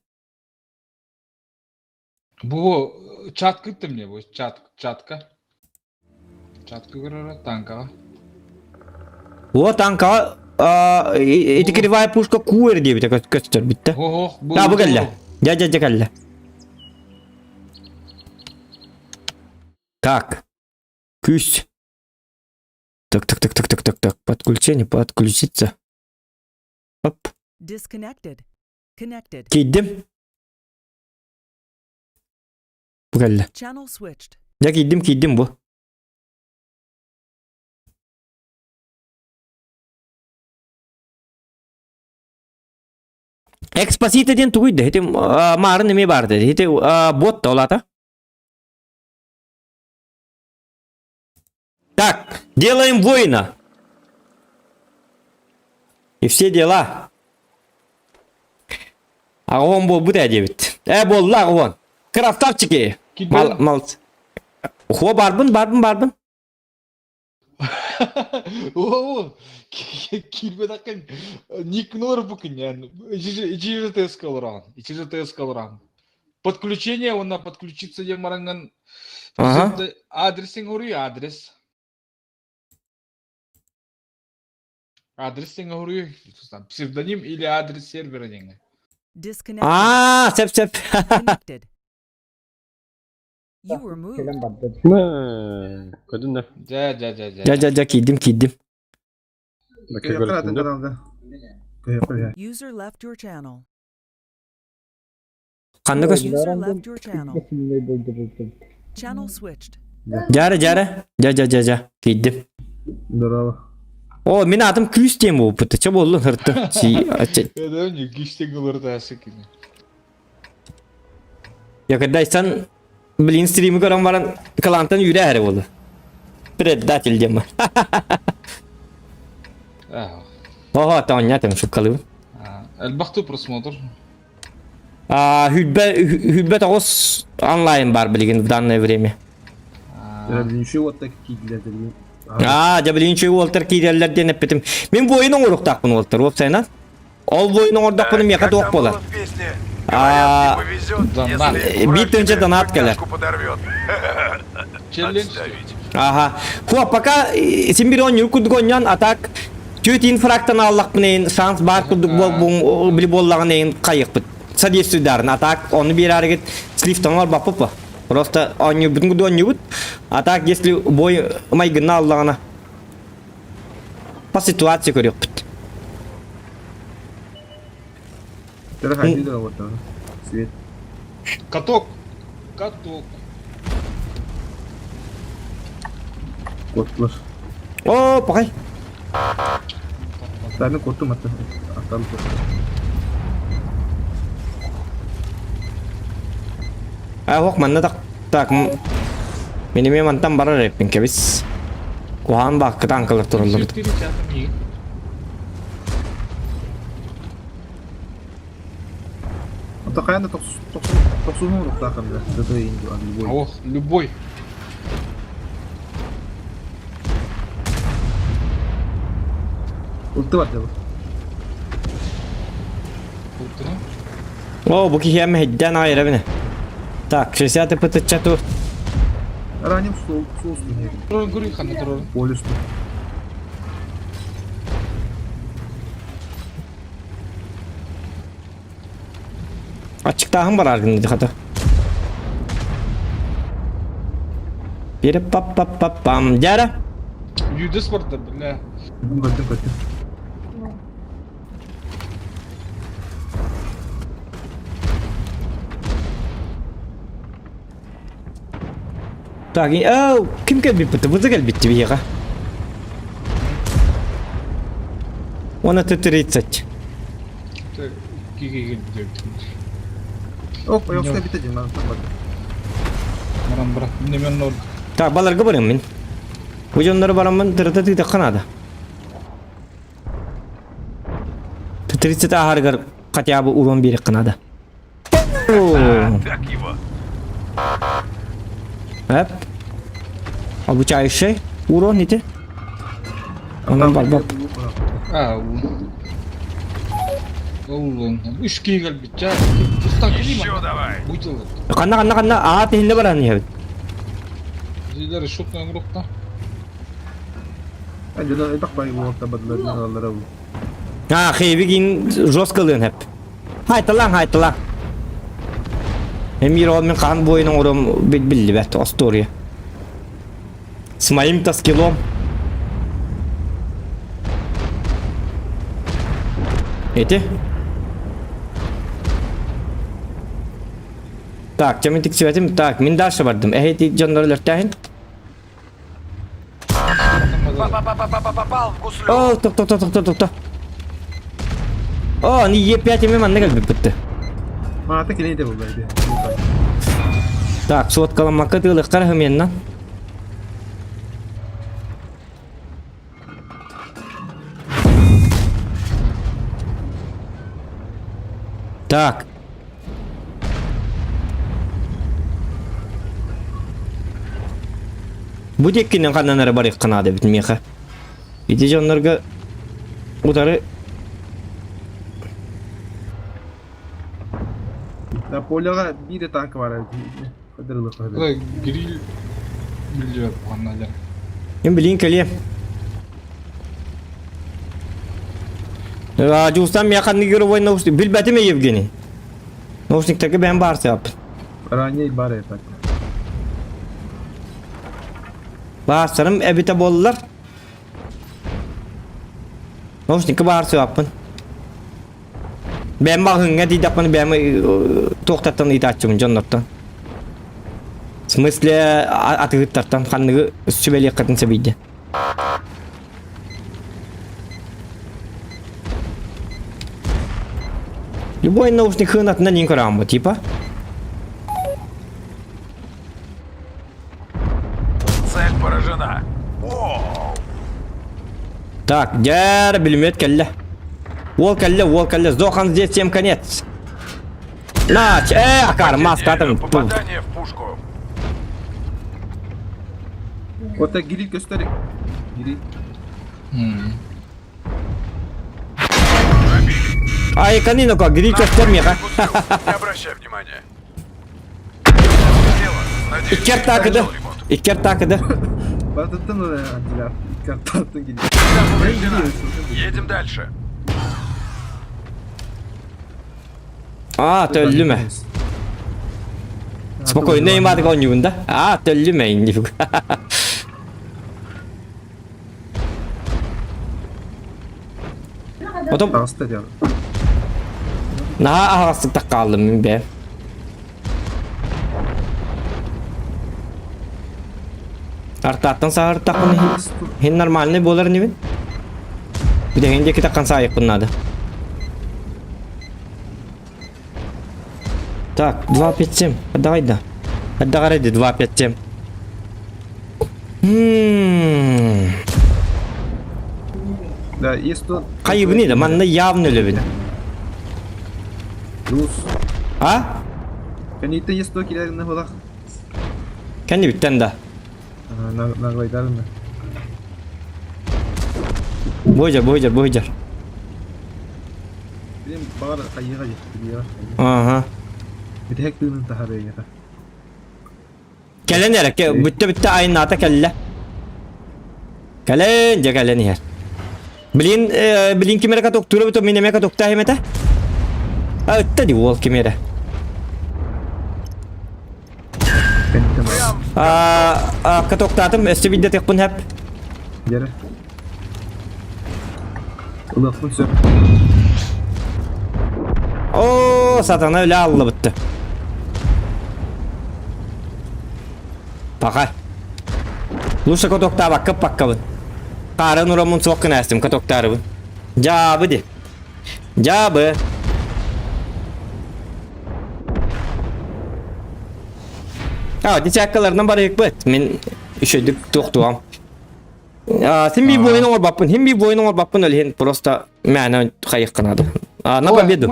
[SPEAKER 6] Бу чат кыттым мне, бу чат, чатка. Чатка көрөрө танкаҕа.
[SPEAKER 2] О, танкаҕа ити кривая пушка куэр диэбитэ көстөр бүттэ.
[SPEAKER 6] Ох, бу.
[SPEAKER 2] А, бу кэллэ. Дьэ, дьэ, дьэ кэллэ. Так. Күүс. Так, так, так, так, так, так, так. Подключение, подключиться. Оп.
[SPEAKER 5] Disconnected. Connected.
[SPEAKER 2] Киирдим. Бу кэллэ.
[SPEAKER 5] Channel switched.
[SPEAKER 2] Дьэ киирдим, киирдим бу. Экспозита диэн тугуй да? Ити маарын эмиэ баар деді. Ити бот да олата. Так, делаем воина. И все дела. Аҕон буолбут ээ диэбит. Ээ буолла аҕон. Красавчики. Мал, мал. Хо барбын, барбын, барбын.
[SPEAKER 6] О, киирбэтэххин Никнор букин ичиже ТСК олорон, ичиже ТСК олорон. Подключение онна подключиться диэн бараҥҥын
[SPEAKER 2] Ага.
[SPEAKER 6] адресиҥ уруй адрес. Адрес уруй псевдоним или адрес сервера диэҥҥэ.
[SPEAKER 5] Disconnected.
[SPEAKER 2] Аа, сөп сөп.
[SPEAKER 5] Connected. You were moved.
[SPEAKER 8] Көдүннэ.
[SPEAKER 6] Дьэ, дьэ, дьэ, дьэ.
[SPEAKER 2] Дьэ, дьэ, дьэ, киирдим, киирдим.
[SPEAKER 5] User left your channel.
[SPEAKER 2] Ханна көс?
[SPEAKER 5] User left your channel. Channel switched.
[SPEAKER 2] Дьара, дьара. Дьэ, дьэ, дьэ, дьэ. Киирдим.
[SPEAKER 9] Здорово.
[SPEAKER 2] О, мин аатым күүс диэн буолбут. Чэ буоллун һырты. Си, ача.
[SPEAKER 6] Это не күүстэҥ ылыртаасы кини.
[SPEAKER 2] Я когда сан блин стримы көрөн баран клантан үүрэ эрэ буолла. Предатель диэн Ого, тоонньатым шуккалыбын.
[SPEAKER 6] Элбэхтүү просмотр.
[SPEAKER 2] А, хүлбэ тоҕус онлайн бар билигин в данное время.
[SPEAKER 9] Дьэбилинчи уоттар киирдилэр билигин.
[SPEAKER 2] Аа, дьэбилинчи уолтар киирэллэр диэн эппитим. Мин буойун оҥоруохтаахпын уолтар, уопсайынан. Ол буойун оҥордохпуна миэхэ туох буолар?
[SPEAKER 1] А,
[SPEAKER 2] биир тыһыынча донат кэлэр. Аха. Хуа, пока син бир оонньуур курдук оонньоон, а так түөрт инфрактан ааллахпын эйин шанс баар курдук буол били буоллаҕын эйин хайыахпыт. Содействуйдарын, а так ону биэрээригит слифтан оҥорбоппут по. Просто оонньуурбутун курдук оонньуубут. А так если бой майгынна аллаҕына по ситуации көрүөхпүт.
[SPEAKER 9] Свет.
[SPEAKER 6] Каток. Каток.
[SPEAKER 9] Куоттулар.
[SPEAKER 2] О, пахай.
[SPEAKER 9] Сами куоттум аттан. Аттан
[SPEAKER 2] А, ох, манна так. Так, мин эмиэ мантан барар эппин кэбис. Куһаан баакка танкалар тураллар.
[SPEAKER 9] Ото хайан да тохсун уруктаах да. Любой.
[SPEAKER 6] Ох, любой.
[SPEAKER 9] Улты бар да.
[SPEAKER 2] О, бу киһи эмэ хиддэн аҕай эрэбинэ. Так, 60 пытычча ту.
[SPEAKER 9] Раним стол, соус Полюс.
[SPEAKER 2] Аччыктааһын бараар гынна хата. Бире пап пап пап пам. Дяра.
[SPEAKER 6] Юдес барда, бля.
[SPEAKER 9] Көттүм, көттүм.
[SPEAKER 2] Так, э, ким кэлбиппит? Буза кэлбитти биһиэхэ. Уонна Т-30.
[SPEAKER 9] Ок, ойохто бите дин ман бар.
[SPEAKER 6] Баран брат, немен нор.
[SPEAKER 2] Так, баларга барым мин. Бу дьоннору бараммын тырыта тыытахха наада. Т-30 ааһарыгар хотя бы урон биэриэххэ наада.
[SPEAKER 1] Так его.
[SPEAKER 2] Эп. Обучающий урон ити. Онон барбап.
[SPEAKER 6] А, Улун. Үш киигел битча.
[SPEAKER 1] Еще давай.
[SPEAKER 6] Бутылы.
[SPEAKER 2] Ханна ханна ханна аа тиһинне баран иһэбит.
[SPEAKER 6] Зилер шутна группа.
[SPEAKER 9] Дьоно элбэх бай уолта бадылар аллара бу.
[SPEAKER 2] А, хейбигин жестко лыын хэп. Хайталаң, хайталаң. Эмир ол мен хаан буойун оҥором биллибэт остуоруйа. С моим-то скиллом. Эти? Так, чем тиксибэтим? Так, мин дальше бардым. Эһи дьоннор өлөртөөһүн.
[SPEAKER 1] Попал в гуслю.
[SPEAKER 2] О, тоқ тоқ тоқ тоқ тоқ тоқ. О, не Е5 эми манна кэлбиппитти.
[SPEAKER 9] Маата кини де булла иди.
[SPEAKER 2] Так, суоткаламмакка тыылыхтар хымиэнна. Так. Бу диэккинэн ханнан эрэ барыахха наада эбит миэхэ. Ити дьоннорго утары
[SPEAKER 9] Да поляга биир танк бар эбит.
[SPEAKER 6] Гриль билдиэт буганна дьэ.
[SPEAKER 2] Мин билин кэлиэм. Дьулустан миэхэ ханнык игровой наушник билбэтим Евгений. Наушниктарга бэйэм баар сыаппын.
[SPEAKER 9] Ранее бар это.
[SPEAKER 2] Баарсарым эбитэ буоллар. Наушникка баар сыаппын. Бэйэм маҕаһыыҥҥа тиийдэхпинэ бэйэм туохтартан ыйытааччыбын дьоннортон. В смысле атыыһыттартан ханныгы сүбэлиэххитин сөбүйдэ. Любой наушник хыынатынан иин көрөҕүн бу типа.
[SPEAKER 1] Цель поражена. О,
[SPEAKER 2] Так, дьэр, бүлүмүөт кэллэ. Уол кэллэ, уол кэллэ. Сдохан здесь всем конец. На, акар, маска атым.
[SPEAKER 1] Попадание в пушку.
[SPEAKER 9] Вот гири көстөр. Гири.
[SPEAKER 2] Ай, канинока, гири көстөр миэхэ.
[SPEAKER 1] Не обращай внимания.
[SPEAKER 2] Иккер таакыды. Иккер таакыды.
[SPEAKER 9] Батыттан антилар. Иккер гири.
[SPEAKER 1] Едем дальше.
[SPEAKER 2] А, төллүмэ. Спокойно имадык оонньуубун да. А, төллүмэ иннибик. Потом
[SPEAKER 9] Таҕыста диэн.
[SPEAKER 2] Наһаа аһаҕастык таккааллым мин бэйэм. Артааттан саһыртахпын иһин нормальный буолар инибин. Бүтэһин диэки таккан саайыахпын наада. Так, 2-5-7. Давай да. Давай да, 2-5-7. Ммм.
[SPEAKER 9] Да, есть тут.
[SPEAKER 2] Хайыбыный да, манна явно өлөбүн.
[SPEAKER 9] Плюс.
[SPEAKER 2] А?
[SPEAKER 9] Кәниттә есть то киләргә булак.
[SPEAKER 2] Кәнни бүттен да.
[SPEAKER 9] Наглайдармы.
[SPEAKER 2] Бойдьар, бойдьар, бойдьар.
[SPEAKER 9] Билим баар хайыга жетти.
[SPEAKER 2] Ага.
[SPEAKER 9] Бүтэһик тыынын таһаарыаҥата.
[SPEAKER 2] Кэлэн эрэ, бүттэ бүттэ айнаата кэллэ. Кэлэн, дьэ кэлэн иһэр. Блин, э, блин ким эрэ катоктуура бүтэ мин эмиэ катоктаа этэ. А, ытта дии уол ким эрэ. А, катоктаатым, өссө биирдэ тыахпын хэп.
[SPEAKER 9] Дьэрэ. Ылыахпын сөп.
[SPEAKER 2] Оо, сатана үлэ аллыбытты. Паха. Лучше катоктаабакка паккабын. Хаарын ураммын суох гына астым катоктаарыбын. Дьаабы ди. Дьаабы. А, десяткаларынан барыйыкпыт. Мин үчүгдүк туохтуам. Син би буойун оҥорбаппын. Хин би буойун оҥорбаппын ол иһин просто мээнэ хайыхханады. На победу.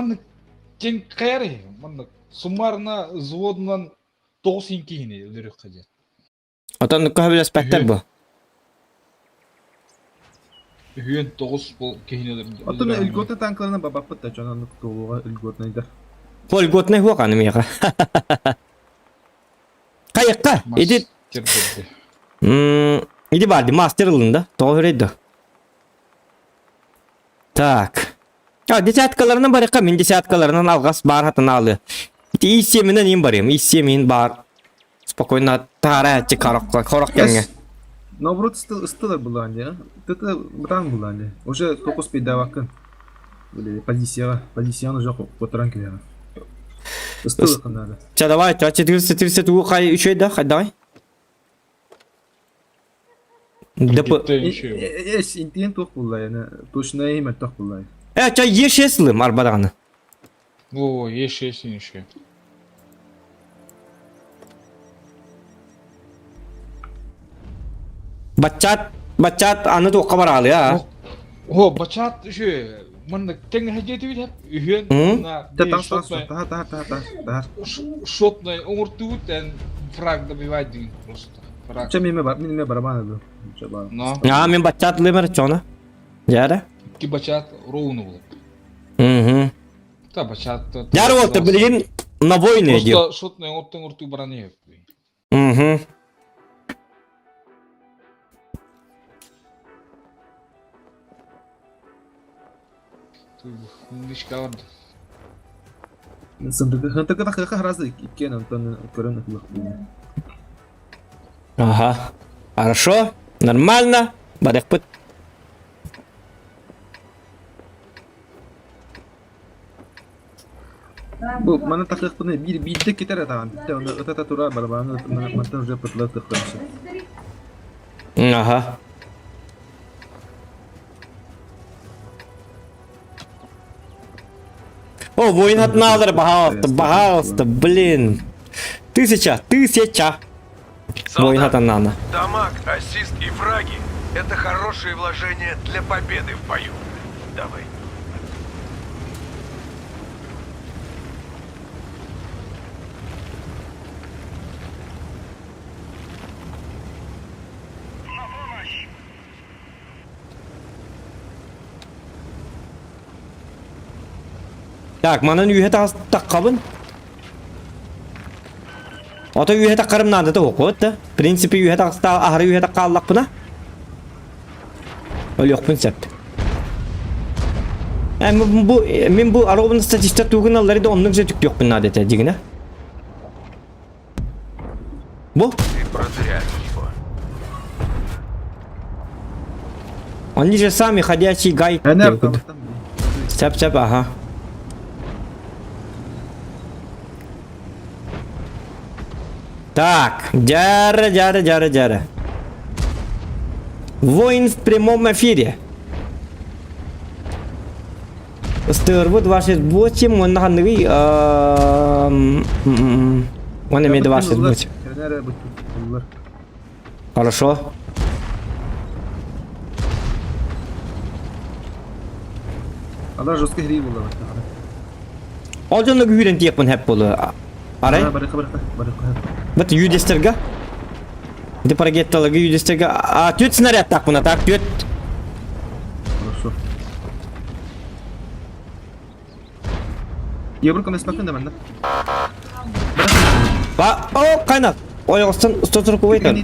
[SPEAKER 6] Кин хайары, маннык суммарно взводунан тоҕус киһини өлөрүөххэ диэн.
[SPEAKER 2] Отон көһөбүлэспэттэр бу.
[SPEAKER 6] Үһүөн тоҕус бол киһини өлөрдө.
[SPEAKER 9] Оттон льготный танкаларына бабаппыт да дьон оннук туолуоҕа льготныйдар.
[SPEAKER 2] Бу льготный хуох аны миэхэ. Хайыкка, иди иди барды мастер ылын да, тоҕо хүрэй да. Так. А, десяткаларынан барыхха, мин десяткаларынан алҕас баар хатанаалы. Ити ис-сиэминэн иин барыам, ис-сиэмин баар Спокойно таһарааччы хорох хорох кэмҥэ.
[SPEAKER 9] Наоборот ыстылар булаан дии. Ты бытаан булаан дии. Уже токус пейдаваккын. Или позицияға. Позицияны уже которан кэлэҕин. Ыстылыхын надо.
[SPEAKER 2] Ча давай, ча 430 уу хай үчүй да, хай давай. Деп
[SPEAKER 9] Эс интиен туох булла яна. Точно имя туох булла.
[SPEAKER 2] Э, ча еш лым арбадаҕаны.
[SPEAKER 6] Во, Е6 еще.
[SPEAKER 2] Баччаат, баччаат аны туохха бараалый а?
[SPEAKER 6] О, бачаат еще манна тэҥ хадьетибит хеп үһүөн на
[SPEAKER 9] Таха таха таха таха.
[SPEAKER 6] Шотный оҥортубут эн фраг добивать деген просто. Фраг.
[SPEAKER 9] Чэ миме бар, миме барабан ду.
[SPEAKER 6] Но.
[SPEAKER 2] А, мен баччаат лымар чона. Яра.
[SPEAKER 6] Икки бачаат ровно булып.
[SPEAKER 2] Угу.
[SPEAKER 6] Та бачаат.
[SPEAKER 2] Яр болты билигин на войны идет.
[SPEAKER 6] Просто шотный оттон урту баран
[SPEAKER 2] Угу. Ага. Хорошо. Нормально. Барыхпыт.
[SPEAKER 9] Бу маны тахыахпына биир биирдэ китэр атаҕын бүттэ онно ыта тура барабаны мантан уже пытла тыхтамсы.
[SPEAKER 2] Ага. О, воин от Надра, пожалуйста, пожалуйста, блин. Тысяча, тысяча. Воин от Анана.
[SPEAKER 1] Дамаг, ассист и фраги – это хорошие вложения для победы в бою. Давай.
[SPEAKER 2] Так, манан үөһэ таххабын. Ото үөһэ таххарым наадата суох да. В принципе, үөһэ тахста аһары үөһэ таххааллахпына. Өлүөхпүн сөп. Э, бу мин бу аробын статиста тугун аллары да оннук же түктүөхпүн наада этэ дигинэ. Бу?
[SPEAKER 1] Ты продырявил его.
[SPEAKER 2] Они же сами ходячие гайки. Сәп-сәп, ага. Так, дяра, дяра, дяра, дяра. Воин в прямом эфире. Ыстыырбыт 28, уонна ханныгый? Уонна эмиэ 28. Хорошо.
[SPEAKER 9] Алар жестко хри була.
[SPEAKER 2] Ол дьонно күүрэн тиэхпин хэп болу. Арай?
[SPEAKER 9] Барыка барыка барыка.
[SPEAKER 2] Бат юдестерга. Де парагетталыгы юдестерга. А, түөт снаряд такпына, так, түөт.
[SPEAKER 9] Хорошо. Ебрка меспакын да манна.
[SPEAKER 2] Ба, о, кайнак. Ойоҕостон стотуркубайтан.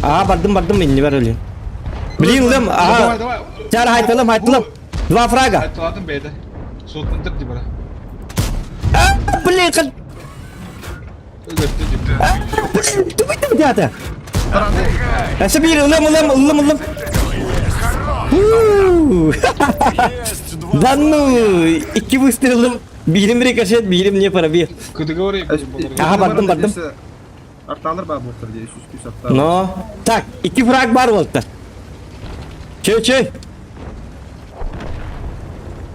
[SPEAKER 2] Аа, бардым, бардым, иннибэр өлүн. Блин, лым,
[SPEAKER 6] Давай,
[SPEAKER 2] ага.
[SPEAKER 6] давай.
[SPEAKER 2] Чар хайталым, хайталым. Два фрага.
[SPEAKER 6] Айтылатын бэйдэ. Суотун дии бара.
[SPEAKER 2] Блин, кал...
[SPEAKER 6] Өлөртө дии.
[SPEAKER 2] Тубай дята. Әсі бир, ылым, ылым, ылым, ылым.
[SPEAKER 4] Есть два
[SPEAKER 2] Да ну, икки выстрелым. Биирим рикошет, биирим не пробил.
[SPEAKER 6] Кыдыгы
[SPEAKER 2] Ага, бардым, бардым.
[SPEAKER 9] Арталар баа буолтар дии, үс үс арта.
[SPEAKER 2] Но. Так, икки фраг бар болта. Чөй, чөй.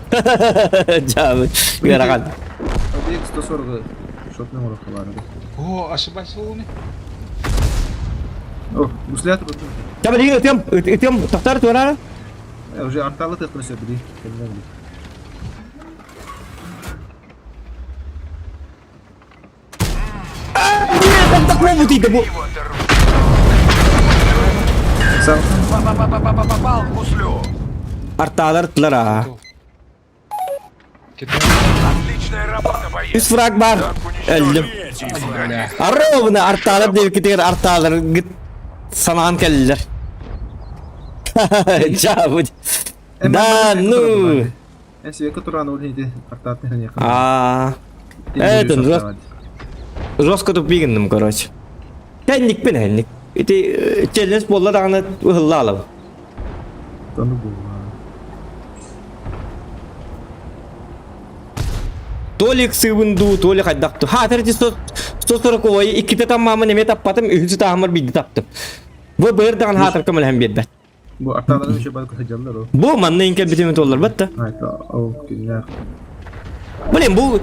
[SPEAKER 2] Дьаабы. Ыарахан.
[SPEAKER 9] Объект 140 шотный оҥороххо баар эбит.
[SPEAKER 6] О, ошибайся уни.
[SPEAKER 9] О, гуслят бутун.
[SPEAKER 2] Таба дигин ытыам, ытыам, тохтар туорара.
[SPEAKER 9] Уже арталы тыхпын сөп били. Кэмнен били.
[SPEAKER 2] Бу
[SPEAKER 1] Попал в гуслю.
[SPEAKER 2] Арталар тылар аа.
[SPEAKER 1] Отличная работа, боец.
[SPEAKER 2] Үс фраг бар. Өлдүм. Ровно арталар диэбиккитигэр арталар санаан кэллилэр. Чаабыт. Да, ну.
[SPEAKER 9] Эн сибэкки тураан ол иһити артаатын иһин
[SPEAKER 2] Аа. Это жестко тупигинным, короче. Тэнникпин энник. Ити челлендж буолла даҕаны ыһылла алабын.
[SPEAKER 9] Тону буолла.
[SPEAKER 2] Толик сыыбын дуу, Толик хайдах дуу. Ха, терти 140 иккитэ таммаамын эмиэ таппатым, үһүсү таһымар биирдэ таптым. Бу быыр даҕаны хаатар көмөлөһөн биэрбэт.
[SPEAKER 9] Бу артааларын еще бар сылдьаллар ол.
[SPEAKER 2] Бу манна иҥкэлбитими туолларбат да.
[SPEAKER 9] Айта ол күннээх.
[SPEAKER 2] Блин, бу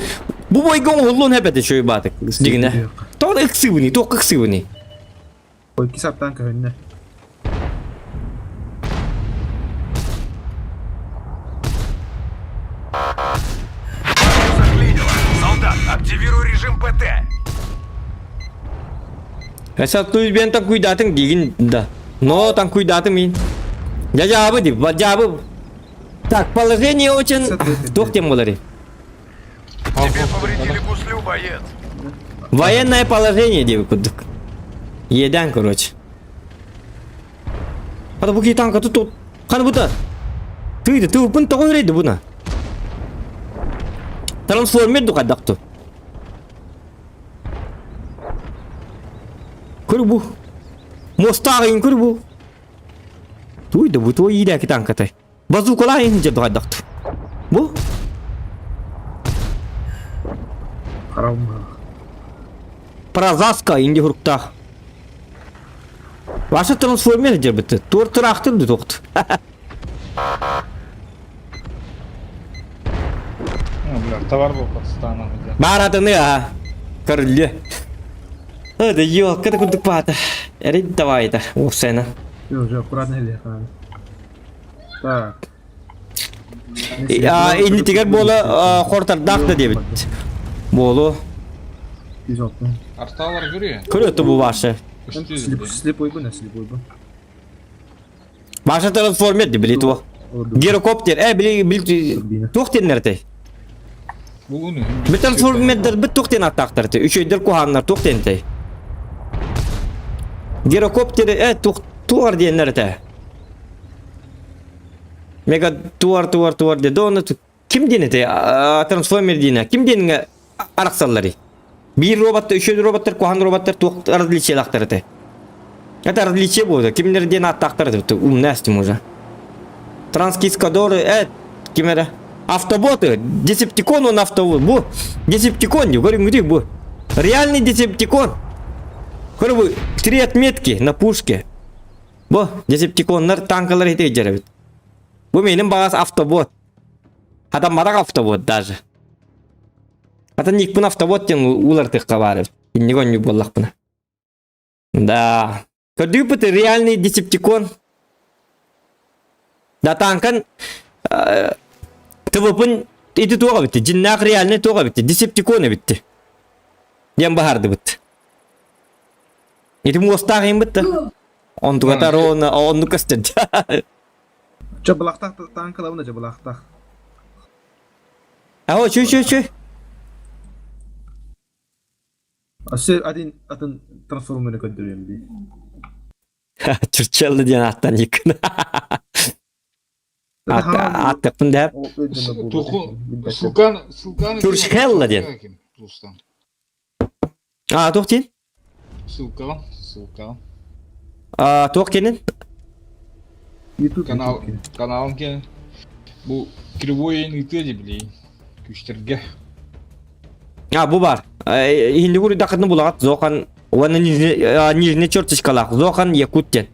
[SPEAKER 2] бу бойга оҥоһуллуон эбэтэ үчүгэй баатык дигинэ. Тоҕо ыксыыбыный, туох ыксыыбыный?
[SPEAKER 9] Ой, икки саптаан көһүннэ.
[SPEAKER 1] Заклинило. Солдат, активируй режим ПТ.
[SPEAKER 2] Эсаттуй бен танкуйдатың дигин да. Но танкуйдатым мин. Я жабы дип, жабы. Так, положение очень... Туох тем болары.
[SPEAKER 1] Тебе повредили гуслю, боец.
[SPEAKER 2] Военное положение диэбит курдук. Иэдээн, короче. Хата бу киһи танка тут хана бута. Тыйды, тыыппын тоҕо үрэйди буна. Трансформер духайдах ту. Көр бу. Мостааҕы көр бу. Туй да бу туой иидээки танкатай. Базукалаах иһин дьэ дуҕайдахтар. Бу?
[SPEAKER 9] Хараммах.
[SPEAKER 2] Празаска инди хуруктаах. Ваша трансформер дьэрбитти. Туор тыраахтыр ду туохт.
[SPEAKER 6] Ну, бля, товар был под станом.
[SPEAKER 2] Бааратыны аа. Көрүллүө. Да ёлка да курдук баата. Эрей давай это, уопсайна.
[SPEAKER 9] Уже аккуратно или Так.
[SPEAKER 2] Иннитигэр буола хортардаах да диэбит. Буолу.
[SPEAKER 6] Арталар көрүө.
[SPEAKER 2] Көрүө бу ваша.
[SPEAKER 9] Слепой бы, слепой бы.
[SPEAKER 2] Ваша трансформер ди били туох. Гирокоптер, э били били туох теннертэй. Бу трансформердер бит туох тен аттаахтар те. Үчөйдер куһааннар туох тентэй. Гирокоптер э туох туар диэннэр этэ. Мега туар туар туар де доны ким диэн этэй трансформер диэнэ ким диэҥҥэ арахсалларый? Биир роботтар, үчүгэй роботтар, куһаҕан роботтар туох различиелаахтар этэ? Это различие буолла. Кимнэр диэн ааттаахтар этэ, умная с уже. Транскискадоры, ким эрэ? Автоботы, Десептикон он автобот. Бу, Десептикон, говорю, бу. Реальный Десептикон. Көрө три отметки на пушке. Бу, Десептиконнар танкалар ете жеребит. Бу менин бағас автобот. Адаммарак автобот даже. Атын никпин автобот диэн улартыахха баар эбит. Инник онньук буоллахпына. Да. Көрдүүппүт реальный десептикон. Да танкан ТВПын ити туох эбитти? Дьиннээх реальный туох эбитти? Десептикон эбитти. Диэн баһаардыбыт. Ити муостаах иһин да. Онтугата ровно оннук көстөр.
[SPEAKER 9] Чабылахтах танкалабын да чабылахтах.
[SPEAKER 2] Ао, чүй, чүй, чүй.
[SPEAKER 9] Өссө один атын трансформеры көрдөрүөм дии.
[SPEAKER 2] Чурчелло диэн ааттан дьиккин. Ааттаппын да.
[SPEAKER 6] Сулкан, Сулкан.
[SPEAKER 2] Чурчхелла диэн. А, туох диэн?
[SPEAKER 6] Сулкан, Сулкан.
[SPEAKER 2] А, туох кенин?
[SPEAKER 6] Канал, каналым кен. Бу кривой ыытыа дии билигин күүстэргэ.
[SPEAKER 2] А, бу бар. Иһинди курдакытны булаҕат Зохан уонна нижний черточкалаах Зохан Якут диэн.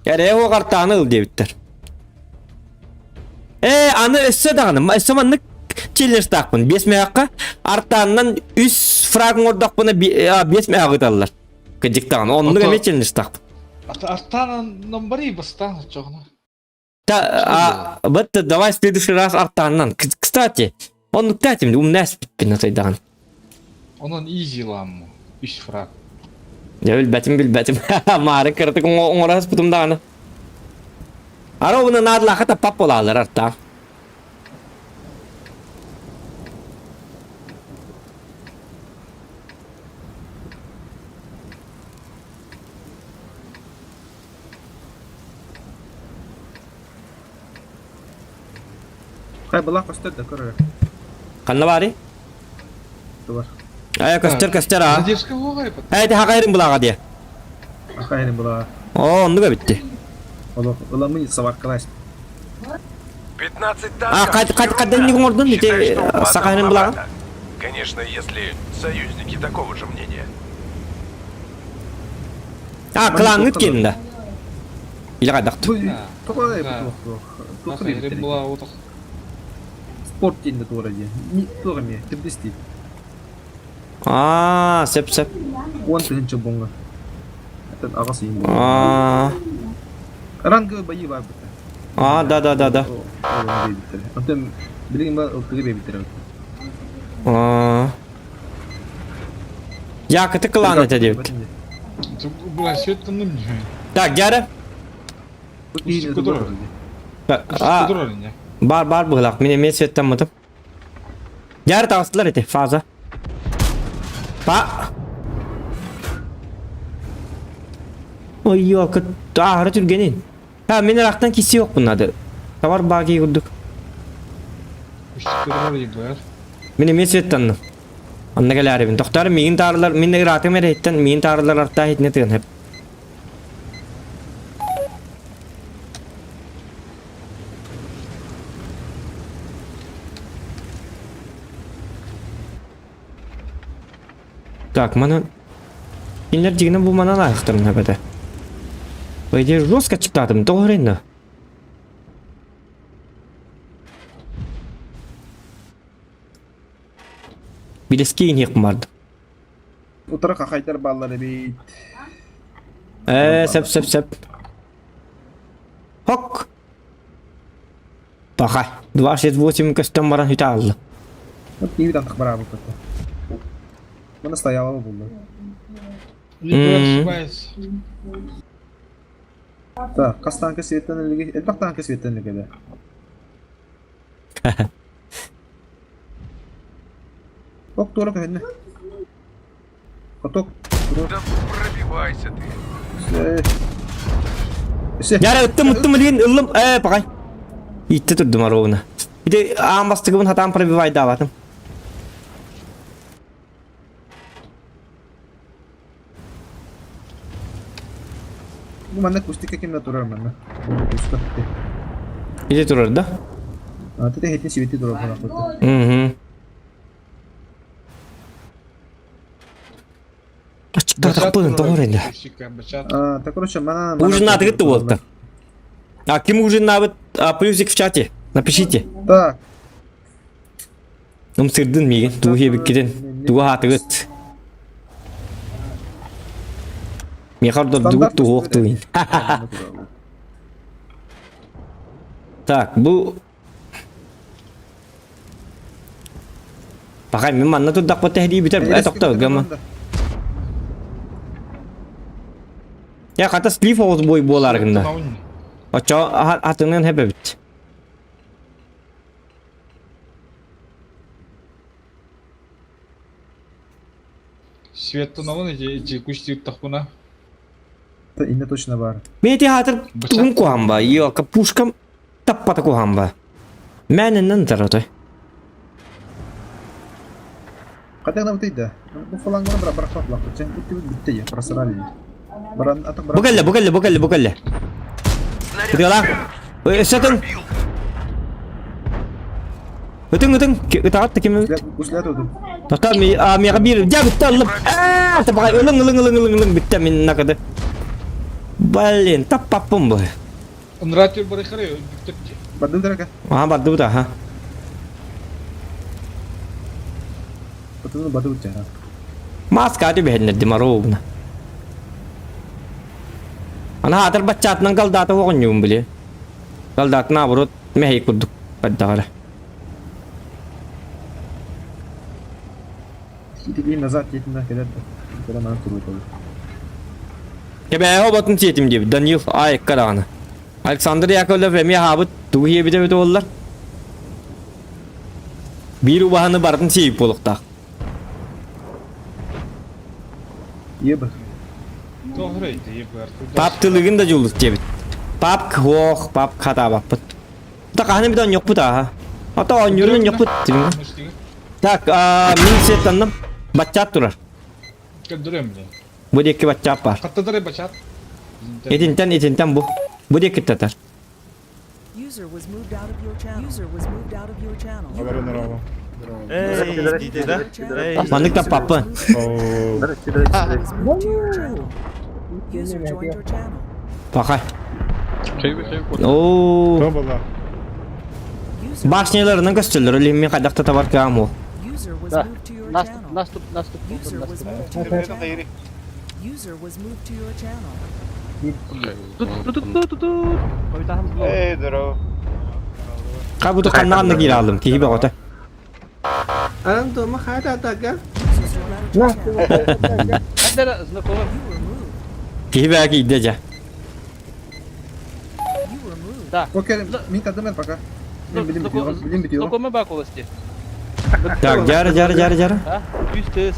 [SPEAKER 2] Эрэ оҕартааны ыл диэбиттэр. Ээ, аны өссө даҕаны, өссө маннык челленджтаахпын. Биэс мөһөххө артааннан үс фраг оҥордохпуна биэс мөһөх ыталлар. Кырдьык даҕаны, оннук эмиэ челленджтаахпын.
[SPEAKER 6] Артаан номбари бастаан оччоҕуна.
[SPEAKER 2] Та, а, вот давай в следующий раз артааннан. Кстати, оннук тэтим, умная спитпин атайдаҕын.
[SPEAKER 6] Онон изи ламмы. Үс фраг.
[SPEAKER 2] Я билбэтим, билбэтим. Маары кыратык оҥороспутум даҕаны. Ара уна наадалаахха таппап буолаалар артаан.
[SPEAKER 9] Хай была көстөр да көрөр.
[SPEAKER 2] Ханна баарый?
[SPEAKER 9] Бар.
[SPEAKER 2] Э, көстөр, көстөр аа.
[SPEAKER 6] Задержка буолар
[SPEAKER 2] Э, ти хакайрын булаға дия.
[SPEAKER 9] Хакайрын була.
[SPEAKER 2] О, оннуга битти.
[SPEAKER 9] Олох, ыламын сабаркалас.
[SPEAKER 1] 15
[SPEAKER 2] А,
[SPEAKER 1] танков.
[SPEAKER 2] кад кад каддан не оҥордун
[SPEAKER 1] Считай,
[SPEAKER 2] ити
[SPEAKER 1] что упадал
[SPEAKER 2] сахарын булаҕын?
[SPEAKER 1] обратно. Конечно, если союзники такого же мнения.
[SPEAKER 2] А, кылааңҥыт киэннэ. Илэ хайдахт.
[SPEAKER 9] Тоҕо Спорт диэн да туора диэн. Туох эмиэ, тирдис дии.
[SPEAKER 2] Аа, сөп сөп.
[SPEAKER 9] 10 тыһыынча буҥҥа. Аҕыс ыйым
[SPEAKER 2] Аа.
[SPEAKER 9] Ранговый бои баар быта.
[SPEAKER 2] Аа, да да да да.
[SPEAKER 9] Онтон билигин ба ылтыгы биэбиттэр.
[SPEAKER 2] Аа. Якыты кылаан этэ диэбит. Так, дьара. А, бар бар быһылаах. Мин эмиэ светтаммытым. Дьара таҕыстылар ити, фаза. Па. Ой, ёка, аһара түргэнин. Ха, мин ырахтан киси yokпун ады. Товар бааги курдук. Мин эмиэ светтанным. Онно кэлээрибин. Тохтоор миигин таарылар, мин ыраатым эрэһиттэн миигин таарылар артаа иһитинэ тыгын хэп. Так, манан... Кинилэр дьигинэ бу манан аахтарына эбэтэ. По идее, жестко читатым, тоҕо эрэннэ? Билески иниэх барды.
[SPEAKER 9] Утары хахайдар бааллар эбит.
[SPEAKER 2] Ээ, сөп, сөп, сөп. Хок! Паха. 268 көстөн баран үтэ аалла.
[SPEAKER 9] Вот киһи антах бараабыт Мына стояла булду. Так, хас танка светтен элиги, элбэх танка светтен элиги Ок, туора көһүннэ. Хоток.
[SPEAKER 1] Да пробивайся ты.
[SPEAKER 2] Яра ыттым ыттым илин ыллым ээ пакай. Итте турдум ровно. Ити аан бастыгыбын хатаан пробивайдаабатым.
[SPEAKER 9] Бу манна кустика кимде турар манна. Куста.
[SPEAKER 2] Ити турар да?
[SPEAKER 9] А ты хетин сибити турар манна.
[SPEAKER 2] Угу. Ачыктаатахпын тоҕо эрэнэ.
[SPEAKER 9] А, так короче, мана
[SPEAKER 2] Ужиннаатыгыт буолта. А ким ужиннаабыт плюсик в чате? Напишите.
[SPEAKER 9] Так.
[SPEAKER 2] Ымсырдын миигин, тугу хиэбиккитин, тугу аһаатыгыт. Миэхэ ордордугут тугу тугун. Так, бу Пахай, мин манна турдахпыт тэһдии бүтэр. Э, тохтоо, гама. Я хата слив оҕус бой буолар гынна. Оччо атынан хэбэбит.
[SPEAKER 6] Светтановын эти эти күстүүттахпына.
[SPEAKER 9] Инне точно бар.
[SPEAKER 2] Мен театр тугун куһамба, йока пушкам таппата куһамба. Мэниннэн таратой.
[SPEAKER 9] Хотя нам ты да. Бу фаланганы бра бра бра бра. Бүттү бүттү я просрали. Баран атак
[SPEAKER 2] Бу кэллэ, бу кэллэ, бу кэллэ, бу кэллэ. Ытыалаах. Өссөтүн. Ытыҥ, ытыҥ. Ытаҕат да ким эбит?
[SPEAKER 9] Услят удум.
[SPEAKER 2] Тота ми а миэхэ биир дьэ бүтте ыллым. Аа, табаҕай ылыҥ, ылыҥ, ылыҥ, ылыҥ, ылыҥ бүтте мин накады. Блин, таппаппын бу.
[SPEAKER 6] Ынраатыр барыхары бүттепти.
[SPEAKER 9] Бардым дөрөкө.
[SPEAKER 2] Аха бардыбыт аха.
[SPEAKER 9] Батыны бардыбыт жара.
[SPEAKER 2] Маска түбэһиннэрдим арообуна. Ана атар баччаатынан галдаата оҕонньугун били. Галдаатын наоборот мэһэй курдук бардаҕара.
[SPEAKER 9] Ити назад диэтин да кэлэр да. Кэлэн аан туруутабыт.
[SPEAKER 2] Кэбээһи оботун сиэтим диэбит Данил аайыкка даҕаны. Александр Яковлев эмиэ аһаабыт тугу сиэбитэ эбитэ буоллар. Биир убаһаны барытын сиэбит буолуохтаах.
[SPEAKER 9] Ебы.
[SPEAKER 2] Пап тылыгын да дьуллут диэбит. Пап ох, пап хатаабаппыт. Та хаһан эмит оонньуохпут ааха. Ата оонньуурун оонньуохпут. Так, мин сеттанным. Баччаат турар. Бу диэки баччаат баар. Итинтэн, итинтэн бу. Бу диэки татар.
[SPEAKER 8] User was moved out of your channel. User was moved out of your channel.
[SPEAKER 2] Маннык таппаппын.
[SPEAKER 8] Was moved to your channel. User joined your channel.
[SPEAKER 2] Пахай. Оо.
[SPEAKER 8] User
[SPEAKER 2] Башняларынан көстөллөр, ол мен хайдах да табар кыам ол.
[SPEAKER 8] User was moved to your channel.
[SPEAKER 5] Наступ, наступ,
[SPEAKER 8] User was moved to your channel. User was moved to your channel.
[SPEAKER 2] Хабуту ханнаан киирэ алдым, киһи бөҕөтө.
[SPEAKER 8] User left your channel. You were moved.
[SPEAKER 2] Киһи бөҕө киирдэ дьэ.
[SPEAKER 8] You were moved.
[SPEAKER 9] Покер, мин тардым пока. Мен билим битиyorum, билим битиyorum.
[SPEAKER 5] Знакомый баколости.
[SPEAKER 2] Так, жары, жары, жары, жары.
[SPEAKER 5] А? Юстес.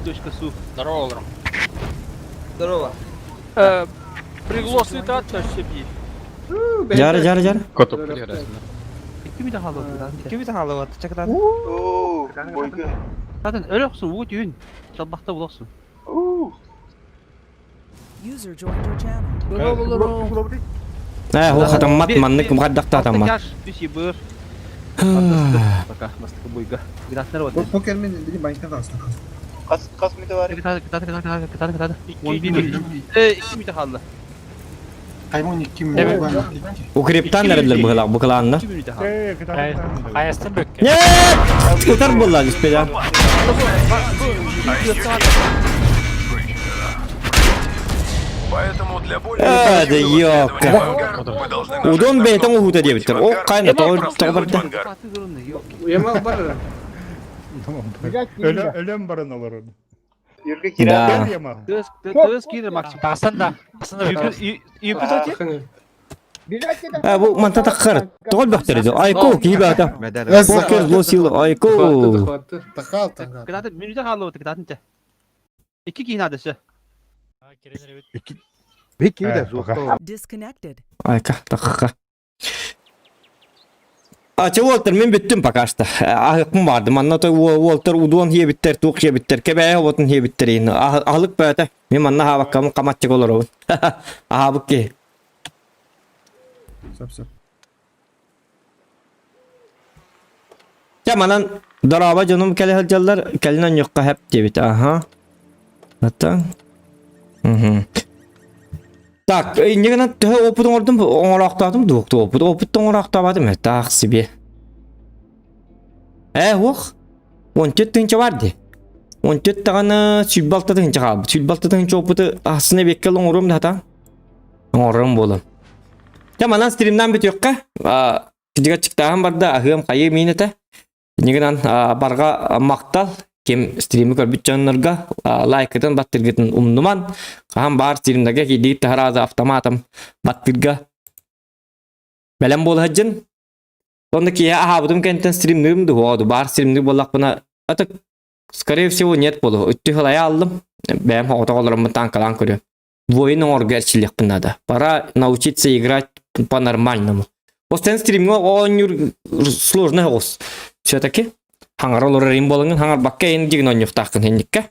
[SPEAKER 5] Точка су.
[SPEAKER 7] Здорово, Лром.
[SPEAKER 5] Здорово. Пригласы себе.
[SPEAKER 2] Жары, жары, жары.
[SPEAKER 5] Kimi de haladı?
[SPEAKER 2] Kimi таҥалыбат, чакытаат.
[SPEAKER 5] Zaten öyle olsun bu düğün. Çalmakta bulursun.
[SPEAKER 8] User joined your channel.
[SPEAKER 2] Ээ, ол хатаммат, маннык хайдах да хатаммат.
[SPEAKER 5] Үс ебыр. Пока, бастыкы бойга. Гранаттар вот.
[SPEAKER 9] Покер мен билим банктан kalsın.
[SPEAKER 5] Кытады, кытады, кытады, кытады, кытады. 11 2 müde kaldı.
[SPEAKER 2] Укрептан эрэллэр быһылаах букалааннар.
[SPEAKER 5] 2 müde kaldı.
[SPEAKER 2] Нет! Ытар буолла түспэдэ.
[SPEAKER 1] Поэтому для более
[SPEAKER 2] Э, да
[SPEAKER 1] эффективного
[SPEAKER 2] ёпта.
[SPEAKER 1] следования в ангар мы должны нажать
[SPEAKER 2] Удон
[SPEAKER 1] на
[SPEAKER 2] бэйэтин
[SPEAKER 1] кнопку
[SPEAKER 2] уһута
[SPEAKER 1] «Уйти
[SPEAKER 2] диэбиттэр.
[SPEAKER 1] в
[SPEAKER 2] О,
[SPEAKER 1] ангар»
[SPEAKER 2] хайна
[SPEAKER 1] и
[SPEAKER 2] тоҕо
[SPEAKER 1] проследовать в
[SPEAKER 2] барда.
[SPEAKER 1] ангар.
[SPEAKER 10] Өлөм баран олорор.
[SPEAKER 2] Да.
[SPEAKER 5] Тыз, тыз кире максим. Юпи
[SPEAKER 2] Э, бу манта таххар. Тоҕо бөхтөр ди. Айко киһи баата. Покер зло айко.
[SPEAKER 5] Кытады, минута kaldı o кытады. 2 киин адысы.
[SPEAKER 8] Disconnected.
[SPEAKER 2] Айка тахха. А че Уолтер, мин бүттүм пока что. Аһыкпын барды. Манна той Уолтер удуон хиэбиттэр, туох хиэбиттэр, кэбээһэ оботун хиэбиттэр иин. Аһылык бөөтэ. Мин манна хаабаккам каматчык олоробун. Аһаабык киһи.
[SPEAKER 9] Сөп сөп.
[SPEAKER 2] Чэ манан дорообо дьонум кэлэ сылдьаллар, кэлин онньуохха хэп диэбит. Аха. Ата. Мгм. Так, инньэ гынан төһө опыт оҥордум, оҥороохтоотум дуо, опыт, опыт оҥороохтообатым ээ, таах себе. Ээ, уох, 14 тыһыынча бар дии. 14 даҕаны 106 тыһыынча хаалбыт. 106 тыһыынча опыты ахсын эбиэккэ оҥоруом да хата. Оҥорорум буолан. Чэ, манан стримнан бүтүөххэ. Кидигэ чыктааһын барда, аһыам хайыы миин этэ. Инньэ гынан барҕа махтал ким стримы көрбүт дьоннорго лайкытын баттыргытын умнуман хаһан баар стримнарга киирдигит таһарааза автоматом баттырга бэлэм буола сылдьын. Онно киһи аһаабытым кэнтэн стримныым дуо баар стримныыр буоллахпына это скорее всего нет буолуо. Үттү хылайа аллым. Бэйэм оҕото олороммун таанкалаан көрүөм. Воин оҥорго эрчиллиэхпин наада. Пора научиться играть по-нормальному. Остен стримҥэ оонньуур сложно оҕус. Все-таки хаҥара олорор им буолаҥын хаҥарбакка эн дигин оонньуохтааххын инниккэ.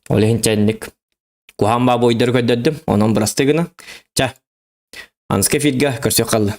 [SPEAKER 2] Ол иһин чэнник. Куһаан баа бойдары көрдөрдүм. Онон бырастыы гына. Чэ, аныска эфиргэ көрсүөх халла.